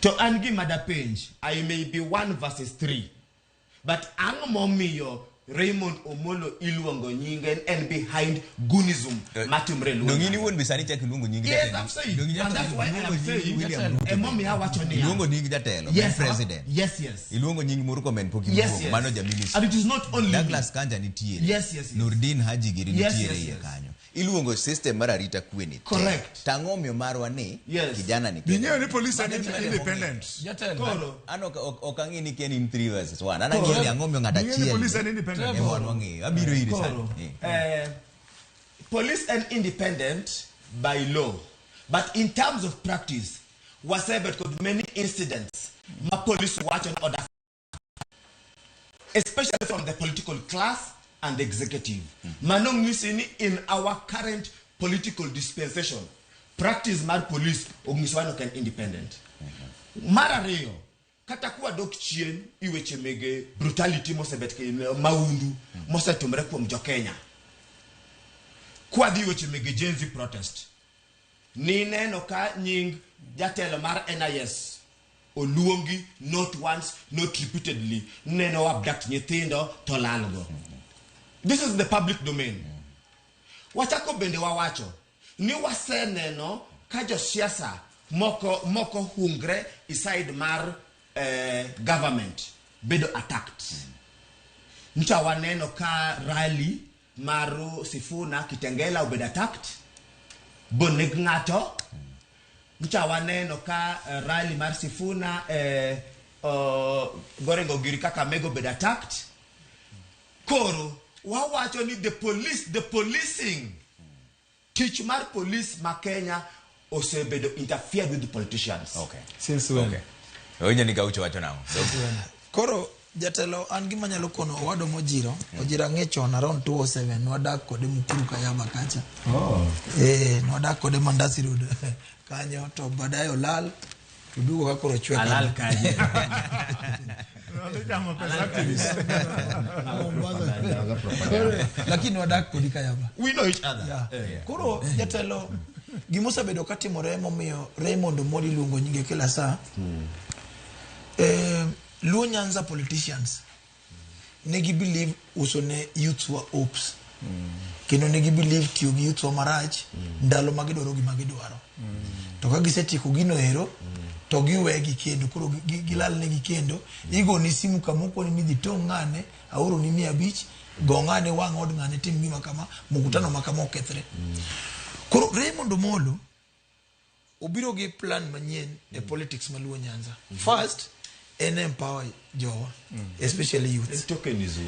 To an gima dapenj, I may be 1 versus 3. But ang'o momiyo Raymond Omolo iluongo nyinge en behind goonism matimre Luo Dong' in Nyanza? iwuon be sani ichako iluongo nying Yes, jatelo. I'm saying. Dong' And that's why I iluongo am nying saying. William Ruto. Emomiyo awacho niya. Iluongo nying jatelo, Yes, en president. Yes, yes. Iluongo nying Murkomen pok Yes, iluongo. yes. Mano ja minister. And it is not only Douglas Kanja nitiere. Yes. Nurdin Haji giri Yes, nitiere yes, iye yes. kanyo. Iluongo system mar arita kwe ni. te. Correct. To ang'o omiyo marwa ni Yes. kijana ni Ging'eyo ni police Mano en e gima independent. Koro. An ok ang'e ni Ken in 3 versus 1. An Koro. ang'eyo ni ang'o omiyo ng'ato Ging'eyo ni achiel. police en independent. Ema wan wang'eyo. Abiro iri sani. Koro. Police and independent by law, but in terms of practice, wasebet kod many incidents ma police wacho ni order, especially from the political class and the executive. Mano ng'isi ni in our current political dispensation, practice mar police ong'isowa ni ok en independent. Mar ariyo, kata kwadok chien i weche mege brutality mosebet maundu mosetimore kuom jokenya kwadhi weche mege Gen Z protest nineno ka nying jatelo mar NIS oluongi not once not repeatedly neno abduct nyithindo to lalgo. This is the public domain. Wachako bende wawacho ni waseneno ka josiasa moko hungre i side mar government bedo attacked. Ncha waneno ka rally mar Sifuna Kitengela obedo attacked, boneg ng'ato. Ncha waneno ka rally mar Sifuna Gorengo giri Kakamega obedo attacked. Koro wawacho ni the policing tich mar police ma Kenya osebedo interfered with the politicians. Okay. Since when? Okay. Owinjo ni Gaucho wacho nang'o? Koro jatelo an gima nyalo kono owadwa Mojiro, Ojiro ang'e chon around 2007 nwadak kode Mukuru Kayaba kacha. Oh. Nwadak kode Mandasi Road kanyo to baadaye olal to duogo ka koro chwe. Alal kanye? Chamo pesa activist. Lakini wadak kodi Kayaba. We know each other. Yeah. Yeah. Koro jatelo gimosebedo katimore momiyo Raymond Omolo iluongo nyinge kila saa. Luo Nyanza politicians negi believe uso ne youths wa hopes. Kendo negi believe tiyo gi youths wa marach ndalo ma gidwaro gima gidwaro. To ka gisetieko gino ero to giwegi kendo koro gilal negi kendo igoni simu kama okoni ni dhi tong' ng'ane aoroni 500 go ng'ane wang' od ng'ane tim gima kama mkutano ma kama okethre. Koro Raymond Omolo obiro gi plan manyien e politics ma Luo Nyanza. First en empower jowa especially youths. Tokenism.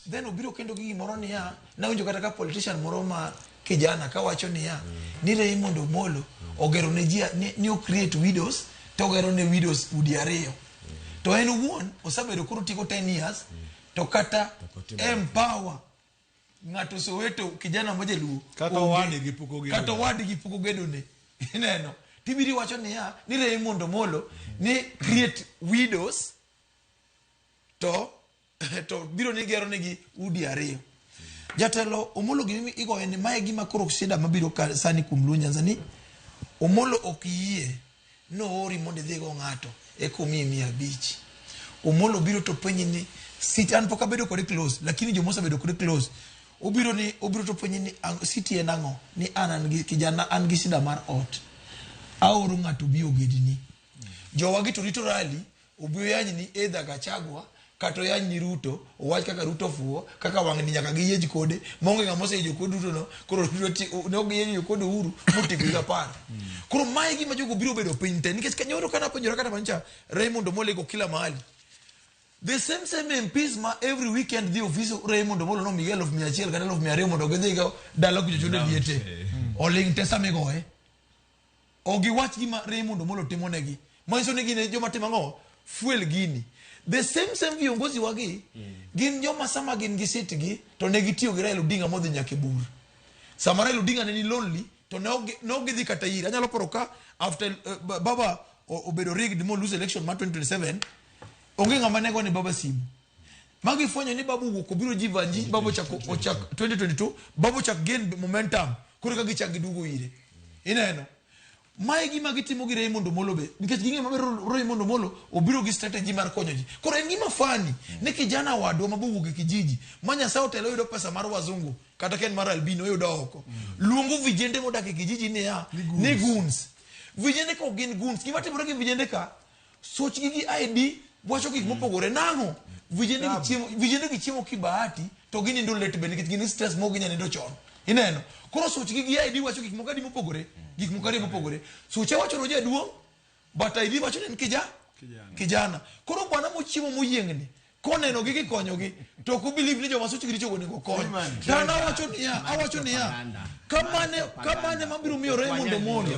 Then obiro kendo gi gimoro niya nawinjo kata ka politician moro ma kijana kawacho niya ni Raymond Omolo ogero ne ji ni o create widows to ogero ne widows udi ariyo. To en owuon osebedo koro tieko 10 years to kata empower ng'ato Soweto kijana ma jaluo Kata onge. owadgi pok ogedo. Kata owadgi pok ogedone. Ineno tibiro iwacho niya ni Raymond Omolo ni create widows to biro ni gero negi udi ariyo. Jatelo Omolo gima igoye ni mae gima koro shida mabiro ka sani kuom Luo Nyanza ni Omolo ok yie noori mondo idhi go ng'ato eka omiyi 500. Omolo biro to penji ni city an pok abedo kode close lakini joma osebedo kode close obiro ni obiro to penji ni city en ang'o ni an gi kijana an gi shida mar ot aoro ng'ato bi ogedni. Jowagi to rito rally obi oyany ni either Gachagua Kata oyany ni Ruto, owach kaka Ruto ofuwo, kaka wang'ni nyaka giyiech kode, maonge ng'ama oseyecho kod Ruto no, koro Ruto ne ok giyecho kod Uhuru motieko higa 10. Koro mae gima jogo biro bedo piny te, nikech nyoro kana penjora kata mancha Raymond Omolo iko kila mahali. The same MPs ma every weekend dhi ofis Raymond Omolo no miyi 1,100 kata 2,000 mondo gidhi go dala kucho chude liete. Oling te sama igoye. Ok giwach gima Raymond Omolo timo negi. Manyiso ni gin e joma timo ang'o? Fuel gini. The same viongozi wagi gin joma sama gin gi seat gi to ne gitiyo gi Raila Odinga modhi nyaka e bur. Sama Raila Odinga ne ni lonely to ne ok gidhi kata ire. Anyalo paro ka after baba obedo rigged mo lose election mar 2027, onge ng'ama ne gone baba simu. Magi fwenyo ni babu owuok obiro Jivanji, babu ochako ochak 2022, babu ochak gain momentum, koro ka gichak giduogo ire. Ineno? Mae gima gitimo gi Raymond Omolo be, nikech ging'eyo maber Raymond Omolo obiro gi strategy mar konyo ji. Koro en gima funny ni kijana wadwa ma bowuok e kijiji, ma Nyasaye otelo oyudo pesa mar wazungu, kata ka en mar albino oyudo oko. Luongo vijende modak e kijiji niya, ni goons. Vijende ka ok gin goons, gima timore gi vijende ka, sochgi gi ID wacho gik mopogore. Nang'o? Vijende gi chiemo, vijende gi chiemo kibahati to ginindo late bende nikech gin gi stress mok ginyal nindo chon. Ineno? Koro sochgi gi ID wacho gik moko adi mopogore, gik moko ariyo mopogore. Soche wacho ni jaduong', but ID wacho ni en kijana. Koro bwana mochiemo moyiengni, koneno gi gikonyogi, to ok obelieve ni joma sochgi richo onego kony. To an awacho niya, kamane mabiro miyo Raymond Omolo.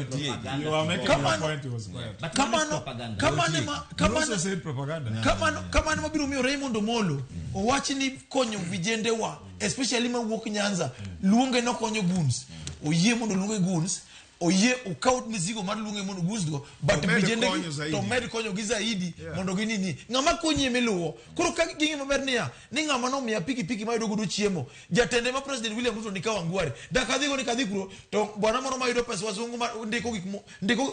Kamane mabiro miyo Raymond Omolo owach ni konyo vijende wa, especially mawuok Nyanza, luonge nokonyo goons. Oyie mondo luonge goons, oyie okaw mizigo mar luonge mondo goons go, but vijende to med konyo gi zaidi mondo ginini. Ng'ama konyi emiluwo. Koro ka ging'e maber niya, ni ng'ama nomiya pikipiki mayudo godo chiemo, jatende ma President William Ruto ni Kawangware, dak adhigo ni kadhi kuro, to bwana moro mayudo pesa wazungu ma ndiko gik mo, ndiko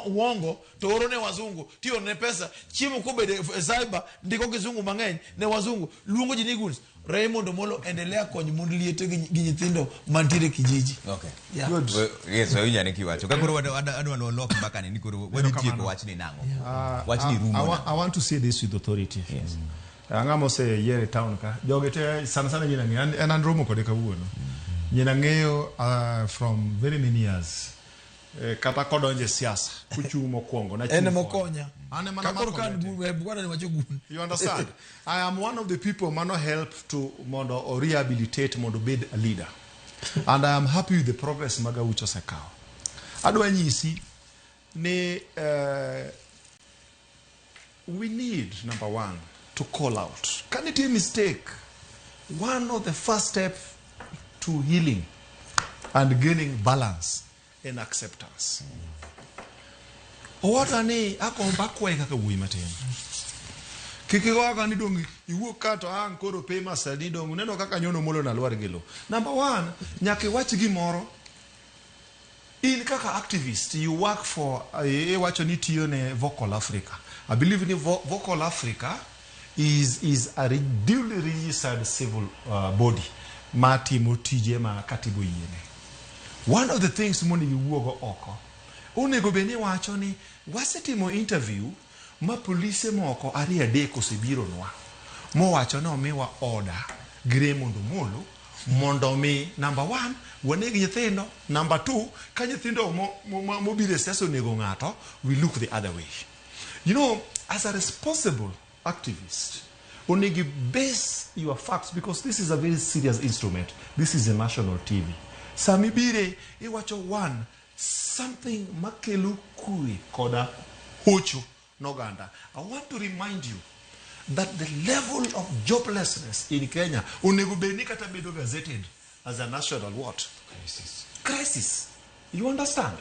uongo to oro ne wazungu, tiyo ne pesa, chiemo kobedo e cyber, ndiko kizungu mang'eny ne wazungu, luongo ji ni goons. Raymond Omolo endelea kony mond liete gi nyithindo mantiere kijiji. Okay. Yeah. Good. Yes, wawinjo ane kiwacho. Ka koro adwa lok mbaka ni koro wadhi tieko wachni nang'o? Wachni rumo. I want to say this with authority. Yes. Ang'ama oseyier e town ka. Jogi te sana sana nyina ng'eyo. En an romo kode kawuono. Nyina ng'eyo from very many years. Kata kodonje siasa, kuchung' mokwongo, nachung' En kode. mokonya. An ema Ka koro ka namako an bwana ni wacho gun. You understand? I am one of the people mano help to mondo o rehabilitate mondo obed a leader. And I am happy with the progress mag Awucho osekawo. Adwa nyisi ni we need, number one, to call out. Ka nitie mistake, one of the first step to healing and gaining balance and acceptance. Owadwa ni agombo akwaye kaka wuoyi matin. Kik igoga ni dong' iwuok ka to ang' koro pay master ni dong' uneno kaka nyono Omolo na lwar gi lo. Number one, nyaka iwach gimoro. In kaka activist, you work for, iwacho ni tiyo ne Vocal Africa. I believe ni Vocal Africa is a duly registered civil body ma timo tije ma katiba oyiene. One of the things monego iwuogo oko, onego bed ni iwacho ni wasetimo interview ma polise moko ariyo adek osebironwa mowacho ni omiwa order gi Raymond Omolo mondo mi number one waneg nyithindo, number two ka nyithindo mobiro e siasa onego ng'ato, we look the other way. You know, as a responsible activist, onego base your facts because this is a very serious instrument. This is a national TV. Sami bire iwacho one something makelo kwe koda hocho noganda. I want to remind you that the level of joblessness in Kenya onego bed ni kata bedo gazetted as a national what? Crisis. Crisis. You understand?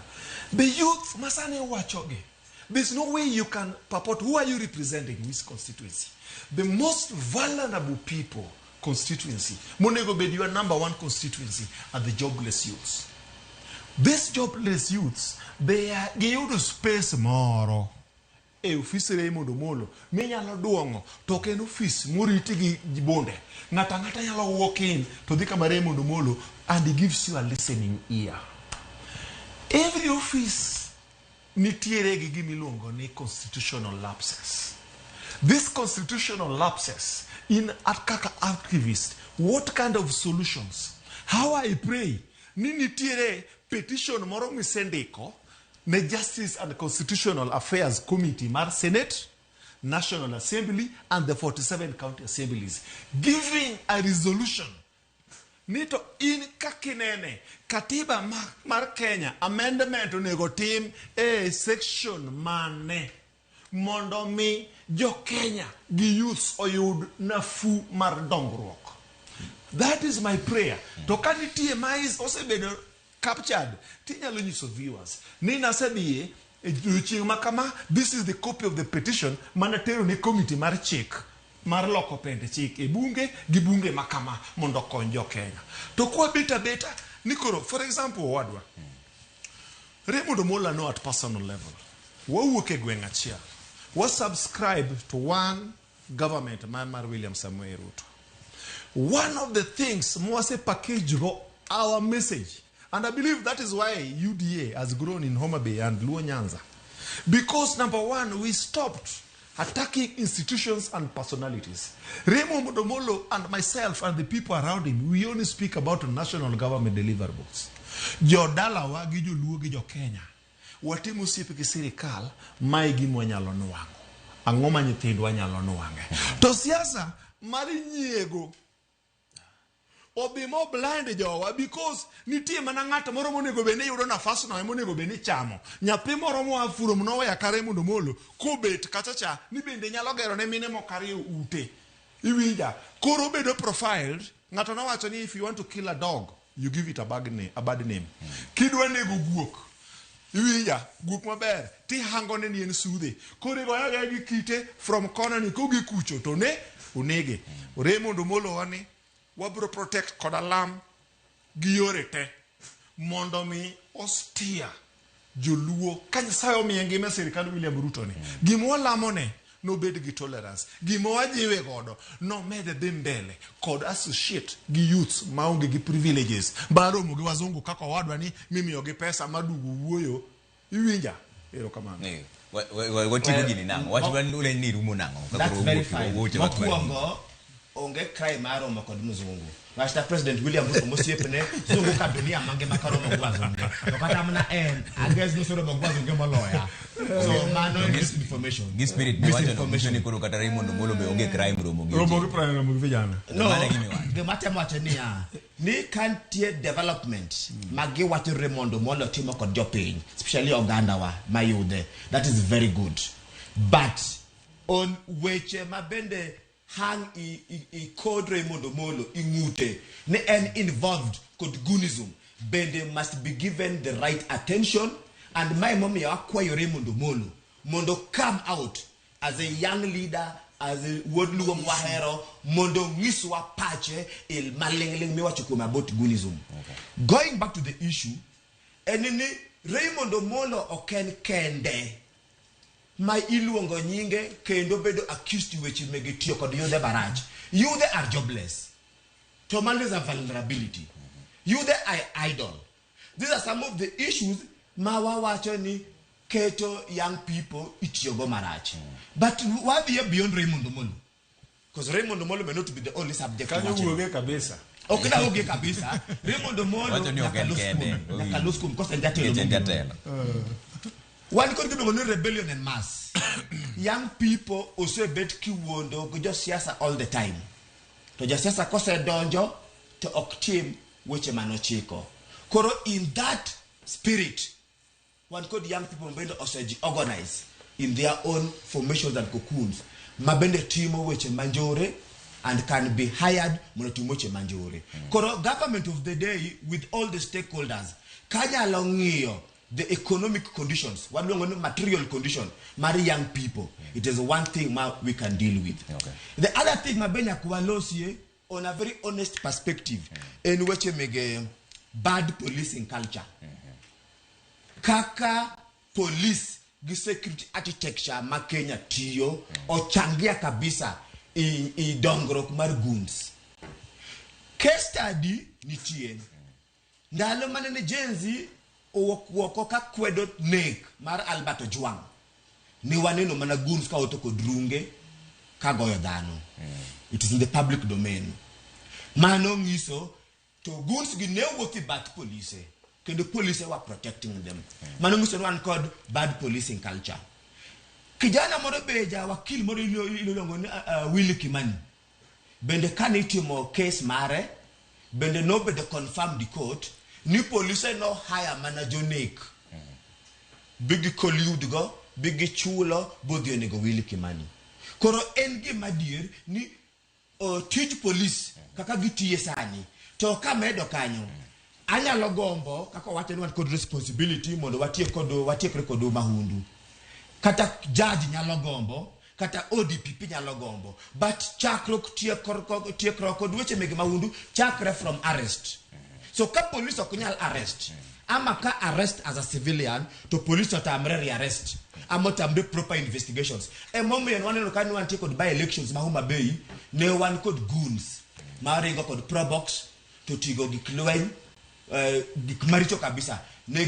The youth masane wachogi. There's no way you can purport, who are you representing? Which constituency? The most vulnerable people constituency. Monego bed your number one constituency are the jobless youths. These jobless youths, they are giyudo space moro e ofis Raymond Omolo minyalo duong'o to ok en ofis moriti gi bonde. Ng'ato ang'ata nyalo walk in to dhi kama Raymond Omolo and he gives you a listening ear. Every office nitiere gi gima iluongo ni constitutional lapses. This constitutional lapses in at kaka activist, what kind of solutions? How I pray ni nitiere petition moro misendiko ne Justice and Constitutional Affairs Committee mar Senate, National Assembly and the 47 county assemblies, giving a resolution ni to in kakinene katiba mar Kenya amendment onego tim e section mane mondo mi jo Kenya gi youths oyud nafuu mar dongruok. That is my prayer. To ka nitie ma osebedo captured, tinyalo nyiso viewers ni nasedhiye e odiochieng' ma kama, this is the copy of the petition manatero ne committee mar chik mar loko pend chik e bunge gi bunge ma kama mondo okony jo Kenya. To kwabet abeta ni koro, for example, owadwa Raymond Omolo no at personal level, wawuok e gweng' achiel, wa subscribe to one government mar William Samoei Ruto. One of the things mwase package go our message, and I believe that is why UDA has grown in Homa Bay and Luo Nyanza, because number one, we stopped attacking institutions and personalities. Raymond Omolo and myself and the people around him, we only speak about national government deliverables. Jodalawa gi joluo gi jo Kenya, watimo osiep gi sirikal, mae gima wanyalo nwang'o. Ang'o ma nyithindwa nyalo nwang'e? To siasa mar nyiego obi mo blind jowa, because nitie mana ng'at moro monego bed ni yudo nafas no ema onego bed ni chamo. Nyathi moro moa from nowhere ka Raymond Omolo kobet kacha cha ni bende nyalo gero ne mine moko ariyo ute. Iwinja? Koro obedo profiled. Ng'ato nowacho ni if you want to kill a dog, you give it a bad name. A bad name. Kidwa nego guok, iwinja, guok maber, tihangone ni en sudhe. Koro igoye agoya gi kite from corner ni kogi kucho to ne onege. Raymond Omolo wani wabro protect kod alam gi yore te mondo mi ostia joluo ka Nyasaye omiye ngima e sirikand William Ruto ni. Gima walamone nobed gi tolerance, gima wajiwe godo nomed dhi mbele kod associate gi youths maonge gi privileges mar romo gi wazungu kaka owadwa ni mimiyogi pesa madugo wuoyo. Iwinja? Erokamano. Watieko gini nang'o? Wach ma ni rumo nang'o? Ka That's koro very wuok- fine. wuoche wach mar Mokwongo, onge crime mar romo kod mzungu. Kata President William Ruto mosiepne zunguka dunia mangima ka romo gi wazungu. To kata mana en, ages noseromo gi wazungu moloya. So mano en misinformation. Gi spirit miwacho no, nyiso ni koro kata Raymond Omolo be onge crime romo gi Romo gi prime, romo gi vijana. No, Mano e gima iwacho. gima temo wacho niya, ni ka nitie development ma giwacho Raymond Omolo timo kod jopiny, especially oganda wa mayude, that is very good. But on weche ma bende hang i kod Raymond Omolo ing'ute ni en involved kod goonism bende must be given the right attention, and mae momiyo akwayo Raymond Omolo mondo come out as a young leader, as a wuod Luo mwahero, mondo nyiswa pache il maling'ling' miwacho kuome about goonism. Going back to the issue, en ni Raymond Omolo ok en kende ma iluongo nyinge kendo bedo accused weche mege tiyo kod yudhe marach. Yudhe are jobless. To mano is a vulnerability. Yudhe are idle. These are some of the issues ma wawacho ni keto young people itiyogo marach. But wadhiye beyond Raymond Omolo. Because Raymond Omolo may not be the only subject. Kanyo wacho. wuoge kabisa. Ok na wuoge kabisa. Raymond Omolo Wacho ni ok nyaka en los kende. kuom. Nyaka los kuom koso en jatelo. Nikech en mong'ere. jatelo. Wan kod gimiluongo ni rebellion en mass. Young people osebet kiwuondo gi josiasa all the time. To josiasa kosedonjo to ok tim weche manochiko. Koro in that spirit, wan kod young people bende oseji organize in their own formations and cocoons ma bende timo weche manjore and can be hired mondo otim weche manjore. Koro government of the day with all the stakeholders kanyalo ng'iyo the economic conditions, waluongo ni material condition mar young people, it is one thing ma we can deal with. The other thing ma be nyaka walosie on a very honest perspective en weche mege bad policing culture. Kaka police gi security architecture ma Kenya tiyo ochangia kabisa i dongruok mar goons. Case study nitie. Ndalo mane ne Gen Z owuok oko ka kwedo nek mar Albert Ojwang. Ne waneno mana goons ka wuotho kod runge, kagoyo dhano. It is in the public domain. Mano nyiso to goons gi ne wuotho e bath polise kendo polise were protecting them. Mano nyiso ni wan kod bad policing culture. Kijana moro be ja wakil moro iluongo ni Willy Kimani bende kane itimo case mare bende nobedo confirmed e court ni polise no hire mana jonek bi gicollude go bi gichulo bodhi onego Willy Kimani. Koro en gima adier ni tij polis kaka gitiye sani to kamedo kanyo anyalo gombo kaka wacho ni wan kod responsibility mondo watiek kod watiekre kod mahundu kata judge nyalo gombo kata ODPP nyalo gombo but chakruok tiekruok kod weche meg mahundu chakre from arrest. So ka police ok nyal arrest ama ka arrest as a civilian to police otamre rearrest ama otamre proper investigations. Emomiyo waneno ka ni wantie kod by elections ma Homa Bay ne wan kod goons maringo kod probox to tigo gik lweny gik maricho kabisa ne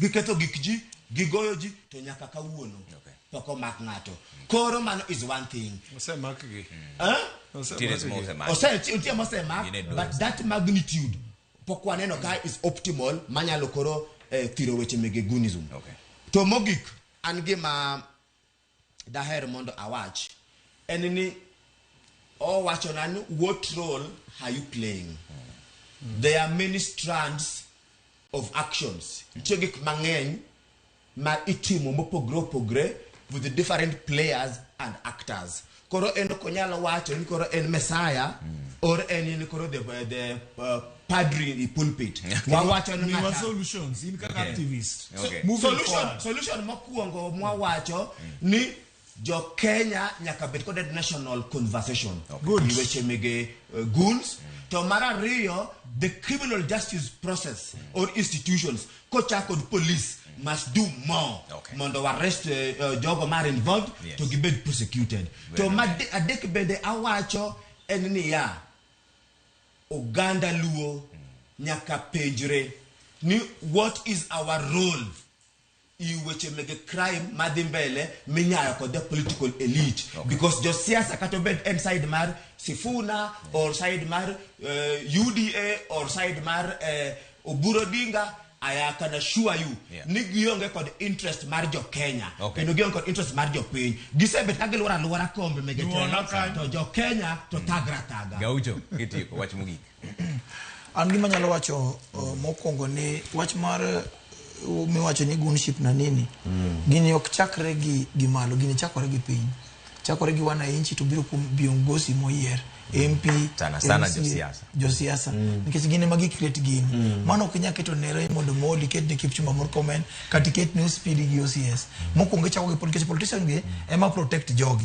giketho gik ji gigoyo ji to nyaka kawuono pok omak ng'ato. Koro mano is one thing. Osemak gi. Nitie mosemak, but that magnitude pok waneno ka is optimal manyalo koro thiro weche mege goonism. To mogik an gima daher mondo awach en ni owachona ni what role are you playing? There are many strands of actions. Nitie gik mang'eny ma itimo mopogre opogre with the different players and actors. Koro en ok onyal wacho ni koro en messiah or en ni koro the padre in pulpit. Wawacho ni Miwa ng'ata- solutions in kaka activist. So, solution mokwongo mwawacho ni jo Kenya nyaka bed kod national conversation. Good. Weche mege goons. To mar ariyo, the criminal justice process or institutions kochak kod police must do more mondo arrest jogo mar involved to gibed prosecuted. To adek bende awacho en niya, oganda Luo nyaka penjre ni what is our role i weche mege crime madhi mbele minyayo kod the political elite. Because josiasa kata obed en side mar Sifuna or side mar UDA or side mar Oburu Odinga, I can assure you ni gionge kod interest mar jo Kenya kendo gionge kod interest mar jopiny. Gisebet ka giluoro aluora kombe mege Nuona telo to jo Kenya to tagra taga. Gaucho kitieko wach mogik. An gima anyalo wacho mokwongo ni wach mar miwacho ni goonship na nini gini ok chakre gi malo, gini chakore gi piny, chakore gi wananchi to biro kuom viongozi moyier MP sana sana MCA, josiasa. Josiasa nikech gin ema gi create gini. Mano ok inyal keto ne Raymond Omolli, iket ne Kipchumba Murkomen kata iket ne OCPD gi OCS. Mokwongo ichako gi nikech politician gi ema protect jogi.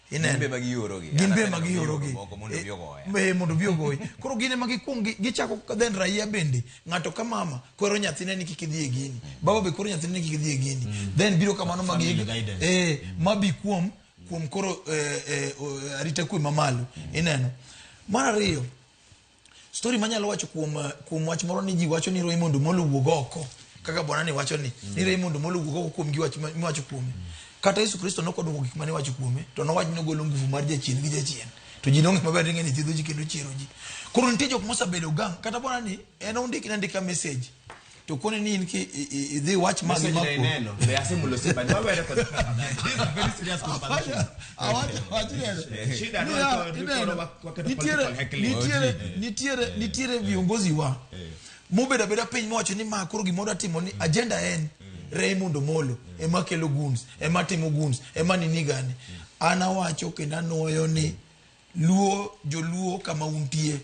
Gin be ma giorogi. Gin be An ma aneno giorogi. moko mondo obi ogoya. Mondo obi ogoyi. Koro gin ema gikuong gichako then raia bende ng'ato ka mama kwero nyathine ni kik idhi e gini, baba be kwero nyathine ni kik idhi e gini, then biro kamano ma Family guidance. Mabi kuom koro arita kwe mamalo. Ineno. Mar ariyo, story manyalo wacho kuom wach moro ni ji wacho ni Raymond Omollo wuog oko kaka bwana ni wacho ni Raymond Omollo wuog oko kuom gi wach miwacho kuome. Kata Yesu Kristo nokoduoko gik mane iwacho kuome to nowacho ni ogolo nguvu mar jachien gi jachien to ji nong'e maber ni ng'eni thiedho ji kendo chiero ji. Koro nitie jok mosebedo gang kata bwana ni en ondikne andika message to kone ni in ki idhi wach magi Message ma ne kuom. ineno, be asemulo simba ni wawere kod This is a very serious conversation. Awacho neno. Shida no, Niya, to ineno. waketo Nitiere, political heckling. nitiere viongozi wa mobedo abeda piny mowacho ni ma koro gimoro atimo ni agenda en Raymond Omollo ema kelo goons, ema timo goons, ema nini gani. An awacho kendo anuoyo ni Luo, joluo kama untie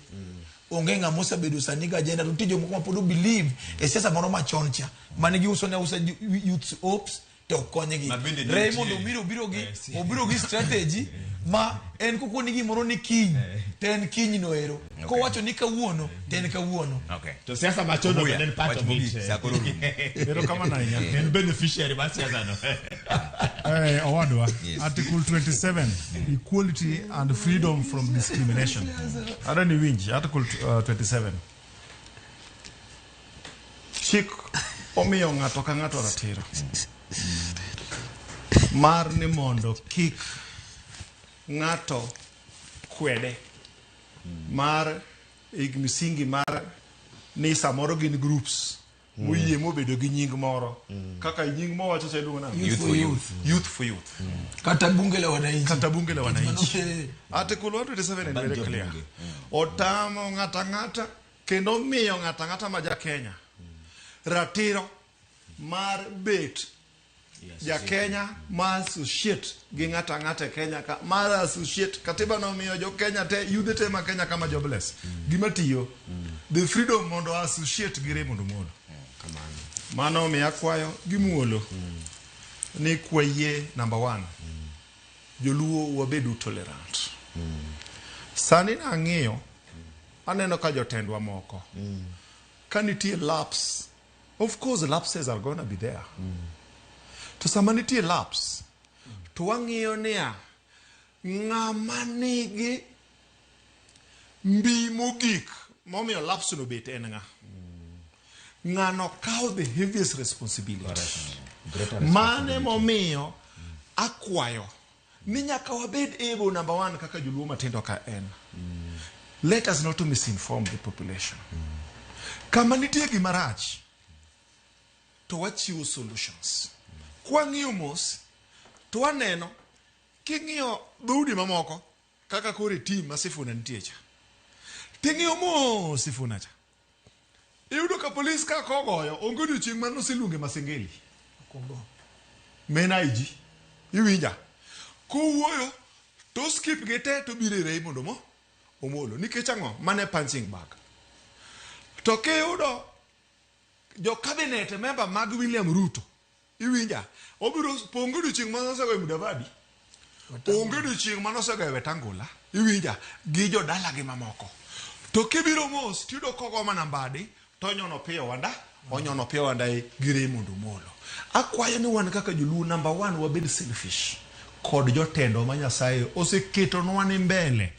onge ng'ama osebedo sani gi agenda to nitie jomoko ma pod o believe e siasa moro machon cha mane giuso ne ausa youths hopes to ok konygi. Ma bende nitie. Raymond obiro biro gi obiro gi strategy ma en kokoni gimoro ni kiny to en kiny no ero kowacho ni kawuono to en kawuono. To siasa machon no Obuya, bende en part wach of it. mogik, sa koro rumo. Erokamano ahinya. En beneficiary mar siasa no. Owadwa, Article 27, equality and freedom from discrimination. Adwa ni winj, Article 27. Chik omiyo ng'ato ka ng'ato ratiro mar ni mondo kik ng'ato kwede mar misingi mar ni samoro gin groups moyie mobedo gi nying moro kaka nying mowacho cha iluongo nang'o? Youth for Youth. Youth for Youth. Kata bunge la wananchi. Kata bunge la wananchi. Article 127 en very clear. Otamo ng'ata ng'ata kendo miyo ng'ata ng'ata ma ja Kenya ratiro mar bet ja Kenya ma associate gi ng'ata ng'ata e Kenya ka mar associate. Katiba nomiyo jo Kenya te, yudhe te ma Kenya kama jobless gima tiyo the freedom mondo associate gi Raymond Omolo. Mano omiyo akwayo gi muolo ni kwayie number 1 joluo wabedu tolerant. Sani nang'iyo aneno ka jotendwa moko ka nitie lapse, of course lapses are gonna be there. To sama nitie lapse to wang'iyo niya ng'ama nigi mbi mogik momiyo lapse no bet en ng'a. Ng'ano kawo the heaviest responsibility. Mane momiyo akwayo ni nyaka wabed able number 1 kaka joluo matindo ka en. Let us not misinform the population. Kama nitie gima rach to wachiwo solutions. Kwang'iyo mos to waneno king'iyo dhoudi mamoko kaka koro e team ma Sifuna nitie cha. Ting'iyo mos Sifuna cha. Iyudo ka polis ka kogoyo onge odiochieng' mane oseluonge Masengeli. Men IG. Iwinja. Kowuoyo to skip gi te to biro ir Raymond Omolo. Nikech ang'o? Mane punching bag. To kiyudo jo cabinet member mag William Ruto, iwinja, obiro onge odiochieng' mane osegoyo Mudavadi, onge odiochieng' mane osegoyo Wetangula, iwinja, gi jodalagi mamoko. To kibiro mos tiyudo kogo mana Mbadi to onyono Opiyo Wanda, onyono Opiyo Wanda gi Raymond Omolo. Akwayo ni wan kaka joluo number 1 wabed selfish kod jotendwa ma Nyasaye oseketonwa ni mbele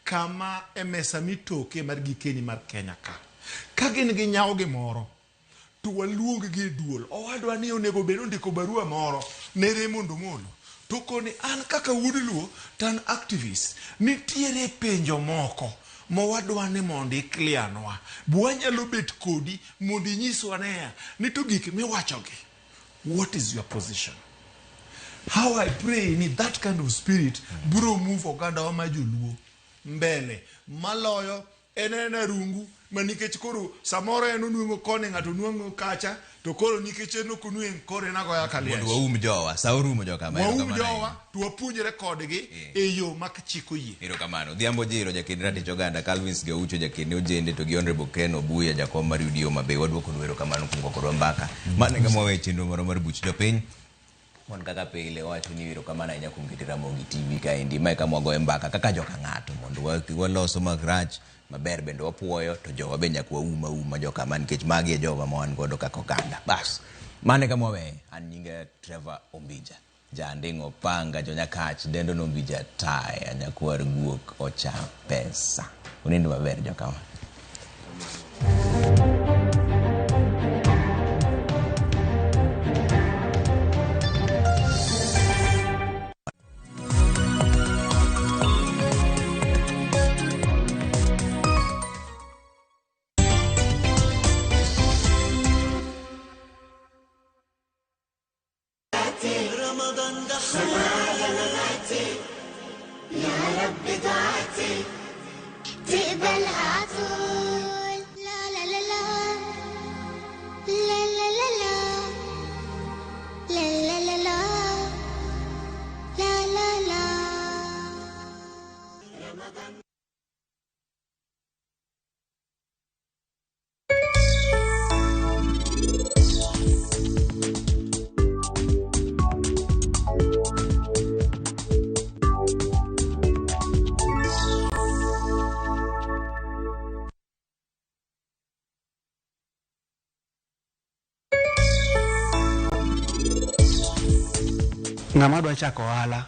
kama e mesa mitoke mar gikeni mar Kenya ka. Ka gin gi nyawo gimoro to waluong gi e duol. Owadwa ni onego bed ondiko barua moro ne Raymond Omolo to koni an kaka wuod Luo to an activist nitiere penjo moko mowadwa ni mondo iklianwa. Wanyalo bet kodi mondo inyiswa neya ni to gik miwachogi, what is your position? How I pray ni that kind of spirit biro move oganda wa ma joluo mbele maloyo en ena rungu ma nikech koro samoro en onweng'o koni ng'ato onweng'o kacha to koro nikech en ok onweng' koro en agoya kaliech. Mondo waum jowa, sa orumo joka ma. Waum jowa to wapuonjre kodgi e yo ma chik oyie. Erokamano. Odhiambo Jiro jakend ratich oganda, Calvins Gaucho jakend ne ojende to gi Honorable Ken Obuya jakom mar UDA Homa Bay. Waduokonu erokamano kuom kodwa mbaka. Mano e kama wawe chenro moro mar buch jopiny. Mon kaka pile wacho ni erokamano ahinya kuom keto Ramogi TV kaendi. Mae kama wagoye mbaka kaka joka ng'ato mondo waloso marach maber bende wapuoyo to jowa be nyaka waum auma joka nikech magi e jowa ma wan godo kaka oganda. Bas, mano e kama waweye. An nyinga Trevor Ombija. Janding'o panga jonyakach dendo nombija taya nyakwar guok ocha pesa. Unind maber jokama. رمضان دخل يا مماتي يا رب دعاتي تقبلها عطول لا لا لا لا لا لا لا لا لا لا لا لا لا لا رمضان. Ng'ama dwa chako ohala,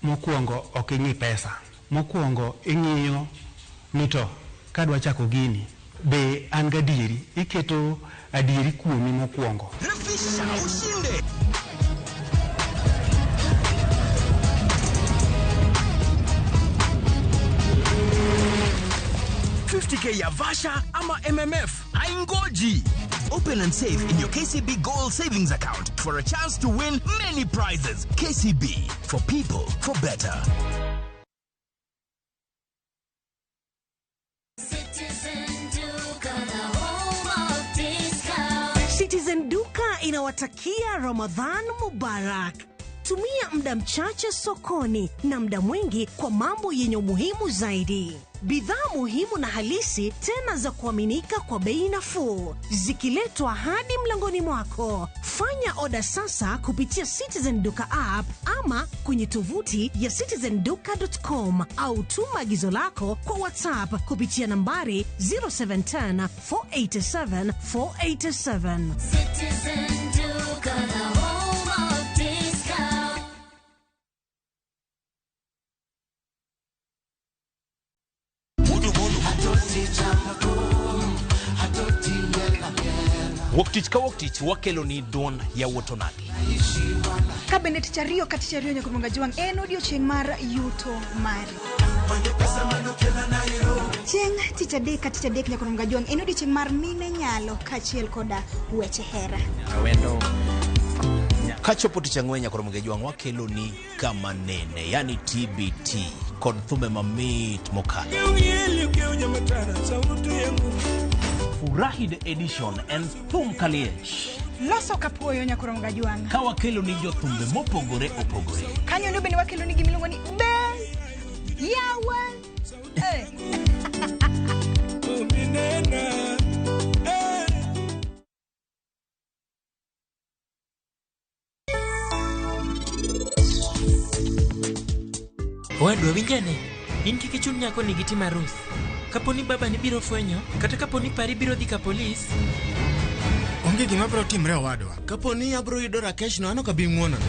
mokwongo ok ing'i pesa. Mokwongo ing'iyo ni to kadwa chako gini, be an gadieri, iketo adieri kuomi mokwongo. Refisha ushinde. 50k ya Vasha ama MMF haingoji. Open and save in your KCB Gold Savings Account for a chance to win many prizes. KCB, for people, for better. Citizen Duka inawatakia Ramadhan Mubarak. Tumia muda mchache sokoni na muda mwingi kwa mambo yenye umuhimu zaidi. Bidhaa muhimu na halisi tena za kuaminika kwa bei nafuu, zikiletwa hadi mlangoni mwako. Fanya oda sasa kupitia Citizen Duka app ama kwenye tovuti ya citizenduka.com au tuma agizo lako kwa WhatsApp kupitia nambari 0710 487 487. Citizen Duka, the home of discount. Wuok tich ka wuok tich wakelo ni duond yawuot onagi. Ka bende tich ariyo ka tich ariyo nyaka Jwang' en odiochieng' mar yuto mari. Chieng' tich adek ka tich adek nyaka Jwang' en odiochieng' mar mine nyalo kaachiel koda weche hera. Awendo. Kachopo tich ang'wen nyaka Jwang' wakelo ni kama nene, yani TBT kod thumbe mamit mokalo. Furahi the edition en thum kaliech. Loso kapuoyo nyaka Jwang'. Ka wakelo ni jothumbe mopogore opogore. Kanyo no bende wakelo ni gimiluongo ni be yawa. Eh. Owadwa winjane, in kik ichun nyako ni gitim arus. Kapo ni baba ni biro fwenyo, kata kapo ni pari biro dhi ka polis. Onge gima biro timre owadwa. Kapo ni abiro yudo Rakesh no an ok abi ng'wonone.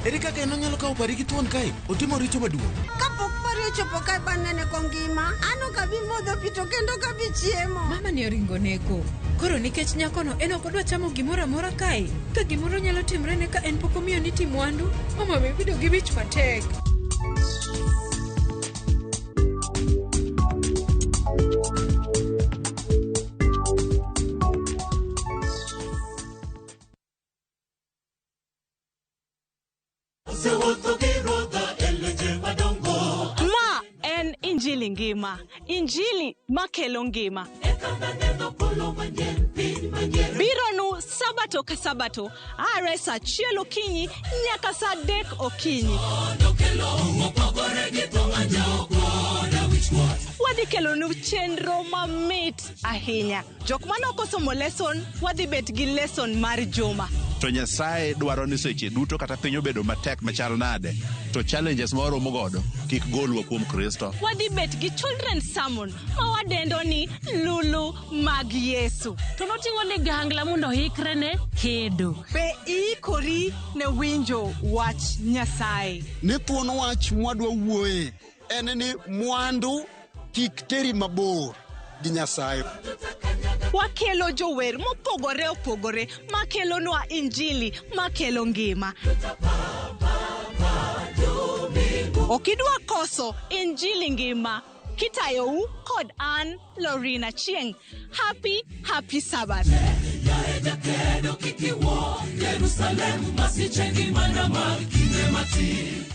Ere kaka en onyalo kawo pari gi thuon kae? Otimo richo maduong'. Kapok pari ochopo kae banene kongima, an ok abi modho pi to kendo ok abi chiemo. Mama ni oringo neko. Koro nikech nyakono en ok odwa chamo gimoro amora kae. Ka gimoro nyalo timrene ka en pok omiyo ni ti mwandu, mama be bedo gi wich matek. Ma en Injili ngima, Injili makelo ngima. Bironu Sabato ka Sabato, are saa achiel okinyi nyaka saa adek okinyi. Wadhi kelonu chenro mamit ahinya. Jok mane ok osomo lesson, wadhi bet gi lesson mar juma. To Nyasaye dwaro ni seche duto kata piny obedo matek machal nade, to challenges ma waromo godo kik golwa kuom Kristo. Wadhi bet gi children's sermon ma wadendo ni Lulu mag Yesu. To noting'o ligangla mondo oikre ne kedo. Be iikori ne winjo wach Nyasaye? Ni thuon wach mwadwa wuoye en ni mwandu kik teri mabor gi Nyasaye. Wakelo jower mopogore opogore makelonwa Injili makelo ngima. Ok idwa koso Injili ngima kitayou kod an Lorina Chieng. Happy, happy Sabbath. Jerusalem masiche ngimana mag kinde matin.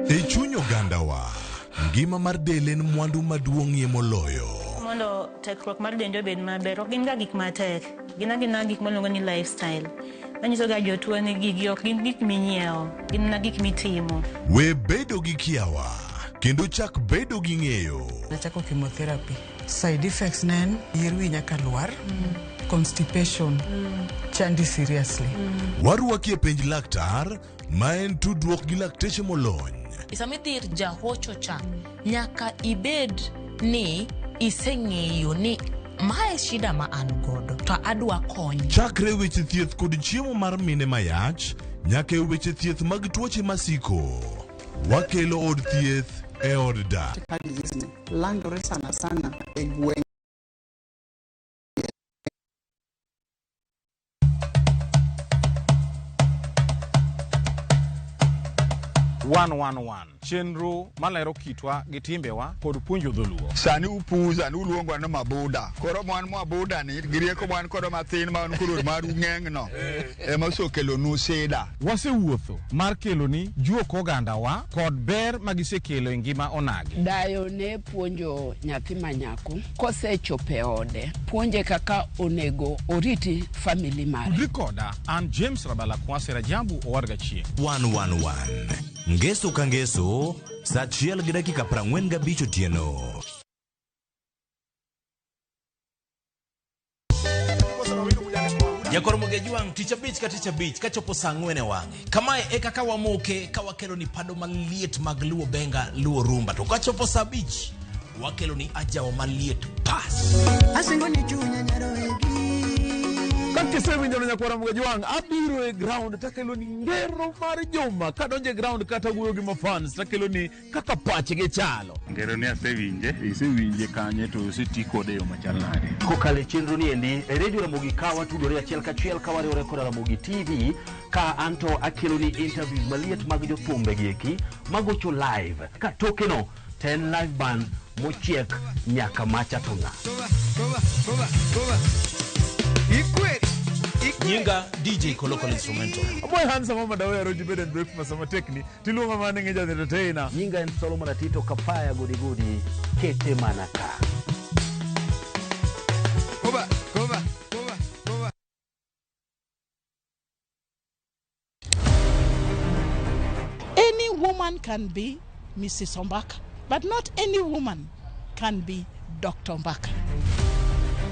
E chuny ogandawa, ngima mar del en mwandu maduong'ie moloyo. Mondo tekruok mar dendi obed maber, ok gin ga gik matek. Gin agina gik miluongo ni lifestyle. Manyiso ga jotuo ni gigi ok gin gik minyiewo, gin mana gik mitimo. We bedo gi kiawa, kendo chak bedo gi ng'eyo. Nachako chemotherapy. Side effects ne en yier wi nyaka lwar, constipation, chandi seriously. Warwaki e penj laktar, ma en tudruok gi lakteche molony. Sama idhi ir jahocho cha, nyaka ibed ni iseng'eyo ni mae shida ma an godo to adwa kony. Chakre weche thieth kod chiemo mar mine mayach, nyaka e weche thieth mag tuoche masiko. Wakelo od thieth e od dak. Ka disease ni landore sana sana e gwenge. 111 chenro malero kitwa gi timbewa kod puonjo dholuo. Sani upuza ni uluongwa ni mabuda. Koro mwan mabuda ni gi rieko mwan kodo mathin ma wan koro maru ng'eng' ema osekelonu sida. Wasewuotho mar keloni juok ogandawa kod ber magisekelo e ngima onagi. Dayo ne puonjo nyathi ma nyako kosechopo e ode, puonje kaka onego oriti family mare. Tudri koda an James Rabala Kwase Rajabu Owadga Chieng'. 111 Ngeso ka ngeso saa 1:45 otieno. Nyakor Mugejwang' tich abich ka tich abich kachopo saa 4 e wang'e. Kamae e kaka wamoke ka wakelo ni pado maliet mag Luo Benga, Luo Rumba. To kachopo saa 5 wakelo ni ajawa maliet pas. Asingo ni chunya nyarowegi. Kakisewinjo no nyakwara Mugejwang' abiro e ground takelo ni ngero mar juma kadonjo e ground kata wuoyo gi mafans takelo ni kaka pachgi chalo. Ngero ni asewinje, isewinje kanye to oseti kode e yo machal nade? Kokalo e chenro ni endi e redio Ramogi ka watudore achiel kachiel ka wariwore koda Ramogi TV ka anto akelo ni interviews maliet mag jothumbe gi eki magocho live ka tokeno to en live band mochiek nyaka macha to ng'a. Nyinga DJ Kolokol Instrumental. Aboy handsome mama dawe roji bed and breakfast sama tekni tiluonga mana ng'e ja entertainer. Nyinga en Solomon Atito Kapaya godi godi kete mana ka. Koba, koba, koba, koba. Any woman can be Mrs. Ombaka, but not any woman can be Dr. Ombaka.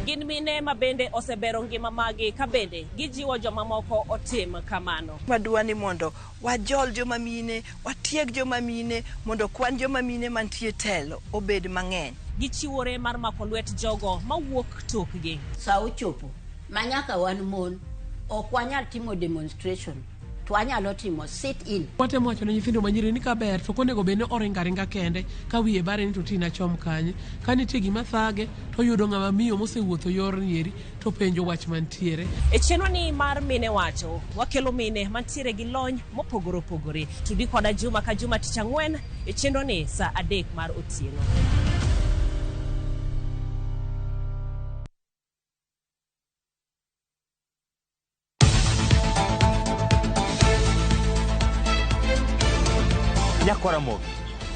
Gin mine ma bende osebero ngima magi ka bende gijiwo jomamoko otim kamano. Wadwa ni mondo wajol joma mine, watieg joma mine, mondo kwan joma mine mantie telo obed mang'eny. Gichiwore mar mako lwet jogo mawuok tokgi. Sa ochopo ma nyaka wan mon ok wanyal timo demonstration to wanyalo timo sit in. Watemo wacho ne nyithindo manyiri ni kaber to ok onego bed ni oringo aringa kende ka wiye bare ni to tina chom kanye. Ka nitie gima thage to oyudo ng'ama miyo mosewuotho yorni eri to penjo wach mantiere. E chenro ni mar Mine Wacho, wakelo mine mantiere gi lony mopogore opogore. Tudi koda juma ka juma tich ang'wen e chenro ni saa 3 mar otieno. Nyakwara Ramogi,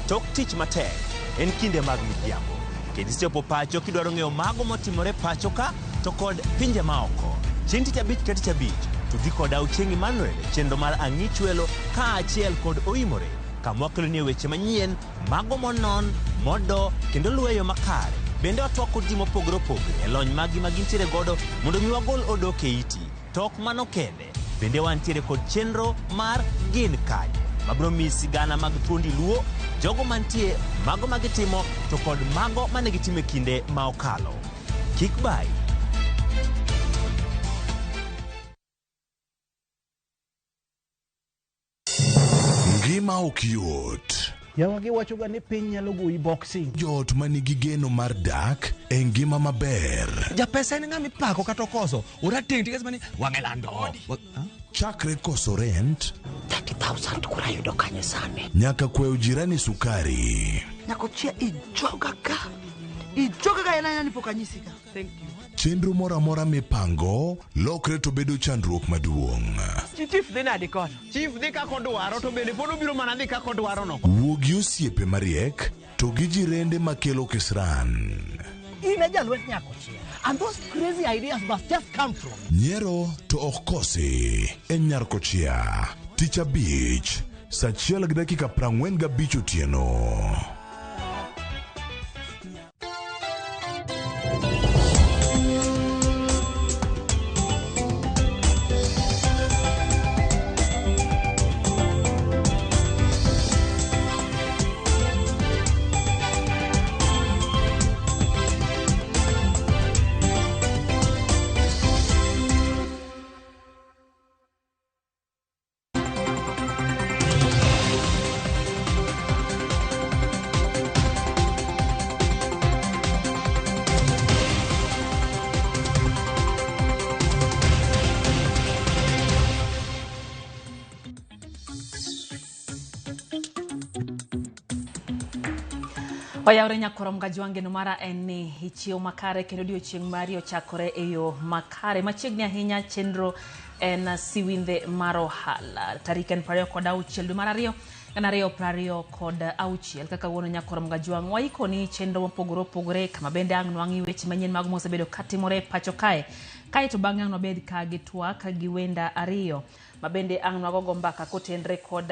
tok tich matek en kinde mag midhiambo. Kendo isechopo pacho kidwaro ng'eyo mago motimore pacho ka to kod pinje maoko. Chieng' tich abich ka tich abich, tudi koda Ochieng' Emmanuel e chenro mar Ang'ichwelo kaachiel kod Oimore, kama wakeloni weche manyien, mago monon, modo kendo luwo e yo makare. Bende watwak kod ji mopogore opogore e lony maggi ma gintiere godo mondo mi wagol odok e iti. To ok mano kende, bende wantiere kod chenro mar Gin Kanye, mabiro miyi sigana mag thuondi Luo, jogo mantie, mago magitimo to kod mago mane gitimo e kinde ma okalo. Kik bayi. Ngima ok yot. Yawa giwachoga ni piny nyalo goyi boxing. Joot ma nigi geno mar dak e ngima maber. Japesa en ng'ama ipako kata okoso. Orateng' tikes mani wang'e lando. Chakre koso rent 30,000 kura yudo kanye sani. Nyaka kwayo jirani sukari. Nyakochia ijoga ka. Ijoga ka en ni pok anyisi ka. Thank you. Chenro moro amora mipango lokre to bedo chandruok maduong'. Chief dhi nade kono? Chief dhi kaka odwaro to bende pod obiro mana dhi kaka odwaro no. Wuo gi osiepe mariek to gi jirende makelo kisran. In e jalwet Nyakochia. And those crazy ideas must just come from. Nyiero to ok kosi e Nyarkochia. Tich abich saa 1:45 otieno. Oyawre nyakorom gajwang' geno mara en ni ichiew makare kendo odiochieng' mari ochakore e yo makare. Machiegni ahinya chenro en siwindhe mar ohala. Tarik en 26 dwe mar 2 2026 kaka wuono nyakorom gajwang' waikoni chenro mopogore opogore kama bende ang' nwang'i weche manyien mag mosebedo katimore e pacho kae. Kae to bang'e ang' wabed ka gi twak gi wenda ariyo ma bende ang' nwagogo mbaka kotenre kod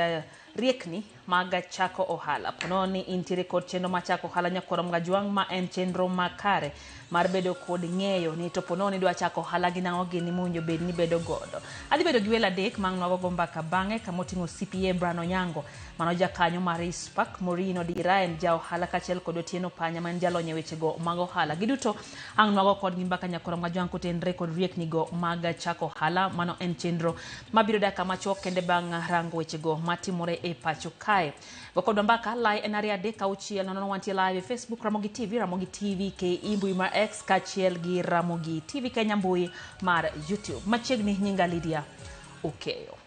riekni mag chako ohala. Pono ni intiere kod chenro mar chako ohala nyakorom gajwang' ma en chenro makare mar bedo kod ng'eyo ni to pono ni dwa chako ohala gi nang'o gini mowinjo bed ni bedo godo. Adhi bedo gi welo adek ma ang' nwagogo mbaka bang'e kamoting'o CPA Brian Onyango mano jakanyo mar ISPAC, Maureen Odira en ja ohala kaachiel kod Otieno Panya ma en jalony e wechego mag ohala. Giduto ang' nwago kodgi mbaka nyakorom gajwang' kotenre kod rieknigo mag chako ohala. Mano en chenro mabiro dakika machuok kende bang' rango wechego matimore e pacho kae. Go kodwa mbaka lai en 2 3 6 0 wantie live e Facebook Ramogi TV, Ramogi TV KE mbui mar X kaachiel gi Ramogi TV Kenya mbui mar YouTube. Machiegni nyinga Lydia Okeyo.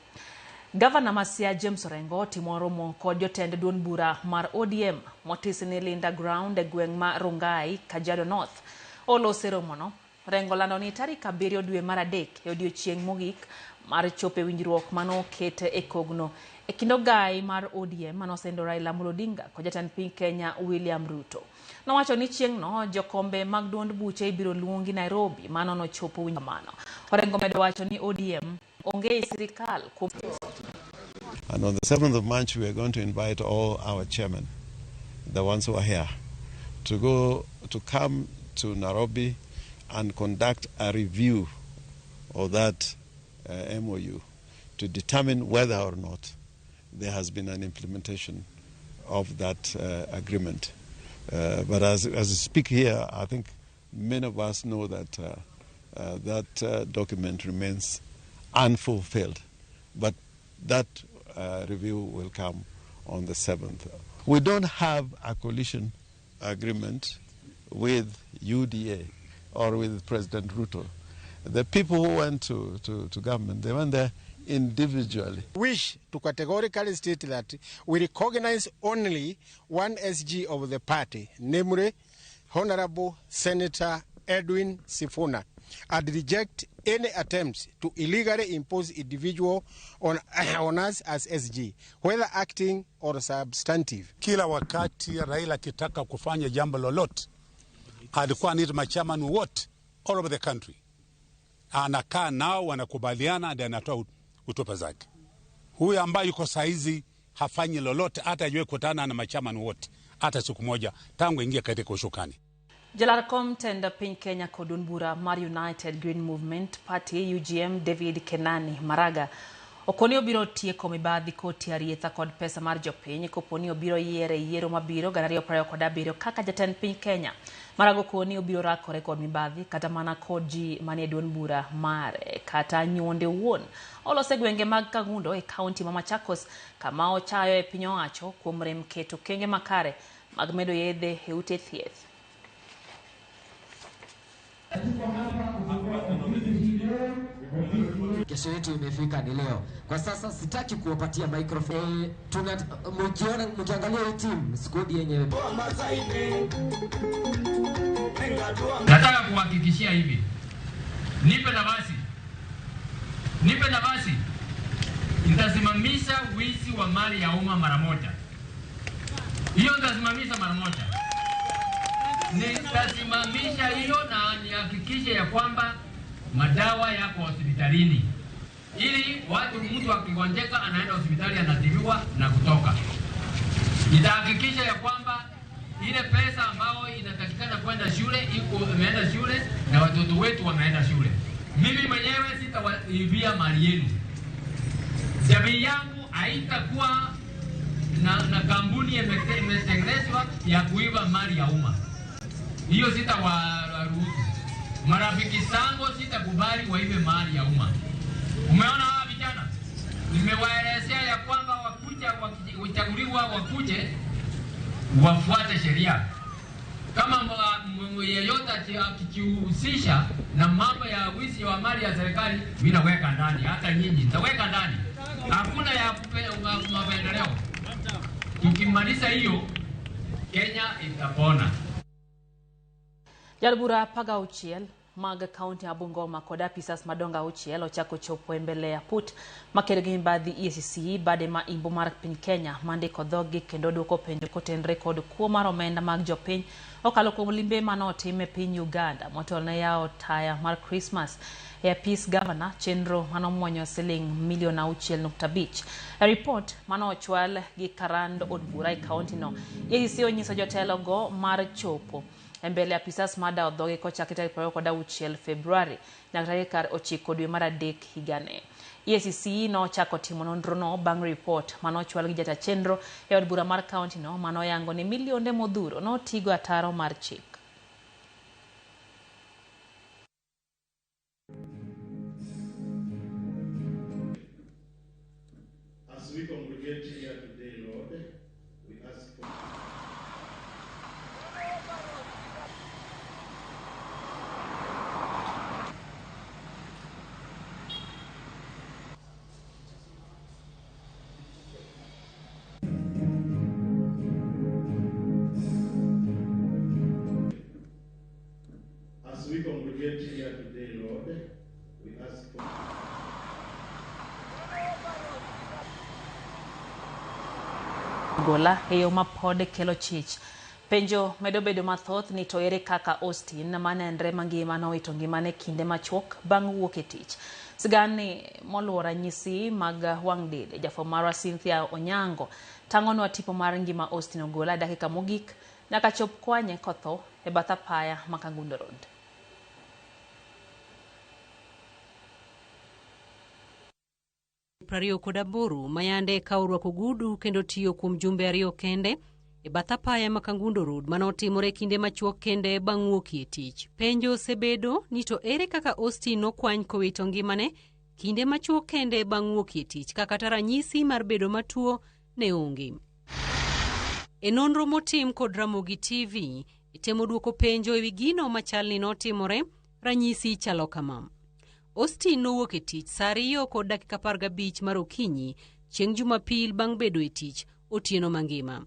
Gavana ma Siaya James Orengo timo romo kod jotend duond bura mar ODM motis ni Linda Ground e gweng' ma Rongai, Kajiado North. Olose romono, Orengo lando ni tarik 7 dwe mar 3 e odiochieng' mogik mar chopo e winjruok manoket e kogno e kind ogai mar ODM manosendo Raila Amolo Odinga kod jatend piny Kenya William Ruto. Nowacho ni chieng'no jokombe mag duond buche ibiro luongi Nairobi mano nochopo winjruok kamano. Orengo medo wacho ni ODM onge e sirikal kuom. And on the 7th of March, we are going to invite all our chairmen, the ones who are here, to come to Nairobi and conduct a review of that MOU to determine whether or not there has been an implementation of that agreement. But as we speak here, I think many of us know that that document remains unfulfilled. But that review will come on the 7th. We don't have a coalition agreement with UDA or with President Ruto. The people who went to government, they went there individually. Wish to categorically state that we recognize only one SG of the party, namely Honorable Senator Edwin Sifuna, and reject any attempts to illegally impose individual on us as SG, whether acting or substantive. Kila wakati Raila akitaka kufanya jambo lolote, alikuwa anaita machairman wote all over the country. Anakaa nao, wanakubaliana, ndiye anatoa hotuba zake. Huyu ambaye yuko saizi hafanyi lolote, hata hajui kutana na machairman wote hata siku moja tangu ingia katika ushukani. Jalar kom tend piny Kenya kod duond bura mar United Green Movement Party UGM David Kenani Maraga okoni obiro tieko mibadhi koti arietha kod pesa mar jopiny koponi obiro yiere yiero mabiro 2027 kaka jatend piny Kenya. Maraga okoni obiro rakore kod mibadhi kata mana kod ji manie duond bura mare kata nyuonde owuon. Olose gwenge mag Kangundo e kaunti ma Machakos kama ochayo e piny owacho kuom rem keto okenge makare mag medo yedhe e ute thieth. Kesho yetu imefika ni leo. Kwa sasa sitaki kuwapatia microphone. Mkiona mkiangalia hii team squad yenyewe. Nataka kuhakikishia hivi. Nipe nafasi. Nipe nafasi. Nitasimamisha wizi wa mali ya umma mara moja. Hiyo nitasimamisha mara moja. Nitasimamisha hiyo na nihakikishe ya kwamba madawa yako hospitalini, ili watu, mtu akigonjeka anaenda hospitali anatibiwa na kutoka. Nitahakikisha ya kwamba ile pesa ambayo inatakikana kwenda shule iko imeenda shule na watoto wetu wameenda shule. Mimi mwenyewe sitawaibia mali yenu. Jamii yangu haitakuwa na kampuni imetengenezwa ya kuiba mali ya umma. Hiyo sitawaruhusu. Marafiki zangu sitakubali waibe mali ya umma. Umeona hawa vijana? Nimewaelezea ya kwamba wakuja wakichaguliwa wakuje wafuate sheria. Kama yeyote akijihusisha na mambo ya wizi wa mali ya serikali, mimi naweka ndani, hata nyinyi nitaweka ndani. Hakuna ya mapendeleo. Tukimaliza hiyo, Kenya itapona. Jaod bura 16 mag kaunti ya Bungoma kod apisas madongo 6 ochako chopo e mbele ya put makedo gi mibadhi EACC bade ma imbo mar piny Kenya mandiko dhoggi kendo duoko penjo kotenre kod kuo mar omenda mag jopiny okalo kuom limbe manotim e piny Uganda motelo ne yawo taya mar Christmas e apis gavana chenro manomuonyo siling milion 6.5. E ripot manochwal gi karand od bura e kaunti no, EACC onyiso jotelo go mar chopo e mbele apisas madawo dhoge kochaki tarik 26 Februari nyaka tarik 9 dwe mar 3 higani. EACC nochako timo nonrono bang' ripot manochwal gi jata chenro e od bura mar kaunti no manoyango ni milionde modhuro notigo ataro mar chik. As we congregate here today, Lord, we ask for As we congregate here today, Lord, we ask for Gola e yo ma pod kelo chich. Penjo medo bedo mathoth ni to ere kaka Austin manenre mangima nowito ngimane kinde machuok bang' wuok e tich. Sigani moluwo ranyisi mag wang' dede, jafwambo marwa Cynthia Onyango tang'onwa tipo mar ngima Austin Ogola e dakika mogik nyaka chop kwanye kotho e bath apaya ma Kangundo Road. 28 mayande ka orwako ogudu kendo tiyo kuom jumbe 2 kende e bath apaya ma Kangundo Road manotimore kinde machuok kende bang' wuok e tich. Penjo osebedo ni to ere kaka Austin nokwany kowito ngimane kinde machuok kende bang' wuok e tich ka kata ranyisi mar bedo matuo ne onge. E nonro motim kod Ramogi TV, itemo duoko penjo ewi gino machal ni notimore, ranyisi chalo kama. Austin nowuok e tich saa 2:15 mar okinyi chieng' Jumapil bang' bedo e tich otieno mangima.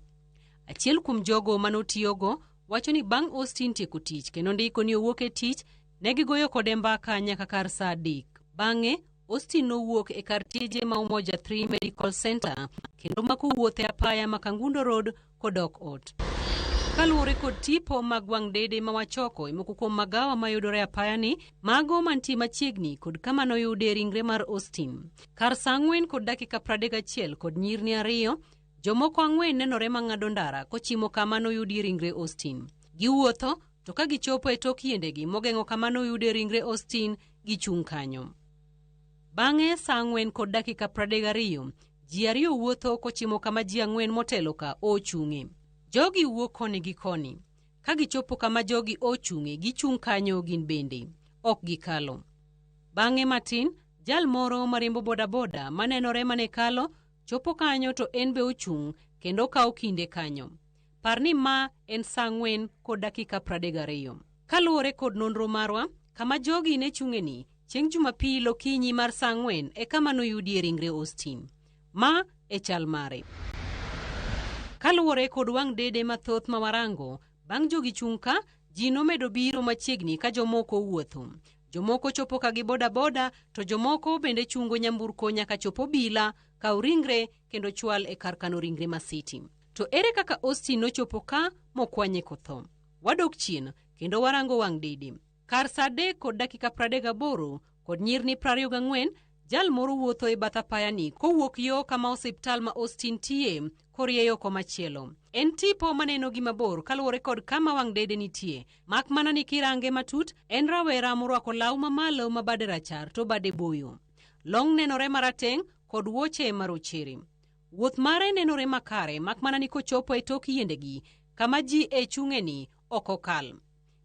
Achiel kuom jogo manotiyogo wacho ni bang' Austin tieko tich kendo ndiko ni owuok e tich, ne gigoyo kode mbaka nyaka kar saa 3. Bang'e, Austin nowuok e kar tije ma Umoja 3 Medical Center kendo mako wuoth e apaya ma Kangundo Road kodok ot. Kaluwore kod tipo mag wang' dede ma wachoko e moko kuom magawa mayudore apaya ni, mago mantie machiegni kod kama noyude ringre mar Austin. Kar saa 4:31 kod nyirni 2, jomoko 4 nenore mang'ado ndara kochimo kama noyudie ringre Austin. Giwuotho to ka gichopo e tok yiendegi mogeng'o kama noyudie ringre Austin, gichung' kanyo. Bang'e saa 4:32, ji 2 wuotho kochimo kama ji 4 motelo ka ochung'e. Jogi wuok koni gi koni. Ka gichopo kama jogi ochung'e, gichung' kanyo gin bende. Ok gikalo. Bang'e matin, jal moro mariembo bodaboda manenore mane kalo, chopo kanyo to en be ochung' kendo okawo kinde kanyo. Par ni ma en saa 4:32. Kaluwore kod nonro marwa, kama jogi ne chung'e ni, chieng' Jumapil okinyi mar saa 4 e kama noyudie ringre Austin. Ma e chal mare. Kaluwore kod wang' dede mathoth ma warango, bang' jogi chung' ka, ji nomedo biro machiegni ka jomoko wuotho. Jomoko chopo ka gi bodaboda to jomoko bende chungo nyamburko nyaka chop obila, kaw ringre kendo chwal e kar kano ringre ma City. To ere kaka Austin nochopo ka mokwanye kotho? Wadok chien kendo warango wang' dede. Kar saa 3:38 kod nyirni 24, jal moro wuotho e bath apaya ni kowuok yo kama osiptal ma Austin tie korieyo komachielo. En tipo maneno gi mabor kaluwore kod kama wang' dede nitie. Mak mana ni kirange matut, en rawera morwako law mamalo ma bade rachar to bade boyo. Long nenore marateng' kod wuoche marochere. Wuoth mare nenore makare mak mana ni kochopo e tok yiendegi kama ji e chung'e ni ok okal.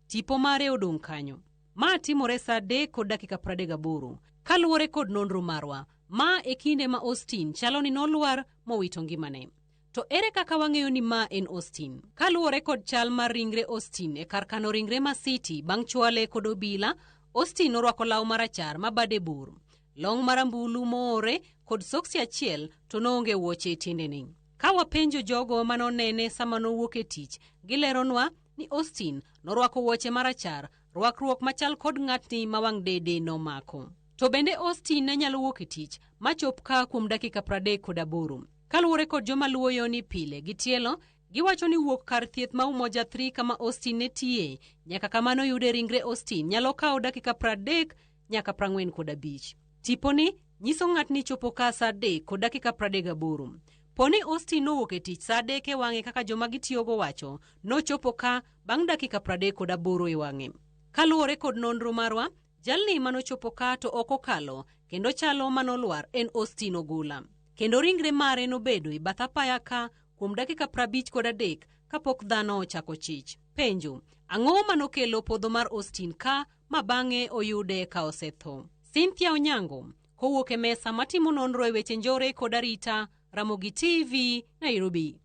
Tipo mare odong' kanyo. Ma timore saa 3:38. Kaluwore kod nonro marwa, ma e kinde ma Austin chalo ni nolwar mowito ngimane. To ere kaka wang'eyo ni ma en Austin? Kaluwore kod chal mar ringre Austin e kar kano ringre ma City bang' chwale kod obila, Austin norwako law marachar ma bade bor, long marambulu moore kod soksi achiel to noonge wuoche e tiendene. Ka wapenjo jogo manonene sama nowuok e tich, gileronwa ni Austin norwako wuoche marachar, rwakruok machal kod ng'atni ma wang' dede nomako. To bende Austin ne nyalo wuok e tich machop ka kuom dakika 38. Kaluwore kod joma luwo yoni pile gi tielo, giwacho ni wuok kar thieth ma Umoja 3 kama Austin ne tiye nyaka kama noyude ringre Austin nyalo kawo dakika 30 nyaka 45. Tiponi nyiso ng'atni chopo ka saa 3:38. Poni Austin nowuok e tich saa 3 e wang'e kaka joma gitiyogo wacho, nochopo ka bang' dakika 38 e wang'e. Kaluwore kod nonro marwa, jalni manochopo ka to ok okalo kendo chalo manolwar en Austin Ogola. Kendo ringre mare nobedo e bath apaya ka kuom dakika 53 kapok dhano ochako chich. Penjo, ang'o manokelo podho mar Austin ka ma bang'e oyude ka osetho? Cynthia Onyango, kowuok e mesa matimo nonro e weche njore kod arita, Ramogi TV, Nairobi.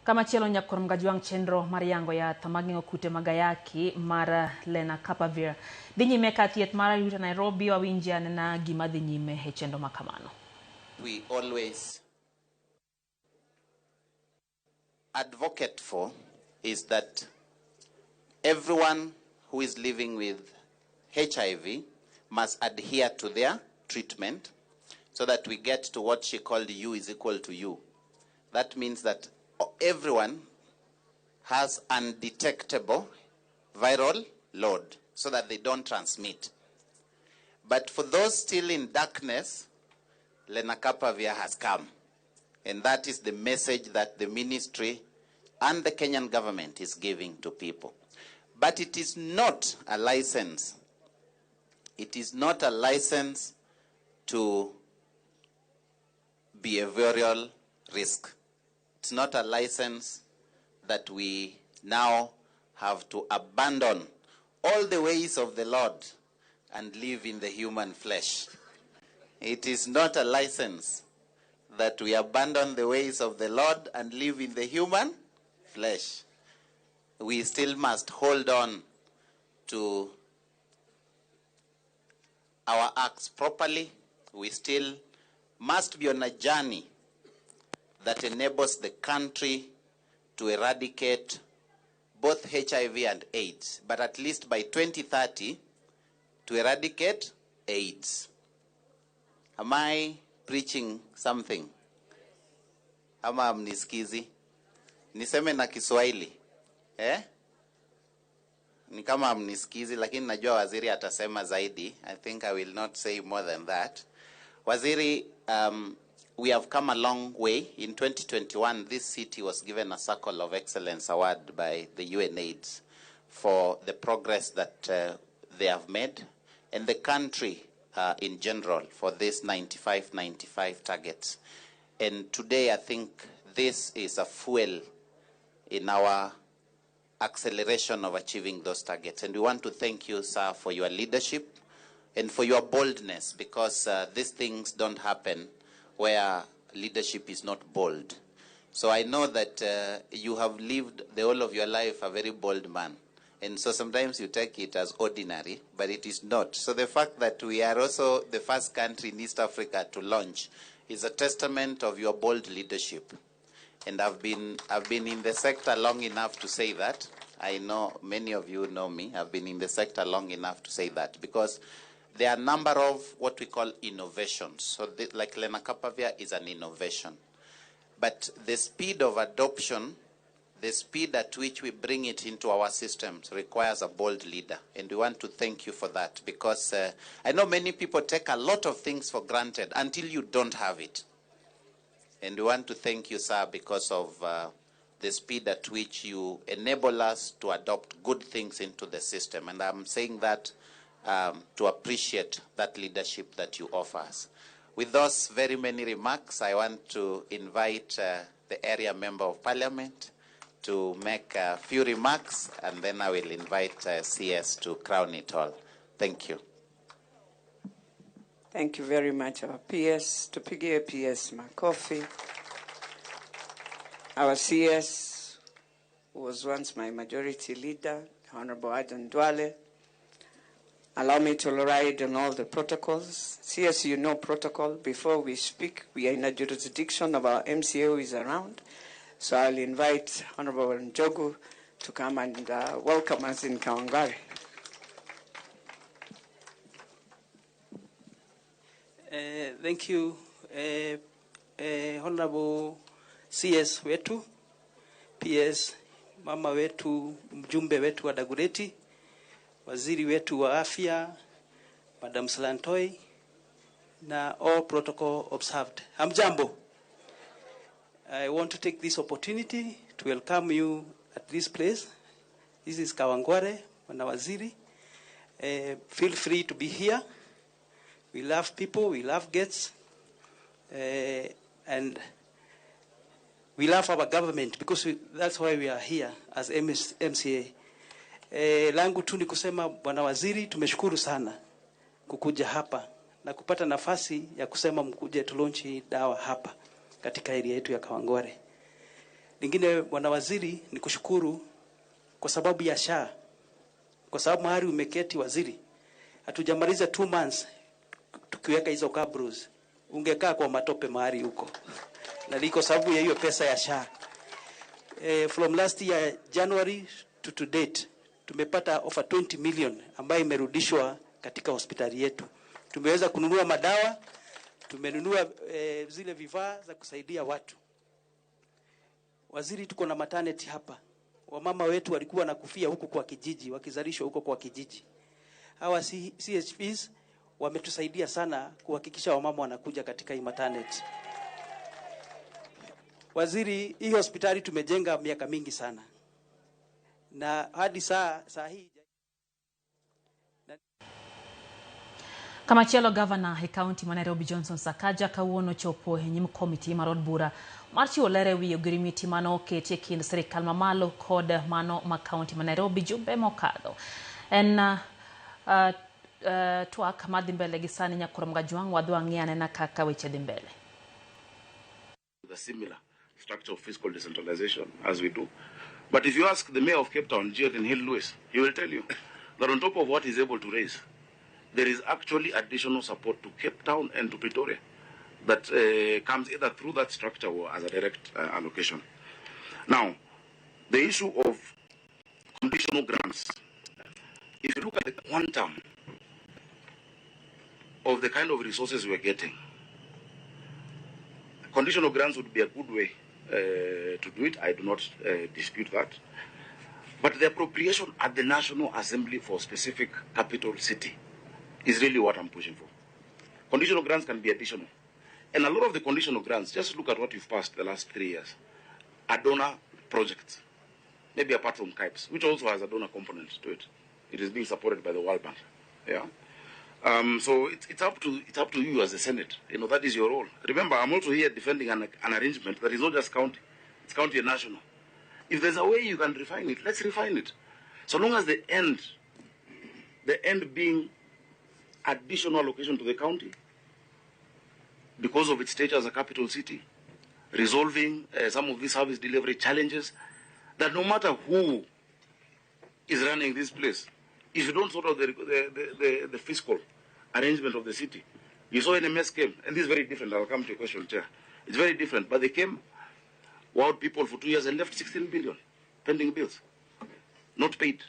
Kamachielo nyakwar Mgajwang' chenro mar yango yath mageng'o kute mag ayaki mar Lenacapavir dhi nyime ka thieth mar arita Nairobi. Wawinji anena gima dhi nyime e chenro ma kamano. We always advocate for is that everyone who is living with HIV must adhere to their treatment so that we get to what she called U is equal to U. That means that everyone has undetectable viral load so that they don't transmit. But for those still in darkness, Lenacapavir has come. And that is the message that the ministry and the Kenyan government is giving to people. But it is not a license. It is not a license to behavioral risk. It's not a license that we now have to abandon all the ways of the Lord and live in the human flesh. It is not a license that we abandon the ways of the Lord and live in the human flesh. We still must hold on to our acts properly. We still must be on a journey that enables the country to eradicate both HIV and AIDS, but at least by 2030, to eradicate AIDS. Am I preaching something? Ama hamnisikizi? Niseme na Kiswahili? Eh? Ni kama hamnisikizi, lakini najua waziri atasema zaidi. I think I will not say more than that. Waziri, we have come a long way. In 2021, this city was given a Circle of Excellence Award by the UNAIDS for the progress that they have made, and the country in general for this 95-95 targets. And today, I think this is a fuel in our acceleration of achieving those targets. And we want to thank you, sir, for your leadership and for your boldness, because these things don't happen where leadership is not bold. So I know that you have lived the whole of your life a very bold man. And so sometimes you take it as ordinary, but it is not. So the fact that we are also the first country in East Africa to launch is a testament of your bold leadership. And I've been in the sector long enough to say that. I know many of you know me. I've been in the sector long enough to say that, because there are a number of what we call innovations. So like Lenacapavir is an innovation. But the speed of adoption, the speed at which we bring it into our systems requires a bold leader. And we want to thank you for that, because I know many people take a lot of things for granted until you don't have it. And we want to thank you, sir, because of the speed at which you enable us to adopt good things into the system. And I'm saying that to appreciate that leadership that you offer us. With those very many remarks, I want to invite the area member of parliament to make a few remarks, and then I will invite CS to crown it all. Thank you. Thank you very much, our PS. Tupigie PS makofi. Our CS, who was once my majority leader, Honorable Adan Duale, Allow me to ride on all the protocols. CS, you know protocol. Before we speak, we are in a jurisdiction of our MCA who is around. So I'll invite Honorable Njogu to come and welcome us in Kawangware. Thank you, Honorable CS wetu, PS, mama wetu, mjumbe wetu wa Dagoretti, waziri wetu wa afya, Madam Silantoi, na all protocol observed. Hamjambo. I want to take this opportunity to welcome you at this place. This is Kawangware, Bwana Waziri. Feel free to be here. We love people, we love guests, and we love our government because that's why we are here as MCA. Langu tu ni kusema Bwana Waziri, tumeshukuru sana kukuja hapa na kupata nafasi ya kusema mkuje tulaunch dawa hapa katika area yetu ya Kawangware. Lingine Bwana Waziri ni kushukuru kwa sababu ya SHA. Kwa sababu mahali umeketi waziri, hatujamaliza 2 months tukiweka hizo cabros, ungekaa kwa matope mahali huko. Na liko sababu ya hiyo pesa ya SHA. From last year January to date tumepata over 20 million ambayo imerudishwa katika hospitali yetu. Tumeweza kununua madawa, tumenunua zile vifaa za kusaidia watu. Waziri, tuko na maternity hapa. Wamama wetu walikuwa na kufia huko kwa kijiji, wakizalishwa huko kwa kijiji. Hawa CHPs wametusaidia sana kuhakikisha wamama wanakuja katika hii maternity. Waziri, hii hospitali tumejenga miaka mingi sana. Na hadi saa hii. Kamachielo gavana e county ma Nairobi Johnson Sakaja kawuono chopo e nyim komiti mar od bura mar chiwo ler ewi ogirimiti mane oketi e kind sirikal mamalo kod mano ma county ma Nairobi jumbe mokadho. En twak madhi mbele gi sani Nyakoro Mgajwang' wadhi wang'i anena kaka weche dhi mbele. The similar structure of fiscal decentralization as we do. But if you ask the mayor of Cape Town, Geordin Hill-Lewis, he will tell you that on top of what he's able to raise, there is actually additional support to Cape Town and to Pretoria that comes either through that structure or as a direct allocation. Now, the issue of conditional grants, if you look at the quantum of the kind of resources we are getting, conditional grants would be a good way to do it. I do not dispute that. But the appropriation at the National Assembly for specific capital city is really what I'm pushing for. Conditional grants can be additional. And a lot of the conditional grants, just look at what you've passed the last 3 years, are donor projects, maybe apart from KIPES, which also has a donor component to it. It is being supported by the World Bank. Yeah. So it's up to you as the Senate. You know, that is your role. Remember, I'm also here defending an arrangement that is not just county. It's county and national. If there's a way you can refine it, let's refine it. So long as the end being additional allocation to the county, because of its stature as a capital city, resolving some of these service delivery challenges, that no matter who is running this place, if you don't sort out the fiscal arrangement of the city, you saw NMS came, and this is very different. I'll come to your question, Chair. It's very different, but they came, wowed people for 2 years and left 16 billion pending bills, not paid.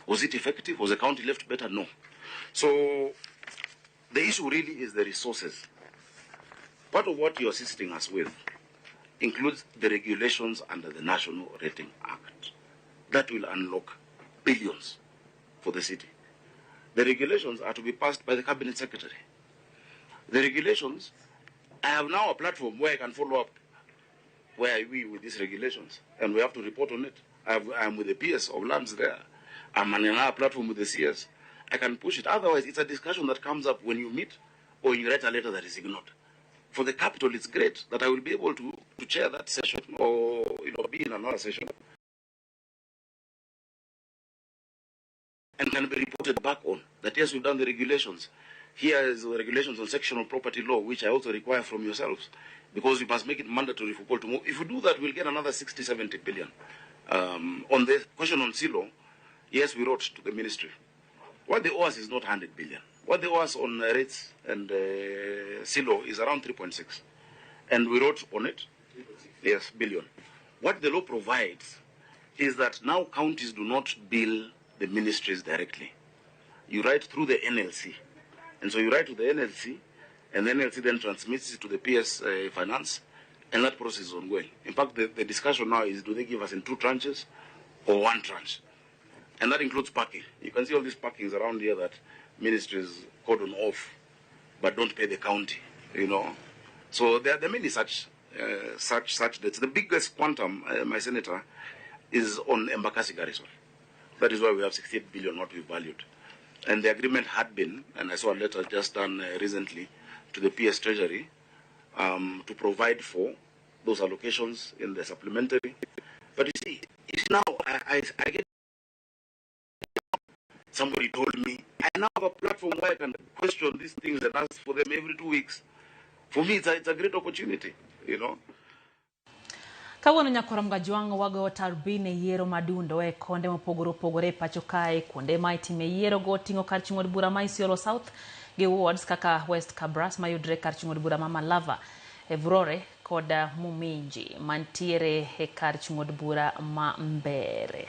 Was it effective? Was the county left better? No. So the issue really is the resources. Part of what you're assisting us with includes the regulations under the National Rating Act. That will unlock billions for the city. The regulations are to be passed by the Cabinet Secretary. The regulations, I have now a platform where I can follow up where are we with these regulations, and we have to report on it. I'm with the PS of Lands there. I'm on another platform with the CS. I can push it. Otherwise, it's a discussion that comes up when you meet or you write a letter that is ignored. For the capital, it's great that I will be able to chair that session or, you know, be in another session and can be reported back on that, yes, we've done the regulations. Here is the regulations on sectional property law, which I also require from yourselves, because we must make it mandatory for people to move. If we do that, we'll get another 60, 70 billion. On the question on Silo, yes, we wrote to the ministry. What they owe us is not 100 billion. What they owe us on rates and silo is around 3.6. And we wrote on it, yes, billion. What the law provides is that now counties do not bill the ministries directly. You write through the NLC. And so you write to the NLC, and the NLC then transmits it to the PS Finance, and that process is ongoing. In fact, the discussion now is, do they give us in 2 tranches or 1 tranche? And that includes parking. You can see all these parkings around here that ministries cordon off, but don't pay the county, you know. So there are many such debts. The biggest quantum, my senator, is on Embakasi Garrison. That is why we have 68 billion, what we valued. And the agreement had been, and I saw a letter just done recently to the PS Treasury to provide for those allocations in the supplementary. But you see, it's now I get somebody told me, I now have a platform where I can question these things and ask for them every 2 weeks. For me, it's a great opportunity, you know. Kawuono nyakwar Mgajwang' wagoyo tarubin e yiero madundo e konde mopogore opogore e pacho kae. Kuonde ma itime yiero go oting'o kar chung' od bura ma Isiolo South gi wards kaka West Kabras mayudre kar chung' od bura ma Malava, Evurore kod Muminji mantiere e kar chung' od bura ma Mbere.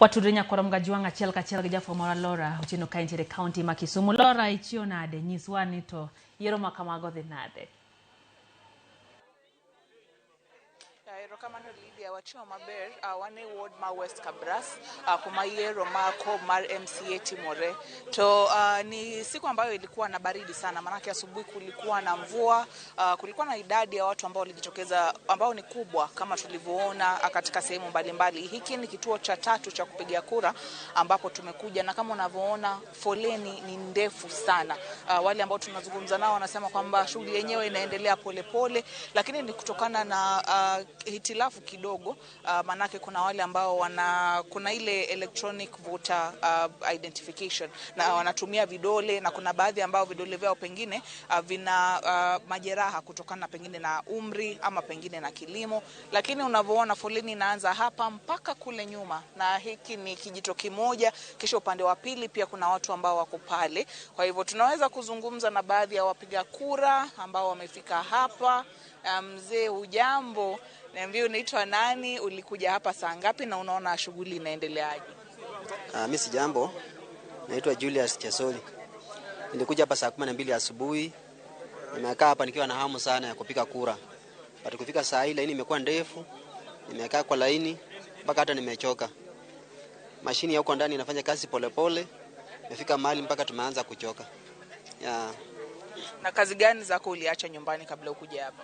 Watudre nyakwar Mgajwang' achiel kachiel gi jafwambo marwa Laura Otieno ka entiere e kaunti ma Kisumu. Laura, ichiew nade? Nyiswa ni to yiero ma kamago dhi nade? Erokamano Lydia, wachiewo maber. Wan e ward ma West Kabras kuma yiero ma kom mar MCA timore. To ni siku ambayo ilikuwa na baridi sana, manake asubuhi kulikuwa na mvua, kulikuwa na idadi ya watu ambao walijitokeza ambao ni kubwa kama tulivyoona katika sehemu mbalimbali. Hiki ni kituo cha 3 cha kupigia kura ambapo tumekuja, na kama unavyoona foleni ni ndefu sana. Wale ambao tunazungumza nao wanasema kwamba shughuli yenyewe inaendelea polepole, lakini ni kutokana na hitilafu kidogo, manake kuna wale ambao kuna ile electronic voter identification na wanatumia vidole, na kuna baadhi ambao vidole vyao pengine vina majeraha kutokana pengine na umri ama pengine na kilimo. Lakini unavyoona foleni inaanza hapa mpaka kule nyuma, na hiki ni kijito kimoja, kisha upande wa pili pia kuna watu ambao wako pale. Kwa hivyo tunaweza kuzungumza na baadhi ya wapiga kura ambao wamefika hapa. Mzee, hujambo? Niambie, unaitwa nani, ulikuja hapa saa ngapi na unaona shughuli inaendeleaje? Mimi si jambo. Naitwa Julius Chesoli. Nilikuja hapa saa 12 asubuhi. Nimekaa hapa nikiwa na hamu sana ya kupiga kura. But kufika saa hii laini imekuwa ndefu. Nimekaa kwa laini mpaka hata nimechoka. Mashini ya huko ndani inafanya kazi polepole. Nimefika mahali mpaka tumeanza kuchoka. Yeah. Na kazi gani zako uliacha nyumbani kabla ukuja hapa?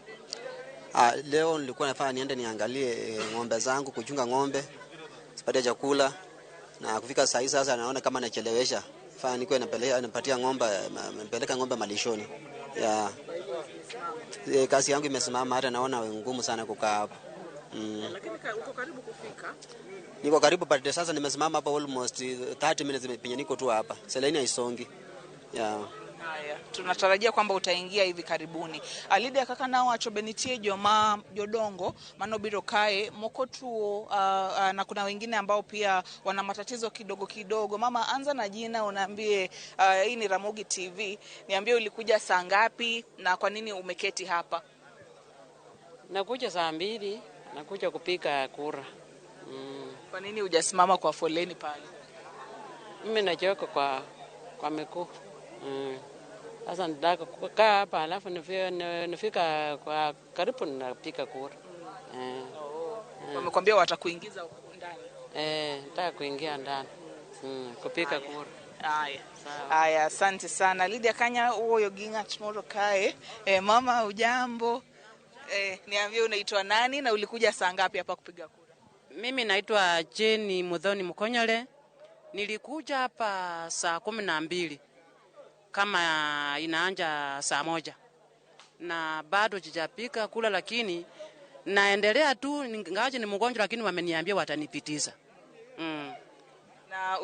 Leo nilikuwa nafaa niende niangalie ng'ombe zangu, kuchunga ng'ombe, sipate chakula, na kufika saa hii sasa naona kama nachelewesha. Faa nikuwe napatia ng'ombe, napeleka ng'ombe malishoni. Yeah. Kazi yangu imesimama, hata naona ngumu sana kukaa hapa. Lakini uko karibu kufika? Niko karibu, but sasa nimesimama hapa almost 30 minutes penye niko tu hapa. Sasa laini haisongi. Yeah. Haya, tunatarajia kwamba utaingia hivi karibuni. Lydia kaka nao wacho be nitie joma jodongo manobiro kae moko tuo, na kuna wengine ambao pia wana matatizo kidogo kidogo. Mama, anza na jina, unaambie, hii ni Ramogi TV, niambie ulikuja saa ngapi na kwa nini umeketi hapa? Nakuja saa 2, nakuja kupiga kura. Kwa nini hujasimama kwa foleni pale? Mimi nachoka kwa miguu. Sasa nataka kukaa hapa alafu nifika kwa karibu napiga kura. Wamekwambia watakuingiza ndani? Nataka kuingia ndani. Kupiga kura. Haya. Haya, asante sana. Lydia Kanya uoyo gi ng'at moro kae. Mama, hujambo? Niambie unaitwa nani na ulikuja saa ngapi hapa kupiga kura? Mimi naitwa Jenny Muthoni Mukonyole. Nilikuja hapa saa 12 kama inaanja saa 1. Na bado sijapiga kula, lakini naendelea tu, ingawaje ni mgonjwa lakini wameniambia watanipitiza. Na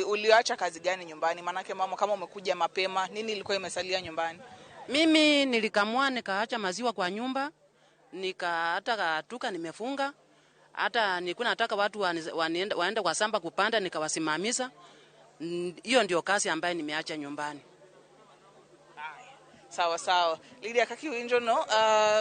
uliacha kazi gani nyumbani? Manake mama, kama umekuja mapema, nini ilikuwa imesalia nyumbani? Mimi nilikamua nikaacha maziwa kwa nyumba, nikahata katuka nimefunga. Hata nilikuwa nataka watu waende kwa samba kupanda, nikawasimamisha. Hiyo ndio kazi ambayo nimeacha nyumbani. Sawa sawa. Lydia Kaki no,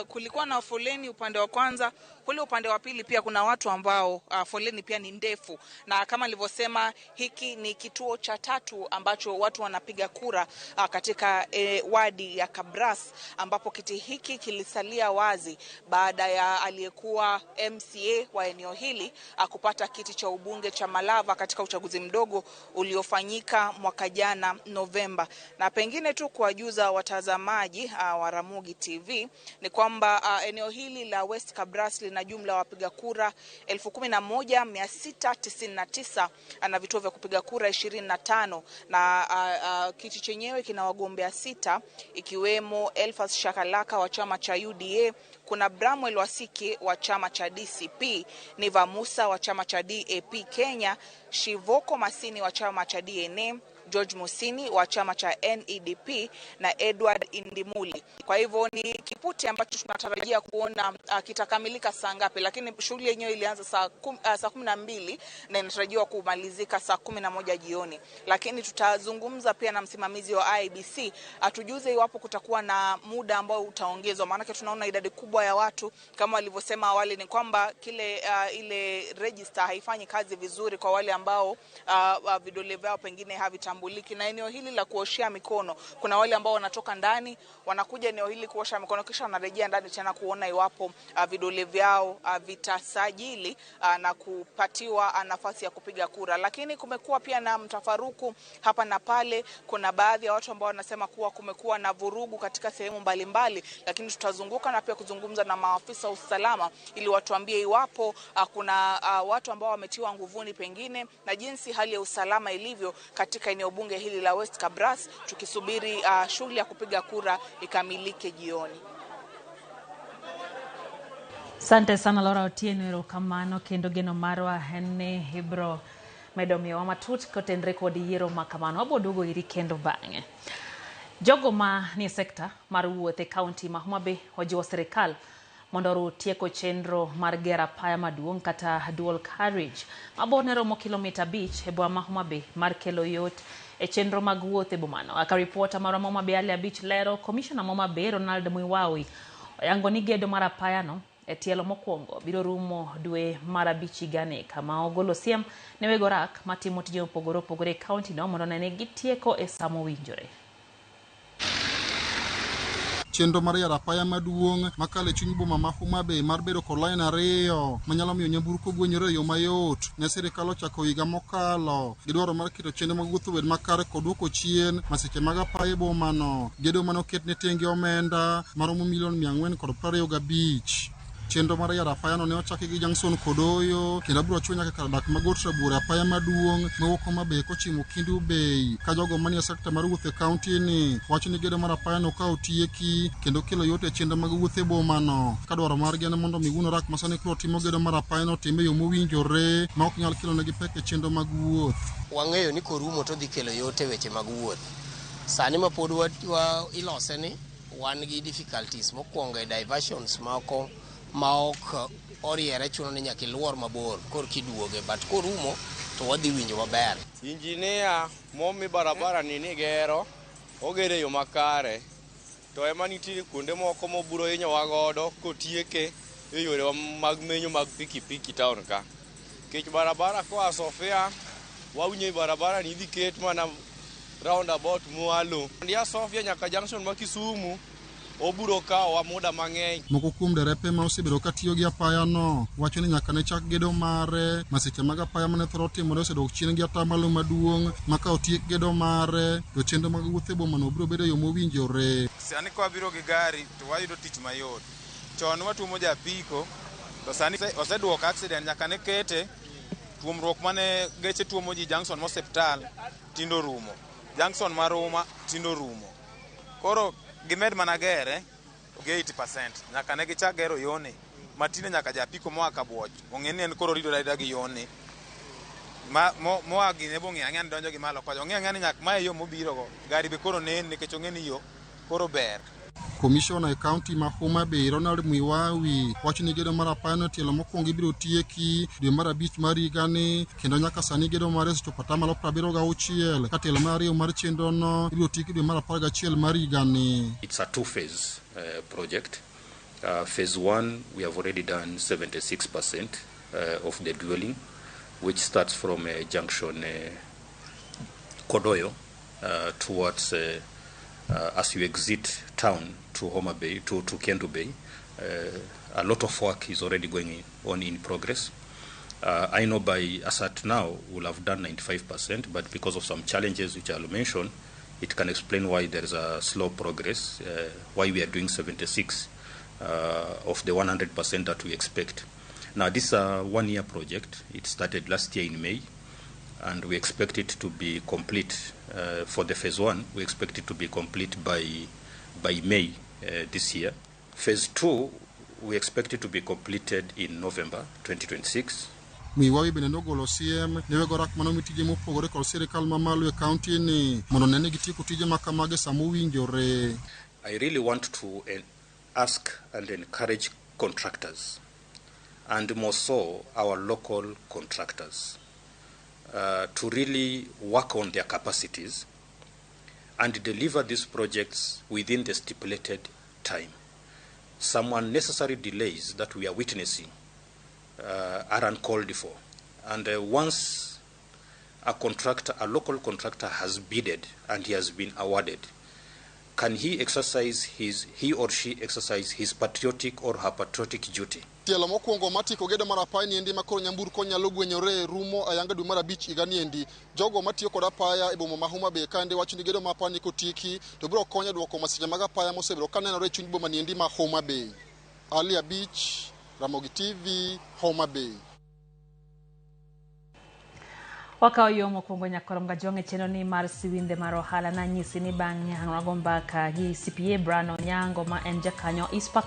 kulikuwa na foleni upande wa kwanza, kule upande wa pili pia kuna watu ambao foleni pia ni ndefu. Na kama nilivyosema, hiki ni kituo cha tatu ambacho watu wanapiga kura katika wadi ya Kabras, ambapo kiti hiki kilisalia wazi baada ya aliyekuwa MCA wa eneo hili kupata kiti cha ubunge cha Malava katika uchaguzi mdogo uliofanyika mwaka jana Novemba. Na pengine tu kuwajuza watazamaji wa Ramogi TV ni kwamba eneo hili la West Kabras lina jumla wapiga kura 11,699 na vituo vya kupiga kura 25, na kiti chenyewe kina wagombea 6 ikiwemo Elfas Shakalaka wa chama cha UDA, kuna Bramwell Wasike wa chama cha DCP, Niva Musa wa chama cha DAP Kenya, Shivoko Masini wa chama cha DNA, George Musini wa chama cha NEDP na Edward Indimuli. Kwa hivyo ni kiputi ambacho tunatarajia kuona kitakamilika saa ngapi, lakini shughuli yenyewe ilianza saa 12 na inatarajiwa kumalizika saa 11 jioni. Lakini tutazungumza pia na msimamizi wa IEBC atujuze iwapo kutakuwa na muda ambao utaongezwa, maana tunaona idadi kubwa ya watu. Kama walivyosema awali ni kwamba kile ile register haifanyi kazi vizuri kwa wale ambao vidole vyao pengine havitambuliki. Na eneo hili la kuoshea mikono, kuna wale ambao wanatoka ndani wanakuja eneo hili kuosha mikono kisha wanarejea ndani tena kuona iwapo vidole vyao vitasajili na kupatiwa nafasi ya kupiga kura. Lakini kumekuwa pia na mtafaruku hapa na pale. Kuna baadhi ya watu ambao wanasema kuwa kumekuwa na vurugu katika sehemu mbalimbali, lakini tutazunguka na pia kuzungumza na maafisa usalama ili watuambie iwapo kuna watu ambao wametiwa nguvuni pengine na jinsi hali ya usalama ilivyo katika eneo bunge hili la West Kabras, tukisubiri shughuli ya kupiga kura ikamilike jioni. Asante sana Laura Otieno, erokamano kendo geno marwa en ni ibro medo miyowa matut kotenre kod yiero ma kamano. Wabo duogo iri kendo bang'e. Jogo ma nie sekta mar wuoth e kaunti ma Homa Bay ojiwo sirikal mondo oru tieko chenro mar gero apaya maduong' kata dual carriage ma borne romo kilomita 5 e boma ma Homa Bay mar kelo yot e chenro mag wuoth e bomano. Kaka ripota marwa ma Homa Bay Ali Abich lero, komishona ma Homa Bay Ronald Mwiwawi oyango ni gedo mar apayano e tielo mokwongo biro rumo dwe mar 5 higani, kama ogolo siem ne weg orak matimo tije mopogore opogore e kaunti no mondo one ni gitieko e sa mowinjore. Chenro mar yaro apaya maduong' makalo e chuny boma ma Homa Bay mar bedo kod lain 2 manyalo miyo nyamburko gwenyore e yo mayot ne sirikal ochako higa mokalo gi dwaro mar keto chenro mag wuoth obed makare kod duoko chien masiche mag apaya e bomano. Gedo mane oket ne tenge omenda maromo milion 425. Chenro mar yaro apayano ne ochaki gi Junction Kodoyo kendo biro chwe nyaka kar dak ma Got Rabuor, apaya maduong' mawuok Homa Bay kochimo Kendu Bay. Ka jogo manie sekta mar wuoth e kaunti ni wacho ni gedo mar apayano ka otieki kendo kelo yot e chenro mag wuoth e bomano, ka dwaro margi en mondo mi wuon orak ma sani koro timo gedo mar apayano otim e yo mowinjore ma ok nyal kelonegi pek e chenro mag wuoth. Wang'eyo ni korumo to dhi kelo yot e weche mag wuoth. Sani ma pod ilose ni wan gi difficulties mokwongo e diversions moko ma ok oriere, chuno ni nyaka iluor mabor kor kiduoge, but korumo to wadhi winjo maber. Injinia momi barabara ni gero, ogere yo makare, to ema nitie kuonde moko moburo hinyowa godo kotieke e yorewa mag menyo mag pikipiki town ka. Nikech barabara koa Sofia, wawinjo ni barabara ni idhi ket mana roundabout mwalo. Ndia Sofia nyaka junction ma Kisumu, oburo kawowa muda mang'eny. Moko kuom derepe ma osebedo katiyo gi apayano wacho ni nyaka ne chak gedo mare, masiche mag apaya mane thoro timore osedok chien gi atamalo maduong' ma ka otiek gedo mare to chenro mag wuoth e bomano biro bedo e yo mowinjore. Sani ka wabiro gi gari to wayudo tich mayot. Chon watuomo ja apiko to sani oseduoko accident nyaka ne kete tuomruok mane geche tuomo ji junction ma osiptal tindo rumo. Junction ma Ruma tindo rumo. Koro gimed mana gere 80% nyaka ne gichak gero yoni matinde nyaka japiko moa Kabuoch ong'e ni en koro ridore arida gi yoni moa gine bong'e ang'e ni donjo gi malo kocha ong'e ang'e ni nyaka mae yo mobiro go gari be koro nen nikech ong'e ni yo koro ber. Komishona e kaunti ma Homa Bay Ronald Mwiwawi wacho ni gedo mar apayano tielo mokwongo ibiro tieki dwe mar abich mar higani kendo nyaka sani gedo mare osechopo atamalo 76 ka tielo mar ariyo mar chenrono ibiro tieki dwe mar 11 mar higani. It's a two-phase project. Phase one, we have already done 76% of the dwelling, which starts from junction Kodoyo towards, as you exit town to Homa Bay, to Kendu Bay. A lot of work is already going on in progress. I know by as at now we'll have done 95%, but because of some challenges which I'll mention, it can explain why there is a slow progress, why we are doing 76 of the 100% that we expect. Now, this is a one-year project. It started last year in May, and we expect it to be complete for the phase one. We expect it to be complete by May this year. Phase two, we expect it to be completed in November 2026. Mwiwawi bende nogolo siem ne weg orak manomi tije mopogore kod sirikal mamalo e kaunti ni mondo ne ni gitieko tije ma kamagi sama owinjore. I really want to ask and encourage contractors, and more so our local contractors, to really work on their capacities and deliver these projects within the stipulated time. Some unnecessary delays that we are witnessing are uncalled for. And once a local contractor has bidded and he has been awarded, can he exercise his, he or she exercise his patriotic or her patriotic duty? Tielo mokwongo matieko gedo mar apaya niendi ma koro nyamburko nyalo gwenyore rumo ayanga dwe mar abich higa niendi. Jogo matiyo kod apaya e boma ma Homa Bay kaendi wacho ni gedo mar apaya ni kotieki to biro konyo duoko masiche mag apaya mosebedo kanenore e chuny boma niendi ma Homa Bay. Ali Abich, Ramogi TV, Homa Bay. Wakawo yo mokwongo nyakorom Gajwang' e chenro ni mar siwinde mar ohala nanyisi ni bang' wago mbaka gi CPA Brian Onyango ma en jakanyo ISPAC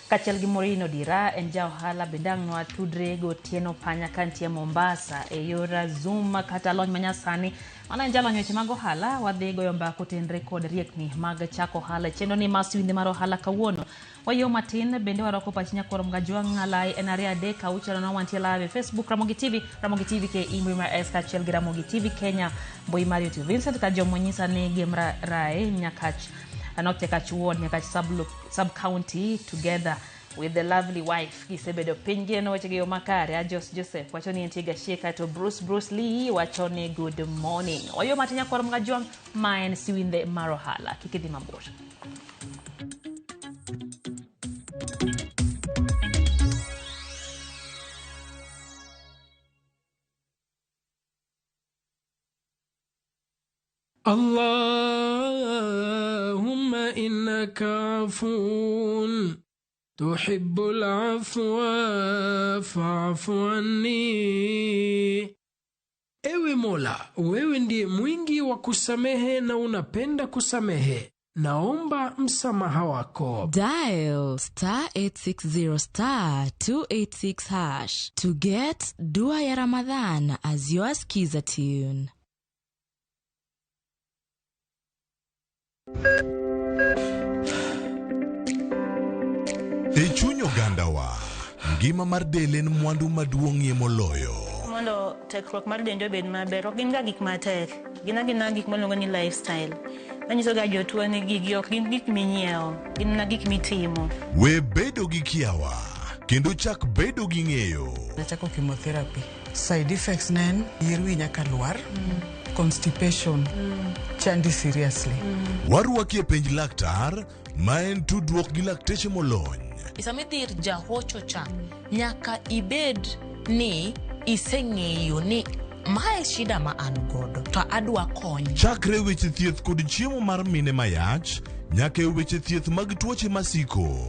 kaachiel gi Maureen Odira en ja ohala bende ang' nwatudre gotieno panya kantie Mombasa e yor Zoom kata lony manyasani. Mano en jalony weche mag ohala, wadhi goyo mbaka kotenre kod riekni mag chako ohala e chenro ni mar siwinde mar ohala kawuono. Wayo matin bende warwako pach nyakorom Gajwang' alai en 2 3 6 4 wantie live e Facebook Ramogi TV, Ramogi TV KE mbui mar S kaachiel gi Ramogi TV Kenya mbui mar YouTube. Vincent Kajomo nyisa ni Gemra Rae Nyakach Anokte Ward Nyakach sub county together with the lovely wife gisebedo piny gineno weche gi yo makare. Ajos Joseph wacho ni entie Gachie kaeto Bruce Lee wacho ni good morning. Wayo matin nyakorom Gajwang' ma en siwinde mar ohala, kik idhi mabor. Allahumma innaka afuun tuhibbul afwa fa'fu anni. Ewe Mola, wewe ndiye mwingi wa kusamehe na unapenda kusamehe. Naomba msamaha wako. Dial star 860 star 286 hash to get Dua ya Ramadhan as your skiza tune. E chuny ogandawa, ngima mar del en mwandu maduong'ie moloyo. Mondo tekruok mar dendi obed maber, ok gin ga gik matek, gin agina gik miluongo ni lifestyle. Manyiso ga jotuo ni gigi ok gin gik minyiewo, gin mana gik mitimo. We bedo gi kiawa, kendo chak bedo gi ng'eyo. Nachako chemotherapy. Side effects ne en yier wi nyaka lwar, constipation, chandi seriously. Warwaki e penj laktar, ma en tudruok gi lakteche molony. Sama idhi ir jahocho cha, nyaka ibed ni iseng'eyo ni mae shida ma an godo to adwa kony. Chakre weche thieth kod chiemo mar mine mayach, nyaka e weche thieth mag tuoche masiko.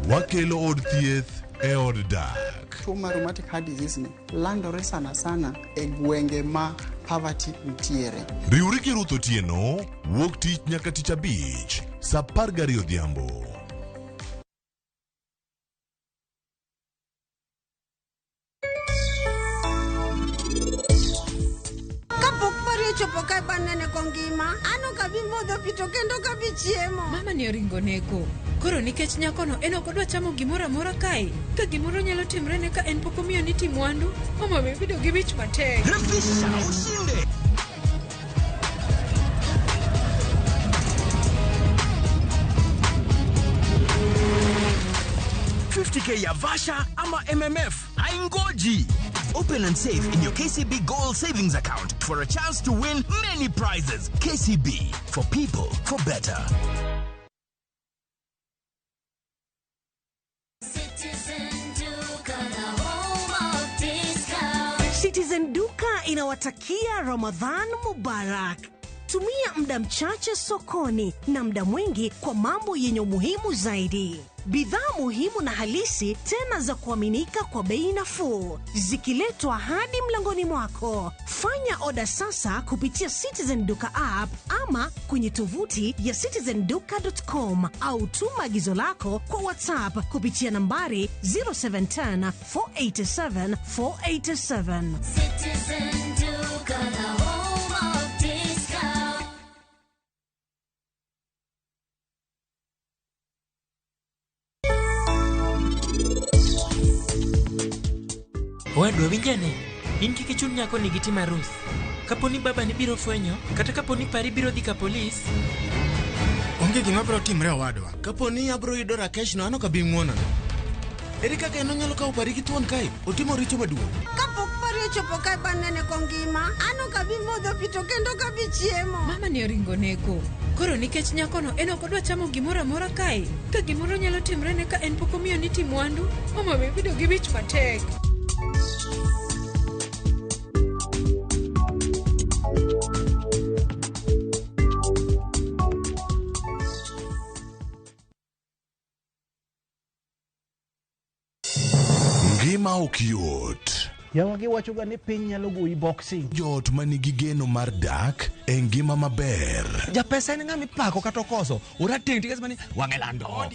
Wakelo od thieth e od dak. Tuo mar rheumatic heart disease ni landore sana sana e gwenge ma poverty nitiere. Riwri gi Ruth Otieno, wuok tich nyaka tich abich, saa 12 odhiambo. Kapok ochopo kae banene kongima, an ok abi modho pi to kendo ok abi chiemo. Mama ni oringo neko. Koro nikech nyakono en ok odwa chamo gimoro amora kae, ka gimoro nyalo timre ne ka en pok omiyo niti mwandu, mama be bedo gi wich matek. Refisha ushinde. K ya Vasha ama MMF haingoji. Open and save in your KCB Gold Savings Account for a chance to win many prizes. KCB, for people, for better. Citizen Duka inawatakia Ramadhan Mubarak. Tumia muda mchache sokoni na muda mwingi kwa mambo yenye umuhimu zaidi. Bidhaa muhimu na halisi tena za kuaminika kwa bei nafuu, zikiletwa hadi mlangoni mwako. Fanya oda sasa kupitia Citizen Duka app ama kwenye tovuti ya citizenduka.com au tuma agizo lako kwa WhatsApp kupitia nambari 0710 487 487. Citizen Duka, the home of discount. Owadwa winjane, in kik ichun nyako ni gitim arus. Kapo ni baba ni biro fwenyo, kata kapo ni pari biro dhi ka polis. Onge gima biro timre owadwa. Kapo ni abiro yudo Rakesh no, an ok abi ng'wonone. Ere kaka en onyalo kawo pari gi thuon kae? Otimo richo maduong'. Kapok pari ochopo kae banene kongima, an ok abi modho pi to kendo ok abi chiemo. Mama ni oringo neko. Koro nikech nyakono en ok odwa chamo gimoro amora kae, ka gimoro nyalo timre ne ka en pok omiyo niti mwandu, mama be bedo gi wich matek. Ngima ok yot. Yawa giwachoga ni piny nyalo goyi boxing. Joot ma nigi geno mar dak e ngima maber. Japesa en ng'ama ipako kata okoso. Orateng' tikes mani wang'e lando.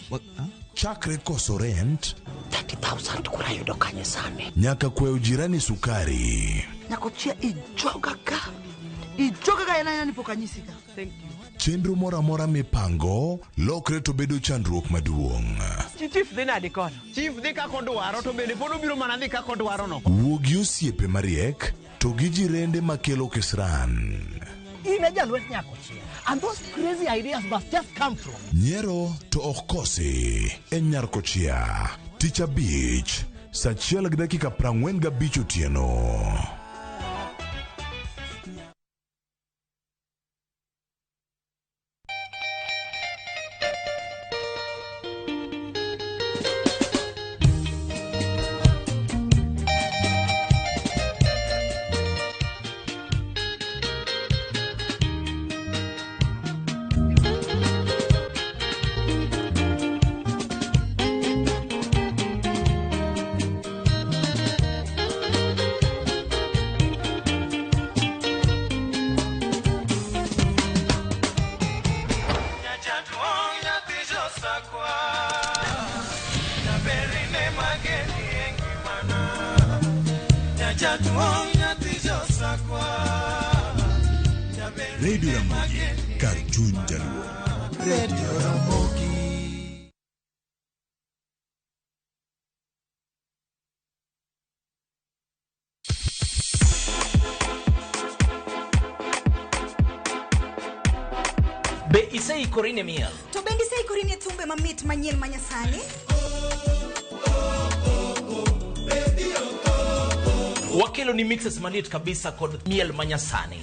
Chakre koso rent 30,000 kura yudo kanye sani. Nyaka kwayo jirani sukari. Nyakochia ijoga ka. Ijoga ka en aena ni pok anyisi ka. Thank you. Chenro moro amora mipango lokre to bedo chandruok maduong'. Chief dhi nade kono? Chief dhi kaka odwaro to bende pod obiro mana dhi kaka odwaro no. Wuo gi osiepe mariek to gi jirende makelo kisran. In e jalwet Nyakochia. And those crazy ideas must just come from. Nyiero to ok kosi e Nyarkochia. Tich abich saa 1:45 otieno. Radio Ramogi, kar chuny Jaluo. Radio Ramogi. Be iseikori ne miel? To bende iseikori ne thumbe mamit manyien manyasani? Wakelo ni mixes maliet kabisa kod miel manyasani.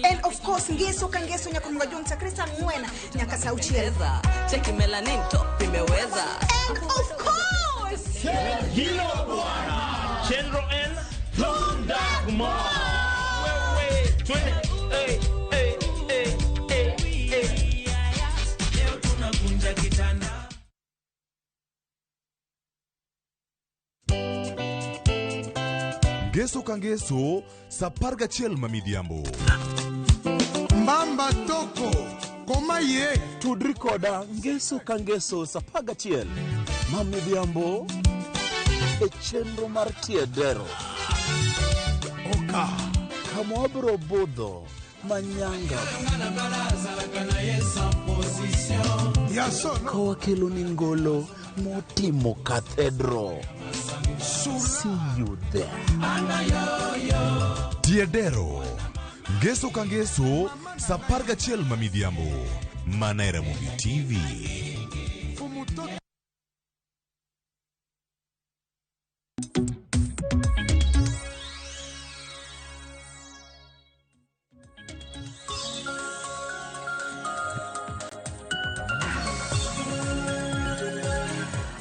And of course ngeso ka ngeso nyaka mga juang chakre saa 4 nyaka saa 6. Cheki melanin top imeweza. And of course Hilo bwana. Chenro N Tunda Mo. Wewe twende. Hey hey hey hey hey. Leo tunakunja kitanda. Ngeso ka ngeso saa 11 ma midhiambo. Mbamba toko komaye tudri koda ngeso ka ngeso saa 11 ma midhiambo e chenro mar tiedero. Oka kama wabiro budho manyanga ka wakelo ni ngolo motimo cathedral. See you there. Tiedero Ngeso ka ngeso sa 11 ma midhiambo mana e Ramogi TV.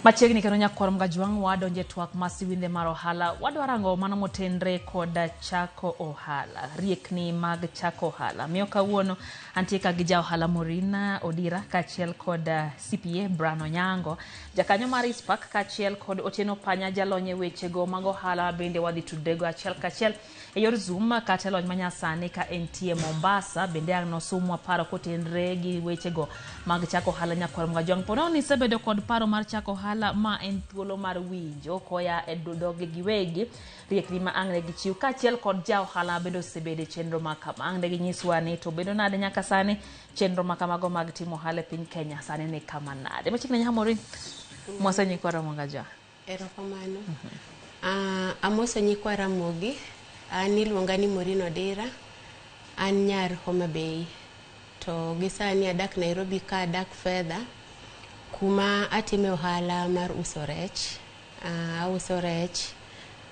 Machiegni kendo nyakwar Mgajwang' wadonje twak ma siwinde mar ohala. Wadwa rango mano motenre kod chako ohala, riekni mag chako ohala. Miyo kawuono antie ka gi ja ohala Maureen Odira kaachiel kod CPA Brian Onyango, jakanyo mar ISPAC kaachiel kod Otieno Panya jalony e wechego mag ohala. Bende wadhi tudrego achiel kachiel e yor Zoom kata e lony manyasani ka entie Mombasa. Bende ang' nosumwa paro kotenre gi wechego mag chako ohala. Nyakwar Mgajwang', po nono isebedo kod paro mar chako ohala, ma en thuolo mar winjo koya e dhogi giwegi riekni ma ang' ne gichiw kaachiel kod ja ohala bende osebedo e chenro ma kama. Ang' ne ginyiswa ni to bedo nade nyaka sani chenro ma kamago mag timo ohala e piny Kenya sani ni kama nade. Machiegni nyaka Maureen, mose nyikwa Ramogi Ajwang'. Erokamano. Amoso nyikwa Ramogi. An iluonga ni Maureen Odira. An nyar Homa Bay. To gi sani adak Nairobi ka adak fedha kuma atime ohala mar uso rech. Auso rech,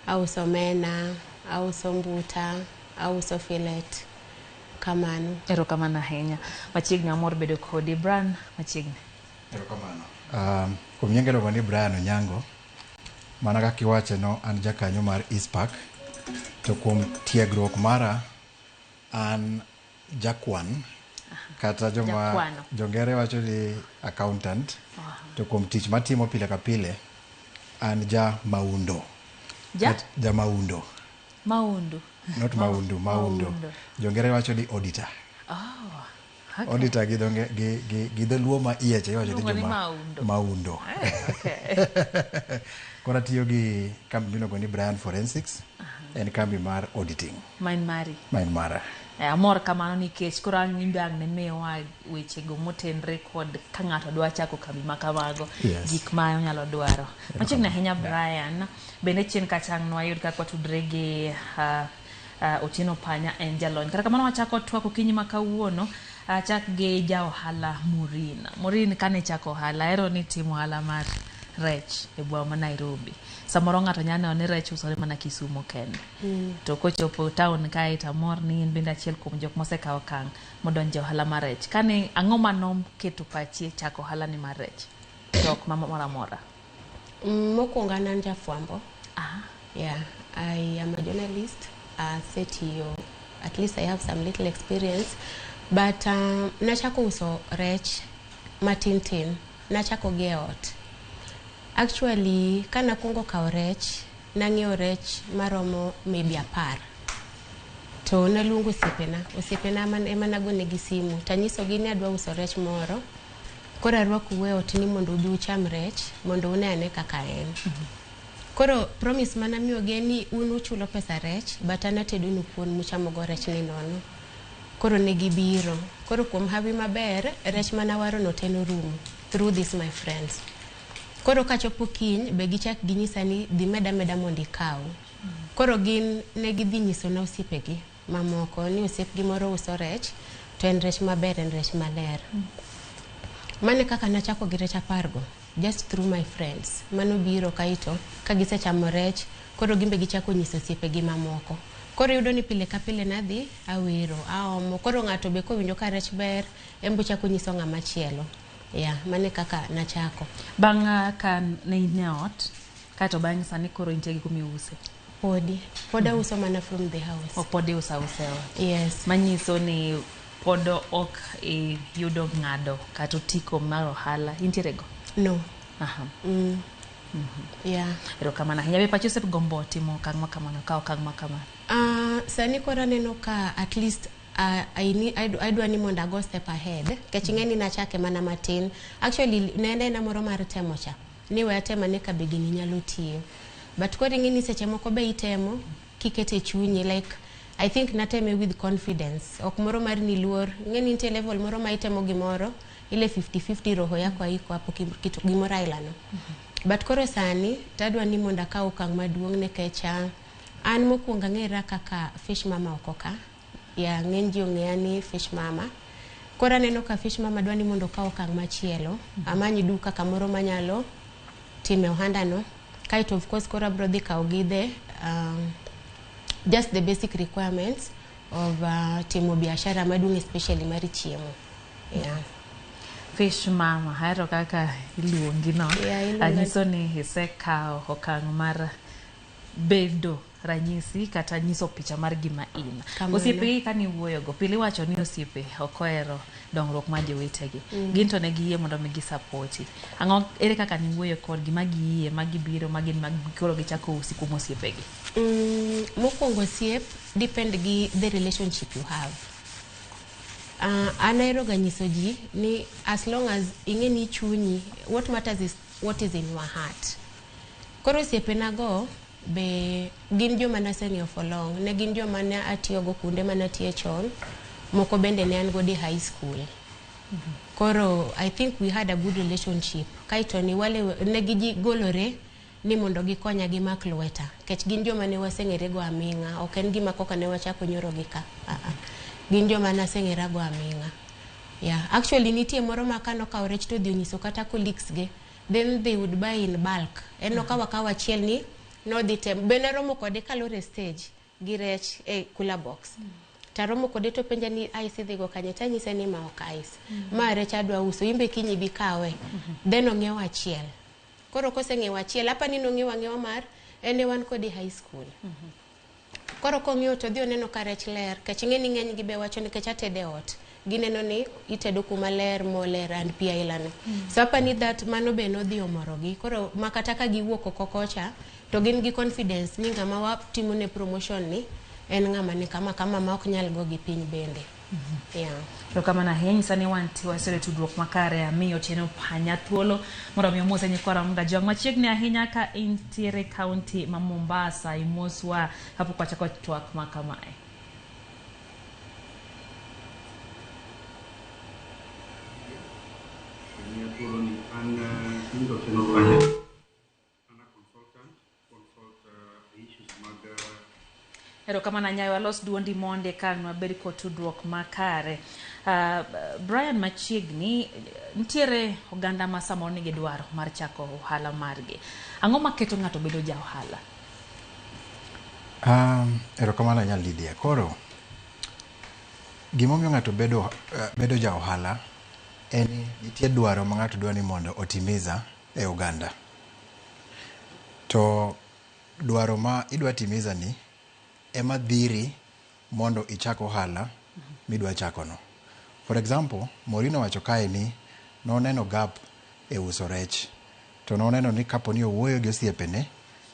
auso omena, auso mbuta, auso fillet. Kamano. Erokamano ahinya. Machiegni amor bedo kodi Brian, machiegni. Erokamano. Kuom nyinga iluongo ni Brian Onyango. Mana kaka iwache no, an jakanyo mar ISPAC. To kuom tiegruok mara, an jakwan. Kata joma jongere wacho ni accountant. To kuom tich matimo pile ka pile, an ja maundo. Ja maundo. Maundu. Not maundu, maundo. Jongere wacho ni auditor. Oh, okay. Auditor gi donge gi dholuo ma iye cha iwacho ni joma maundo. Okay. Koro atiyo gi kambi miluongo ni Brian Forensics. En kambi mar auditing. Main mari. Main mara. Amor kamano nikech koro ang' imbe ang' ne miwa wechego motenre kod ka ng'ato dwa chako kambi ma kamago. Yes. Gik ma onyalo dwaro. Machiegni ahinya Brian, bende chien kacha ang' nwayud kaka watudre gi Otieno Panya en jalony. Kata kamano wachako twak okinyi ma kawuono, achak gi ja ohala Maureen. Maureen, kane ichako ohala, ahero ni itimo ohala mar rech e boma ma Nairobi. Samoro ng'ato nyalo neno ni rech usore mana Kisumu kende. To kochopo town kae to amor ni in bende achiel kuom jok mosekawo okang' modonjo e ohala mar rech. Kane ang'o manoketo pachi e chako ohala ni mar rech? To ok moro amora. Mokwongo an an jafwambo. Yeah, I am a journalist. Asetiyo, at least I have some little experience. But nachako uso rech matin tin. Nachako gi e ot. Actually, kanakwongo kawo rech, nang'iewo rech maromo maybe 10. To naluongo osiepena. Osiepena ema nagonegi simu. Tanyisogi ni adwa uso rech moro. Koro arwakou e ot ni mondo ubi ucham rech, mondo une ane kaka en. Koro promise manamiyogi en ni un uchulo pesa rech, but an atedonu kuon muchamogo rech ni nono. Koro ne gibiro. Koro kuom hawi maber, rech manawaro no te norumo through this my friends. Koro kachopo kiny, be gichak ginyisa ni dhi meda meda mondo ikaw. Koro gin ne gidhi nyisona osiepegi mamoko ni osiepgi moro uso rech, to en rech maber, en rech maler. Mano e kaka nachako gi rech 10 go, just through my friends. Mano biro kaito, ka gisechamo rech, koro gimbe gichako nyiso osiepegi mamoko. Koro iyudo ni pile ka pile nadhi, awero, aomo. Koro ng'ato be kowinjo ka rech ber, en be ochako nyiso ng'ama chielo. Yeah, mano e kaka nachako. Bang' ka ne in e ot, kaeto bang' sani koro intie gi kuma iuse? Podi. Pod auso mana from the house. Oh, pod iuso ausa e ot. Yes. Manyiso ni pod ok iyudo ng'ado kata otiko mar ohala. Intiere go? No. Aha. Yeah. Erokamano ahinya. Be pachi osegombo timo okang' ma kamano, kawo okang' ma kamano? Sani koro aneno ka at least adwa ni mondo ago step ahead. Nikech ing'e ni nachake mana matin. Actually, ne en aena moro mar temo cha. Ni we atem ane ka be gini nyalo tiyo. But koro ing'e ni seche moko be itemo, kikete chunyi like I think nateme with confidence ok moro mar ni luor ing'e ni nitie level moro ma itemo gimoro ile 50-50 roho yako haiko hapo kitu gimoro ailano but koro sani tadwa ni mondo akaw okang' maduong' nikech an mokwongo ang'era kaka fish mama oko ka ya ng'eny ji ong'eya ni fish mama koro aneno ka fish mama dwa ni mondo okaw okang' machielo amany duka kamoro manyalo time ohanda no kaeto of course koro abro dhi kawo gi the just the basic requirements of timo biashara maduong' especially mar chiemo yeah. Fish mama, ahero kaka iluongi no. Yeah, iluonga- Anyiso ni isekawo okang' mar bedo ranyisi kata nyiso picha mar gima in. Kamano. Osiepe ka niwuoyogo, pile iwacho ni osiepe ok ohero dongruok mar jowetegi. Gin to ne giyie mondo mi gisapoti. Ang'o ere kaka niwuoyo kodgi ma giyie ma gibiro ma gin ma koro gichako usi kuom osiepegi? Mokwongo osiep depend gi the relationship you have. An ahero ga nyiso ji ni as long as ing'e ni chunyi what matters is what is in your heart. Koro osiepenago be gin joma naseng'eyo for long. Ne gin joma ne atiyogo kuonde mane atiye chon. Moko bende ne an godo e high school. Koro I think we had a good relationship. Kaeto ni wale ne gigolore ni mondo gikonya gimak lweta. Nikech gin joma ne waseng'ere go aming'a. Ok en gima koka ne wachako nyoro gi ka. Gin joma naseng'era go aming'a. Yeah. Actually nitie moro ma kanokawo rech to odhi onyiso kata colleagues ge. Then they would buy in bulk. En nokawo akawa achiel ni nodhi tem. Be naromo kode kalor e stage gi rech e cooler box. Taromo kode to penja ni ice idhi go kanye tanyise ni ma ok ice. Ma rech adwa uso imbe kiny ibi kawe. Then ong'iewo achiel. Koro koseng'iewo achiel apa ni nong'iewo ang'iewa mar en ne wan kode high school. Koro kong'iewo to odhi oneno ka rech ler kech ing'e ni ng'eny gi be wacho nikech atede e ot. Gineno ni itedo kuma ler moler and pi ailano. So apa ni that mano be nodhi omorogi. Koro ma kata ka giwuok oko kocha to gin gi confidence ni ng'ama watimo ne promotion ni en ng'ama ni kama kama ma ok nyal go gi piny bende. Yeah. Erokamano ahinya nyisa ni wantie waseyudo tudruok makare amiyo Otieno Panya thuolo mondo mi omose nyikwa Ramogi Ajwang' machiegni ahinya ka intiere kaunti ma Mombasa imoswa kapok wachako twak ma kamae. Miya thuolo ni an nyinga Otieno Panya. An a consultant, consult issues mag Erokamano Anyayo, alos duondi monde ka wabed kod tudruok makare. Brian machiegni, nitiere oganda ma samoro nigi dwaro mar chako ohala margi. Ang'o maketo ng'ato bedo ja ohala? Erokamano ahinya Lydia. Koro, gimomiyo ng'ato bedo ja ohala en ni nitie dwaro ma ng'ato dwa ni mondo otimiza e oganda. To dwaro ma idwa timiza ni ema dhiri mondo ichak ohala midwa chakono. For example, Maureen owacho kae ni noneno gap e uso rech. To noneno ni kapo ni owuoyo gi osiepene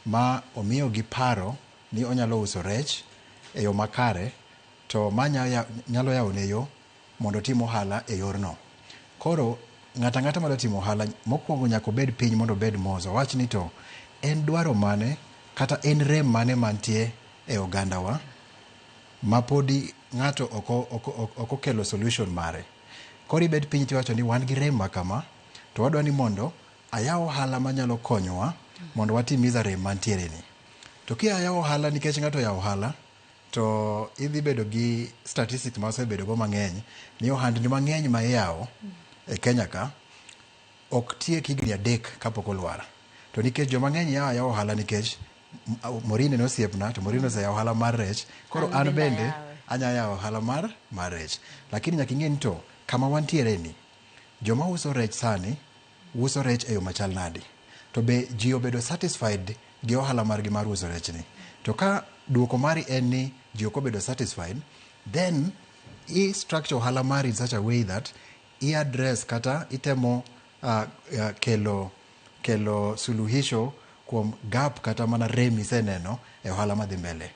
ma omiyogi paro ni onyalo uso rech e yo makare to ma nyalo yawone yo mondo otim ohala e yorno. Koro ng'ato ang'ata madwa timo ohala mokwongo nyaka obed piny mondo obed mos. Owach ni to en dwaro mane kata en rem mane mantie e ogandawa ma podi ng'ato ok okelo solution mare. Koro ibet piny tiwacho ni wan gi rem ma kama to wadwa ni mondo ayaw ohala manyalo konyowa mondo watimiza rem mantiere ni. To kiyawo ohala nikech ng'ato oyawo ohala to idhi bedo gi statistics ma wasebedo go mang'eny ni ohandni mang'eny ma iyawo e Kenya ka ok tiek higni 3 kapok olwar. To nikech joma ng'eny yawo ayawa ohala nikech Maureen en osiepna to Maureen oseyawo ohala mar rech koro an bende anya yawo ohala mar rech. Lakini nyaka ing'e ni to kama wantiere ni joma uso rech sani uso rech e yo machal nadi. To be ji obedo satisfied gi ohala margi mar uso rech ni. To ka duoko mari en ni ji ok obedo satisfied, then i structure ohala mari in such a way that i address kata itemo kelo suluhisho kuom gap kata mana rem iseneno e ohala madhi mbele.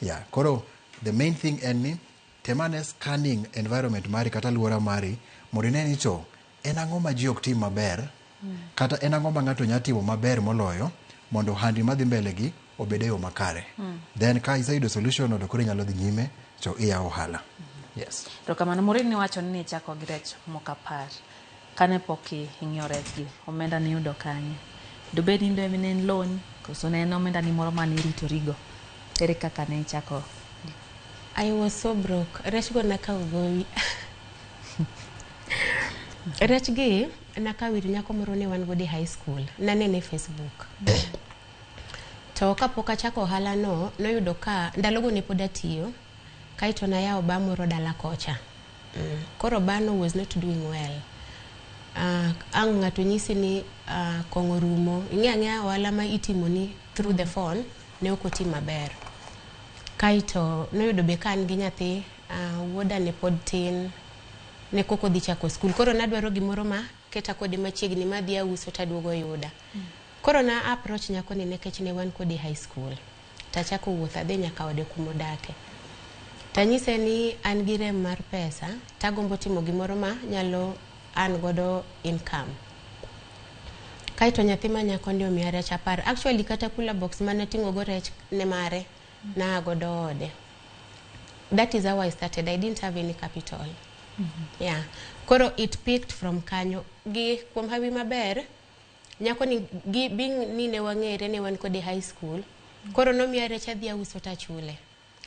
Yeah. Koro the main thing en ni temane scanning environment mari kata aluora mari mondo ine ni to en ang'o ma ji ok tim maber kata en ang'o ma ng'ato nyalo timo maber moloyo mondo ohandni madhi mbele gi obed e yo makare. Then ka iseyudo solution no to koro inyalo dhi nyime to iyawo ohala. Yes. Erokamano. Maureen niwacho ni nichako gi rech moko 10. Kane pok ing'iewo rech gi, omenda niyudo kanye? Dobed ni ne en loan koso ne en omenda ni moro mane iritorigo? Ere kaka ne ichako? I was so broke. Rech go nakawo gowi. Rech gi nakawo ir nyako moro ne wan godo e high school. Nanene e Facebook. To kapok achako ohala no, noyudo ka ndalogo ne pod atiyo. Kaeto nayawo bar moro dala kocha. Koro bar no was not doing well. Ang' ng'ato nyisi ni kong'o rumo. Ing'eyo ang'eya ohala ma itimoni through the phone ne ok oti maber. Kaeto noyudo be ka an gi nyathi, wuoda ne pod tin, ne kok odhi chako skul. Koro nadwaro gimoro ma keta kode machiegni madhi auso taduogo yuda. Koro na approach nyakoni nikech ne wan kode high school. Tachako wuoth adhi nyaka ode kumodake. Tanyise ni an gi rem mar pesa, tagombo timo gimoro ma nyalo an godo income. Kaeto nyathi ma nyako ni omiya rech 10. Actually kata cooler box mane ating'o go rech ne mare, naa godo ode. That is how I started. I didn't have any capital. Yeah. Koro it picked from kanyo. Gi kuom hawi maber, nyako ni gi being ni ne wang'ere ne wan kode high school. Koro nomiya rech adhi auso tachule.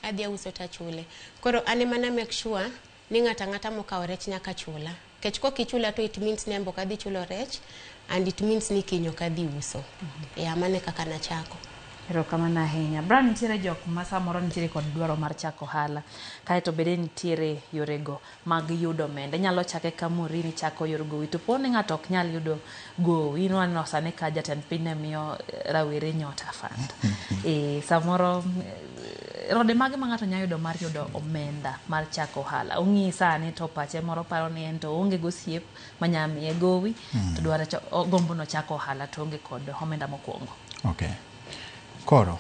Adhi auso tachule. Koro an ema na make sure ni ng'ato ang'ata mokawo rech nyaka chula. Kech kok ichula to it means ni an be ok adhi chulo rech and it means ni kiny ok adhi uso. Yeah, mano e kaka nachako. Erokamano ahinya. Brian, nitiere jok ma samoro nitiere kod dwaro mar chako ohala. Kaeto bende nitiere yorego mag yudo omenda. Inyalo chake ka Maureen ichako yor gowi. To po ni ng'ato ok nyal yudo gowi, inwaneno sani ka jatend piny ne miyo rawere Nyota Fund. Samoro rode mage ma ng'ato nyalo yudo mar yudo omenda mar chako ohala. Ong'i sani to pache moro paro ni en to oonge gosiep manya miye gowi, to dwaro gombo nochako ohala to oonge kod omenda mokwongo. Okay. Koro,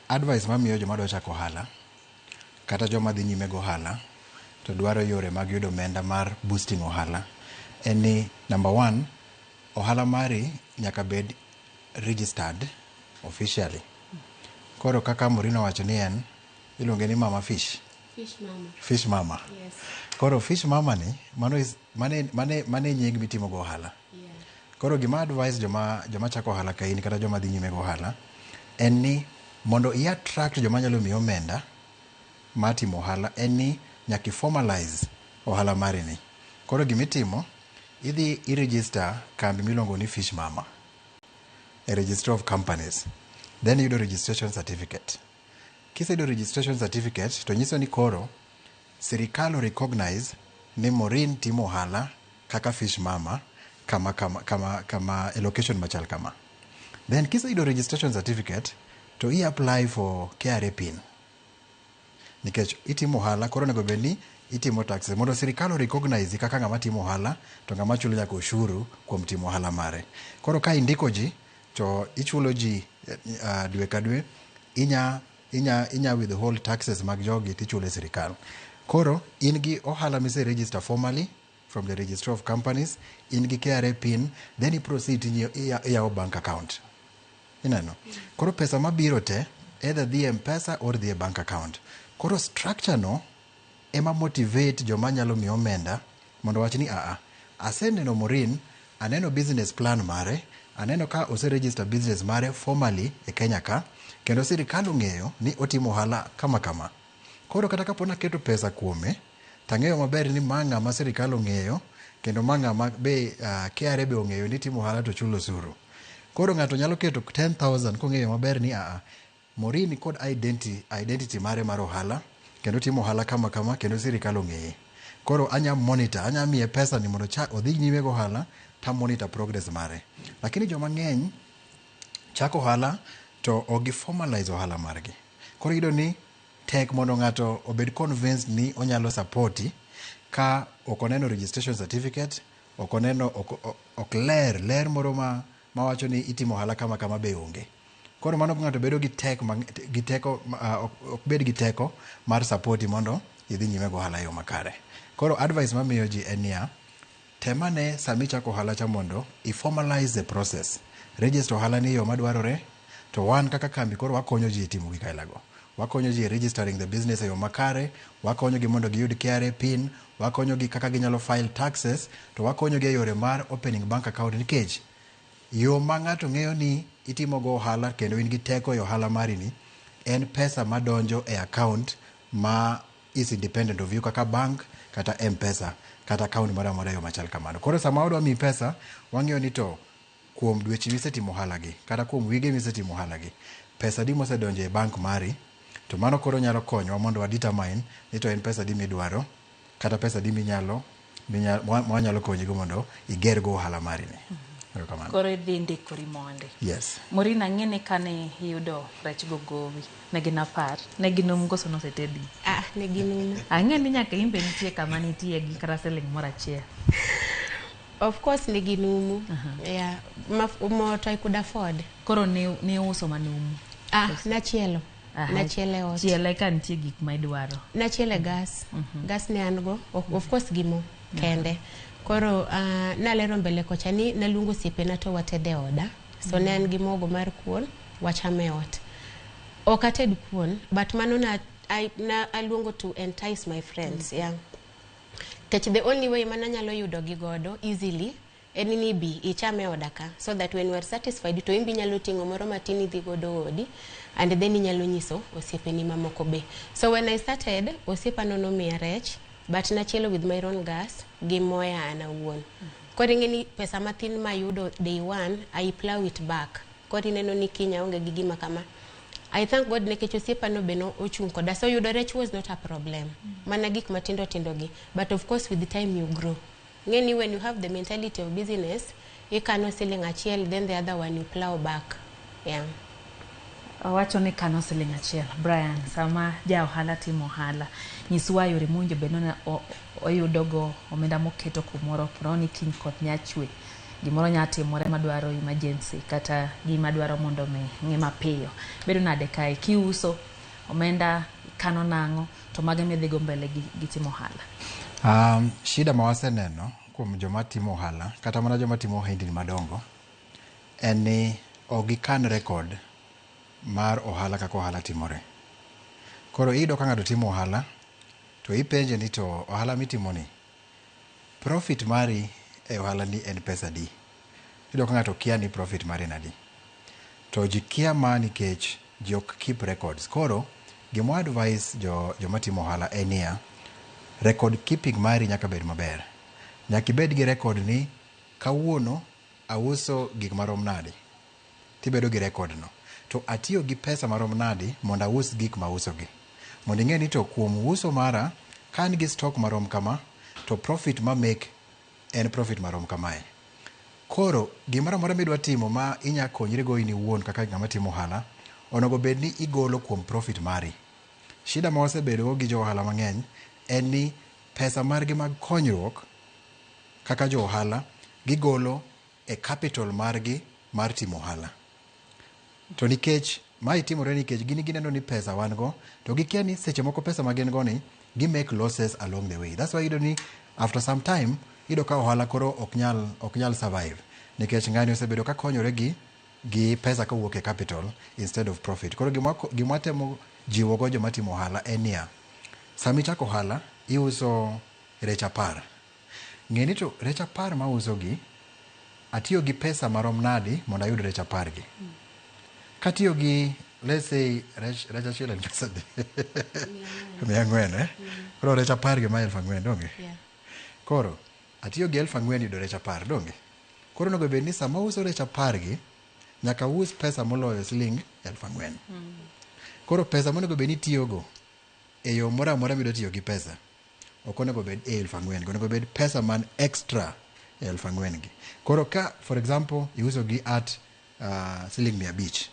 advice mamiyo joma dwa chako ohala kata joma dhi nyime go ohala to dwaro yore mag yudo omenda mar boosting ohala en ni number 1, ohala mari nyaka bed registered officially. Koro kaka Maureen owacho ni en iluonge ni Mama Fish. Fish Mama. Fish Mama. Yes. Koro Fish Mama ni mano is, mane, mane, mane nying mitimo go ohala. Yeah. Koro gima advice joma chako ohala ka in kata joma dhi nyime go ohala en ni mondo i attract joma nyalo miyi omenda mar timo ohala en ni nyaka i formalize ohala mari ni. Koro gimitimo, idhi i register kambi miluongo ni Fish Mama e Registrar of Companies. Then iyudo registration certificate. Kiseyudo registration certificate to nyiso ni koro sirikal o recognize ni Maureen timo ohala kaka Fish Mama kama, kama, kama, kama e location machal kama. Then kiseyudo registration certificate to i apply for KRA PIN. Nikech itimo ohala koro onego bed ni itimo taxes mondo sirikal o recognize kaka ng'ama timo ohala to ng'ama chulo nyaka ushuru kuom timo ohala mare. Koro ka indiko ji to ichulo ji dwe ka dwe, inya withhold taxes mag jogi tichulo e sirikal. Koro in gi ohala mise register formally from the Registrar of Companies, in gi KRA PIN, then i proceed iyawo bank account. Ineno? Koro pesa mabiro te either dhi e M-Pesa or dhi e bank account. Koro structure no ema motivate joma nyalo miyo omenda mondo wach ni aa, aseneno Maureen, aneno business plan mare, aneno ka ose register business mare formally e Kenya ka, kendo sirikal ong'eyo ni otimo ohala kama kama. Koro kata kapo naketo pesa kuome, tang'eyo maber ni ma ng'ama sirikal ong'eyo, kendo ma ng'ama be KRA be ong'eyo ni timo ohala to chulo osuru. Koro ng'ato nyalo keto 10,000 kong'eyo maber ni aa, Maureen kod identity mare mar ohala, kendo timo ohala kama kama, kendo sirikal ong'eye. Koro anya monitor, anya miye pesa ni mondo odhi nyime go ohala, ta monitor progress mare. Lakini joma ng'eny chako ohala to ok gi formalize ohala margi. Koro iyudo ni tek mondo ng'ato obed convinced ni onyalo supporti ka ok oneno registration certificate, ok oneno, ok ler, ler moro ma wacho ni itimo ohala kama kama be onge. Koro mano ng'ato bedo gi tek gi teko, ok bed gi teko mar supporti mondo idhi nyime go ohala e yo makare. Koro advice mamiyo ji en niya, temane sama ichako ohala cha mondo i formalize the process. Register ohala ni e yo madwarore, To wan kaka kambi koro wakonyo ji e timo gik ailago. Wakonyo ji e registering the business e yo makare, wakonyo gi mondo giyud KRA pin, wakonyo gi kaka ginyalo file taxes, to wakonyo gi e yore mar opening bank account nikech yo ma ng'ato ng'eyo ni itimo go ohala kendo in gi teko e ohala mari ni en pesa madonjo e account ma is independent of you kaka bank kata M-Pesa kata account moro amora e yo machal kamano. Koro sama wadwa miyi pesa, wang'iyo ni to kuom dweche misetimo ohala gi kata kuom wige misetimo ohala gi, pesa adi mosedonjo e bank mari, to mano koro nyalo konyowa mondo wa determine ni to en pesa adi midwaro kata pesa adi minyalo mwanyalo konyigo mondo iger go ohala mari ni. Erokamano. Koro idhi ndikori mondi. Yes. Maureen, ang'e ni kane iyudo rech go gowi, ne gin apar, ne ginumu koso nosetedgi? Ah, ne ginumu. Ang'e ni nyaka in be nitie kama nitie gi kata siling moro achiel. Of course ne ginumu. Yeah, mo to I could afford. Koro ne ne uso manumu? Ah, nachielo. Aha. Nachielo e ot. Chiele ka nitie gik ma idwaro. Nachielo e gas. Gas ne an go. Of course gi mo kende. Koro nalero mbele kocha ni naluongo osiepena to watede e oda. So ne an gi mogo mar kuon, wachame e ot. Ok ated kuon, but mano na, I, na aluongo to entice my friends, yeah. Nikech the only way mananyalo yudo gi godo easily en ni bi ichame e oda ka, so that when we are satisfied to in be inyalo ting'o moro matin idhi godo odi, and then inyalo nyiso osiepeni mamoko be. So when I started, osiepa no nomiya rech, but nachielo with my own gas gi moya an awuon. Koro ing'e ni pesa mathin mayudo day one, I plow it back. Koro ineno ni kiny aonge gi gima kama. I thank God nikech osiepa no be no ochung' koda. So yudo rech was not a problem. Mana gik matindo tindo gi. But of course with time you grow. Ng'e ni when you have the mentality of business, ikano siling achiel, then the other one you plow back. Yeah. Owacho ni kano siling achiel. Brian, sama ja ohala timo ohala, nyiswa yore mowinjo bed ni oyudogo omenda moketo kumoro, po ni kiny koth nya chwe, gimoro nya timore madwaro emergency kata gima dwaro mondo mi ng'i mapiyo. Bedo nade kae kiuso omenda kano nang'o to mage midhigo mbele gi timo ohala? Shida ma waseneno kuom joma timo ohala kata mana joma timo ohendni madongo en ni ok gikan record mar ohala kaka ohala timore. Koro iyudo ka ng'ato timo ohala to ipenje ni to ohala mitimo ni profit mari e ohala ni en pesa adi? Iyudo ka ng'ato kia ni profit mari en adi. To ji kia ma nikech ji ok keep records. Koro gima advice joma timo ohala en niya, record keeping mari nyaka bed maber. Nyaka ibed gi record ni kawuono auso gik marom nade. Tibedo gi record no. To atiyo gi pesa marom nade mondo aus gik mauso gi. Mondo ing'e ni to kuom uso mara, ka an gi stock marom kama, to profit ma make en profit marom kamae. Koro gimoro amora midwa timo ma inya konyri go in iwuon kaka ng'ama timo ohala, onego bed ni igolo kuom profit mari. Shida ma wasebedo go gi jo ohala mang'eny en ni pesa margi mag konyruok kaka jo ohala gigolo e capital margi mar timo ohala. To nikech mae timore nikech gin gineno ni pesa wan go, to gikia ni seche moko pesa ma gin go ni gi make losses along the way. That's why iyudo ni after some time iyudo ka ohala koro ok nyal survive nikech ng'ani osebedo ka konyore gi pesa kowuok e capital instead of profit. Koro gima temo jiwo go joma timo ohala en niya, sama ichako ohala iuso rech 10. Ng'e ni to rech 10 mauso gi atiyo gi pesa marom nadi mondo ayud rech 10 gi. Katiyo gi let's say rech achiel en pesa adi? 400, eh? Koro rech 10 gi ma 4,000 donge? Yeah. Koro atiyo gi 4,000 yudo rech 10 donge? Koro onego bed ni sama uso rech 10 gi nyaka us pesa moloyo siling 4,000. Koro pesa monego bed ni itiyogo e yo moro amora midwa tiyo gi pesa ok onego bed e 4,000 gi, onego bed pesa man extra e 4,000 gi. Koro ka for example iuso gi at siling 500,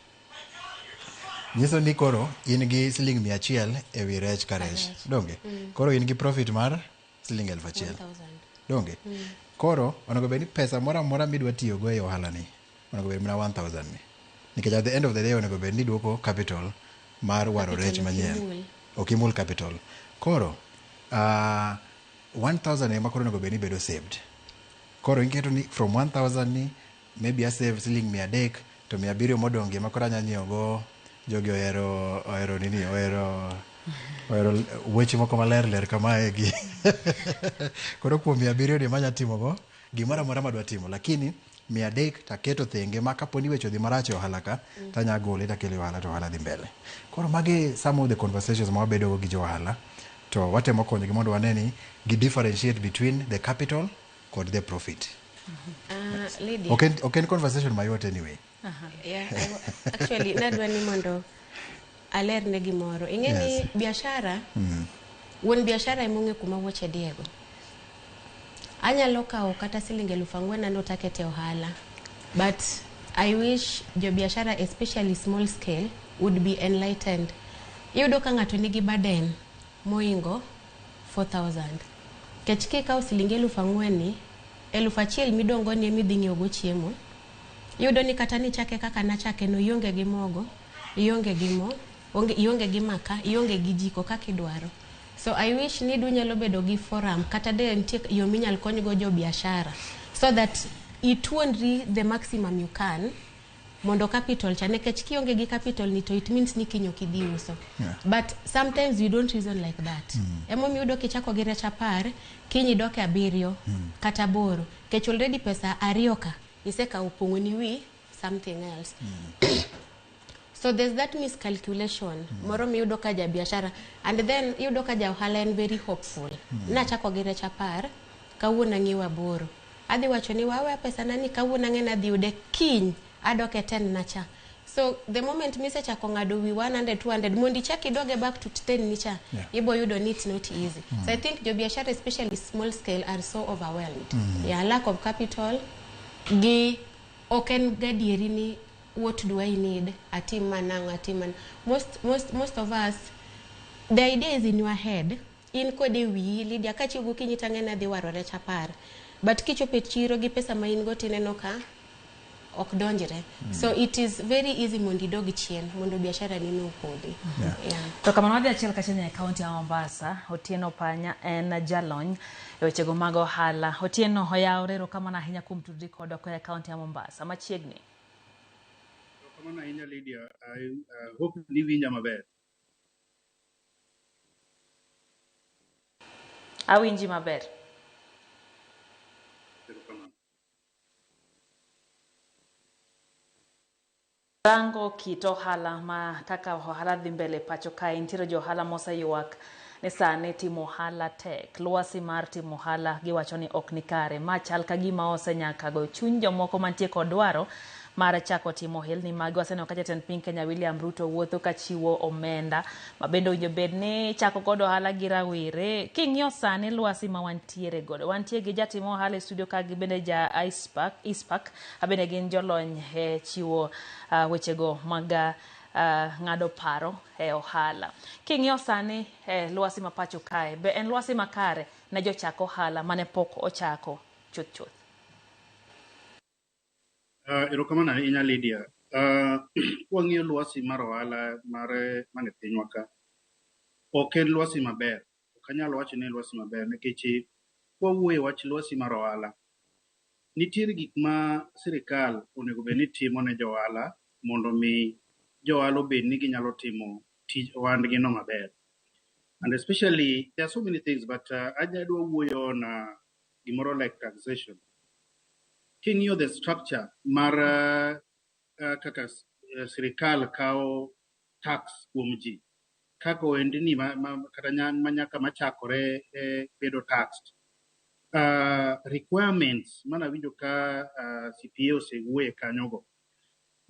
nyiso ni koro in gi siling 100 e wi rech ka rech, donge? Koro in gi profit mar siling 1,000, donge? Koro onego bed ni pesa moro amora midwa tiyogo e ohala ni onego bed mana 1,000 ni, nikech at the end of the day onego bed ni duoko capital mar waro rech manyien. Ok imul capital. Koro 1,000 ema koro onego bed ni bedo saved. Koro iketo ni from 1,000 ni maybe I save siling 300 To 700 modong' gi ema koro anya nyiewo go jogi ohero ohero nini ohero ohero weche moko maler ler kamae gi. Koro kuom 700 ni ema anya timo go gimoro amora madwa timo, lakini 300 taketo thenge ma kapo ni weche odhi marach e ohala ka tanya gole takele ohala to ohala dhi mbele. Koro magi some of the conversations ma wabedo go gi jo ohala to watemo konyogi mondo wane ni gi differentiate between the capital kod the profit. Lydia. Ok en conversation mayot anyway. Yeah, actually nadwa ni mondo alerne gimoro. Ing'e ni biashara, wuon biashara ema ong'e kuma wuoche diego. Anyalo kawo kata siling 4,000 ano takete ohala. But I wish jo biashara, especially small scale, would be enlightened. Iyudo ka ng'ato nigi burden moingo 4,000. Kech kikawo siling 4,000 ni, 1,000 midong'o ni emidhi ng'iewo go chiemo. Iyudo ni kata nichake kaka nachake no, ionge gi mogo, ionge gi mo, ionge gi maka, ionge gi jiko kaka idwaro. So I wish ni dunyalo bedo gi forum kata de nitie yo minyal konygo jo biashara so that ituonri the maximum you can mondo capital cha, nikech kionge gi capital ni to it means ni kiny ok idhi uso. But sometimes we don't reason like that. Emomiyo iyudo kichako gi rech 10, kiny idok e 7 kata 8, nikech already pesa 2 ka isekawo pong'o ni wi something else. So there's that miscalculation moro miyudo ka ja biashara, and then iyudo ka ja ohala en very hopeful. Nachako gi rech 10, kawuono ang'iewo 8. Adhi wacho ni wawe pesa na ni kawuono ang'e ni adhi yude kiny adok e 10 na cha. So the moment misechako ng'ado wi 100 200 mondo ichak idoge back to 10 ni cha, ibo yudo ni it's not easy. So I think jo biashara, especially small scale, are so overwhelmed. Yeah, lack of capital gi ok en gadieri ni what do I need, atim manang'o, atim man. Most of us, the idea is in your head, in kode wiyi. Lydia, kachiew gokinyi tang'e ni adhi waro rech 10, but kichopo e chiro gi pesa ma in go tineno ka ok donjre. So it is very easy mondo idog chien mondo biashara ni no opodhi. Yeah. To kamano wadhi achiel kachiel nyaka e kaunti ya Mombasa. Otieno Panya en jalony e wechego mag ohala. Otieno, oyawre, erokamano ahinya kuom tudri kodwa koa e kaunti ya Mombasa machiegni. Erokamano ahinya Lydia, I hope ni winja maber. Awinji maber. Erokamano. Rango kit ohala ma kaka ohala dhi mbele pacho kae, nitiere jo ohala moseywak ni sani timo ohala tek. Lwasi mar timo ohala giwacho ni ok ni kare. Ma chal ka gima osenyaka goyo chuny jomoko mantie kod dwaro mar chako timo ohelni magi. Waseneno ka jatend piny Kenya William Ruto wuotho ka chiwo omenda ma bende owinjo bed ni chako godo ohala gi rawere. King'iyo sani lwasi ma wantiere godo, wantie gi jatim ohala e studio ka gi bende ja ICPAK, bende gin jolony e chiwo wechego mag ng'ado paro e ohala. King'iyo sani lwasi ma pacho kae, be en lwasi makare ne jochak ohala mane pok ochako chuth chuth? Erokamano ahinya Lydia. Kwang'iyo lwasi mar ohala mar mane pinywa ka, ok en lwasi maber. Ok anyal wacho ni en lwasi maber nikech kwawuoyo e wach lwasi mar ohala, nitiere gik ma sirikal onego bed ni timo ne jo ohala mondo mi jo ohala obed ni ginyalo timo tij ohandgi no maber. And especially, there are so many things, but adwa wuoyo on gimoro like taxation. King'iyo the structure mar kaka sirikal kawo tax kuom ji, kaka ohendni kata manyaka machakore bedo taxed. Requirements manawinjo ka CPA osewuoye kanyogo,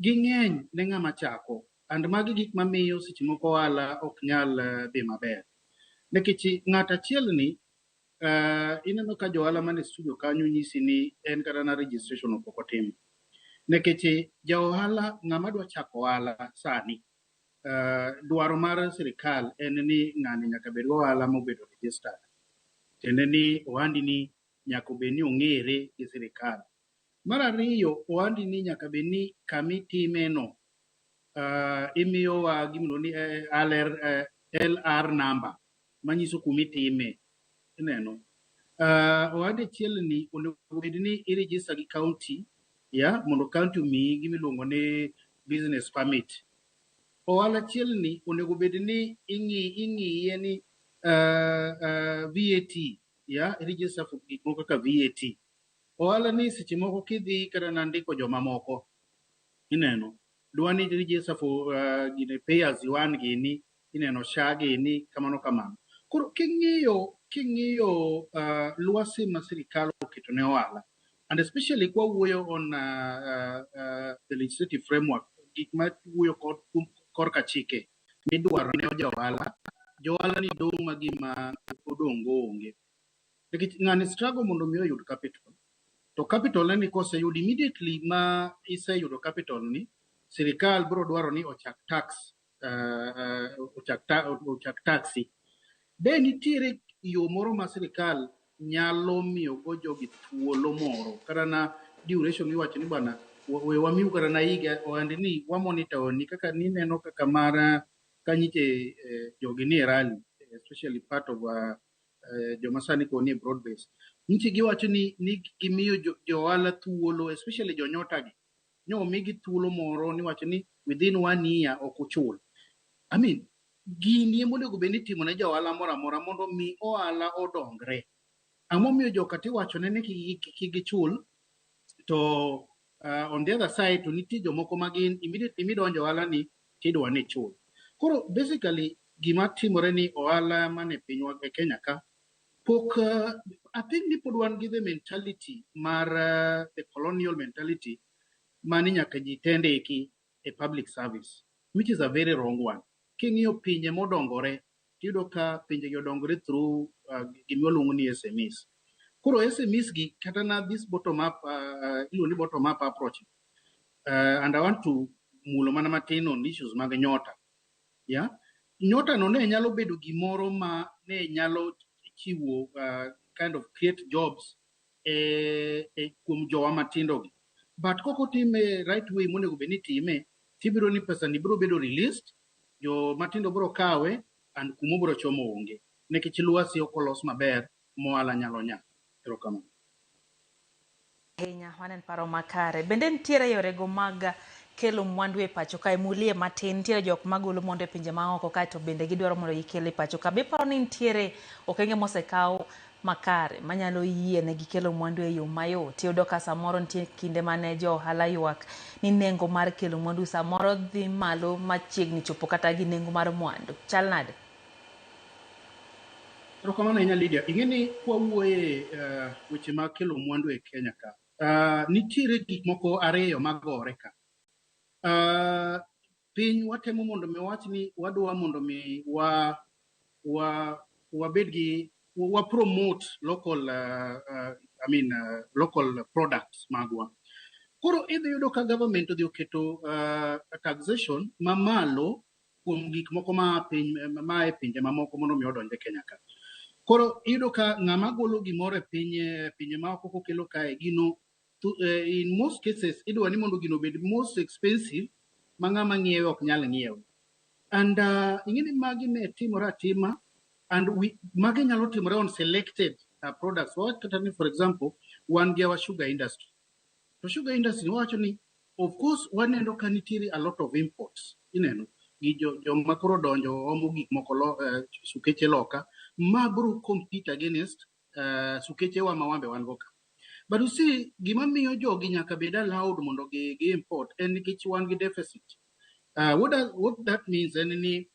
ging'eny ne ng'ama chako, and magi gik mamiyo seche moko ohala ok nyal dhi maber. Nikech ng'at achiel ni ineno ka jo ohala mane studio kanyo nyisi ni en kata na registration ok otimo. Nikech ja ohala ng'ama dwa chako ohala sani, dwaro mar sirikal en ni ng'ani nyaka bed go ohala mobedo registered. Tiende ni ohandi ni nyaka obed ni ong'ere gi sirikal. Mar ariyo, ohandi ni nyaka bed ni kamitime no imiyowa gimiluongo ni LR number manyiso kumitime. Ineno. Ohandi achiel ni onego bed ni i register gi county, ya mondo county omiyi gimiluongo ni business permit. Ohala achiel ni onego bed ni ing'iye ni VAT, ya register for gik moko kaka VAT. Ohala ni seche moko kidhi kata na ndiko jomamoko, ineno dwa ni register for gine pay as you earn gini, ineno SHA gini, kamano kamano. Koro king'iyo lwasi ma sirikal oketo ne ohala, and especially kwa wuoyo on the legislative framework, gik ma wuoyo kod korka chike midwaro ne jo ohala, jo ohala ni dong' ma gima odong' go onge. Nikech ng'ani struggle mondo mi oyud capital. To capital ne ni koseyud, immediately ma iseyudo capital ni, sirikal biro dwaro ni ochak tax, ochak taxi. Be nitiere yo moro ma sirikal nyalo miyo go jogi thuolo moro kata na duration miwacho ni bwana, we wamiu kata na higa ohande ni wa monitor ni kaka nineno kaka mar kanyiche jogi nie rally, especially part of joma sani koni e broad base nyiche giwacho ni gimiyo jo ohala thuolo, especially jonyota gi nyo omigi thuolo moro niwacho ni within one year ok uchul. I mean, gini ema onego bed ni itimo ne ja ohala moro amora mondo mi ohala odongre. Ang'o momiyo joka tiwachone ni kik gichul, to on the other side to nitie jomoko ma gin immediately midonjo ohala ni tidwa ni ichul. Koro basically gima timore ni ohala mane pinywa e Kenya ka pok I think ni pod wan gi the mentality mar the colonial mentality mani nyaka ji te ndiki e public service, which is a very wrong one. King'iyo pinje modongore, tiyudo ka pinje gi odongore through gima waluongo ni SMEs. Koro SMEs gi kata na this bottom up, iluongo ni bottom up approach, and I want to mulo mana matin on issues mag nyota. Yeah? Nyota no ne nyalo bedo gimoro ma ne nyalo chiwo kind of create jobs e kuom jowa matindo gi. But kokotime right way monego bed ni itime, tibiro ni pesa ni biro bedo released, jo matindo biro kawe, and kumo biro chomo onge. Nikech lwasi ok olos maber, mohala nyalo nya. Erokamano. Ahinya, mano en paro makare. Bende nitiere yorego mag kelo mwandu e pacho kae mulie matin, nitiere jok magolo mwandu e pinje maoko kae to bende gidwaro mondo gikel e pacho ka. Be iparo ni nitiere okenge mosekaw makare manyalo yienegi kelo mwandu e yo mayot? Iyudo ka samoro nitie kinde mane jo ohala ywak ni nengo mar kelo mwandu samoro dhi malo machiegni chopo kata gi nengo mar mwandu. Chal nade? Erokamano ahinya, Lydia. Ing'e ni kwawuoye weche mag kelo mwandu e Kenya ka, nitiere gik moko ariyo magore ka. Piny watemo mondo mi wawach ni wadwa mondo mi wa wa wabed gi wa promote local I mean, local products magwa. Koro idhi yudo ka government odhi oketo taxation mamalo kuom gik moko ma piny ma e pinje mamoko mondo mi odonj e Kenya ka. Koro iyudo ka ng'ama golo gimoro e piny pinje maoko kokelo kae gino to, in most cases idwa ni mondo gino obed most expensive ma ng'ama ng'iewe ok nyal ng'iewe. And ing'e ni magi ne timore atima and magi nyalo timore on selected products. Wawach kata ni, for example, wan gi our sugar industry. To sugar industry wawacho ni of course waneno ka nitiere a lot of imports. Ineno gi jo joma koro donjo omo gik moko sukeche loka ma biro compete against sukechewa ma wambe wan go ka. But you see, gima miyo jogi nyaka bed allowed mondo gi import en nikech wan gi deficit. What that means en ni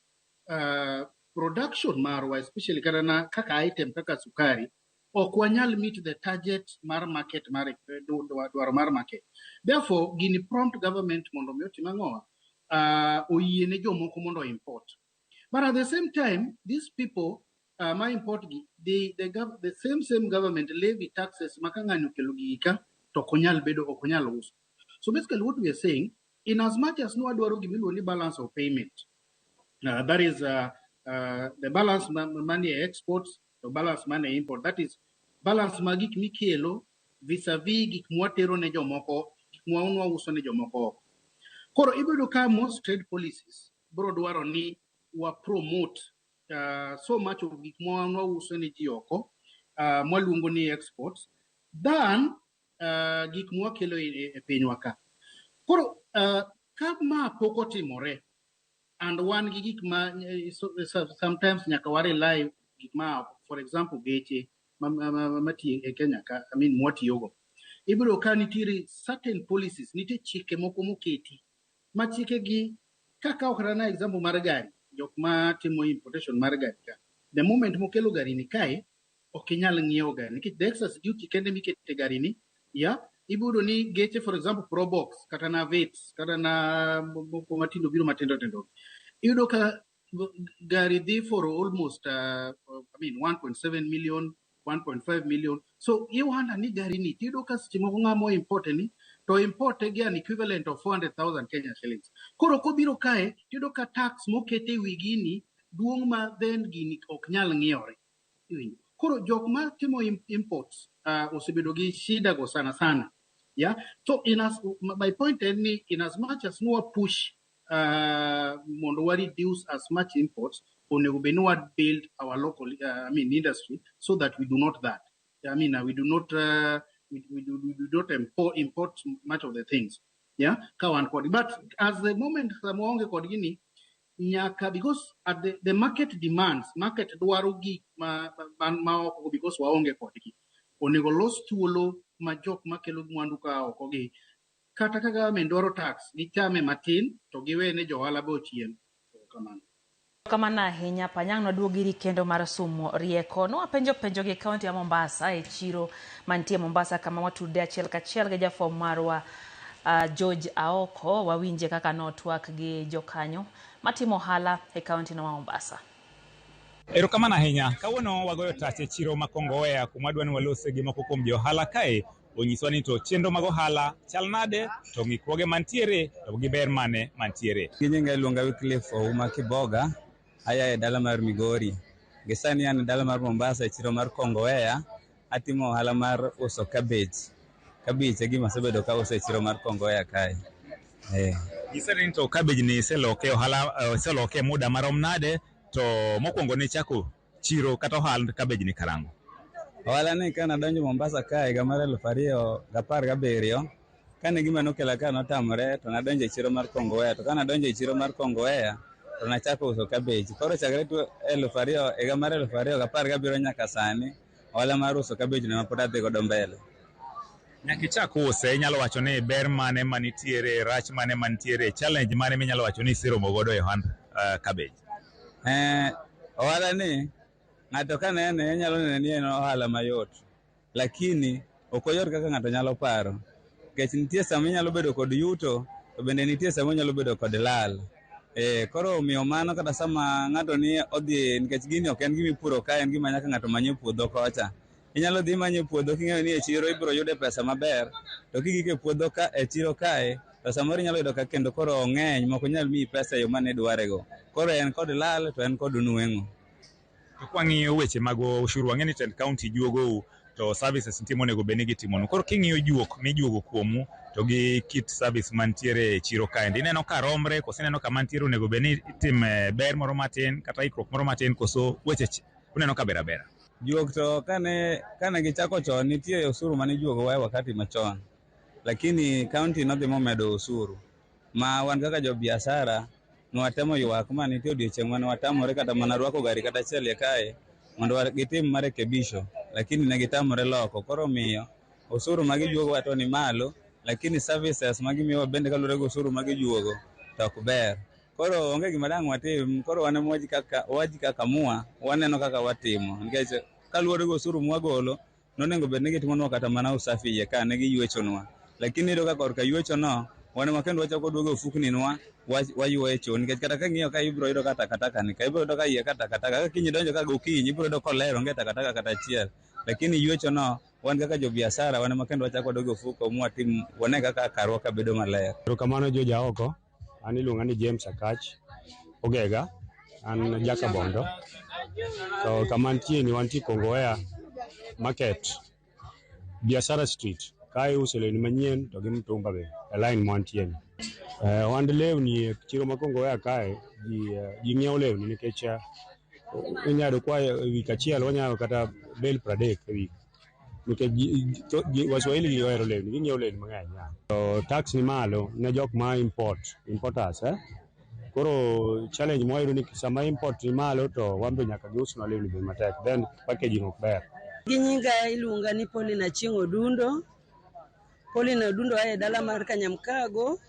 production marwa, especially kata na kaka item kaka sukari, ok wanyal meet the target mar market mar dwaro mar market. Therefore, gini prompt government mondo mi otim ang'owa? Oyiene jomoko mondo import. But at the same time, these people ma import gi, the same government levy taxes ma ka ng'ani okelo gigi ka to ok onyal bedo, ok onyal uso. So basically what we are saying, in as much as nwadwaro gimiluongo ni balance of payment, that is the balance money exports, the balance money import, that is balance mag gik mikelo vis-a-vis gik mwatero ne jomoko, gik mwauso ne jomoko oko. Koro ibiro ka most trade policies biro dwaro ni wa promote so much of gik mwauso ne ji oko, mwaluongo ni exports, than gik mwakelo e pinywa ka. Koro ka ma pok otimore, and wan gi gik ma sometimes nyaka wa rely gik ma, for example, geche matiyo e Kenya ka, I mean, mwatiyogo. Ibiro ka nitiere certain policies, nitie chike moko moketi ma chike gi kaka ok na example mar gari, jok ma timo importation mar gari ka. The moment mokelo gari ni kae, ok inyal ng'iewo gari nikech the excise duty kende mikete gari ni, ya ibiro ni geche, for example, Probox kata na Vitz kata na moko matindo biro matindo tindo, iyudo ka gari dhi for almost I mean, 1.7 million, 1.5 million. So iwanda ni gari ni tiyudo ka seche moko ng'ama import ni to import gi an equivalent of 400,000 Kenya shillings. Koro kobiro kae, tiyudo ka tax mokete wi gini duong' ma then gini ok nyal ng'iewore. Iwinjo? Koro jok ma timo imports osebedo gi shida go sana sana. Yeah. So in as my point en ni, in as much as nwa push mondo wa reduce as much imports, onego bed ni wa build our local I mean, industry so that we do not that. I mean, we do not we do not import much of the things. Yeah, ka wan kod. But as the moment sama waonge kod gini, nyaka, because at the market demands, market dwaro gik ma oko, because waonge kodgi. Onego los thuolo ma jok makelo mwandu ka oko gi, kata ka government dwaro tax, gichame matin to giwene jo ohala be ochiem. Kamano. Kamano ahinya. Panyang' noduog iri kendo mar sumo rieko. Nwapenjo penjo gi kaunti ya Mombasa, e chiro mantie Mombasa, kama watude achiel kachiel gi jafwambo marwa George Aoko. Wawinje kaka notwak gi jokanyo matimo ohala e kaunti no ma Mombasa. Erokamano ahinya. Kawuono wagoyo tach e chiro ma Kongowea, kuma wadwa ni walose gi moko kuom jo ohala kae onyiswa ni to chenro mag ohala chal nade, to ng'ikruoge mantiere to gi ber mane mantiere. Gi nyinga iluonga Wycliffe Ouma Kiboga, aya e dala mar Migori. Gi sani an e dala mar Mombasa e chiro mar Kongowea, atimo ohala mar uso cabbage. Cabbage e gima asebedo ka uso e chiro mar Kongowea kae. Nyisa ni to cabbage ni iseloke ohala, iseloke muda marom nade, to mokwongo ne chako chiro kata ohand cabbage ni karang'o? Ohala ni ka nadonjo Mombasa kae higa mar 2017, kane gima nokela ka notamore, to nadonjo e chiro mar Kongowea. To ka nadonjo e chiro mar Kongowea, to nachako uso cabbage. Koro chakre 2000, higa mar 2017 nyaka sani, ohala mar uso cabbage no pod adhi godo mbele. Nyaka ichak use, inyalo wacho ni ber mane manitiere, rach mane mantiere, challenge mane minyalo wacho ni iseromo godo e ohand cabbage? Ohala ni ng'ato ka nene nyalo neno ni en ohala mayot, lakini ok oyot kaka ng'ato nyalo paro. Nikech nitie sama inyalo bedo kod yuto, to bende nitie sama inyalo bedo kod lal. Koro omiyo mano kata sama ng'ato ni odhi, nikech gini ok en gima ipuro ka, en gima nyaka ng'ato many e puodho kocha. Inyalo dhi manyo e puodho king'eyo ni e chiro ibiro yude pesa maber, to kigik e puodho ka e chiro kae, to samoro inyalo yudo ka kendo koro ong'eny mok onyal miyi pesa e yo mane idwarego. Koro en kod lal to en kod nweng'o. To kwang'iyo weche mag ushuru, wang'e ni tend county juogou to services nitie monego bed ni gitimonu. Koro king'iyo juok mijuogo kuomu to gi kit service mantiere e chiro kaendi, ineno ka romre koso ineno ka mantiere onego bed ni itime ber moro matin kata ikruok moro matin, koso weche uneno ka ber abera? Juok to kane gichako chon, nitie osuru mane ijuogowa e wakati machon, lakini county nodhi momedo osuru ma wan kaka jo biashara nwatemo ywak ma nitie odiochieng' mane watamore kata mana rwako gari kata achiel e kae mondo gitim marekebisho, lakini ne gitamore loko. Koro omiyo osuru ma gijuogowa to ni malo, lakini services ma gimiyowa bende kaluwore gi osuru ma gijuogo to ok ber. Koro onge gima dang' watim, koro wan ema wajikakamua, waneno kaka watimo, nikech kaluwore gi osuru mwagolo, nonego bed ni gitimonwa kata mana usafi iye ka ne giyuechonwa. Lakini iyudo ka korka yuechono, wan ema kendo wachako duogo e ofukni-nwa, wayuecho, nikech kata king'iyo ka ibiro yudo ka takataka ni ka, ibiro yudo ka iye ka takataka, ka kiny idonjo ka gokinyi, ibiro yudo koler, onge takataka kata achiel. Lakini yuechono, wan kaka jo biashara, wan ema kendo wachako waduogo e ofuko mwatim, wane kaka karwa ka bedo maler. Erokamano George Aoko, an iluonga ni James Akach Ogega, an Jakabondo. To kama antie ni wantie Kongowea Market, Biashara Street. Kae iuso lewni manyien to gi mtumba be e line mwantie ni. Ohand lewni e chiro ma Kongowea kae ji ng'iewo lewni nikech inyalo yudo kwa e wik achiel wanyalo kata bale 30 e wik. Nikech Waswahili gi ohero lewni, ging'iewo lewni mang'eny. Ya. To tax ni malo ne jok ma import, importers eh. Koro challenge mwayudo ni sama import ni malo to wan be nyaka giusnwa lewni be matek, then packaging ok ber. Gi nyinga iluonga ni Pauline Achieng' Odundo. Pauline Odundo ae dala mar Kanyamkago,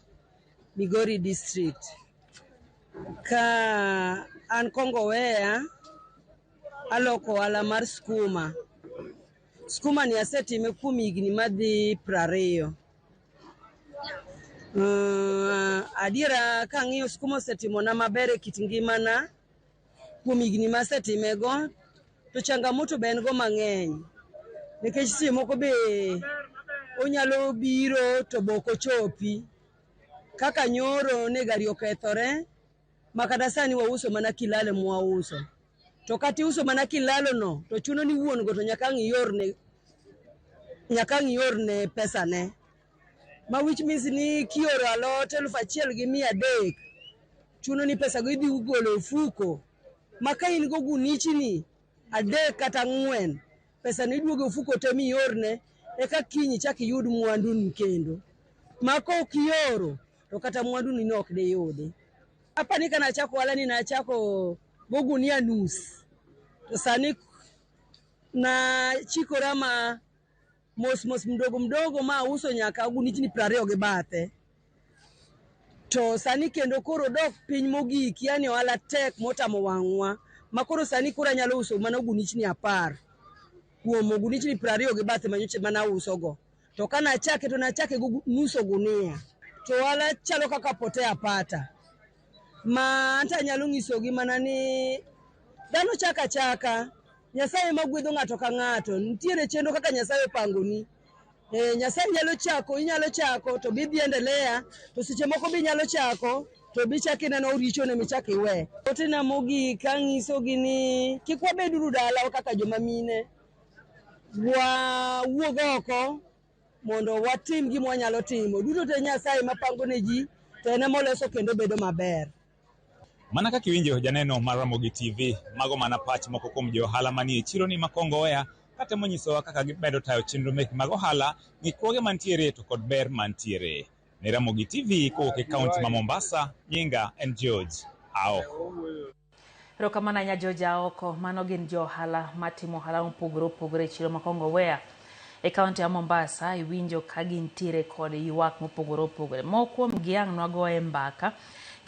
Migori district. Ka an Kongowea, aloko ohala mar skuma. Skuma ni asetime kuom higni madhi 20. Adiera kang'iyo skuma osetimona maber e kit ngimana kuom higni masetimego, to changamoto be en go mang'eny. Nikech seche moko be onyalo biro to be ok ochopi. Kaka nyoro ne gari okethore, ma kata sani wauso mana kilalo mwauso. To kata iuso mana kilalo no, to chuno ni wuon go to nyaka ang' iorne, nyaka ang' iorne pesa ne. Ma which means ni kioro alot 1300, chuno ni pesa go idhi golo e ofuko. Ma ka in go gunichni 3 kata 4, pesa no iduogo e ofuko te miorne, eka kiny ichak iyud mwandu ni kendo. Ma kok ioro, to kata mwandu ni no ok diyudi. Apani ka nachako ohala ni nachako go gunia nus. To sani nachikora ma mos mos mdogo mdogo ma auso nyaka gunichni 20 gi bathe. To sani kendo koro dok piny mogik, yani ohala tek motamo wang'wa. Ma koro sani koro anyalo uso mana gunichni 10 kuom gunichni 20 gi bathe manyocha mana auso go. To ka nachake to nachake go nus ogunia. To ohala chalo kaka potea pata. Ma anta anyalo nyisogi mana ni dhano chaka chaka, Nyasaye ema gwedho ng'ato ka ng'ato. Nitiere chenro kaka Nyasaye opangoni. Nyasaye nyalo chako, inyalo chako to bi dhi endelea, to seche moko bi nyalo chako to bi chak ineno richone michak iwe. Otina mogik anyisogi ni kik wabeduru dala kaka joma mine. Wawuog oko mondo watim gima wanyalo timo. Duto te Nyasaye mapango ne ji to en ema oloso kendo bedo maber. Mana kaka iwinjo janeno mar Ramogi TV, mago mana pach moko kuom jo ohala manie chiro ni ma Kongowea katemo nyisowa kaka gimedo tayo chenro mekgi mag ohala, ng'ikruoge mantiere to kod ber mantiere. Ne Ramogi TV kowuok e kaunti ma Mombasa, nyinga en George Aoko. Erokamano ahinya George Aoko. Mano gin jo ohala matimo ohala mopogore opogore e chiro ma Kongowea. E kaunti ya Mombasa iwinjo ka gintiere kod ywak mopogore opogore. Moko kuom gi ang' nwagoye mbaka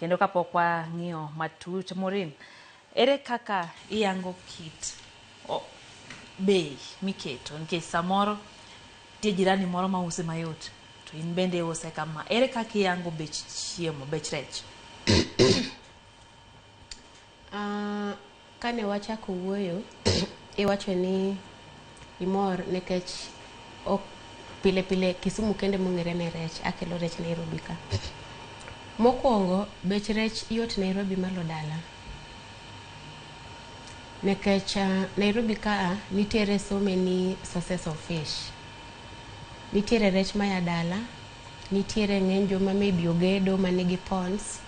kendo kapok wang'iyo matut. Maureen, ere kaka iyango kit bei miketo? Nikech samoro nitie jirani moro ma use mayot to in bende iuse kama. Ere kaka iyango bech chiemo, bech rech? Kane wachako wuoyo, iwacho ni imor nikech ok pile pile Kisumu kende mong'ere ne rech, akelo rech Nairobi ka. Mokwongo, bech rech yot Nairobi malo dala. Nikech Nairobi ka nitiere so many sources of fish. Nitiere rech maya dala, nitiere ng'eny joma maybe ogedo manigi ponds,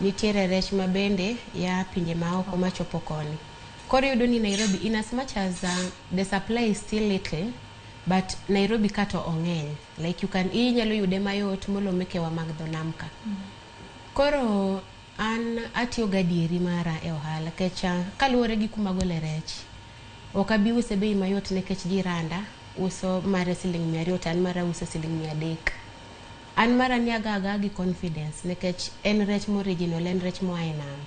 nitiere rech ma bende ya pinje maoko machopo koni. Koro iyudo ni Nairobi, in as much as the supply is still little, but Nairobi ka to ong'eny. Like you can, inyalo yude mayot molo mekewa mag dho nam ka. Koro an atiyo gadieri mara e ohala nikech kaluwore gi kuma agole rech, ok abi use bei mayot nikech jiranda uso mare siling 200 to an mara uso siling 300. An mara ni aga aga gi confidence nikech en rech moriginal, en rech moa e nam.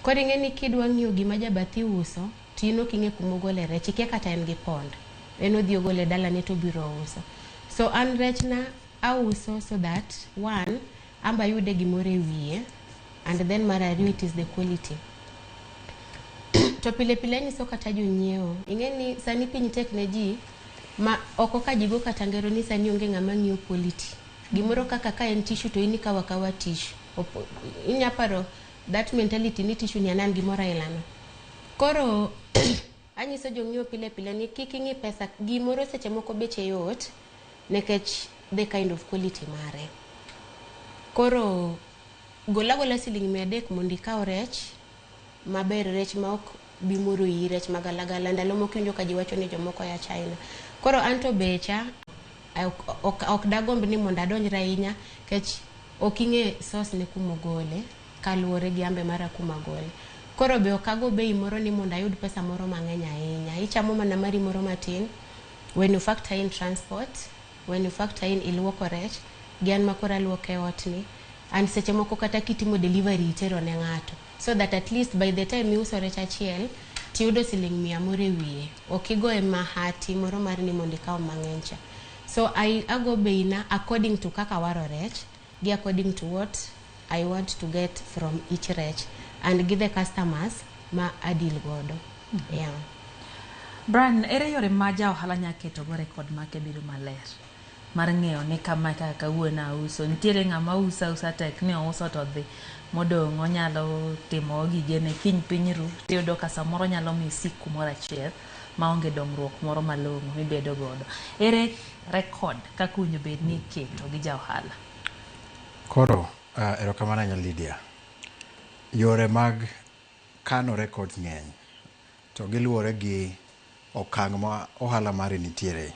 Koro ing'e ni kidwa ng'iyo gima jabathi uso, to in ok ing'e kuma ogole rech, ikia kata en gi pond. En odhi ogole dalane to obiro uso. So an rechna auso so that one, amba ayude gimoro e wiye, and then mar ariyo it is the quality. To pile pile anyiso kata jonyiewo, ing'e ni sani piny tek ne ji, ma oko ka ji go kata ngero ni sani onge ng'ama ng'iyo quality. Gimoro kaka ka en tissue to in ikawo akawa tissue. Inya paro that mentality ni tissue ni an gimoro aila no. Koro anyiso jong'iewo pile pile ni kik ing'i pesa, gimoro seche moko beche yot nikech the kind of quality mare. Koro gol agola siling 300 mondo ikaw rech maber, rech ma ok bi moro iyi rech magalagala. Ndalo moko iwinjo ka ji wacho ni jomoko ya China. Koro anto becha ok dagomb ni mondo adonjre ahinya nikech ok ing'e source ne kumogole kaluwore gi ambe mara kuma gole. Koro be ok ago bei moro ni mondo ayud pesa moro mang'eny ahinya. Ichamo mana mari moro matin. When you factor in transport, when you factor in iluoko rech, gi an ma koro aluoke e ot ni, and seche moko kata kitimo delivery itero ne ng'ato. So that at least by the time iuso rech achiel, tiyudo siling 100 moro e wiye. Ok igoye mahati moro mar ni mondo ikaw mang'eny cha. So I ago bei na according to kaka awaro rech, gi according to what I want to get from each rech and gi the customers ma adeal godo. Yeah. Brian, ere yore ma ja ohala nya keto go record make bedo maler mar ng'eyo ni kama kaka kawuono auso nitiere ng'ama uso ausa tek ni ouso to dhi modong' onyalo timo gigene kiny piny ru tiyudo ka samoro nyalo miyo isik kumoro achiel maonge dongruok moro malong'o mibedo godo. Ere record kaka owinjo bed ni iketo gi ja ohala? Koro, erokamano ahinya Lydia. Yore mag kano records ng'eny to giluwore gi okang' ma ohala mari nitiere.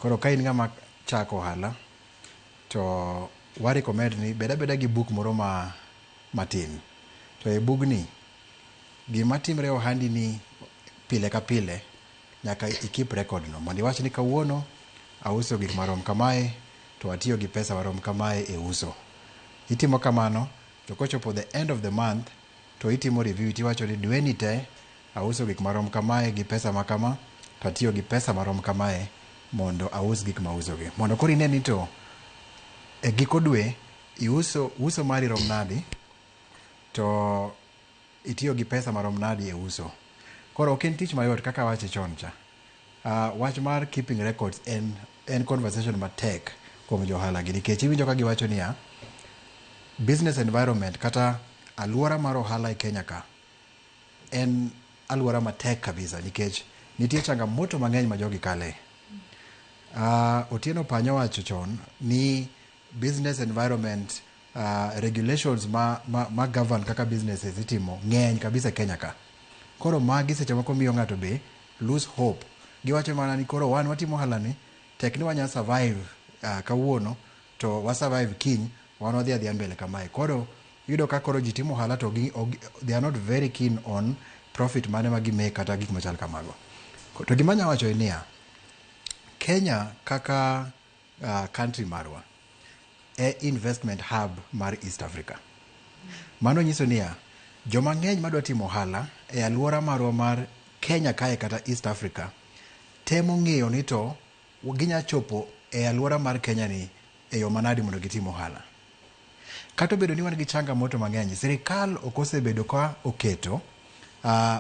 Koro ka in ng'ama chako ohala to wa recommend ni bed abeda gi book moro ma matin. To e bugni gima timre e ohandi ni pile ka pile nyaka i keep record no mondo iwach ni kawuono auso gik marom kamae to atiyo gi pesa marom kamae e uso. Itimo kamano to kochopo the end of the month to itimo review tiwacho ni dweni te auso gik marom kamae gi pesa makama to atiyo gi pesa marom kamae mondo aus gik mauso gi. Mondo koro ine ni to e giko dwe iuso uso mari rom nadi to itiyo gi pesa marom nadi e uso. Koro ok en tich mayot kaka awache chon cha. Wach mar keeping records en conversation matek kuom jo ohala gi nikech iwinjo ka giwacho niya business environment kata aluora mar ohala e Kenya ka en aluora matek kabisa nikech nitie changamoto mang'eny ma jogi kale. Otieno Panyo wacho chon ni business environment regulations ma govern kaka businesses itimo ng'eny kabisa e Kenya ka. Koro magi seche moko miyo ng'ato be lose hope. Giwacho mana ni koro wan watimo ohala ni tek ni wanya survive kawuono to wa survive kiny wan wadhi adhiya mbele kamae. Koro iyudo ka koro ji timo ohala to they are not very keen on profit mane ma gi make kata gik machal kamago. To gima anya wacho en niya, Kenya kaka country marwa e investment hub mar East Africa. Mano nyiso niya, joma ng'eny madwa timo ohala e aluora marwa mar Kenya kae kata East Africa temo ng'iyo ni to ginya chopo e aluora mar Kenya ni e yo manadi mondo gitim ohala. Kata obedo ni wan gi changamoto mang'eny, sirikal ok osebedo ka oketo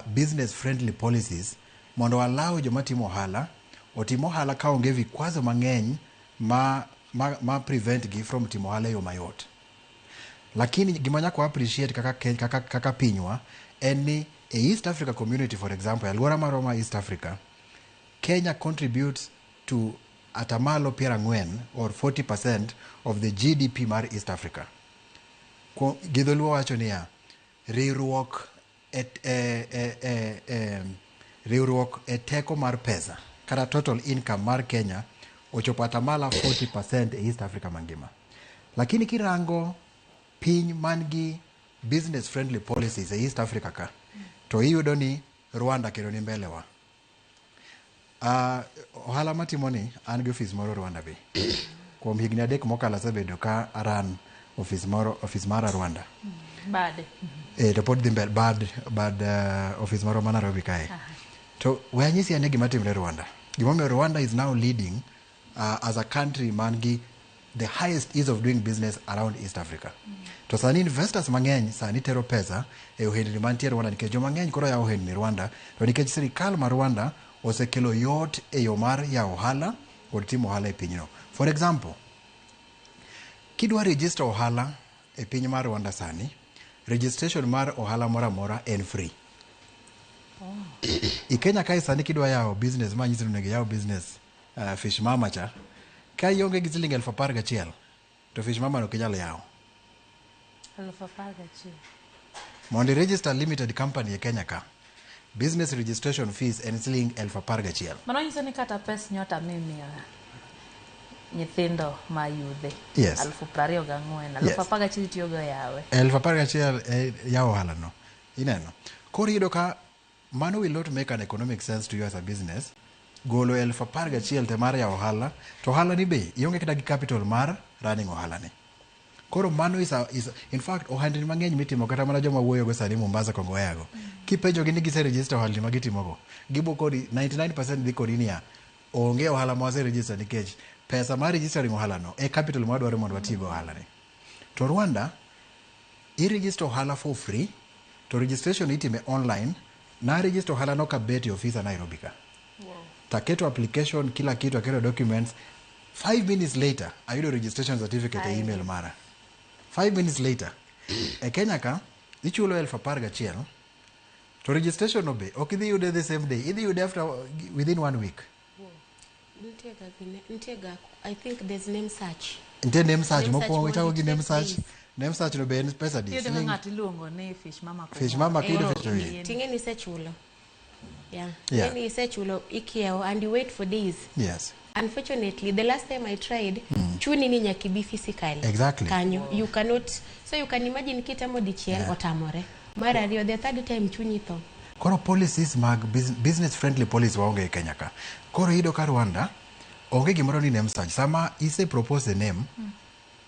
business friendly policies mondo allow joma timo ohala otim ohala kaonge vikwazo mang'eny ma prevent gi from timo ohala e yo mayot. Lakini gima nyaka wa appreciate kaka pinywa en ni e East Africa Community, for example, e aluora marwa ma East Africa, Kenya contributes to atamalo 40 or 40% of the GDP mar East Africa. Gi dholuo wacho niya, riwruok riwruok e teko mar pesa kata total income mar Kenya ochopo atamalo 40% e East Africa mangima. Lakini kirango piny man gi business friendly policies e East Africa ka, to iyudo ni Rwanda kendo ni mbele wa. Ohala matimo ni an gi ofis moro Rwanda be. Kuom higni 3 mokalo asebedo ka aran ofis moro, ofis mara Rwanda. Bade. To pod dhi mbele bad ofis moro ma Nairobi kae. To we anyisi ane gima timre Rwanda. Gimomiyo Rwanda is now leading as a country man gi the highest ease of doing business around East Africa. To sani investors mang'eny sani tero pesa e ohendni mantie Rwanda nikech joma ng'eny koro yawo ohendni Rwanda to nikech sirikal ma Rwanda osekelo yot e yo mar yawo ohala kod timo ohala e pinyno. For example, kidwa register ohala e piny mar Rwanda sani, registration mar ohala moro amora en free. I Kenya kae sani kidwa yawo business ma nyisi ni onego iyaw business fish mama cha, ka ionge gi siling 11,000 to fish mama no ok inyal yawo. 11,000. Mondo i register limited company e Kenya ka, Business registration fees en siling 11,000. Mano nyiso ni kata pes nyota mimiyo nyithindo ma yudhe Yes. 24,000 11,000 itiyogo yawe. 11,000 e yawo ohala no. Ineno. Koro iyudo ka mano will not make an economic sense to you as a business. Golo 11,000 te mar yawo ohala, to ohala ni be ionge kata gi capital mar running ohala ni. Koro mano is a, in fact ohandni mang'eny mitimo kata mana joma wuoyogo sani Mombasa Kongowea go. Kipenjogi ni gise register ohandni ma gitimogo, gibo kodi 99% dhi kodi niya, onge ohala ma wase register nikech pesa mar registering ohala no e capital ma wadwaro mondo watigo ohala ni. To Rwanda, i register ohala for free, to registration itime online, na register ohala no kabet e ofisa Nairobi ka. Taketo application, kila kitu, aketo documents. 5 minutes later, ayudo registration certificate e email mara. 5 minutes later. E Kenya ka, ichulo 11,000, to registration no be, ok idhi yude the same day, idhi yude after, within 1 week. Nitie ga nitie ga, I think there's name search. Nitie name search, Name search mokwongo ichako gi mondo name it search. takes days. Name search no be en pesa di? Iyudo ka Siling- ng'ato iluongo ni fish mama Fish mama kiyudo Eh, fish to iyi. Ting'e ni isechulo. Yeah. Yeah. Ting'e ni isechulo ikiewo and you wait for days. Yes. Unfortunately, the last time I tried, chuni ni nyaka ibi physically. Exactly. Kanyo. You cannot, so you can imagine kitemo dichiel Yeah. otamore. Mar ariyo, the third time chunyi tho. Koro policies mag business friendly policy waonge e Kenya ka. Koro iyudo ka Rwanda onge gimoro ni name search. Sama ise propose a name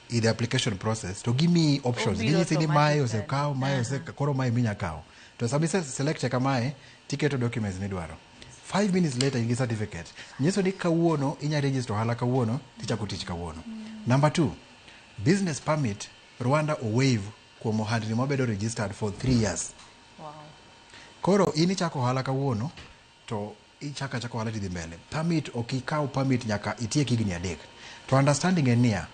in the application process to gimiyi options. Obiro Ginyisi ni mae automatically. osekaw, mae ose koro mae minya kaw. To sama ise select kamae tiketo documents midwaro. 5 minutes later in gi certificate. Nyiso ni kawuono inya register ohala kawuono tichako tich kawuono. Number 2, business permit Rwanda owaive kuom ohandni mabedo registered for 3 years. Wow. Koro in ichako ohala kawuono to ichako achaka ohala tidhi mbele. Permit ok ikaw permit nyaka itiek higni 3. To understanding en niya,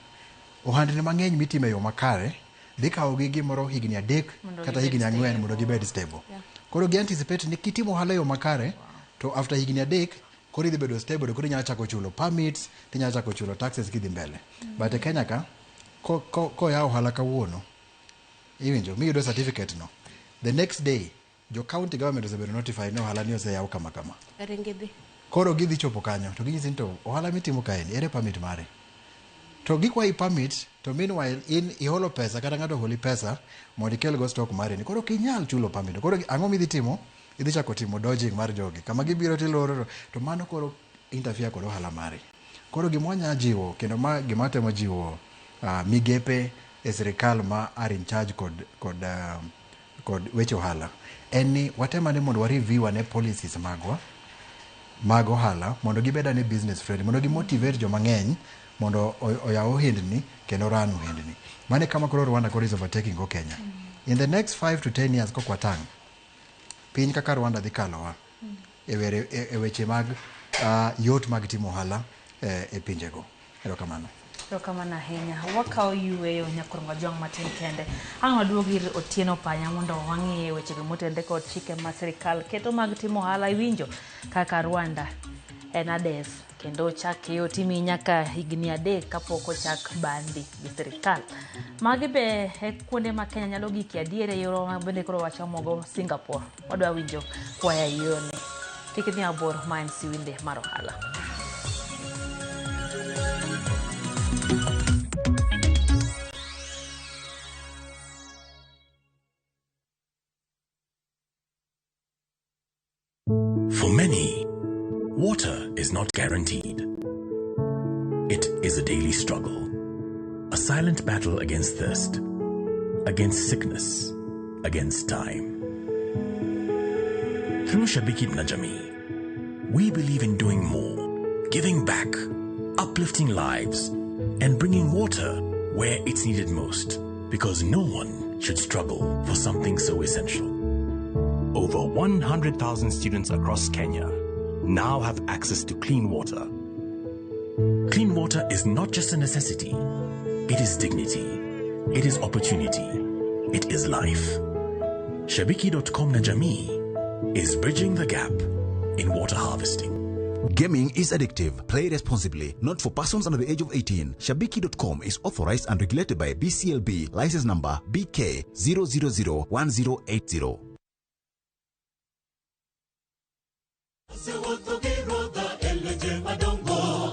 ohandni mang'eny mitimo e yo makare dhi kawo gi gimoro higni 3 Mondo kata gibed higni 4 stable. mondo gibed stable. Yeah. Koro gi anticipate ni kitimo ohala e yo makare to after higni 3 koro idhi bedo stable to koro inyalo chako chulo permits tinyalo chako chulo taxes kidhi mbele. But e Kenya ka koyaw ohala kawuono iwinjo miyudo certificate no the next day jo county government osebedo notified ni ohala ni oseyaw kama kama. Ringi dhi. Koro gidhi chopo kanyo to ginyisi ni to ohala mitimo kaeni ere permit mare. To gikwayi permit to meanwhile in iholo pesa kata ng'ato oholi pesa mondo ikel go stock mari ni. Koro ok inyal chulo permit. Koro ang'o midhi timo? Idhi chako timo dodging mar jogi. Kama gibiro tiloro to mano koro interfere kod ohala mari. Koro gima wanya jiwo kendo ma gima temo jiwo migepe e sirikal ma are in charge kod weche ohala en ni watem ane mondo wa review ane policies magwa mag ohala mondo gibed ane business friendly, mondo gi motivate joma ng'eny mondo oyaw ohendni kendo run ohendni. Mano e kama koro Rwanda koro is overtaking go Kenya. In the next 5 to 10 years kok watang', piny kaka Rwanda dhi kalowa e weche mag yot mag timo ohala e pinjego. Erokamano. Erokamano ahinya. Wakawo yueyo nyakorongo jong matin kende. Ang' waduog ir Otieno Panya mondo wang'iye wechego motenre kod chike ma sirikal keto mag timo ohala. Iwinjo kaka Rwanda en ades kendo chak keyo timi nyaka higni 3 kapok ochak bandi gi sirikal. Magi be e kuonde ma Kenya nyalo gikie adier e yoro ma bende koro wachomogo Singapore. Wadwa winjo kwaya yone. Kik idhi mabor, ma en Siwinde mar ohala. For many, water is not guaranteed. It is a daily struggle, a silent battle against thirst, against sickness, against time. Through Shabiki na Jamii, we believe in doing more, giving back, uplifting lives, and bringing water where it's needed most, because no one should struggle for something so essential. Over 100,000 students across Kenya now have access to clean water. Clean water is not just a necessity, it is dignity, it is opportunity, it is life. Shabiki.com na Jamii is bridging the gap in water harvesting. Gaming is addictive. Play responsibly. Not for persons under the age of 18. Shabiki.com is authorized and regulated by BCLB. License number BK 0001080.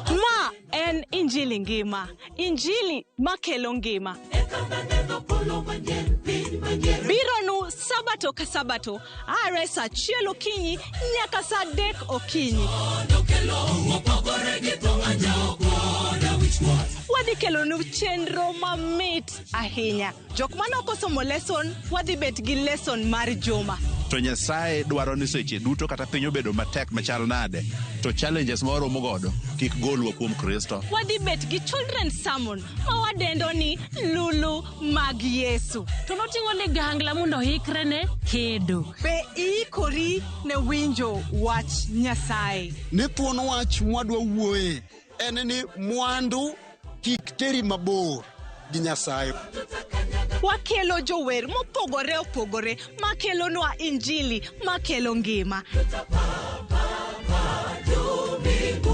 Ma en Injili ngima, Injili makelo ngima. Bironu Sabato ka Sabato, are saa achiel okinyi nyaka saa 3 okinyi. Wadhi kelonu chenro mamit ahinya. Jok mane ok osomo lesson, wadhi bet gi lesson mar juma. To Nyasaye dwaro ni seche duto kata piny obedo matek machal nade, to challenges ma waromo godo kik golwa kuom Kristo. Wadhi bet gi children's sermon ma wadendo ni Lulu mag Yesu. To noting'o ligangla mondo oikre ne kedo. Be iikori ne winjo wach Nyasaye? Ni thuon wach mwadwa wuoye en ni mwandu kik teri mabor gi Nyasaye. Wakelo jower mopogore opogore makelonwa Injili makelo ngima.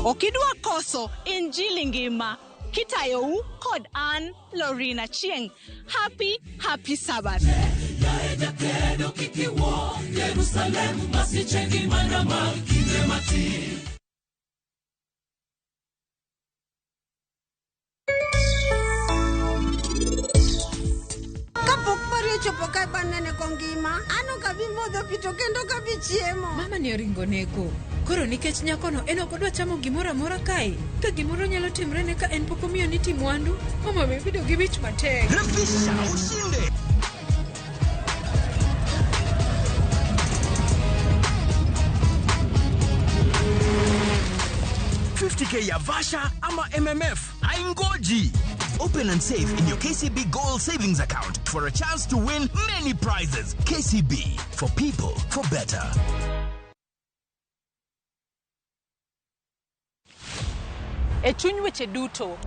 Okidwa koso Injili ngima. Kitayou kod an Lorina Chieng. Happy, happy Sabbath. Kapok pari ochopo kae banene kongima, an ok abi modho pi to kendo ok abi chiemo. Mama ni oringo neko. Koro nikech nyakono en ok odwa chamo gimoro amora kae. Ka gimoro nyalo timre ne ka en pok omiyo ni ti mwandu, mama be bedo gi wich matek. Refisha ushinde. K ya Vasha ama MMF haingoji. Open and save in your KCB Gold Savings Account for a chance to win many prizes. KCB, for people, for better. E chuny weche duto,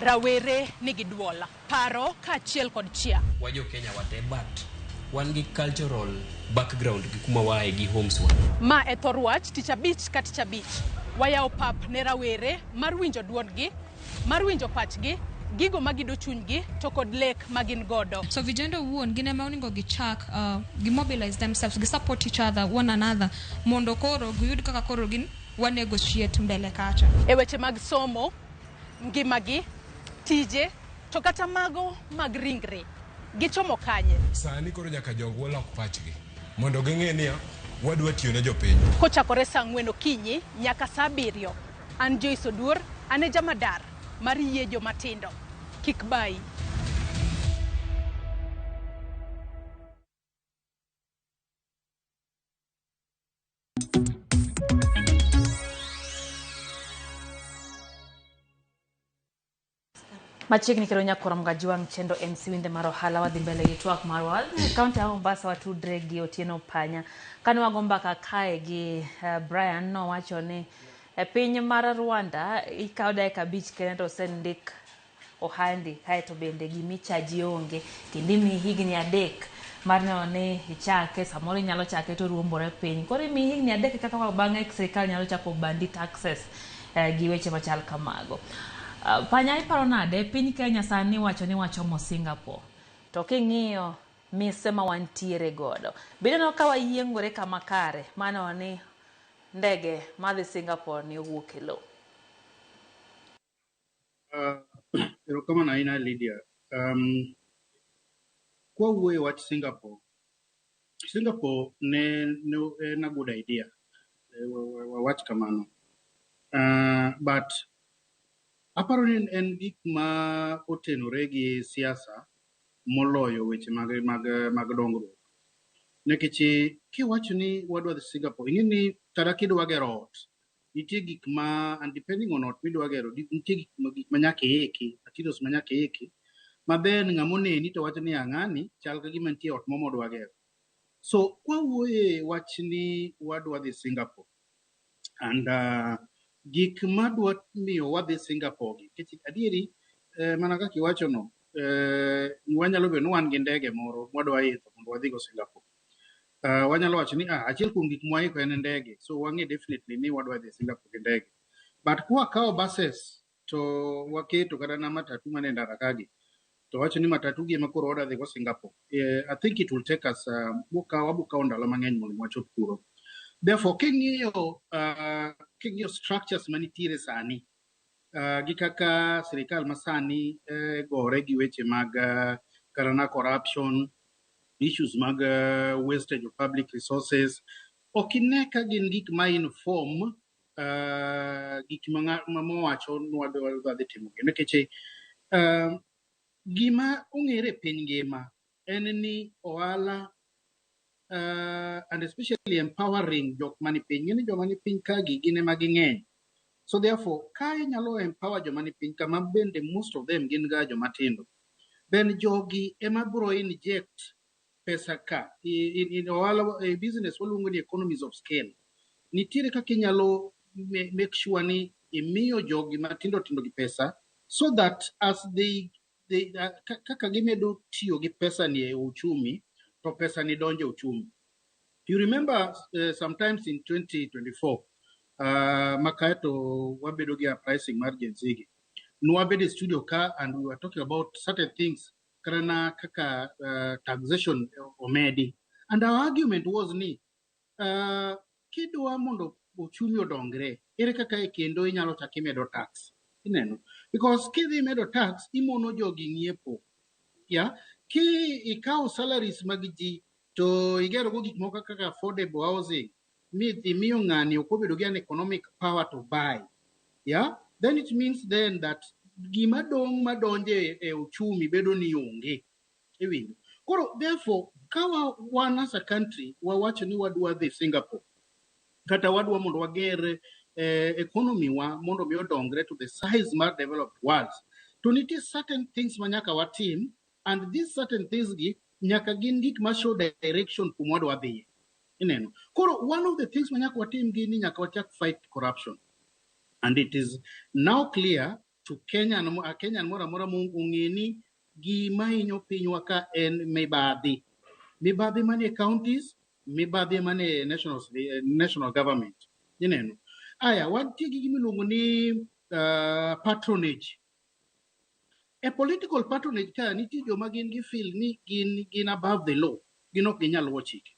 rawere nigi duol, paro kaachiel kod chia. Wajo Kenya wate, but wan gi cultural background gi kuma waaye gi homes wa. Ma e thor wach tich abich ka tich abich. Wayawo pap ne rawere mar winjo duondgi, mar winjo pachgi, gigo magido chunygi to kod lek magin godo. So vijana owuon gin ema onego gichak gi mobilize themselves, gi support each other, one another, mondo koro giyud kaka koro gin wa negotiate mbele kacha. E weche mag somo, ngimagi, tije, to kata mago mag ringre, gichomo kanye? Sani koro nyaka jogwa lok pachgi mondo ging'e niya wadwa tiyo ne jopiny. Kochakore saa 4 okinyi nyaka saa 7. An Joyce Oduor, an e jamadar mar yie jomatindo. Kik bayi. Machiegni kendo nyakoro Mgajuang' chendo MC winde mar ohala wadhi mbele gi twak marwa. Kaunti ya Mombasa watudre gi Otieno Panya. Kane wago mbaka kae gi Brian nowacho ni e piny mar Rwanda ikawo dakika 5 kende to osendik ohandi kaeto bende gimichaji onge kendo imiyi higni 3 mar neno ni ichake, samoro inyalo chake to ruombore piny. Koro imiyi higni 3 kaka bang'e sirikal nyalo chako bandi taxes gi weche machal kamago. Panya iparo nade piny Kenya sani wacho ni wachomo Singapore to king'iyo mise ma wantiere godo bineno ka wayiengore kama kare mano ni ndege madhi Singapore ni owuok e lowo. Erokamano ahinya Lydia. Kwa wuoyo wach Singapore, Singapore ne en a good idea, wawach kamano. But aparo ni en gik ma otenore gi siasa moloyo weche mag dongruok. Nikech kiwacho ni wadwa dhi Singapore, ing'e ni kata kidwa gero ot, nitie gik ma, and depending on ot midwa gero, nitie gik ma nyaka iiki, materials ma nyaka iiki, ma then ng'ama oneni to wacho ni ng'ani chal ka gima nitie ot moro modwa gero. So kwa wuoye wach ni wadwa dhi Singapore, and gik madwa miyo wadhi Singapore gi, nikech adieri mana kaka iwacho no, wanyalo bedo ni wan gi ndege moro mwadwa idho mondo wadhi go Singapore. Wanyalo wacho ni achiel kuom gik mwaiko en ndege, so wang'e definitely ni wadwa dhi Singapore gi ndege. But kwakawo buses to waketo kata na matatu mane ndara kagi, to wacho ni matatu gi ema koro wadwa dhi go Singapore. I think it will take us wabukawo ndalo mang'eny mondo wachop kuro. Therefore, king'iyo king'iyo structures manitiere sani gi kaka sirikal masani gore gi weche mag karana corruption, issues mag wastage of public resources, ok ine ka gin gik ma inform gik ma mowacho ni wadwa dhi timo gi. Nikech gima ong'ere e piny ngima en ni ohala and especially empowering jok mani piny. Ng'eni joma ni piny ka gi gin ema ging'eny. So therefore, ka inyalo empower joma ni piny kama bende most of them gin ga joma tindo, then jogi ema bro inject pesa ka in ohala e business waluongo ni economies of scale. Nitiere kaka inyalo make sure ni imiyo jogi matindo tindo gi pesa so that as they kaka gimedo tiyo gi pesa ni e uchumi to pesa ni donjo e uchumi. You remember sometimes in 2024 makaeto wabedo gi uprising mar Gen Z gi. Nwabedo e studio ka and we were talking about certain things karana kaka taxation omedi. And our argument was ni kidwa mondo uchumi odongre, ere kaka e kendo inyalo chak imedo tax? Ineno? Because kidhi medo tax, imono jogi ng'iepo. Yeah? Ki ikawo salaries mag ji to igero go gik moko kaka affordable housing, mi imiyo ng'ani ok obedo gi an economic power to buy. Yeah? Then it means then that gima dong' madonje e uchumi bedo ni onge. Iwinjo? Koro, therefore, ka wan as a country, wawacho ni wadwa dhi Singapore, kata wadwa mondo wager economy wa mondo mi odongre to the size mar developed world, to nitie certain things ma nyaka watim, and these certain things gi nyaka gin gik ma show direction kuma wadwa dhiye. Ineno? Koro, one of the things ma nyaka watim gi ni nyaka wachak fight corruption. And it is now clear to Kenyan, a Kenyan moro amora mong'e ni gima hinyo pinywa ka en mibadhi. Mibadhi manie counties, mibadhi manie national government. Ineno? Aya, wantie gi gima iluongo ni patronage. E political patronage ka nitie joma gin gi feel ni gin above the law, gin ok ginyal luwo chike.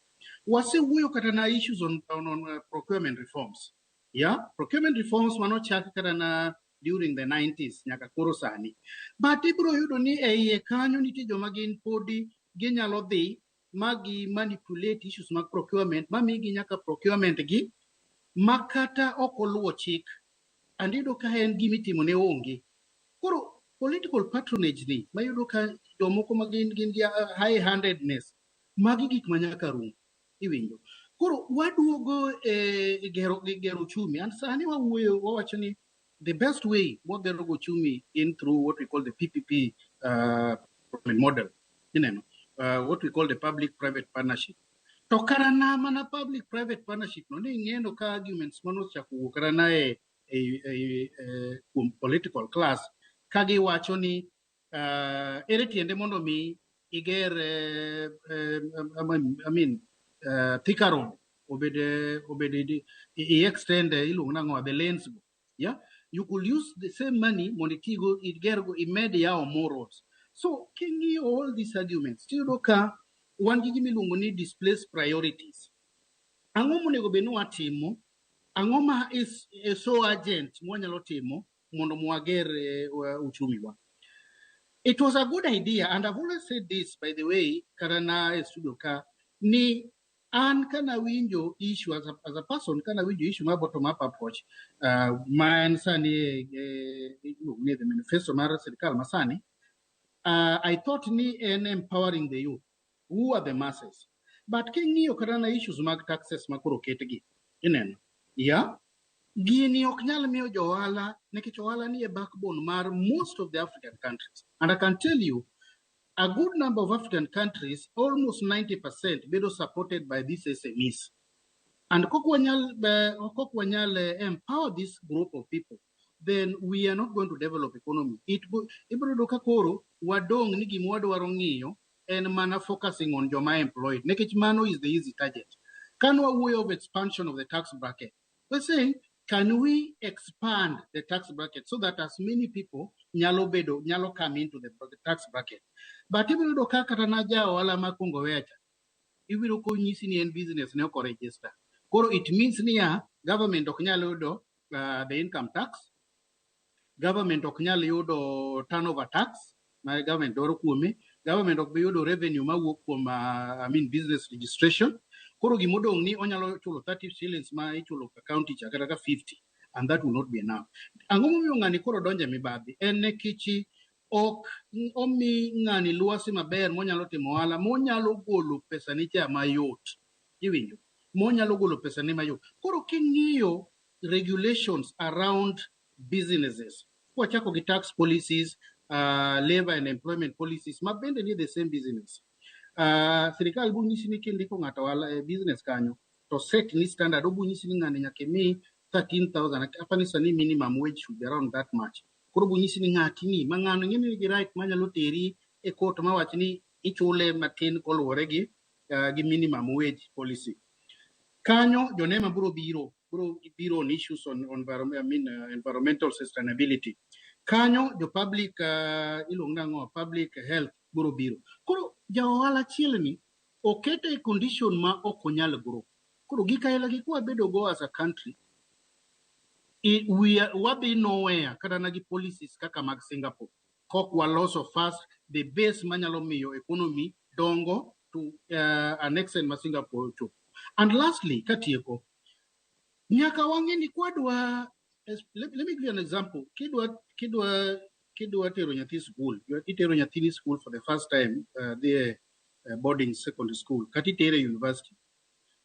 Wasewuoyo kata na issues on procurement reforms. Yeah, procurement reforms manochak kata na during the 90s nyaka koro sani. But ibiro yudo ni e iye kanyo nitie joma gin podi ginyalo dhi ma gi manipulate issues mag procurement ma migi nyaka procurement gi ma kata ok oluwo chik and iyudo ka en gimitimo ne onge. Koro political patronage ni mayudo ka jomoko ma gin gi high handedness magi gik ma nyaka rum iwinjo. Koro waduogo e gero uchumi and sani wawuoyo wawacho ni the best way wagero go uchumi in through what we call the PPP model, ineno, what we call the public private partnership. To kara na mana public private partnership no ni ing'eno ka arguments manochako wuok kata na e kuom political class ka giwacho ni ere tiende mondo mi iger I mean Thika Road obed i extend iluongo nang'o the lanes go. Yeah, you could use the same money mondo itigo igergo imed yawo more roads. So king'iyo all these arguments tiyudo ka wan gi gima iluongo ni displaced priorities. Ang'o monego bed ni watimo? Ang'o ma is so urgent mwanyalo timo mondo mwager uchumi wa? It was a good idea, and I've always said this, by the way, kata na e studio ka, ni an kana winjo issue as a person, kana winjo issue mar bottom up approach, ma en sani iluongo ni the manifesto mar sirikal masani, I thought ni en empowering the youth, who are the masses. But king'iyo kata na issues mag taxes ma koro oketgi, ineno, yeah, gini ok nyal miyo jo ohala, nikech ohala ni e backbone mar most of the African countries. And I can tell you, a good number of African countries, almost 90%, bedo supported by these SMEs. And kok wanyal empower this group of people, then we are not going to develop economy. Ibiro yudo ka koro wadong' ni gima wadwaro ng'iyo en mana focusing on joma employed. Nikech mano is the easy target. Kan wawuoyo of expansion of the tax bracket, we're saying, can we expand the tax bracket so that as many people nyalo come into the tax bracket? But ibiro yudo ka kata na ja ohala ma Kongowea cha, ibiro konyisi ni en business ne ok oregister. Koro it means niya government ok nyal yudo the income tax, government ok nyal yudo turnover tax ma government dwaro kuome, government ok bi yudo revenue mawuok kuom I mean business registration. Koro gimodong' ni onyalo chulo 30 shillings ma ichulo ka county cha kata ka 50 and that will not be enough. Ang'o momiyo ng'ani koro donjo e mibadhi? En nikech ok omi ng'ani lwasi maber monyalo timo ohala monyalo golo pesa ni cha mayot. Iwinjo? Monyalo golo pesa ni mayot. Koro king'iyo regulations around businesses, kwachako gi tax policies, labor and employment policies, ma bende ni the same business. Sirikal bo nyisi ni kindiko ng'ato ohala e business kanyo, to set ni standard, obo nyisi ni ng'ani nyaka imi 13,000, apani sani minimum wage should be around that much. Koro bo nyisi ni ng'ati ni, ma ng'ano ing'e ni nigi right manyalo teri e court mawach ni ichule matin koluwore gi minimum wage policy. Kanyo jonema biro biro on issues on environment, I mean, environmental sustainability. Kanyo jo public iluongo nang'o, public health biro biro. Koro ja ohala achiel ni okete e condition ma ok onyal grow. Koro gik aila gi kwa bedo go as a country, wadhi nowhere kata na gi policies kaka mag Singapore. Kok waloso first the base manyalo miyo economy dongo to an extent ma Singapore ochopo. And lastly, katieko, nyaka wang'e ni kwadwa, let me give you an example. Kidwa tero nyathi school, itero nyathini school for the first time, the boarding secondary school, kata itere university.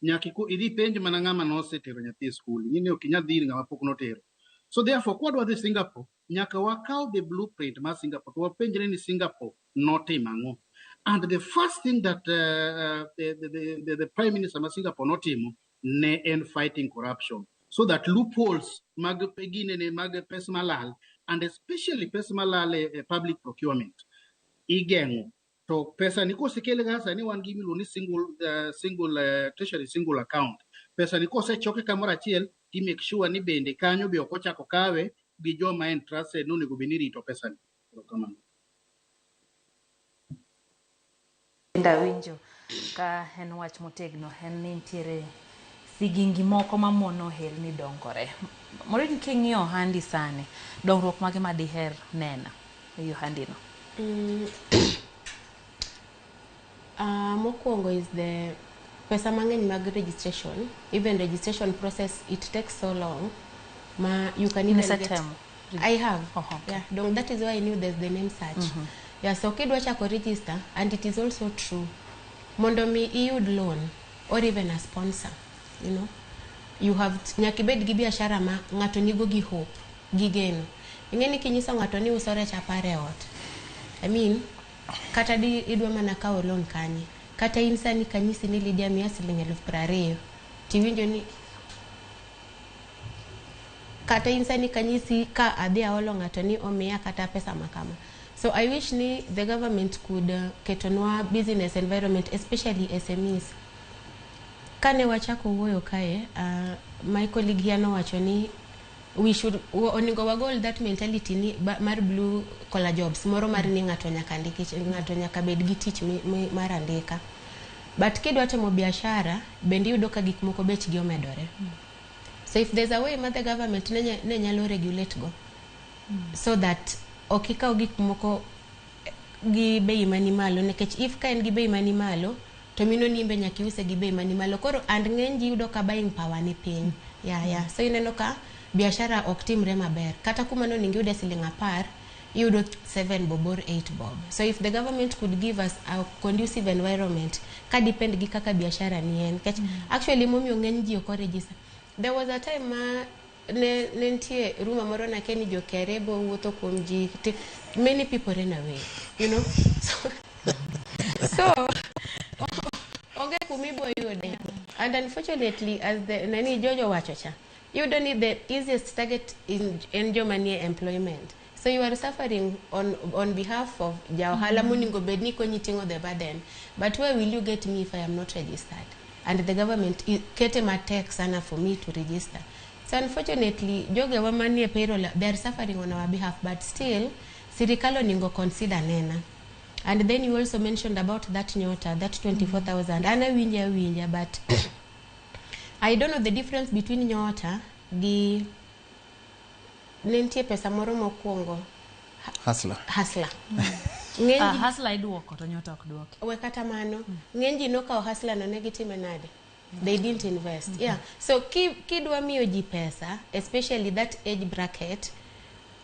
Nyaka idhi penj mana ng'ama nosetero nyathi e school, ing'e ni ok inyal dhi ir ng'ama pok notero. So therefore, kwadwa dhi Singapore, nyaka wakaw the blueprint mar Singapore, to wapenjre ni Singapore notimo ang'o. And the first thing that the Prime Minister ma Singapore notimo ne en fighting corruption. So that loopholes mag ginene mag pesa malal, and especially pesa malal e public procurement, igeng'o. To pesa ni kosekel ga sani wan gi miluongo ni single treasury single account. Pesa ni kosechoke kamoro achiel, ti make sure ni bende kanyo be ok ochako kawe gi joma entrusted nonego bed ni rito pesa ni. Erokamano. Awinjo ka en wach motegno, en ni nitiere sigingi moko mamono ohelni dongore. Maureen, king'iyo ohandi sani, dongruok mage ma diher neno e ohandi no? Mokwongo is the pesa mang'eny mag registration. Even registration process, it takes so long. Ma you can even get. Nisetemo. I have. Oh, okay. Yeah, don't, that is why I knew there's the name search. Yeah, so kidwa chako register, and it is also true. Mondo mi iyud loan or even a sponsor, you know, you have nyaka ibed gi biashara ma ng'ato nigo gi hope, gi geno. Ing'e ni kinyiso ng'ato ni uso rech 10 e ot. I mean, kata di idwa mana kawo loan kanye. Kata in sani kanyisi ni Lydia miya siling 20,000, tiwinjo ni kata in sani kanyisi ka adhi aolo ng'ato ni omiya kata pesa makama. So I wish ni the government could ketonwa business environment, especially SMEs. Kane wachako wuoyo kae, my colleague here nowacho ni we should onego wagol that mentality ni mar blue collar jobs, moro mar ni ng'ato nyaka ndiki, ng'ato nyaka bed gi tich mar andika. But kidwa timo biashara, bende iyudo ka gik moko bechgi omedore. So if there's a way ma the government ne nyalo regulate go, so that ok ikaw gik moko gi bei mani malo, nikech if ka en gi bei mani malo, to mino ni imbe nyaka iuse gi bei mani malo. Koro and ng'eny ji yudo ka buying power ni piny. Yeah. So ineno ka biashara ok timre maber. Kata kuma nonego iyude siling 10, iyudo 7 bob or 8 bob. So if the government could give us a conducive environment, ka depend gi kaka biashara ni en. Nikech actually momiyo ng'eny ji ok o-register. There was a time ma ne nitie rumor moro na keni jo KRA bo wuotho kuom ji, many people ran away, you know. So onge kuma ibo yude. And unfortunately, as the nani Jojo wacho cha, you don't need the easiest target in joma nie employment. So you are suffering on behalf of ja ohala monego bed ni konyi ting'o the burden. But where will you get me if I am not registered? And the government kete matek sana for me to register. So unfortunately, joge wa manie payroll, they are suffering on our behalf, but still, sirikal onego consider nena. And then you also mentioned about that nyota, that 24,000. Ana winja, but I don't know the difference between Nyota gi ne nitie pesa moro mokwongo. Hustler. Hustler. Ng'eny Ah, ji- Hustler iduoko to Nyota ok duoki. We kata mano, ng'eny ji nokawo hustler no ne gitime nade? They didn't invest. Yeah. So kidwa miyo ji pesa, especially that age bracket,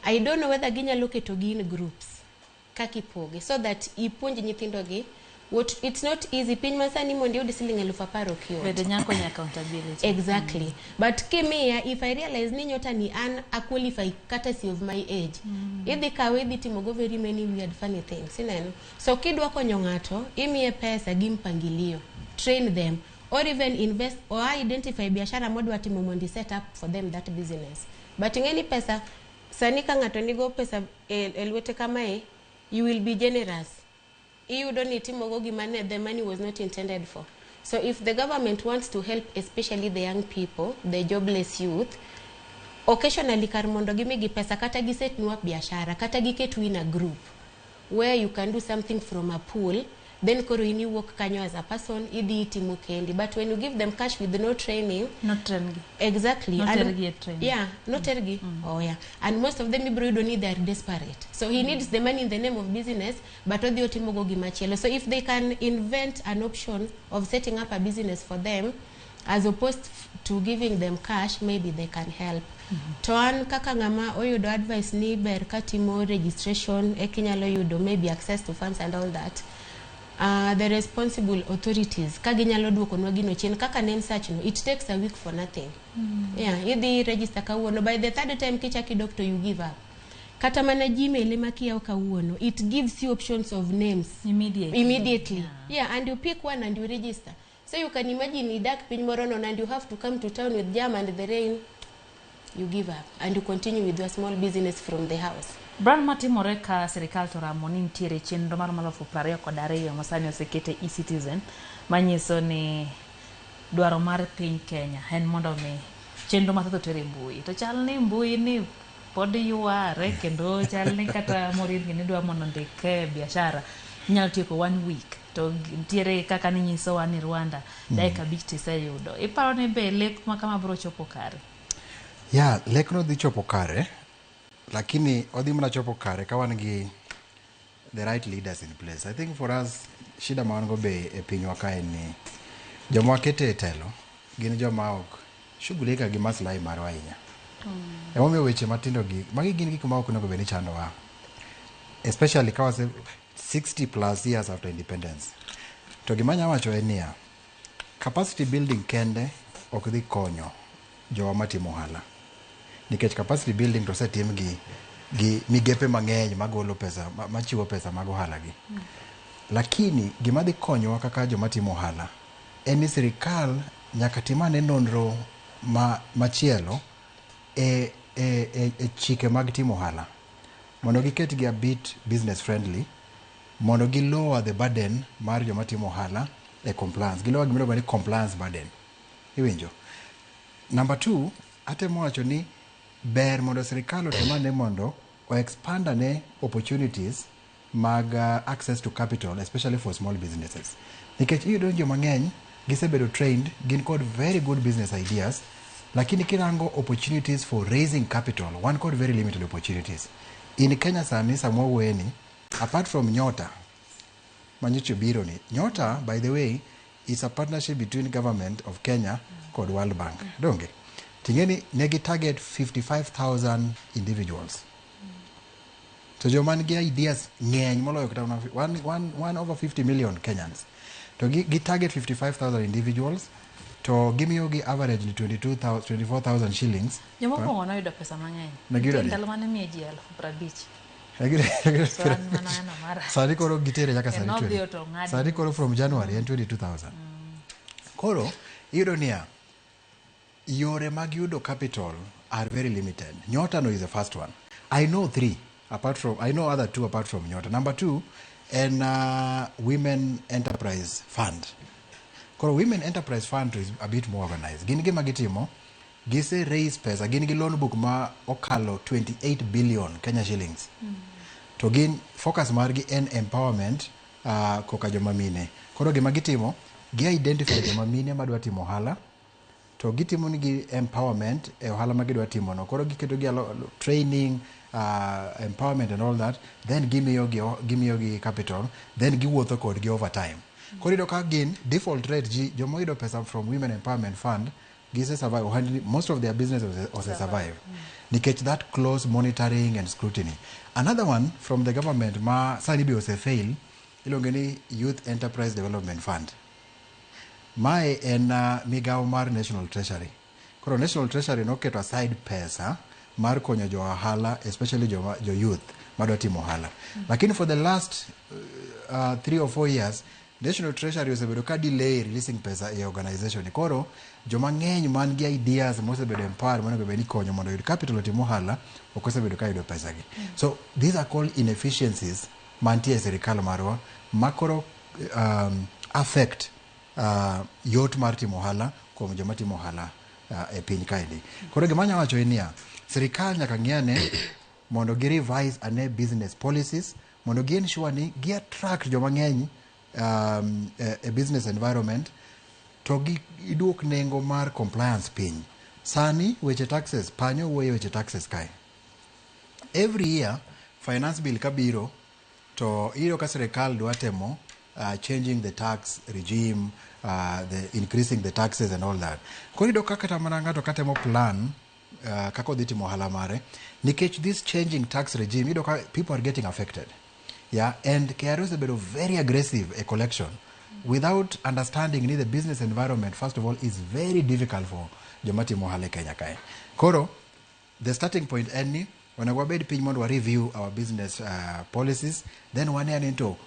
I don't know whether ginyalo keto gi in groups kaka ipoge so that ipuonj nyithindo gi what. It's not easy. Piny masani mondo iyud siling 10,000 ok yot. Bende nyako nye accountability. Exactly. But kimiya, if I realize ni Nyota ni an a qualify courtesy of my age, idhi kawe, idhi timogo very many weird funny things, ineno. So kidwa konyo ng'ato, imiye pesa gi mpangilio, train them or even invest or identify biashara modwa timo mondo i set up for them that business. But ing'e ni pesa sani, ka ng'ato nigo pesa e lwete kamae, you will be generous, iyudo ni itimogo gima ne the money was not intended for. So if the government wants to help, especially the young people, the jobless youth, occasionally kar mondo gimigi pesa, kata giset nu up biashara, kata giketu in a group where you can do something from a pool, then koro in iwuok kanyo as a person, idhi itimo kendi. But when you give them cash with no training, Notrain gi. Exactly. Notergi e training. Yeah, notergi. Oh yeah, and most of them ibro yudo ni they are desperate, so he needs the money in the name of business, but odhi otimogo gimachielo. So if they can invent an option of setting up a business for them as opposed to giving them cash, maybe they can help. To an kaka ng'ama oyudo advice ni ber katimo registration ekinyalo yudo maybe access to funds and all that, the responsible authorities ka ginyalo duokonwa gino chien kaka ne en search no, it takes a week for nothing. Yeah, idhi register kawuono, by the third time kichak idok to you give up. Kata mana Gmail ema kiyawo kawuono, it gives you options of names immediately. Immediately, yeah, and you pick one and you register. So you can imagine idak piny moro nono and you have to come to town with jam and the rain, you give up and you continue with your small business from the house. Brand matimore ka sirikal to ramo ni nitiere chenro mar 22,000 ma sani oseket e eCitizen, manyiso ni dwaro mar piny Kenya en mondo mi chenro mathoth oter e mbui, to chal ni mbui ni pod yware, kendo chal ni kata Morin ni dwa mondo ondik biashara inyalo tieko one week, to nitiere kaka ninyisowa ni Rwanda dakika 5 tiseyudo. Iparo ni be lek ma kama biro chopo kare? Ya, lekno dhi chopo kare, lakini odhi mana chopo kare ka wan gi the right leaders in place. I think for us, shida ma wan go be e pinywa ka en ni joma wakete e telo gin joma ok shughulika gi maslahi marwa ahinya. Emomiyo weche matindo gi, magi gin gik ma ok onego bed ni chandowa. Especially ka wase 60 plus years after independence. To gima anya wacho en niya, capacity building kende ok dhi konyo jowa matimo ohala. Nikech capacity building to osetim gi migepe mang'eny magolo pesa, machiwo pesa mag ohala gi. Lakini gima dhi konyowa kaka joma timo ohala en ni sirikal nyaka tim ane nonro ma machielo e chike mag timo ohala mondo giket gi a bit business friendly, mondo gi lower the burden mar joma timo ohala e compliance, gi lower gima iluongo ni compliance burden, iwinjo. Number two, atemo wacho ni ber mondo sirikal otem ane mondo o expand ane opportunities mag access to capital, especially for small businesses, nikech iyudo ni joma ng'eny gisebedo trained, gin kod very good business ideas, lakini kirango opportunities for raising capital, wan kod very limited opportunities in Kenya sani. Sama wawuoyeni, apart from Nyota manyocha obiro ni, Nyota, by the way, is a partnership between government of Kenya kod World Bank, donge ting'eni negi target 55,000 individuals, to joma nigi ideas ng'eny moloyo kata mana one over 50 million Kenyans, to gi target 55,000 individuals, to gimiyogi average ni 22,000, 24,000 shillings. Jomokwongo noyudo pesa mang'eny. Ne giyudo Nitie adi? Ndalo mane miye ji 50,000. So an mana neno mara. Sani koro gitere nyaka sani Nodhi 20. to ong'ad. Sani koro from January en 22,000. Koro iyudo niya, yore mag yudo capital are very limited. Nyota no is the first one. I know three apart from, I know other two apart from Nyota. Number two en Women Enterprise Fund. Koro Women Enterprise Fund is a bit more organized. Gin gima gitimo, gise raise pesa, gin gi loan book ma okalo 28 billion Kenya shillings. To gin focus margi en empowerment koka joma mine. Koro gima gitimo, gi identify joma mine madwa timo ohala. To gitimo nigi empowerment e ohala ma gidwa timo no. Koro giketo gi training, empowerment and all that, then gimiyo gi capital, then giwuotho kodgi over time. Koro iyudo ka gin default rate ji joma oyudo pesa from Women Empowerment Fund gise survive ohandni, most of their business ose survive nikech that close monitoring and scrutiny. Another one from the government ma sani be ose fail iluonge ni Youth Enterprise Development Fund. Mae en migawo mar National Treasury. Koro National Treasury noketo aside pesa mar konyo jo ohala, especially jo youth madwa timo ohala. Lakini for the last 3 or 4 years National Treasury osebedo ka delay releasing pesa e organization. Koro joma ng'eny man gi ideas mosebedo empowered monego bed ni konyo mondo oyud capital otim ohala ok osebedo ka yudo pesa gi. So these are called inefficiencies mantie e sirikal marwa makoro affect yot mar timo ohala kuom joma timo ohala e piny kaendi. Koro gima anya wacho en niya, sirikal nyaka ng'i ane mondo gi revise ane business policies mondo gi ensure ni gi attract joma ng'eny e business environment to gi iduok nengo mar compliance piny. Sani weche taxes, panyo wuoye weche taxes kae. Every year finance bill kabiro to iyudo ka sirikal dwa temo changing the tax regime, the increasing the taxes and all that. Koro iyudo ka kata mana ng'ato katemo plan kaka odhi timo ohala mare, nikech this changing tax regime, iyudo ka people are getting affected. Yeah, and KRA osebedo very aggressive e collection without understanding ni the business environment first of all is very difficult for joma timo ohala e Kenya kae. Koro the starting point en ni onego wabed piny mondo wa review our business policies, then wane ane to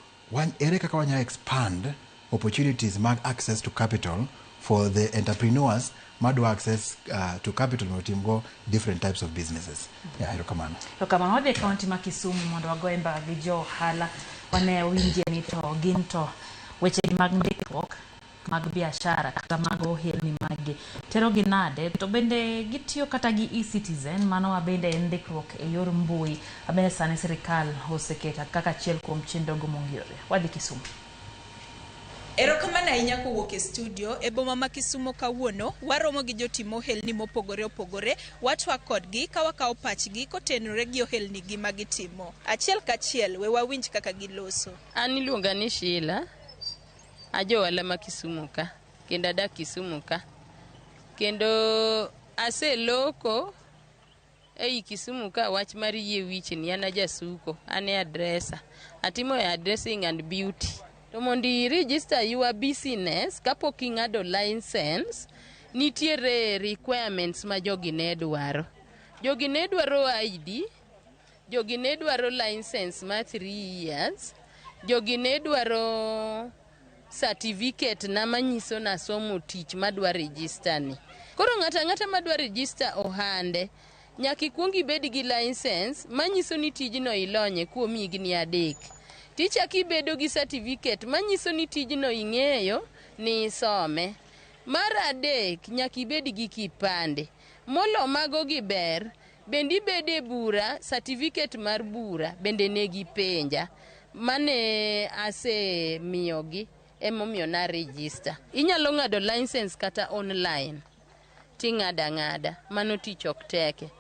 ere kaka wanya expand opportunities mag access to capital for the entrepreneurs madwa access to capital mondo otim go different types of businesses. Yeah, erokamano. Erokamano. Wadhi e kaunti ma Kisumu mondo wagoye mbaka gi jo ohala wane winje ni to gin to weche mag ndikruok mag biashara kata mag ohelni maggi terogi nade, to bende gitiyo kata gi e-Citizen, mano ma bende en ndikruok e yor mbui ma bende sani sirikal oseketo kaka achiel kuom chenrogo mongirore. Wadhi Kisumu. Erokamano ahinya kowuok e studio e boma ma Kisumo. Kawuono waromo gi jotim ohelni mopogore opogore, watwak kodgi ka wakawo pachgi kotenore gi ohelni gi ma gitimo. Achiel kachiel, we wawinj kaka giloso. An iluonga ni Sheila, aja ohala ma Kisumu ka, kendo adak Kisumu ka. Kendo aseloko ei Kisumu ka wach mar yie wich ni an ajasuko, an hairdresser. Atimo hairdressing and beauty. To mondo i register your business kapok ing'ado license, nitiere requirements ma jogi ne dwaro. Jogi ne dwaro ID, jogi ne dwaro license mar 3 years, jogi ne dwaro certificate na manyiso nasomo tich madwa register ni. Koro ng'ato ang'ata madwa register ohande, nyaka ikuong ibed gi license manyiso ni tijno ilonye kuom higni 3. Tichako ibedo gi certificate manyiso ni tijno ing'eyo ni isome. Mar adek, nyaka ibed gi kipande. Molo mago gi ber, bende ibede bura, certificate mar bura bende ne gipenja. Mane asemiyogi emomiyo na register. Inyalo ng'ado license kata online ting'ado ang'ada, mano tich ok teke.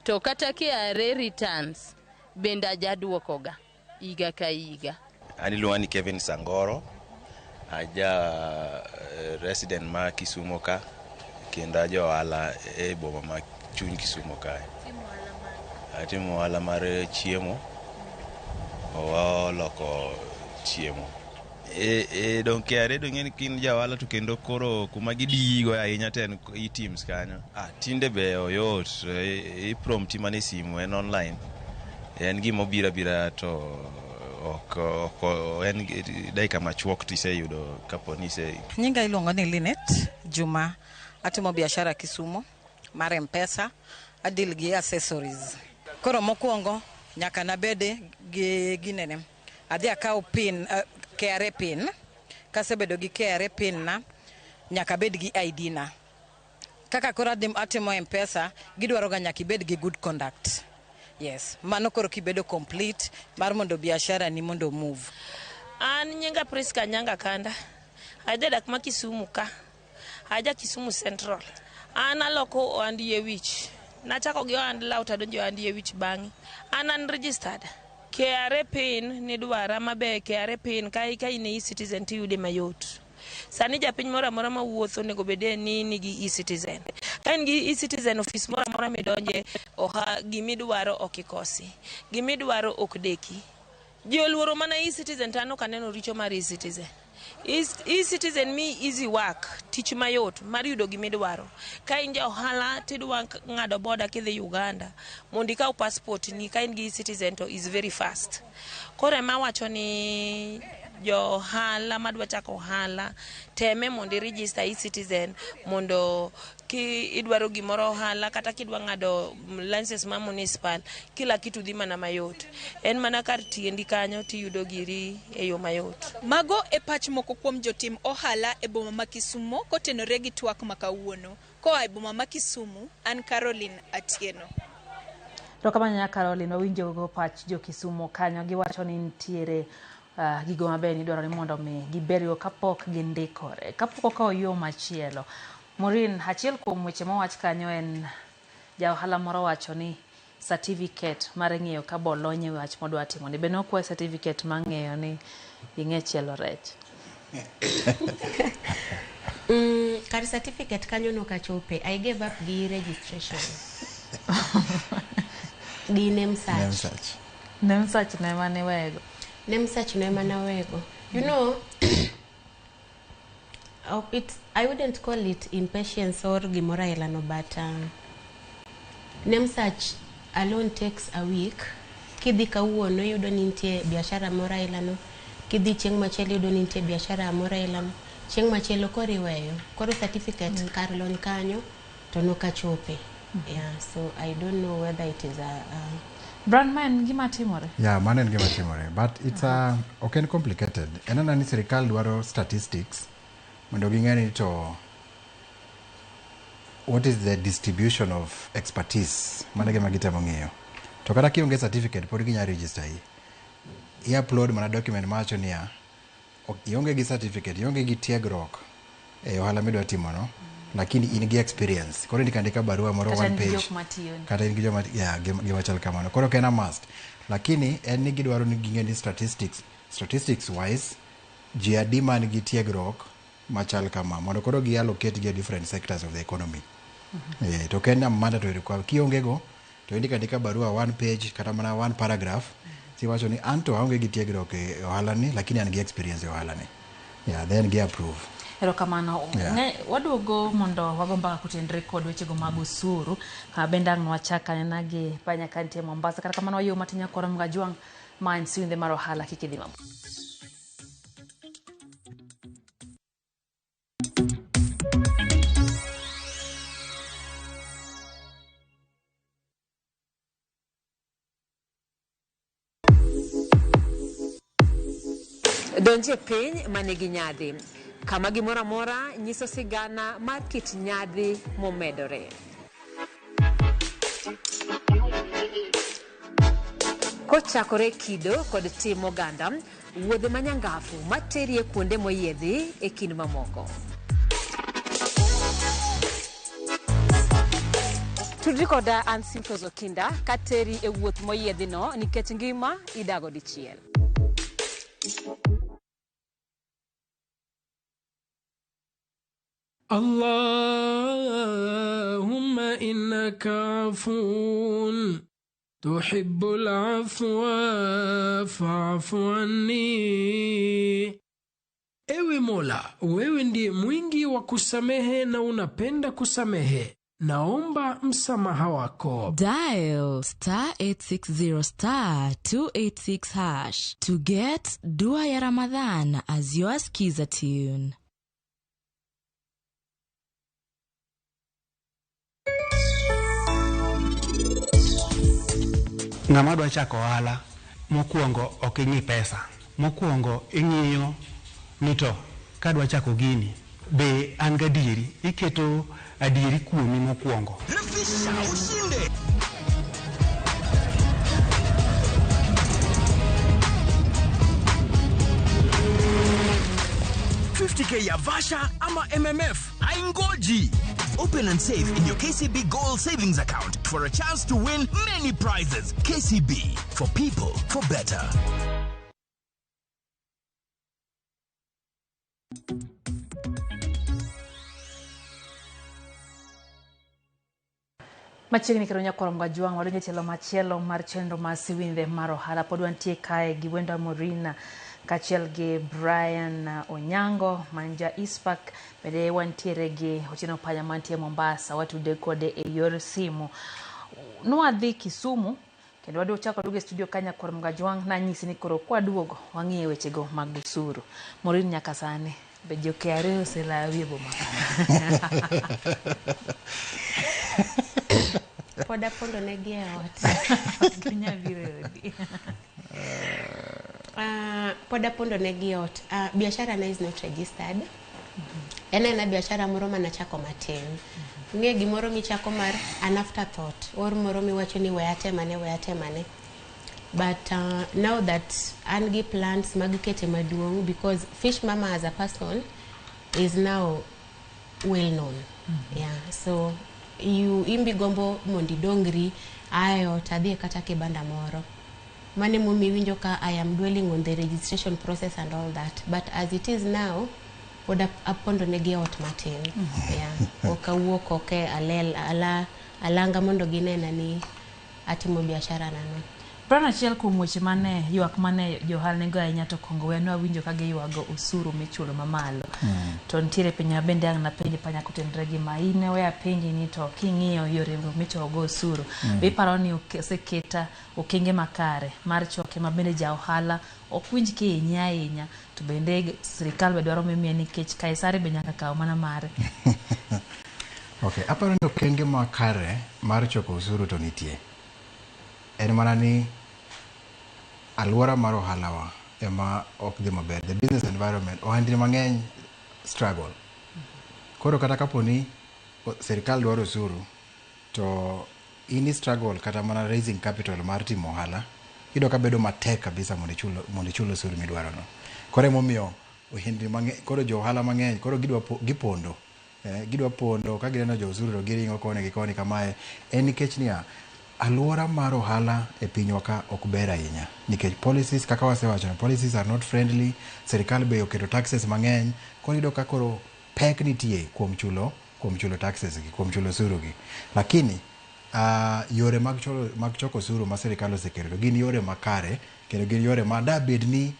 To kata KRA returns bende ajaduokoga higa ka higa. An iluonga ni Kevin Sangoro, aja resident ma Kisumo ka, kendo aja ohala e boma ma chuny Kisumo kae. Atimo ohala mar chiemo, waloko chiemo. E dong KRA dong ing'e ni kin ja ohala to kendo koro kuma gidiyi go ahinya to en eTIMS kanyo. Ah, tinde be oyot, i prompt mana e simu, en online. En gima obiro abira to ok en dakika machuok tiseyudo kapo ni ise. Nyinga iluongo ni Linet Juma. Atimo biashara Kisumo mar M-Pesa. Adeal gi accessories. Koro mokwongo nyaka nabed gi ginene. Adhi akaw pin, KRA pin. Kasebedo gi KRA pin na, nyaka abed gi ID na. Kaka koro adhi atimo M-Pesa, gidwaro ga nyaka ibed gi good conduct. Yes, mano koro kibedo complete mar mondo biashara ni mondo move. An nyinga Priska Nyanga Kanda. Ajadak ma Kisumu ka. Aja Kisumu Central. An aloko ohand yie wich. Nachako gi ohand law to adonjo e ohand yie wich bang'e. An an registered. KRA pin nidwara maber KRA pin ka in e e-citizen tiyude mayot. Sani japiny moro amora mawuotho onego bed ni nigi e-citizen. Ka in gi e-citizen ofis moro amora midonje oha gimidwaro ok ikosi. Gimidwaro ok deki. Ji oluoro mana e-citizen to an ok aneno richo mar e-citizen. E-citizen miyi easy work, tich mayot mar yudo gimidwaro. Ka in ja ohala tidwa ng'ado boda kidhi Uganda mondo ikaw passport ni ka in gi e-citizen to is very fast. Koro ema awacho ni jo ohala madwa chako ohala teme mondo i register e-citizen mondo ki idwaro gimoro ohala kata kidwa ng'ado license ma municipal kila kitu dhi mana mayot. En mana kar tiendi kanyo tiyudo giri e yo mayot. Mago e pach moko kuom jotim ohala e boma ma Kisumo kotenore gi twak ma kawuono. Koa e boma ma Kisumu, an Caroline Atieno. Erokamano nya Caroline, wawinjo go pach jo Kisumo kanyo giwacho ni nitiere gigo maber idwaro ni mondo mi gibedgo kapok gindikore. Kapok okawo yo machielo. Maureen, achiel kuom weche mowach kanyo en ja ohala moro wacho ni certificate mar ng'eyo ka bolony e wach modwa timo ni. Be nokwaye certificate mar ng'eyo ni ing'e chielo rech? Kar certificate kanyo nokachope. I gave up gi registration. Gi name search. Name search. Name search ne mane wego. Name search no ema nawego. You know, it's, I wouldn't call it impatience or gimoro aila no, but name search alone takes a week. Kidhi kawuono iyudo ni nitie biashara moro aila no. Kidhi chieng' machielo iyudo ni nitie biashara moro aila no. Chieng' machielo koro iweyo. Koro certificate kar lony kanyo to nokachope. Yeah, so I don't know whether it is a Brand ma en gima timore. Yeah, mano en gima timore. But it's ok en complicated. En ana ni sirikal dwaro statistics mondo ging'e ni to what is the distribution of expertise. Mano e gima gitemo ng'iyo. To kata kionge certificate pod ginya register yi. I upload mana document mawacho niya, ionge gi certificate, ionge gi tiegruok e ohala midwa timono, lakini in gi experience. Koro indiko andika barua moro Kata one in gi page. jok matiyoni. Kata in gi joma, yeah, gima chal kamano. Koro ok en a must. Lakini en ni gidwaro ni ging'e ni statistics wise, ji adi man gi tiegruok machal kama, mondo koro gi allocate gi e different sectors of the economy. To ok en a mandatory requirement. Kionge go, to indiko andika barua one page kata mana one paragraph, tiwacho ni anto aonge gi tiegruok e ohala ni, lakini an gi experience e ohala ni. Yeah, then gi approve. Erokamano. Yeah. Waduogo mondo wago mbaka kotenore kod wechego mag osuru. Kama bende ang' nwachak anena gi panya ka nitie Mombasa. Kata kamano wayo matin nyakoro Mgajwang' ma en siwindhe mar ohala kik idhi mabor. Donje piny manigi nyadhi, kama gimoro amora nyiso sigana mar kit nyadhi momedore. Kochakore kido kod tim oganda, wuodhe manyangafu materi e kuonde moyiedhi e kind mamoko. Tudri koda an Simfros Okinda kateri e wuoth moyiedhino nikech ngima idago dichiel. Allahumma innaka afuun tuhibbul afwa fa'fu anni. Ewe Mola, wewe ndiye mwingi wa kusamehe na unapenda kusamehe. Naomba msamaha wako. Dial star 860 star 286 hash to get Dua ya Ramadhan as your skiza tune. Ng'ama dwa chako ohala, mokwongo ok ing'i pesa. Mokwongo ing'iyo ni to kadwa chako gini, be an gadieri, iketo adieri kuomi mokwongo. Refisha ushinde. $50K ya Vasha ama MMF haingoji. Open and save in your KCB Gold Savings Account for a chance to win many prizes. KCB, for people, for better. Machiegni kendo nyakwar Mgajwang' wadonjo e tielo machielo mar chenro mar Siwindhe mar ohala. Pod wantie kae gi wenda Maureen kaachiel gi Brian Onyango man ja ICPAK. Bende wantiere gi Otieno Panya mantie Mombasa, watude kode e yor simu. Nwadhi Kisumu kendo wadwa chako duogo e studio ka nyakwar Mgajwang' nanyisi ni koro kwaduogo wang'iye wechego mag osuru. Maureen nyaka sani be jo KRA oselawi e boma ka? Pod apondo negi e ot. Ginya biro e odi. Pod apondo negi e ot. Biashara na is not registered. En aena biashara moro manachako matin. Ing'e gimoro michako mar an afterthought or moro miwacho ni we atemane, we atemane. But now that an gi plans mag kete maduong' because Fish Mama as a person is now well known. Yeah, so you imbi gombo mondo idongri ae ot adhi kata kibanda moro. Mano emomiyo iwinjo ka I am dwelling on the registration process and all that. But as it is now, pod apondo negi e ot matin. Yeah. Ok awuok oko e alel, ala, alanga mondo ginena ni atimo biashara na no. Brian, achiel kuom weche mane ywak mane johala nigo ahinya to Kongo ne wawinjo ka giywago osuru michulo mamalo. To nitiere penjo ma bende ang' napenji panya kotenore gi ma in we apenji ni to king'iyo yore michoko osuru, be iparo ni oseketa okenge makare mar choke ma bende ja ohala ok winj kihinye ahinya to bende sirikal be dwaro mimiye nikech Kaisari be nyaka kaw mana mare. Okay, aparo ni okenge makare mar choko osuru to nitie. En mana ni alwora mar ohalawa ema ok dhi maber. The business environment, ohandni mang'eny struggle. Koro kata kapo ni sirikal dwaro osuru, to in i struggle kata mana raising capital mar timo ohala, iyudo ka bedo matek kabisa mondo ichul osuru midwaro no. Koro emomiyo ohendni mang'eny, koro jo ohala mang'eny, koro gidwa gipondo. Gidwa pondo ka gineno jo osuru to giringo koni gi koni kamae. En nikech niya, alwora mar ohala e pinywa ka ok ber ahinya. Nikech policies, kaka wasewacho, policies are not friendly, sirikal be oketo taxes mang'eny, koro iyudo ka koro pek nitie kuom chulo taxes gi, kuom chulo osuru gi. Lakini yore mag choko osuru ma sirikal oseketo gin yore makare, kendo gin yore ma da bed ni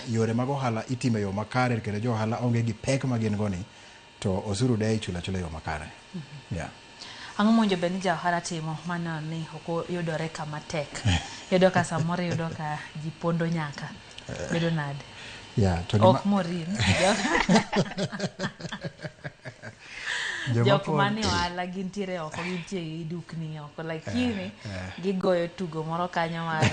yore mag ohala itimo e yo makare, kendo jo ohala onge gi pek ma gin go ni, to osuru de ichulo achula e yo makare. Yeah. Ang'o mowinjo bed ni ja ohala timo mano ni ok oyudore kama tek? Iyudo ka samoro iyudo ka ji pondo nyaka. Bedo nade? Yeah, to Ok Maureen. Jok mane ohala gintiere oko, gintie gi dukni oko, lakini gigoyo tugo moro kanyo mar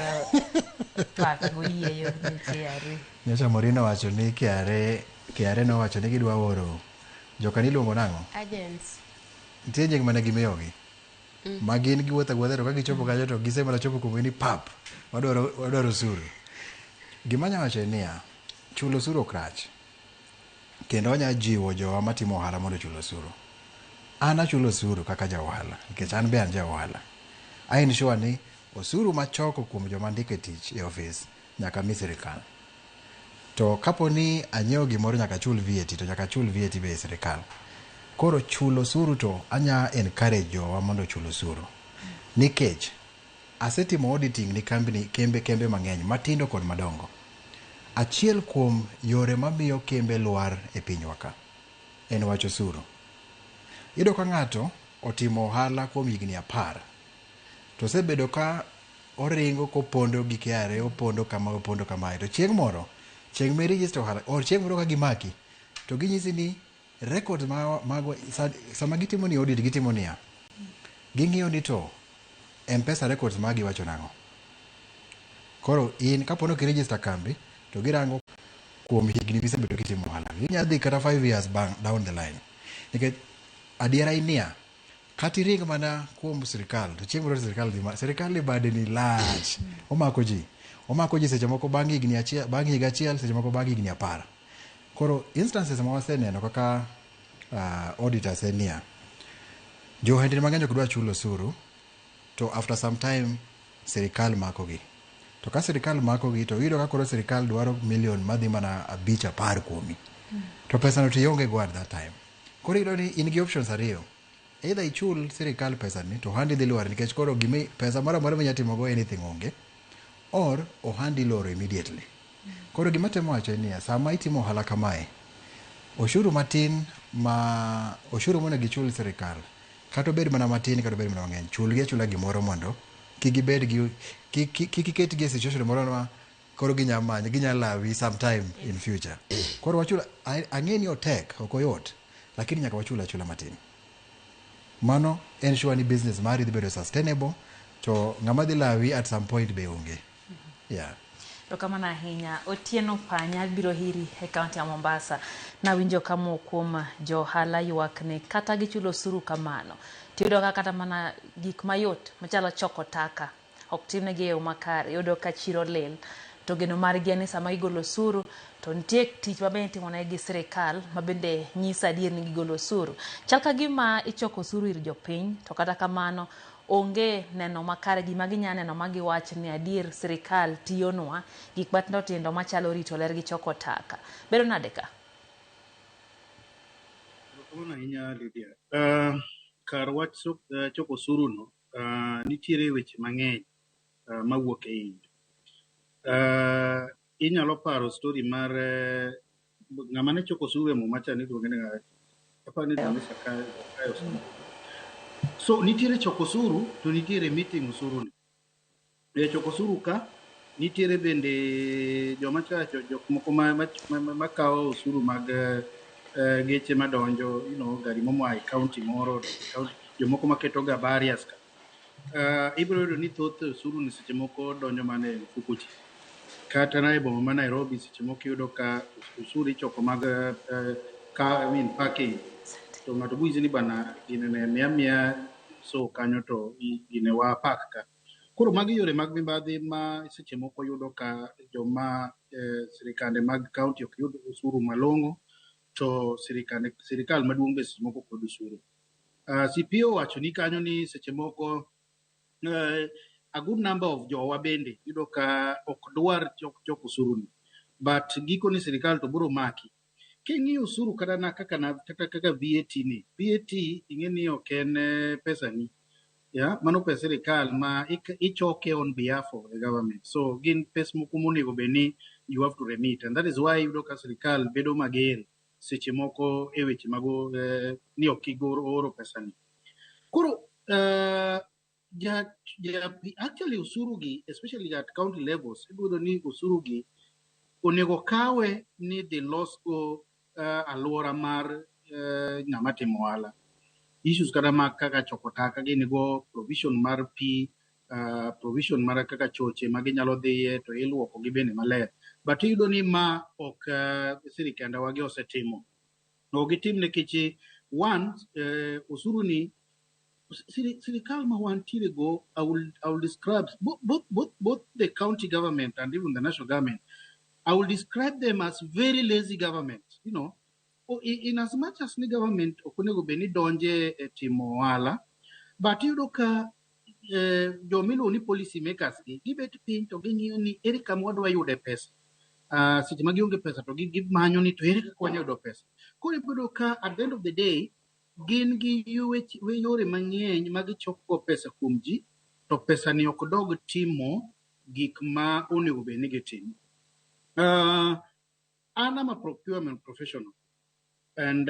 twak goyieyo ni KRA. Nyocha Maureen owacho ni KRA nowacho ni gidwa oro joka niluongo nang'o? Agents. Nitie nying mane gimiyogi. Ma gin giwuotho awuotha to ka gichopo kanyo to gisemana chopo kuma ni pap, wadwaro osuru. Gima anyalo wacho en niya, chulo osuru ok rach. Kendo wanya jiwo jowa matimo ohala mondo ochul osuru. An achulo osuru kaka ja ohala, nikech an be an ja ohala. I ensure ni osuru machoko kuom joma ndiko e tich e ofis nyaka mi sirikal. To kapo ni anyiewo gimoro nyaka achul VAT, to nyaka achul VAT be e sirikal. Koro chulo osuru to anya encourage jowa mondo ochul osuru. Nikech asetimo auditing ni kambni, kembe mang'eny matindo kod madongo. Achiel kuom yore mamiyo kembe lwar e pinywa ka en wach osuru. Iyudo ka ng'ato otimo ohala kuom higni 10 to osebedo ka oringo kopondo gi KRA, opondo kama, opondo kamae. To chieng' moro, chieng' ma i-register ohala, or chieng' moro ka gimaki, to ginyisi ni records magwa, sama gitimo ni audit, gitimo niya, ging'iyo ni to M-Pesa records magi wacho nang'o. Koro in kapo ni ok i-register kambi, to girango kuom higni misebedo kitimo ohala. Inyalo dhi kata 5 years down the line. Nikech adiera in niya, kata iring mana kuom sirikal, to chieng' moro sirikal dhi ma, sirikal ni bade ni lach. Omako ji. Omako ji seche moko bang' higni achiel, bang' higa achiel, seche moko bang' higni 10. Koro instances ma waseneno kaka auditors en niya, Jo ohendni mang'eny ok dwa chulo osuru to after some time sirikal makogi. To ka sirikal makogi to iyudo ka koro sirikal dwaro million madhi mana 5 10 kuomi. To pesano to ionge go at that time. Koro iyudo ni in gi options ariyo. Either ichul sirikal pesani to ohandi dhi lwar nikech koro gimi pesa moro amora minya timo go anything onge or ohandi loro immediately. Koro gima temo wacho en niya, sama itimo ohala kamae, oshuru matin ma oshuru monego ichul sirikal kata obed mana matin kata obed mana mang'eny, chulgi achula gimoro mondo kik gibed gi kik iketgi e situation moro ma koro ginya manyo ginya lawi sometime in future. Koro wachul ang'e ni otek ok oyot lakini nyaka wachul achula matin. Mano en sure ni business mari dhi bedo sustainable to ng'ama dhi lawi at some point be onge. Yeah. Erokamano ahinya. Otieno Panya biro hiri e kaunti ya Mombasa. Nawinjo ka moko kuom jo ohala ywak ni kata gichulo osuru kamano, tiyudo ka kata mana gik mayot machalo choko taka ok timnegi e yo makare. Iyudo ka chiro lil to geno margi en ni sama gigolo osuru to nitie tich mabende itimonegi gi sirikal mabende nyiso adier ni gigolo osuru. Chal ka gima ichoko osuru ir jopiny to kata kamano onge neno makare gima ginya neno ma giwach ni adier sirikal tiyonwa gik matindo tindo machalo rito ler gi choko taka. Bedo nade ka? Erokamano ahinya Lydia. Kar wach choko osuru no, nitiere weche mang'eny mawuok e iye. Inyalo paro story mar ng'ama ne choko osuru e muma cha niluonge ni ng'a? Aparo ni iluonge ni Zakayo. So nitiere choko osuru to nitiere meeting osuru ni. E choko osuru ka nitiere bende joma cha jok moko ma kawo osuru mag geche madonjo, gari moa e county moro, county, jomoko maketo ga barriers ka. Ibiro yudo ni thoth osuru ni seche moko donjo mana e mfuko ji. Kata na e boma ma Nairobi seche moko iyudo ka osuru ichoko mag car, I mean parking. To ng'ato bonyisi ni bana gini ne miya miya so kanyo to gine wa park ka. Koro magi yore mag mibadhi ma seche moko yudo ka joma sirikande mag county ok yud osuru malong'o to sirikande sirikal maduong' be seche moko ok yud osuru. CPA owacho ni kanyo ni seche moko a good number of jowa bende yudo ka ok dwar choko osuru ni but gikone sirikal to biro maki. King'iyo osuru kata na kaka na kata kaka VAT ni, VAT ing'e ni ok en pesa ni. Yeah, mano pes sirikal ma ichoke on behalf of the government. So gin pes moko monego bed ni you have to remit and that is why iyudo ka sirikal bedo mager seche moko e weche mag ni ok igor oro pesa ni. Koro ja, actually osuru gi especially at county levels ibiro yudo ni osuru gi onego kawe ni dhi los go alwora mar ng'ama timo ohala. Issues kata mag kaka choko taka gin go provision mar pi, provision mar kaka choche ma ginyalo dhiye to iluoko gi bende maler. But iyudo ni ma ok sirikande wagi osetimo. Ok gitim nikech one, osuru ni sirikal ma wantiere go, I will describe both the county government and even the national government, I will describe them as very lazy government. In as much as ni government ok onego bed ni donje e timo ohala, but iyudo ka jomiluongo ni policy makers gi gibet piny to ging'iyo ni ere kama wadwa yude pesa. Seche ma gionge pesa to gimanyo ni to ere kaka wanyalo yudo pesa. Koro ibiro ka at the end of the day gin gi yore mang'eny ma gichoko go pesa kuom ji to pesa ni ok dog timo gik ma onego bed ni gitimo. An am a procurement professional and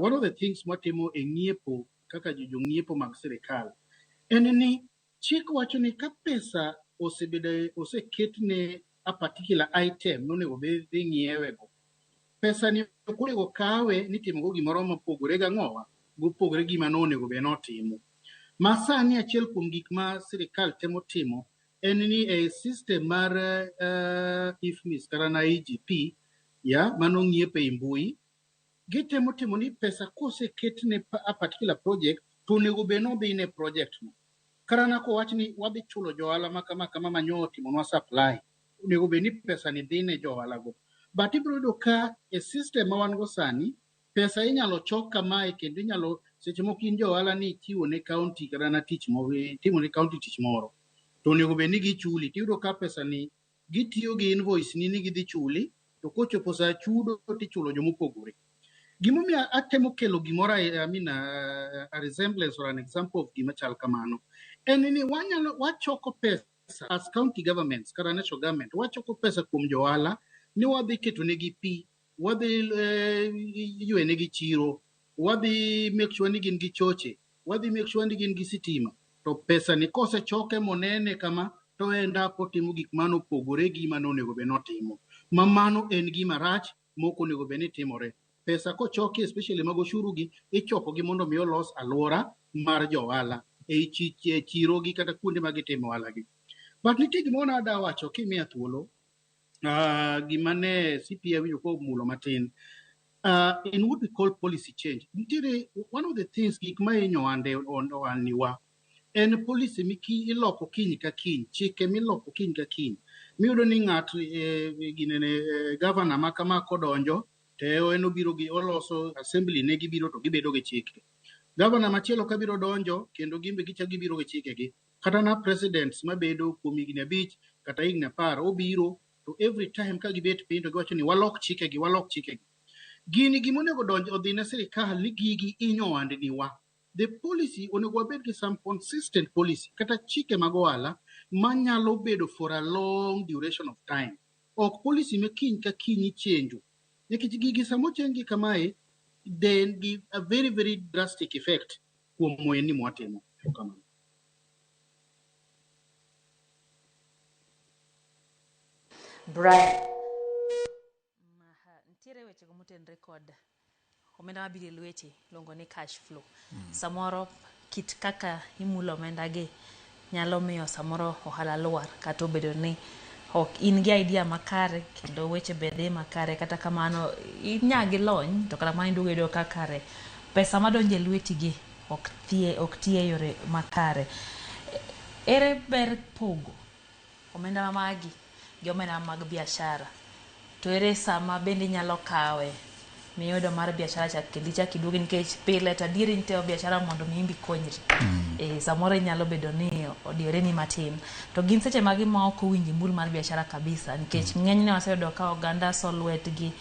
one of the things mwatimo e ng'iepo kaka jong'iepo mag sirikal en ni chik wacho ni ka pesa osebedo oseket ne a particular item nonego bed dhi ng'iewe go pesa ni ok onego kawe ni timo go gimoro mopogore gang'owa gopogore gima nonego bed notimo. Ma sani achiel kuom gik ma sirikal temo timo en ni e system mar IFMIS kata na EGP ya mano ng'iepo e mbui gitemo timo ni pesa koseket ne a particular project to onego bed nodhi ne project no. Kata na kowach ni wadhi chulo jo ohala ma kama kama manyo otimonwa supply onego bed ni pesa ni dhi ne jo ohala go. But ibiro yudo ka e system ma wan go sani pesa inyalo chok kamae kendo inyalo Seche moko in ja ohala ni ichiwo ne county kata na tich moro, itimo ne county tich moro, to onego bed ni gichuli. Tiyudo ka pesa ni gitiyo gi invoice ni ni gidhi chuli, to kochopo sa chudo tichulo jomopogore. Gimomiyo atemo kelo gimoro, I mean, a resemblance or an example of gima chal kamano, en ni wanyalo wachoko pesa as county governments kata national government, wachoko pesa kuom jo ohala ni wadhi keto negi pi, wadhi ywe negi chiro, wadhi make sure ni gin gi choche, wadhi make sure ni gin gi sitima. To pesa ni kosechoke monene kama, to end up otimo gik mano opogore gi mano onego bed notimo. Ma mano en gima rach mok onego bed ni timore. Pesa kochoki especially mag oshuru gi, ichoko gi mondo mi olos alwora mar jo ohala ei chiro gi kata kuonde ma gitimo ohala gi. But nitie gimoro nadwa wacho kimiya thuolo, gima ne CPA winjo komulo matin. In what we call policy change, nitiere one of the things gik ma hinyo ohandniwa en policy miki iloko kiny ka kiny, chike miloko kiny ka kiny. Miyudo ni ng'at ginene governor ma kama kodonjo to en obiro gi oloso assembly ne gibiro to gibedo gi chike. Governor machielo kabiro donjo kendo gin be gichak gibiro gi chikegi. Kata na presidents mabedo kuom higni 5 kata higni 10 obiro to every time ka gibet piny to giwacho ni walok chikegi, walok chikegi. Gini gimonego donj odhi ne sirikal ni gigi hinyo ohandniwa. The policy onego wabed gi some consistent policy kata chike mag ohala manyalo bedo for a long duration of time. Ok policy ma kiny ka kiny ichenjo. Nikech gigi sama ochenjgi kamae, then give a very very drastic effect kuom ohendni mwatimo. Erokamano. Brian. Nitiere weche go motenore kod omenda mabiro e lweti iluongo ni cash flow. Samoro kit kaka imulo omenda gi nyalo miyo samoro ohala lwar kata obedo ni ok in gi idea makare kendo weche be dhi makare, kata kamano inya gi lony to kata kamano iduogo iyudo ka kare pesa madonjo e lweti gi ok ti e yore makare. Ere ber pogo omenda ma magi gi omenda mag biashara? To ere sama bende inyalo kawe miyudo mar biashara cha kendo ichak iduogi, nikech pile to adieri nitimo biashara mondo mi imbi konyri. Samoro inyalo bedo ni odiyore ni matin to gin seche magi ma ok owinjo imul mar biashara kabisa, nikech ng'enyne waseyudo ka oganda so lwetgi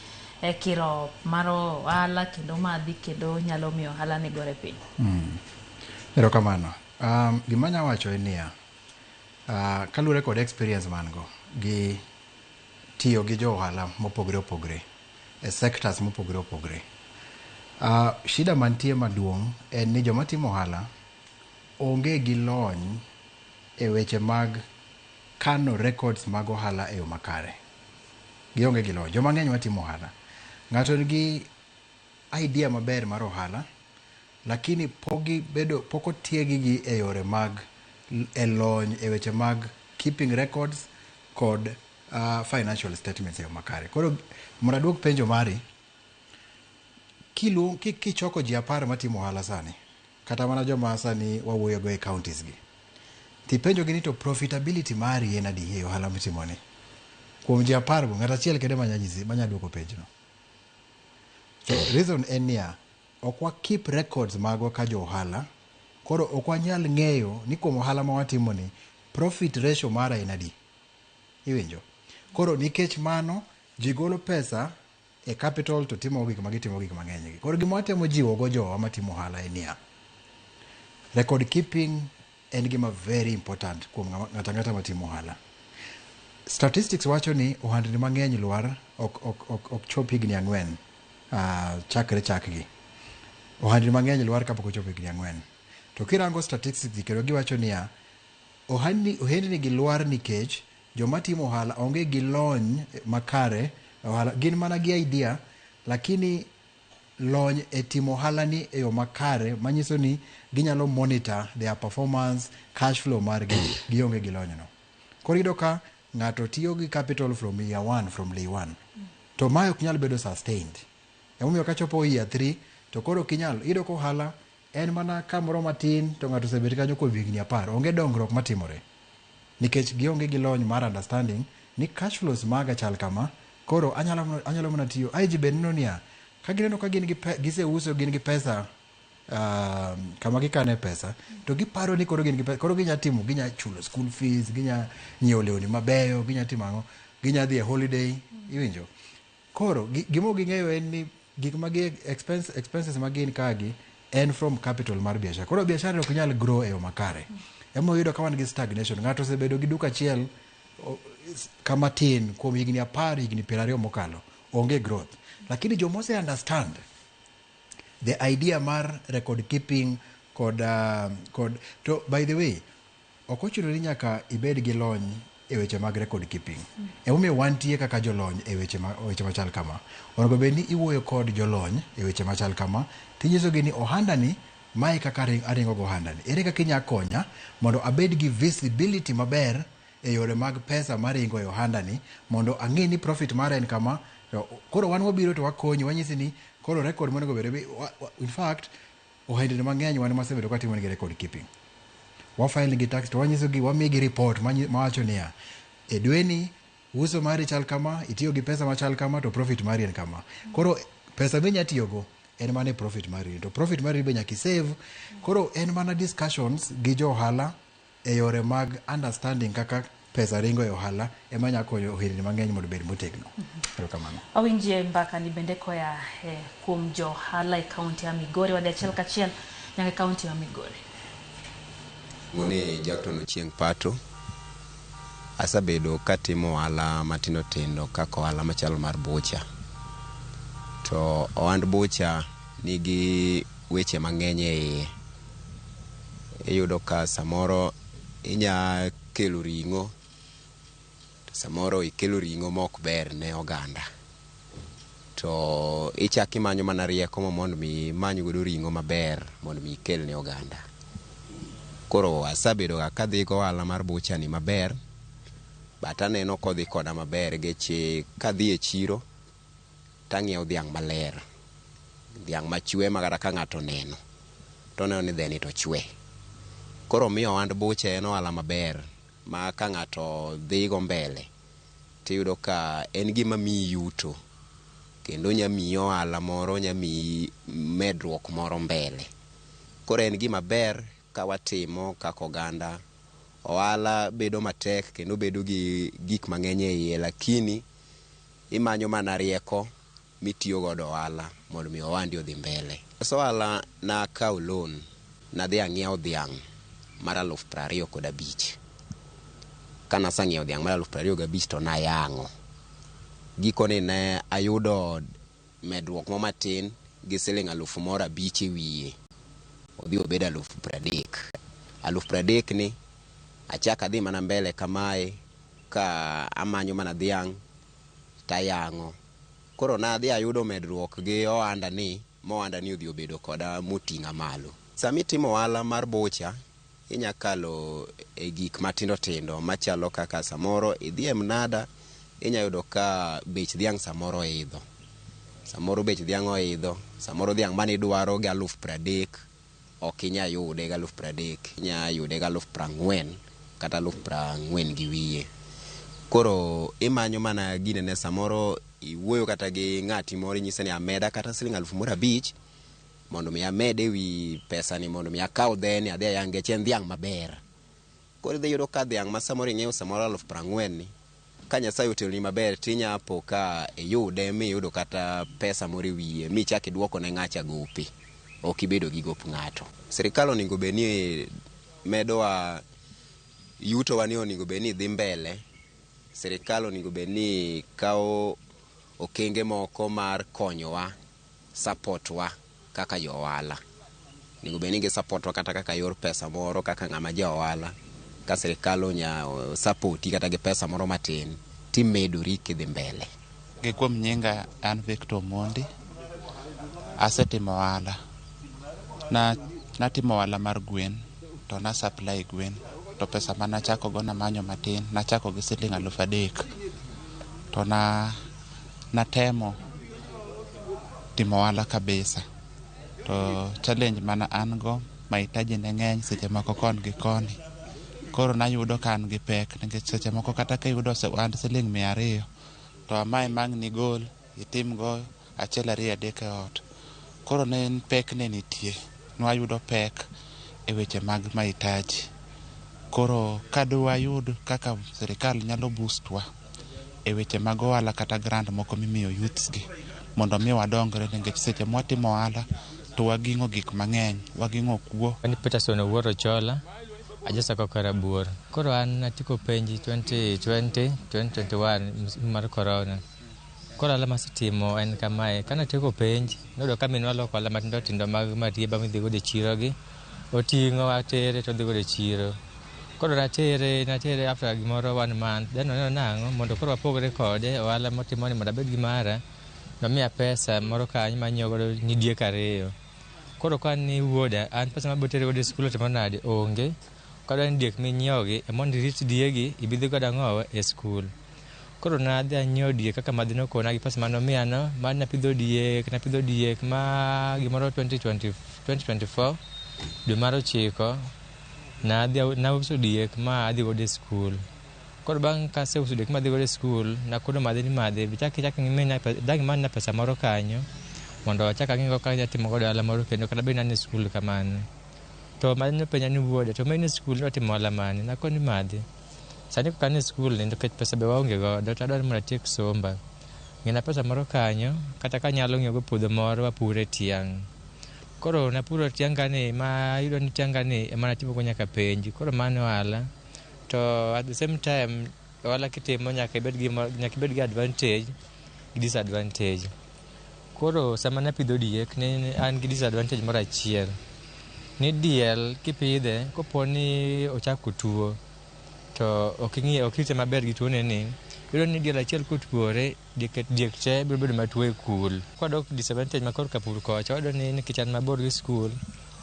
e kiro mar ohala kendo madhi kendo nyalo miyo ohala ni gore piny. Erokamano. Gima anya wacho en niya, kaluwore kod experience man go gi tiyo gi jo ohala mopogore opogore e sectors mopogore opogore. Shida mantie maduong' en ni joma timo ohala onge gi lony e weche mag kano records mag ohala e yo makare. Gionge gi lony. Joma ng'eny matimo ohala, ng'ato nigi idea maber mar ohala, lakini pok otiegi gi e yore mag e lony e weche mag keeping records kod financial statements e yo makare. Koro mondo aduok penjo mari, kichoko ji 10 matimo ohala sani, kata mana joma sani wawuoyo go e counties gi, tipenjo gi ni to profitability mari en adi e ohala mitimo ni? Kuom ji 10 go, ng'at achiel kende manya nyisi, manya duoko penjono. So reason en niya, ok wa keep records magwa ka jo ohala, koro ok wanyal ng'eyo ni kuom ohala ma watimo ni profit ratio mara en adi. Iwinjo? Koro nikech mano, ji golo pesa e capital to timo gik ma gitimo gik mang'eny gi. Koro gima watemo jiwo go jowa matimo ohala en niya, record keeping en gima very important kuom ng'ato ang'ata matimo ohala. Statistics wacho ni ohandni mang'eny lwar ok chop higni 4 chakre chakgi. Ohandni mang'eny lwar kapok ochopo higni 4. To kirango statistics gi kendo giwacho niya, ohendni gi lwar nikech joma timo ohala onge gi lony makare ohala, gin mana gi idea lakini lony e timo ohala ni e yo makare manyiso ni ginyalo monitor their performance, cash flow margi, gionge gi lony no. Koro iyudo ka ng'ato tiyo gi capital from year 1, from day 1. To mae ok nyal bedo sustained. Emomiyo kachopo year 3 to koro ok inyal, iyudo ka ohala en mana kamoro matin to ng'ato osebet kanyo kuom higni 10, onge dongruok matimore. Nikech gionge gi lony mar understanding ni cash flows maga chal kama, koro anyalo mana tiyo. Ai ji be neno niya, ka gineno ka gin gi giseuso gin gi pesa kama gikane pesa to giparo ni koro gin gi pesa, koro ginya timo, ginya chulo school fees, ginya nyiewo lewni mabeyo, ginya timo ang'o, ginya dhi e holiday, iwinjo. Koro gima ging'eyo en ni gik ma gi expenses ma gin kagi en from capital mar biashara. Koro biashara ok nyal grow e yo makare. Ema oyudo ka wan gi stagnation. Ng'ato osebedo gi duka achiel kama tin kuom higni 10, higni 20 mokalo, onge growth. Lakini joma ose understand the idea mar record keeping kod, to by the way, ok ochuno ni nyaka ibed gi lony e weche mag record keeping. Emomiyo wantie kaka jolony e weche machal kama. Onego bed ni iwuoyo kod jolony e weche machal kama, tinyisogi ni ohandani, mae kaka aringo go ohandani. Ere kaka inya konya mondo abed gi visibility maber e yore mag pesa maringo e ohandani, mondo ang'e ni profit mara en kama. To koro wan wabiro to wakonyi, wanyisi ni koro record monego bed, in fact, ohendni mang'eny wan masebedo katimo negi record keeping. Wafile negi tax to wanyisogi, wamigi report mawacho niya, e dweni uso mari chal kama, itiyo gi pesa machal kama, to profit mari en kama. Koro pesa minya tiyogo en mana e profit mari, to profit mari be nyaka isave. Koro en mana discussions gi jo ohala e yore mag understanding kaka pesa ringo e ohala ema nya konyo ohelni mang'eny mondo obed motegno. Erokamano. Awinjie mbaka ni bende koya kuom jo ohala e kaunti ya Migori. Wadhi achiel kachiel nyaka e kaunti ya Migori. Ng'one Jackton Ochieng' Pato. Asebedo katimo ohala matindo tindo kaka ohala machalo mar bucha. To ohand bucha nigi weche mang'eny e iye. Iyudo ka samoro inya kelo ring'o, to samoro ikelo ring'o mok ber ne oganda. To ichako imanyo mana rieko mondo mi imany godo ring'o maber mondo mi ikel ne oganda. Koro asebedo ga kadhi go ohala mar bucha ni maber, but aneno kodhi koda maber geche kadhi e chiro tang'iewo dhiang' maler, dhiang' machwe ma kata ka ng'ato oneno to oneno ni dheni to chwe. Koro miyo ohand bucha en ohala maber ma ka ng'ato dhi go mbele tiyudo ka en gima miyi yuto kendo onya miyi ohala moro, onya miyi medruok moro mbele. Koro en gima ber ka watimo kaka oganda. Ohala bedo matek kendo bedo gi gik mang'eny e iye, lakini imanyo mana rieko mitiyo godo ohala mondo mi ohandi odhi mbele. So ohala nakawo loan, nadhi ang'iewo dhiang' mar 25,000. Ka naseng'iewo dhiang' mar 25,000 to nayang'o. Gikone ne ayudo medruok mo matin gi siling 5,000 e wiye. Odhi obedo 30,000. 30,000 ni achako adhi mana mbele kamae ka amanyo mana dhiang' tayang'o. Koro nadhi ayudo medruok gi ohanda ni, ma ohanda ni odhi obedo koda moting'a malo. Sama itimo ohala mar bucha, inya kalo e gik matindo tindo machalo kaka samoro idhi e mnada, inya yudo ka bech dhiang' samoro oidho. Samoro bech dhiang' oidho, samoro dhiang' mane idwaro gi 30,000 ok inya yude gi 30,000, inya yude gi 40,000 kata 40,000 gi wiye. Koro imanyo mana ginene, samoro iwuoyo kata gi ng'ati moro inyise ni ameda kata siling 5,000 mondo mi amed ewi pesa ni, mondo mi akaw dheni adhi ayang' geche en dhiang' maber. Koro idhi yudo ka dhiang' ma samoro ing'iewo samoro 40,000 ni, ka Nyasaye oteloni maber tinya po ka iyude miyudo kata pesa moro e wiye michak iduoko ne ng'acha gope. Ok ibedo gi gop ng'ato. Sirikal onego bed ni medowa yutowa ni onego bed ni dhi mbele. Sirikal onego bed ni kawo okenge moko mar konyowa, support wa kaka jo ohala. Onego bed ni gi support wa kata kaka yor pesa moro kaka ng'ama ja ohala. Ka sirikal onya support kata gi pesa moro matin, timedori kidhi mbele. Gi kuom nyinga an Victor Omondi. Asetimo ohala. Natimo ohala mar gwen, to na supply gwen. To pesa manachako go namanyo matin, nachako gi siling 3,000. To natemo timo ohala kabisa. To challenge mana an go, mahitaji ne ng'eny seche moko kon gi koni. Koro nayudo ka an gi pek, nikech seche moko kata kiyudo ohand siling 200, to amae mang' nigol, itim go 1, 2, 3 e ot. Koro ne en pek ne nitie. Nwayudo pek e weche mag mahitaji. Koro kadwayud kaka sirikal nyalo boost wa e weche mag ohala kata grant moko mimiyo youths gi mondo mi wadongre nikech seche mwatimo ohala to waging'o gik mang'eny, waging'o kuo. An Peterson Owuor Ochola, ajasako Karabuor. Koro an atieko penj 2020, 2021 msimu mar corona. Koro ohala masetimo en kamae, kane atieko penj, noyudo ka minwa loko ohala matindo tindo mag marieba midhi godo e chiro gi. Oting'o atere to odhi godo e chiro. Koro natere, natere after gimoro one month, then oneno nang'o, mondo koro wapogre kode, ohala motimo ni mondo abed gi mara, nomiya pesa moro kanyo manyiewo godo nyidiek ariyo. Koro ka ni wuoda, an pesa mabiro tere godo e skul otimo nade, onge. Kadwa ni diek minyiewo gi, mondo irit diegi, ibidhi godo ang'owa e skul. Koro nadhi anyiewo diek kaka madhi nokona gi pesa manomiya no, ma napidho diek ma gimoro 2020, 2024, dwe mar 9, nadhi nauso diek ma adhi godo e skul. Koro bang' kaseuso diek ma adhi godo e skul, nakono madhi ni madhi, chak ichak imina dang' imanna pesa moro kanyo, mondo achak ang'igo kaka anyalo timo godo ohala moro kendo kata bed ni an e skul kamano. To madhi nopenja ni wuoda, to ma in e skul idwa timo ohala mane? Nakone ni madhi. Sani koka an e skul ni nikech pesa be waonge godo, to adwaro ni mondo atiek somba. Ng'ina pesa moro kanyo, kata kanyalo ng'iewo go puodho moro wapure tiang'. Koro napuro tianga ni ma ayudo ni tianga ni ema natimo go nyaka penj. Koro mano ohala. To at the same time, ohala kitimo nyaka ibed gi nyaka ibed gi advantage gi disadvantage. Koro sama napidho diek ne an gi disadvantage moro achiel. Ni diel kipidhe, kopo ni ochako tuo, to ok ing'iye, ok irite maber gi tuone ni, iyudo ni diel achiel kotuore, diek te biro bedo matuo e kul. Kwadok disadvantage ma korka pur kocha, wayudo ni nikech an mabor gi skul,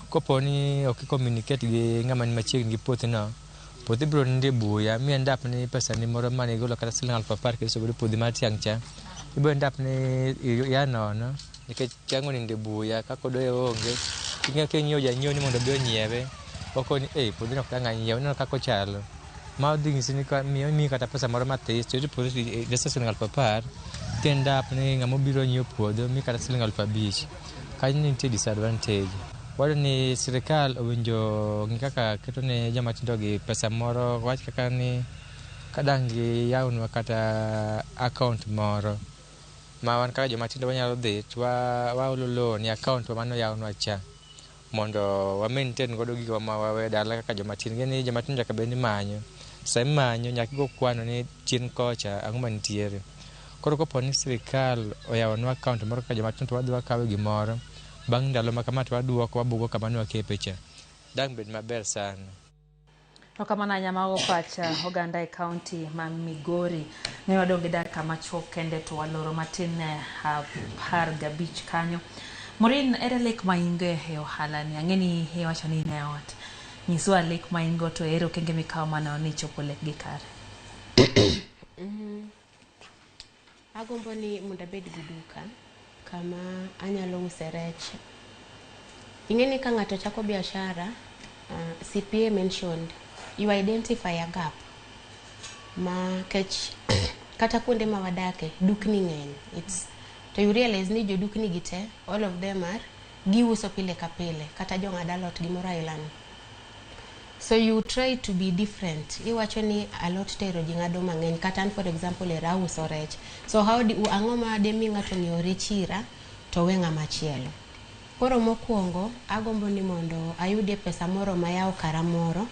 kopo ni ok i communicate gi ng'ama ni machiegni gi puothi no, puothi biro nindo e buya, mi end up ni pesa ni moro mane igolo kata siling 10,000 kiuso godo puothi mar tiang' cha, ibiro end up ni ya nono, nikech tiang' onindo e buya, kaka odoye onge. Ing'eyo king'iyo janyiewo ni mondo obi onyiewe, okoni ei puodho no ok dang' anyiew, ineno kaka ochalo. Ma odhi nyisi ni miyi kata pesa moro mathis, to puodho iuso siling 10,000, ti end up ni ng'ama obiro nyiewo puodho miyi kata siling 5,000. Kanyo nitie disadvantage. Wayudo ni sirikal owinjo ng'i kaka keto ne joma tindo gi pesa moro, wach kaka ni kadang' giyawnwa kata account moro ma wan kaka joma tindo wanyalo dhi to waolo loan e account wa manoyawnwa cha mondo wa maintain godo gigo ma wawe dala kaka joma tindo. Ing'e ni joma tindo nyaka bed ni manyo. Sama imanyo nyaka igo kwano ni chien kocha ang'o mantiere. Koro kopo ni sirikal oyawonwa account moro kaka joma tindo to wadhi wakawe gimoro, bang' ndalo ma kama to waduoko wabugo kama ne wakepe cha. Dang' bed maber sana. To kamano ahinya mago pach oganda e kaunti ma Migori. Ne wadong' gi dakika machuok kende to waloro matin 15 kanyo. Maureen, ere lek ma in go e ohala ni? Ang'e ni iwacho ni in e ot. Nyiswa lek ma in go to ere okenge mikawo mano ni chopo lek gi kare. Agombo ni mondo abed gi duka kama anyalo use rech. Ing'e ni ka ng'ato chako biashara, CPA mentioned, you identify a gap. Ma kech kata kuonde ma wadake, dukni ng'eny. It's to you realize ni jodukni gi te, all of them are giuso pile ka pile, kata jong'ad alot gimoro aila no. So you try to be different. Iwacho ni alot tero ji ng'ado mang'eny. Kata an for example era auso rech. So how do, ang'o ma demi ng'ato ng'iewo rech ira to we ng'ama chielo. Koro mokwongo agombo ni mondo ayudie pesa moro mayaw kara moro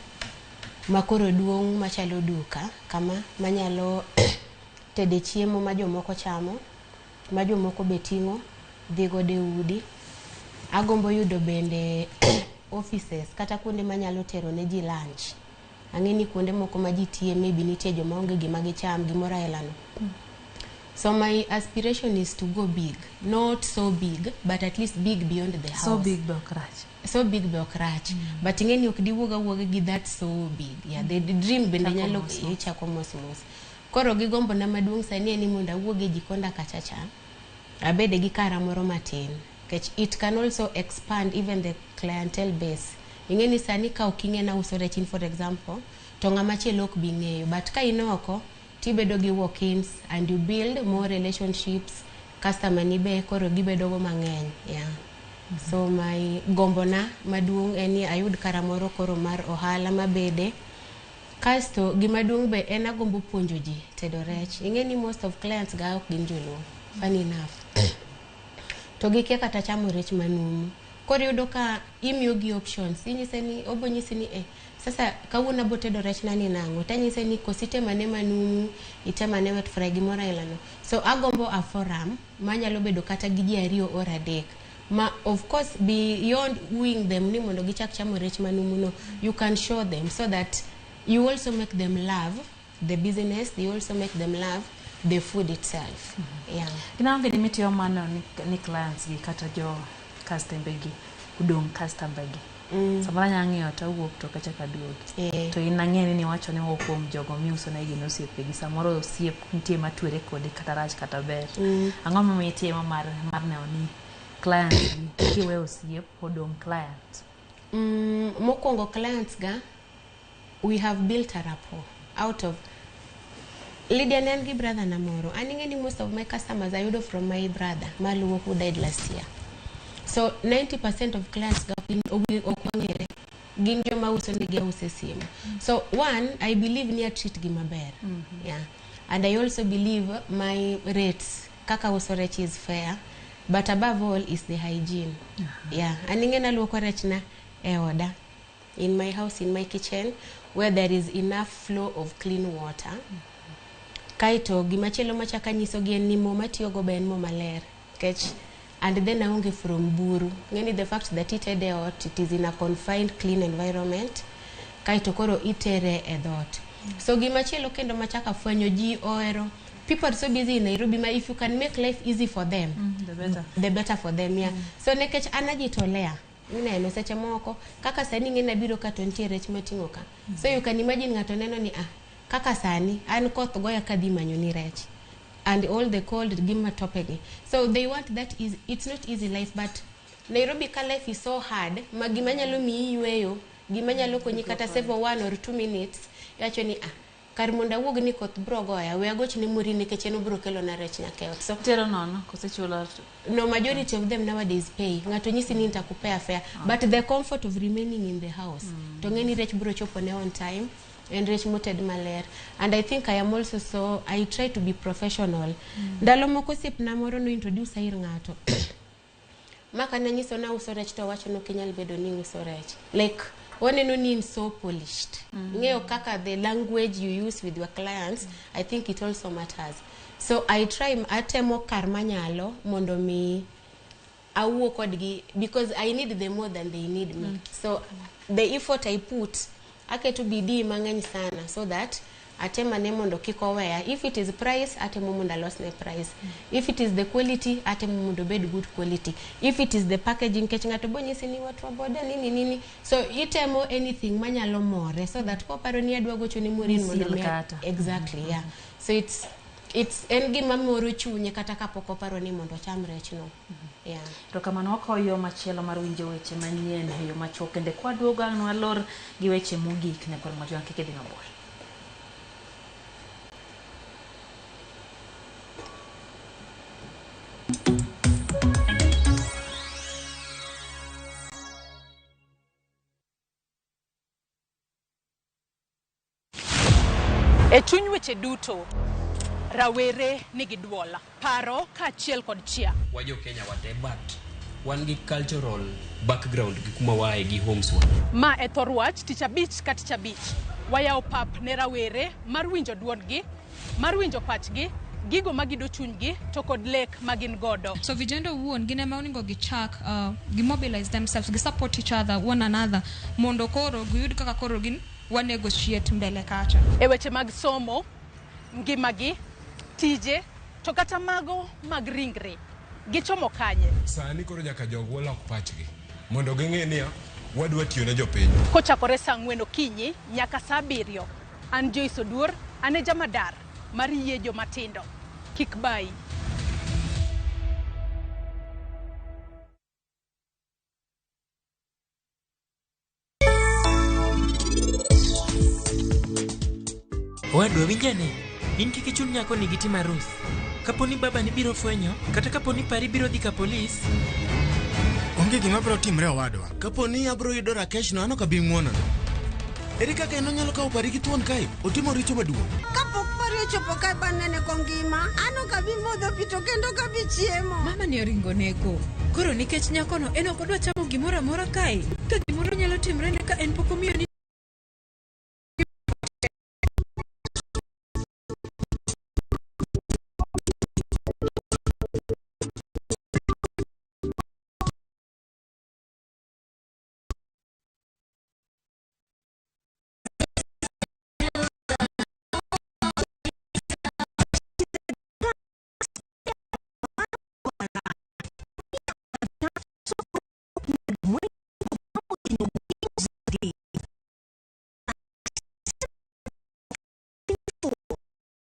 ma koro duong' machalo duka kama manyalo tede chiemo ma jomoko chamo, ma jomoko be ting'o dhi godo e udi. Agombo yudo bende offices kata kuonde manyalo tero ne ji lunch. Ang'e ni kuonde moko ma ji tiye maybe nitie joma onge gima gicham gimoro aila no. So my aspiration is to go big, not so big, but at least big beyond the house. So big be ok rach. So big be ok rach. But ing'e ni ok diwuog awuoga gi that so big. Yeah, the dream bende Chako nyalo mos mos. ichako mos mos. Koro gi gombo na maduong' sani en ni mondo awuog e jikonda kacha cha, abede gi kara moro matin. Nikech it can also expand even the clientele base. Ing'e ni sani ka ok ing'e na uso rech in for example, to ng'ama chielo ok bi ng'eyo. But ka in oko, tibedo gi walk-ins and you build more relationships, customer ni be koro gibedo go mang'eny. Yeah. So my gombona maduong' en ni ayud kara moro koro mar ohala mabede. Kasto gima duong' be en agombo puonjo ji tedo rech. Ing'e ni most of clients ga ok gin joluo. Funny enough. To gikia kata chamo rech manumu. Koro iyudo ka imiyo gi options. Inyise ni obo nyisi ni eh, sasa kawuono abo tedo rech na ni nang'o. Tanyise ni kosi item ane manumu, item ane wet fry gimoro aila no. So agombo a forum manyalo bedo kata gi ji ariyo or adek. Ma of course beyond wooing them ni mondo gichak chamo rech manumu no, you can show them so that you also make them love the business, you also make them love the food itself. Yeah. Ginang'o gini mitiyo mano ni, ni clients gi kata jo kastembe gi odong' customer gi. Samoro anya ng'iyo to awuok to ok achak aduogi. To in ang'e ni niwacho ni moko kuom jogo miuso negi gin osiepegi. Samoro osiep nitie matwere kodi kata rach kata ber. Ang'o momiyo itimo mar, mar neno ni clients gi kiwe osiep odong' client? Mokwongo clients ga we have built a rapport out of Lydia ne an gi brother na moro an ing'e ni most of my customers ayudo from my brother maluo who died last year so 90% of clients ga ok wang'ere gin joma uso negi ause simu so one I believe ni atreat gi maber. Yeah, and I also believe my rates kaka uso rech is fair, but above all is the hygiene. Yeah, an ing'e naluoko rech na e oda in my house, in my kitchen, where there is enough flow of clean water. Kaeto gimachielo machako anyisogi en ni mo matiyogo be en mo maler nikech and then aonge from buru. Ng'eni the fact that itede e ot, it is in a confined clean environment, kaeto koro itere e dhot. So gimachielo kendo machako afwenyo ji ohero, people are so busy in Nairobi ma if you can make life easy for them, the better. The better for them, yeah. So nikech an ajitolea ineno seche moko kaka sani ing'e nabiro ka to nitie rech mating'o ka, so you can imagine ng'ato neno ni ah, kaka sani an koth goya kadhi manyo ni rech and all the cold gi matope gi, so they want that is it's not easy life, but Nairobi ka life is so hard ma gima nyalo miyi yweyo, gima nyalo konyi kata save 1 or 2 minutes, iwacho ni ah, kar mondo awuog ni koth bro goya, we agoch ne Maureen nikech en obro kelona rech nyaka e ot. So Tero nono kosechulo? No, majority of them nowadays pay. Ng'ato nyisi ni nitakupea fare, but the comfort of remaining in the house, to ng'e ni rech bro chopo ne on time en rech moted maler. And I think I am also, so I try to be professional. Ndalo moko osiepna moro no introduce ir ng'ato ma kananyiso nauso rech to wacho ni ok inyal bedo ni iuso rech, like waneno ni in so polished. Ing'eyo kaka the language you use with your clients, I think it also matters. So I try, atemo kar manyalo mondo mi awuo kodgi because I need them more than they need me. So the effort I put, aketo bidii mang'eny sana so that atemane mondo kik oweya. If it is price, atemo mondo alosne price. If it is the quality, atemo mondo obed good quality. If it is the packaging, nikech ng'ato bonyisi ni watu wa boda nini nini, so itemo anything manyalo more so that koparo ni adwa gocho ne Maureen mondo Seal kata. Exactly, yeah. So it's en gima moro chunye kata kapok oparo ni mondo ocham rech no, yeah. To kamano wakawo yo machielo mar winjo weche manyien e yo machuok kende kwaduogo ang' nwalor gi weche mogik ne kor majuang' kik idhi mabor. E chuny weche duto, rawere nigi duol, paro kaachiel kod chia. Wa jo Kenya wate, but wan gi cultural background gi kuma waaye gi homes wa. Ma e thor wach tich abich ka tich abich. Wayawo pap ne rawere mar winjo duondgi, mar winjo pachgi, gigo magido chunygi to kod lek ma gin godo. So vijana owuon gin ema onego gichak gimobilize themselves, gi support each other, one another, mondo koro giyud kaka koro gin wa negotiate mbele kacha. E weche mag somo, ngimagi, tije, to kata mago mag ringre. Gichomo kanye? Sani koro nyaka jogwa lok pachgi mondo ging'e niya wadwa tiyo ne jopiny. Kochakore saa 4 okinyi nyaka saa 7. An Joyce Oduor, an e jamadar mar yie jomatindo. Kik bayi. Owadwa winjane, in kik ichun nyako ni gitim arus. Kapo ni baba ni biro fwenyo, kata kapo ni pari biro dhi ka polis. Onge gima biro timre owadwa. Kapo ni abro yudo Rakesh no an ok abi ng'wonone. Ere kaka en onyalo kawo pari gi thuon kae? Otimo richo maduong'. Kapok pari ochopo kae ba nene kongima, an ok abi modho pi to kendo ok abi chiemo. Mama ni oringo neko. Koro nikech nyakono en ok odwa chamo gimoro amora kae, ka gimoro nyalo timre ne ka en pok omiyo ni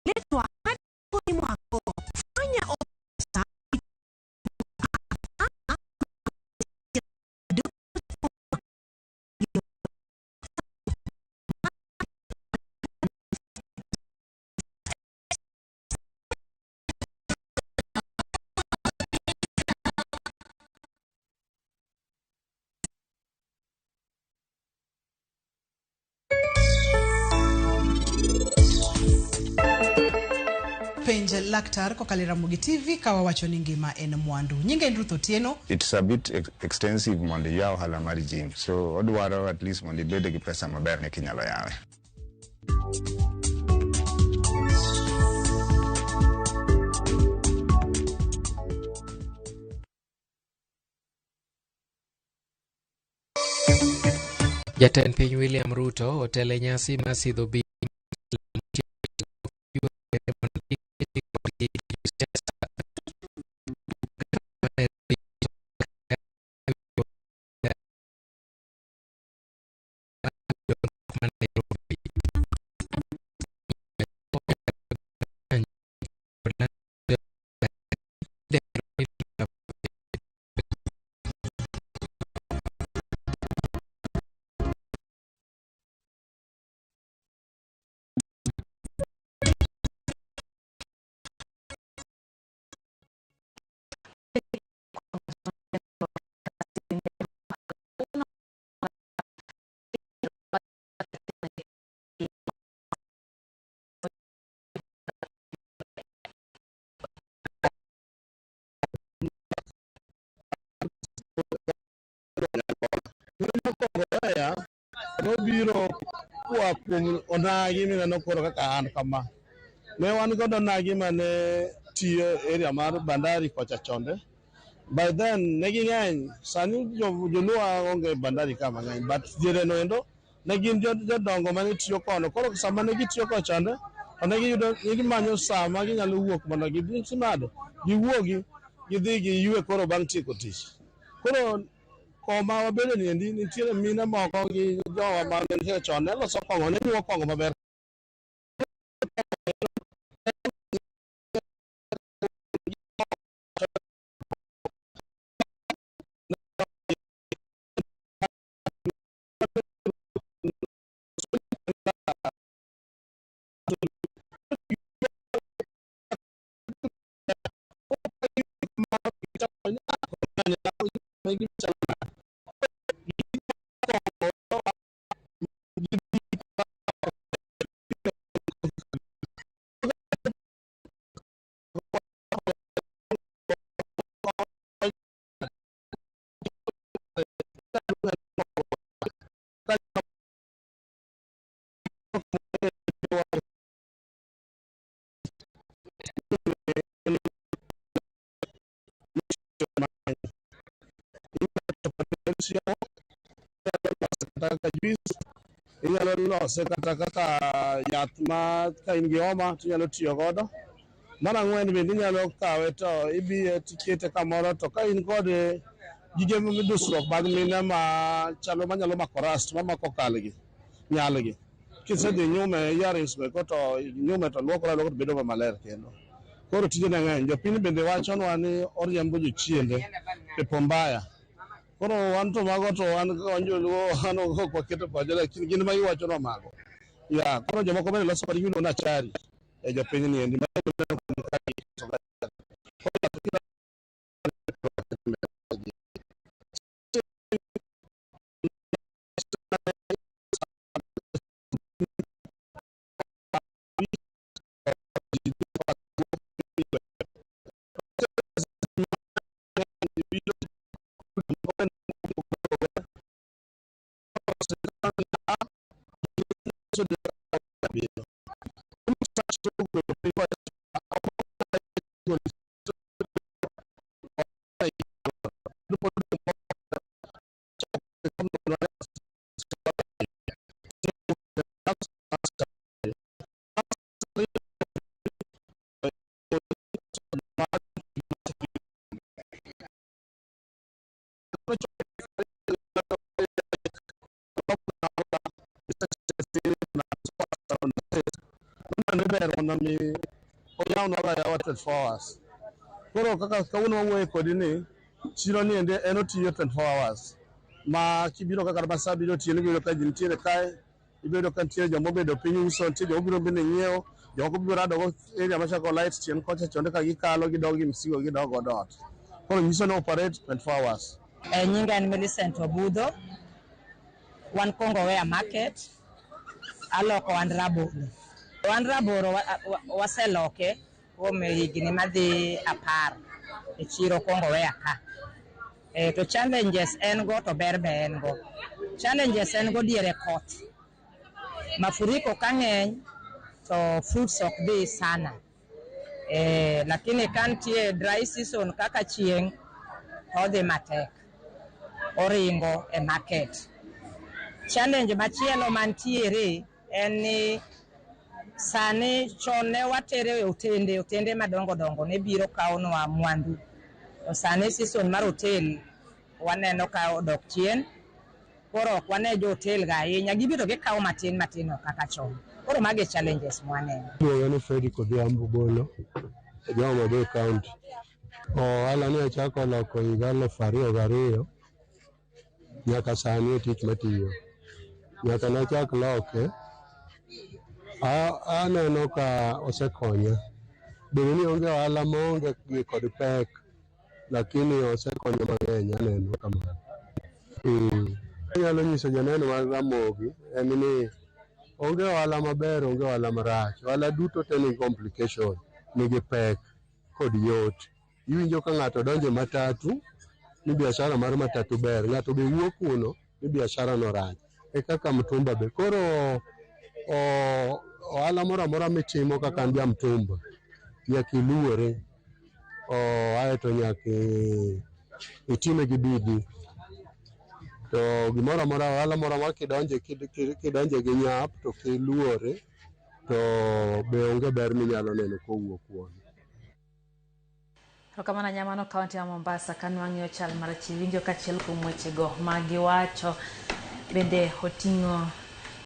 Letwa hadi mwako. Fanya osa Penj laktar kokalo e Ramogi TV ka wawacho ni ngima en mwandu. Nyinga en Ruth Otieno. It's a bit extensive mondo iyaw ohala mar gym. So odwaro at least mondo ibed gi pesa maber ne kinyalo yawe. Jatend piny William Ruto otelo e nyasi mar sidho bi Mokwongo nobiro koa kuom onagi mineno koro kaka an kama. Ne wan kod onagi mane tiyo e area mar Bandari kocha chonde. By then ne ging'eny, sani joluo onge e Bandari ka mang'eny, but diere no endo ne gin jodongo mane tiyo kono. Koro sama ne gitiyo kocha chande, to ne giyudo ne gimanyo saa ma ginyalo wuok mondo gidhi nade, giwuogi gidhi giyue koro bang' tieko tich. Koro koma wabedo ni endi nitiere mine moko gi jowa mane nitie chon ne loso kong'o, ne nyuo kong'o maber. Kata juice inyalo lose kata kaka yath ma ka in gi homa to inyalo tiyo godo. Mar ang'wen bende inyalo kawe to ibiye tikete kamoro to ka in kod gige dusruok mag mine ma chalo manyalo mako rust mamako kalgi nyalgi kisedhi nyume earrings go eko to nyume to luokore aluoka to bedo maler kendo. Koro tijene ng'eny. Jopiny bende wachonwa ni oriembo jochiende pepo mbaya. Koro wan to mago to wan wan joluo wan ok waketo pacha lakini gin ma giwachonwa mago. Ya, koro jomoko bende loso kodgi miluongo ni achari e jopiny ni endi. Ber mondo mi oyawnwa ga yawa 24 hours. Koro kaka kawuono wawuoyo kodi ni chiro ni endi en otiyo 24 hours. Ma kibiro kaka kata saa abiriyo otieno ibiro ka ji nitiere kae, ibiro ka nitiere joma obedo piny uso, nitie joma obiro bende nyiewo, jomoko biro rado go area machako light chien kocha chonde ka gikalo gidok gi msigo gidok godo ot. Koro nyiso ni operate 24 hours. E, nyinga en Millicent Obudho. Wan Kongowea Market. Aloko and rabolo. Wan rabolo waseloke kuom higni madhi 10 e chiro Kongowea ka. E, to challenges en go to ber be en go. Challenges en go diere koth. Mafuriko ka ng'eny to fruits ok dhi sana. E, lakini ka nitie dry season kaka chieng' to odhi matek. Oringo e market. Challenge machielo mantiere en ni sani chon ne watere e otende, otende madongo dongo ne biro kawonwa mwandu. To sani season mar hotel waneno ka odok chien. Koro ok wane jo hotel ga ahinya, gibiro gikawo matin matin ok kaka chon. Koro mago e challenges mwaneno. Iluonga ni Fredrick Odhiambo Bolo, ja Homa Bay County. Ohala ni achako loko higa 2002 nyaka sani e tich matiyo. Nyaka nachak loke, aneno ka osekonya. Bedo ni onge ohala maonge gi kod pek, lakini osekonyo mang'eny aneno kamano. Anyalo nyiso joneno mag Ramogi en ni onge ohala maber, onge ohala marach. Ohala duto te nigi complication, nigi pek kod yot. Iwinjo ka ng'ato donjo e matatu ni biashara mar matatu ber, ng'ato be wuok kuno ni biashara no rach. E kaka mtumba be. Koro ohala moro amora mitimo kaka an ja mtumba, nyaka iluore. Aeto nyaka itime gi bidii. To gimoro amora, ohala moro amora kidonje kidonje gi nyap to kiluore to be onge ber minyalo neno kowuok kuome. Erokamano Nyamano, kaunti ya Mombasa ka wang'iyo chal mar chiro winjo kachiel kuom wechego magiwacho bende oting'o